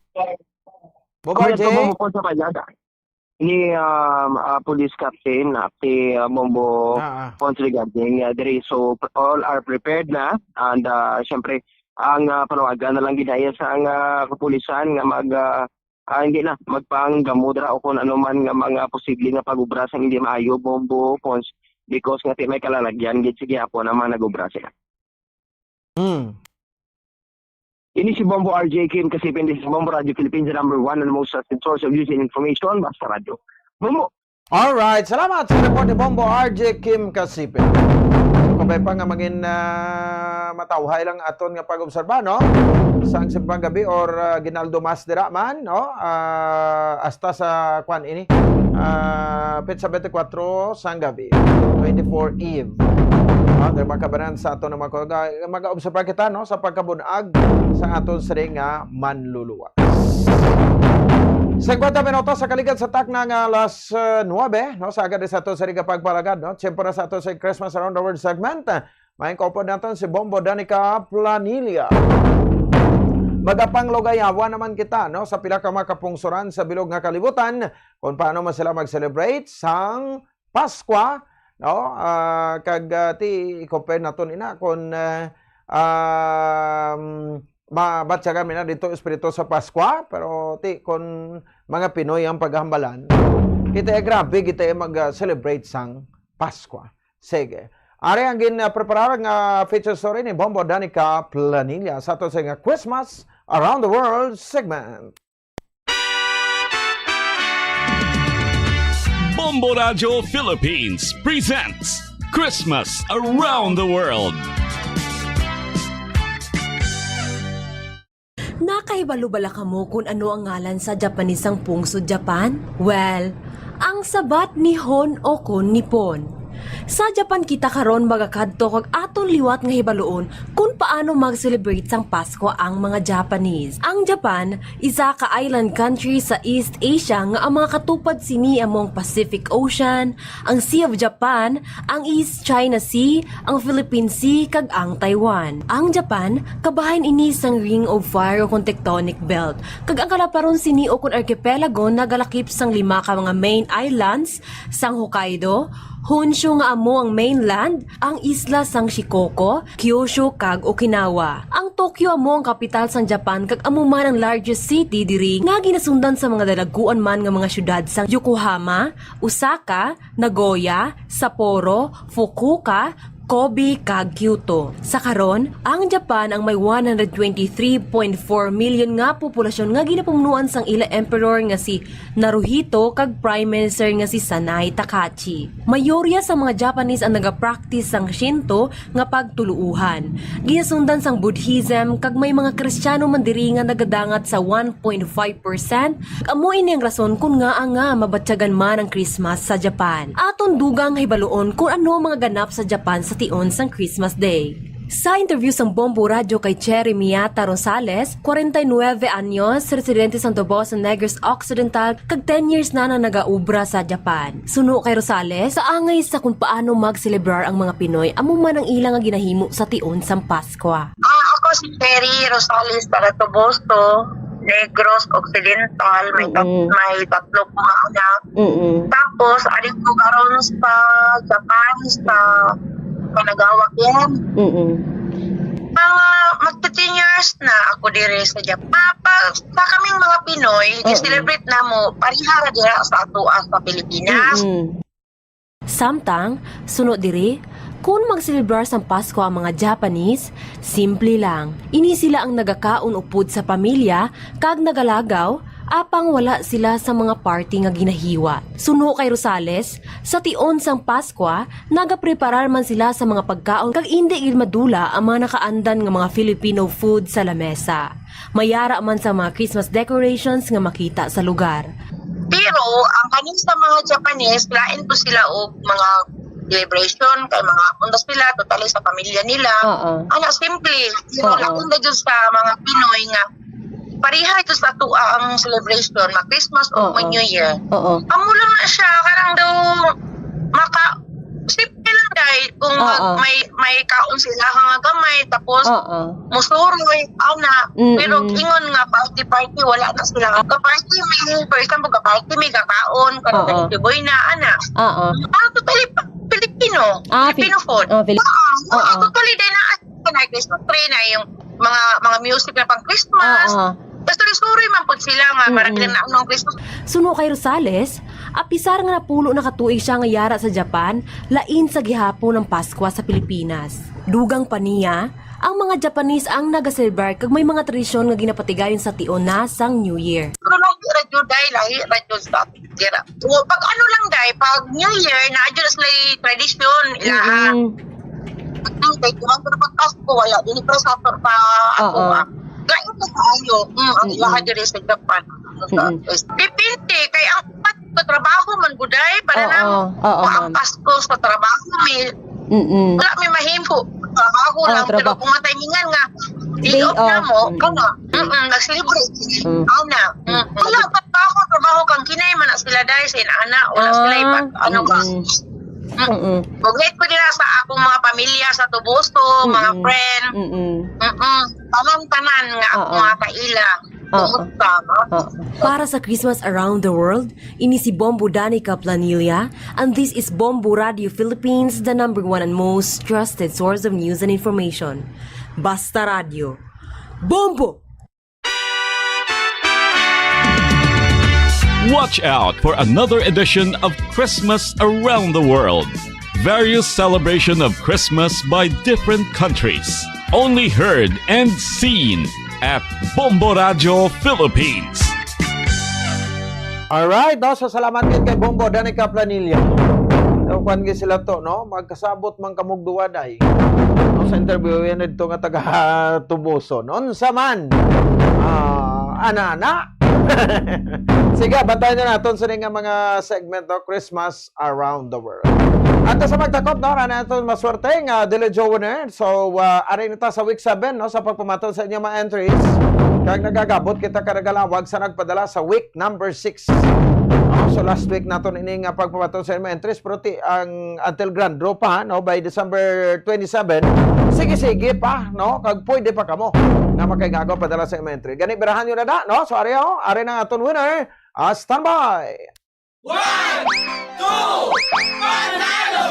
Bombo Ako R J? Nagpamamukod sa payag, ah, ni, um, ah, Police Captain, ah, si, ah, Bombo Ah, ah. Pons regarding, ah, diri. So, all are prepared na. And, ah, syempre, ang, ah, panawagan na lang gid sa ang, ah, kapulisan nga mag, ah, ah, hindi na, magpanggamo dira o kung ano man nga mga posible nga pag-obra sa hindi maayo, Bombo Pons, because nga ti may kalalagyan gid sa gihapon ang mga nag-obra sila. Hmm. Ini si Bombo R J Kim Kasipin. This is Bombo Radio Philippines, the number one and most trusted source of news and information. Basta Radyo. Bombo! Alright, salamat sa report ni Bombo R J Kim Kasipin. So, kabay pa nga mangin, ah, matawhay lang aton nga pag-obserba, no? Sa ang simbang gabi or, ah, Aguinaldo Mass dira man, no? Ah, hasta sa kwan ini. Ah, petsa twenty-four sang gabi, twenty-four Eve. Ah, kay makabanan sa aton nga mga, mag-obserba kita, no, sa pagkabun-ag sa aton siring nga manluluwas. Singkwenta minutos sa kaligad sa takna nga alas, eh, nuebe, no, sa agad sa aton siring nga pagpalagad, no. Tiyempo na sa aton sa Christmas Around the World segment. May kaupod naton si Bombo Danica Planilla. Magapanglugayawan naman kita, no, sa pila ka mga kapungsoran sa bilog nga kalibutan kung paano man sila mag-celebrate sang Paskwa, no? Ah, kag, ah, ti i-compare naton ina kon, ah, um, mabatyagan mi na dito espiritu sa Paskwa, pero ti kon mga Pinoy ang paghambalan, kita, eh, grabe, kita, eh, mag, ah, celebrate sang Paskwa. Sige. Ari ang gin, ah, preparar nga feature story ni Bombo Danica Planilla sa ato sa nga Christmas Around the World segment. Bombo Radyo Philippines presents Christmas Around the World. Nakahibalo bala kamo kon ano ang ngalan sa Japanese sang pungsod Japan? Well, ang sabat Nihon o kon Nippon. Sa Japan kita karon magakadto kag aton liwat nga hibaluon kon paano mag-celebrate sang Pasko ang mga Japanese. Ang Japan, isa ka island country sa East Asia nga ang mga katupad sini amo ang Pacific Ocean, ang Sea of Japan, ang East China Sea, ang Philippine Sea, kag ang Taiwan. Ang Japan, kabahin ini sang Ring of Fire o kon tectonic belt, kag ang kalaparon sini o kon archipelago nagalakip sang lima ka mga main islands, sang Hokkaido, Honshu nga amo ang mainland, ang isla sang Shikoku, Kyushu, kag Okinawa. Ang Tokyo amo ang kapital sang Japan kag amo man ang largest city diri nga ginasundan sa mga dalagkuan man nga mga syudad sang Yokohama, Osaka, Nagoya, Sapporo, Fukuoka, Kobe, kag Kyoto. Sa karon, ang Japan ang may one hundred twenty-three point four million nga populasyon nga ginapumunuan sang ila emperor nga si Naruhito kag Prime Minister nga si Sanae Takahashi. Mayorya sa mga Japanese ang nagapractice sang Shinto nga pagtuluohan. Ginasundan sang Buddhism kag may mga Kristiyano man diri nga nagadangat sa one point five percent. Amo ini ang rason kon ngaa nga mabatyagan man ang Christmas sa Japan. Aton dugang hibaluon kon ano ang mga ganap sa Japan sa tion sang Christmas Day. Sa interview sang Bombo Radyo kay Cherry Miata Rosales, kwarenta y nuebe anyos, residente sang Toboso, Negros Occidental, kag ten years na na nagaobra sa Japan. Suno kay Rosales, kaangay sa kung paano magselebrar ang mga Pinoy, amo man ang ila nga ginahimo sa tion sang Paskwa. Ah, ako si Cherry Rosales, taga Toboso, Negros Occidental, may tat-, Mm-mm. may tatlo ko nga anak. Mm-mm. Tapos, ari ko karon sa Japan, sa Kanagawa, Ken. Mm-mm. Mga magti-ten years na ako diri sa Japan. Pa, pa, sa kaming mga Pinoy, Mm-mm. gi-celebrate namo, pareha ra diha sa ato, ah, sa Pilipinas. Mm-mm. Samtang, suno diri, kun magselebrar sang Pasko ang mga Japanese, simple lang. Ini sila ang nagakaon upod sa pamilya kag nagalagaw, apang wala sila sa mga party nga ginahiwa. Suno kay Rosales, sa tion sang Paskwa, nagapreparar man sila sa mga pagkaon kag indi gid madula ang mga nakaandan nga mga Filipino food sa lamesa. May ara man sa mga Christmas decorations nga makita sa lugar. Pero ang kaning sa mga Japanese, lain to sila og mga celebration, kay mga undas sila, totally sa pamilya nila. Oo. Ana, simple. Pero Oo. Lain na jud sa mga Pinoy nga pareha ito sa ato ang celebration, mag Christmas o Oo. Mag New Year. Oo. Amo lang na siya, karang daw maka simple lang, day, kung mag-, Oo. may, may kaon sila nga gamay, tapos Oo. Musuroy, ana. Mm-mm. Pero ingon nga party-party, wala na sila. Ka-party mi, for example, ka-party mi, kakaon, Oo. Kakaon, na, ana. Oo. Ah, totally pa-, Filipino. Ah, Fi-, Filipino food. Oh, Fili-, Oo. Oo, oo. Totally din na, na Christmas tree na yung mga, mga music na pang Christmas. Oo. Tapos suroy-suroy man pag sila nga, para Mm-mm. Kailang na ang Christmas. Suno kay Rosales, apisar nga napulo na ka tuig siya nga yara sa Japan, lain sa gihapon ang Paskwa sa Pilipinas. Dugang pa niya, ang mga Japanese ang nagaselebrar kag may mga tradisyon nga ginapatigayon sa tion na sang New Year. Pero lahi ra jud, day, lahi ra jud sa tira. O, pag ano lang, day, pag New Year, na jud sila tradisyon, ilaha. Mm-mm. Ang day, pero pag Pasko, wala. Dili pa sa pa ako, Oo. Ah. Lain sa ayo. Mm, ang Mm-mm. Ilaha diri sa Japan. Mm-mm. Depende, kay ang Pasko, trabaho man gud, day, para Oo. lang Oo, ang ma'am. Pasko sa trabaho, may Mm-mm. Wala may mahimo. Trabaho Oo, lang, pero traba-, kung matimingan nga, day Day off na off. Mo, Mm-mm. Ano, mm-mm, nag-celebrate. Mm. Ano, mm. Wala, trabaho, trabaho kang kinay man na sila, day, sa inana, wala sila Ah, ipa-, ano ba? Mm-mm. Mm-mm. Mm-mm. Bugit ko nila sa akong mga pamilya, sa Tubuso, mga Mm-mm. Friend. Mm-mm. Mm-mm. Tanan-tanan nga akong Oo. Mga kaila. Oo. Kumusta, no? Oo. Para sa Christmas Around the World, ini si Bombo Danica Planilla, and this is Bombo Radio Philippines, the number one and most trusted source of news and information. Basta Radio. Bombo! Watch out for another edition of Christmas Around the World. Various celebration of Christmas by different countries. Only heard and seen at Bombo Radio Philippines. Alright, no? So, salamat gid kay Bombo Danica Planilla. So, kwan gid sila to, no? Magkasabot man kamog duwa, day. No, sa interview yan ito nga taga Tubuso. Unsa man? Ah, ana-ana. Sige, bantayan na naton sini nga mga segment, no? Christmas around the world. At sa magtakop, no, ra naton maswerte nga Daily Draw winner. So, uh, ari na ta sa week seven, no, sa pagpamaton sa inyong mga entries. Kag nagagabot kita ka nagalawag sa nagpadala sa week number six. No, so, last week naton ini nga pagpamaton sa inyong entries, pero ti-, ang until grand draw pa, no, by December twenty-seven, sige-sige pa, no, kag pwede pa kamo na makaigago padala sa inyong entry. Gani, birahan nyo na da, no? So, ari, oh, ari na aton winner. Ah, standby! One, two, panalo!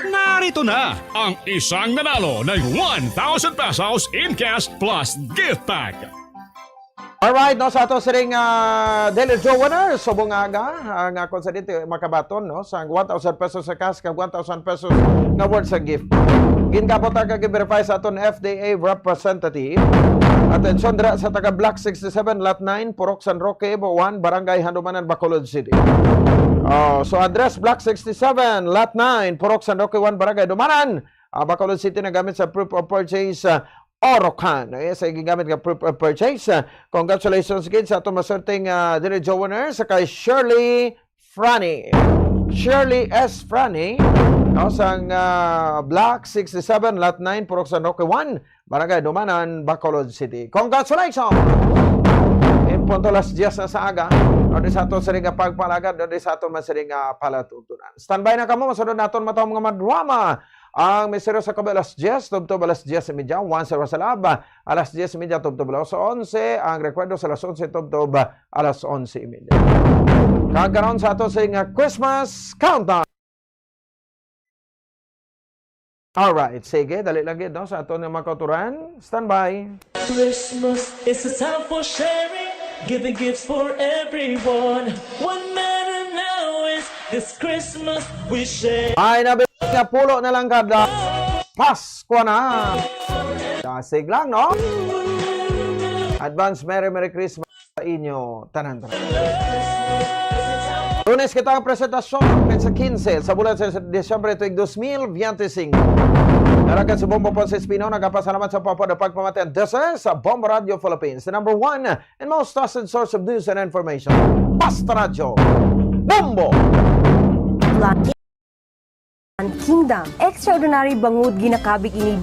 Narito na ang isang nanalo ng one thousand pesos in cash plus gift pack. Alright, no, sa ato siring, ah, Daily Draw winner, subong nga aga, ang akon sa dito, makabaton, no, sa one thousand pesos sa cash, kag one thousand pesos nga worth sa gift. Gingabot ang kag-verify sa aton F D A representative. Atensyon dira sa taga Block sixty-seven, Lot nine, Purok San Roque, Buuan, Barangay Handumanan, Bacolod City. Oh, so address, Block sixty-seven, Lot nine, Purok San Roque one, Barangay Handumanan, ah, Bacolod City, nagamit sa proof of purchase, ah, Orocan. Eh, sa gigamit nga proof of purchase, ah, congratulations gid sa atong maswerteng, ah, Daily Draw winner, sa kay Shirley Franny. Shirley S. Franny, no, sang, ah, Block sixty-seven, Lot nine, Purok San Roque one, Barangay Handumanan, Bacolod City. Congratulations! In punto alas diyes na sa aga, no, di sa ato siring nga pagpalagad, no, di sa ato man siring nga palatuntunan. Standby na kamo, masunod naton matang mga madrama. Ang misteryo sa kabayo alas diyes, tubtob alas diyes y media, Once Around sa Love, alas diyes y media, tubtob alas onse, ang rekwento sa alas onse, tubtob alas onse y media. Kag karon sa ato sa nga Christmas countdown. Alright, sige, dali lang gid, no, sa ato nga mga kauturan. Standby. Christmas is a time for sharing, giving gifts for everyone. One man now is This Christmas we share. Ay, nabi nga pulo na lang kada Pasko na. Dasig lang, no? Advance Merry Merry Christmas sa inyo tanan. Lunes kita ang presentasyon, petsa quince sa bulan sa Disyembre tuig dos mil veinticinco. Narakan si Bombo Ponce Espino, nagapasalamat sa pagpapamati ang Desa sa Bombo Radio Philippines, the number one and most trusted source of news and information. Basta Radyo, Bombo! Black Kingdom. Extraordinary bangod ginakabig ini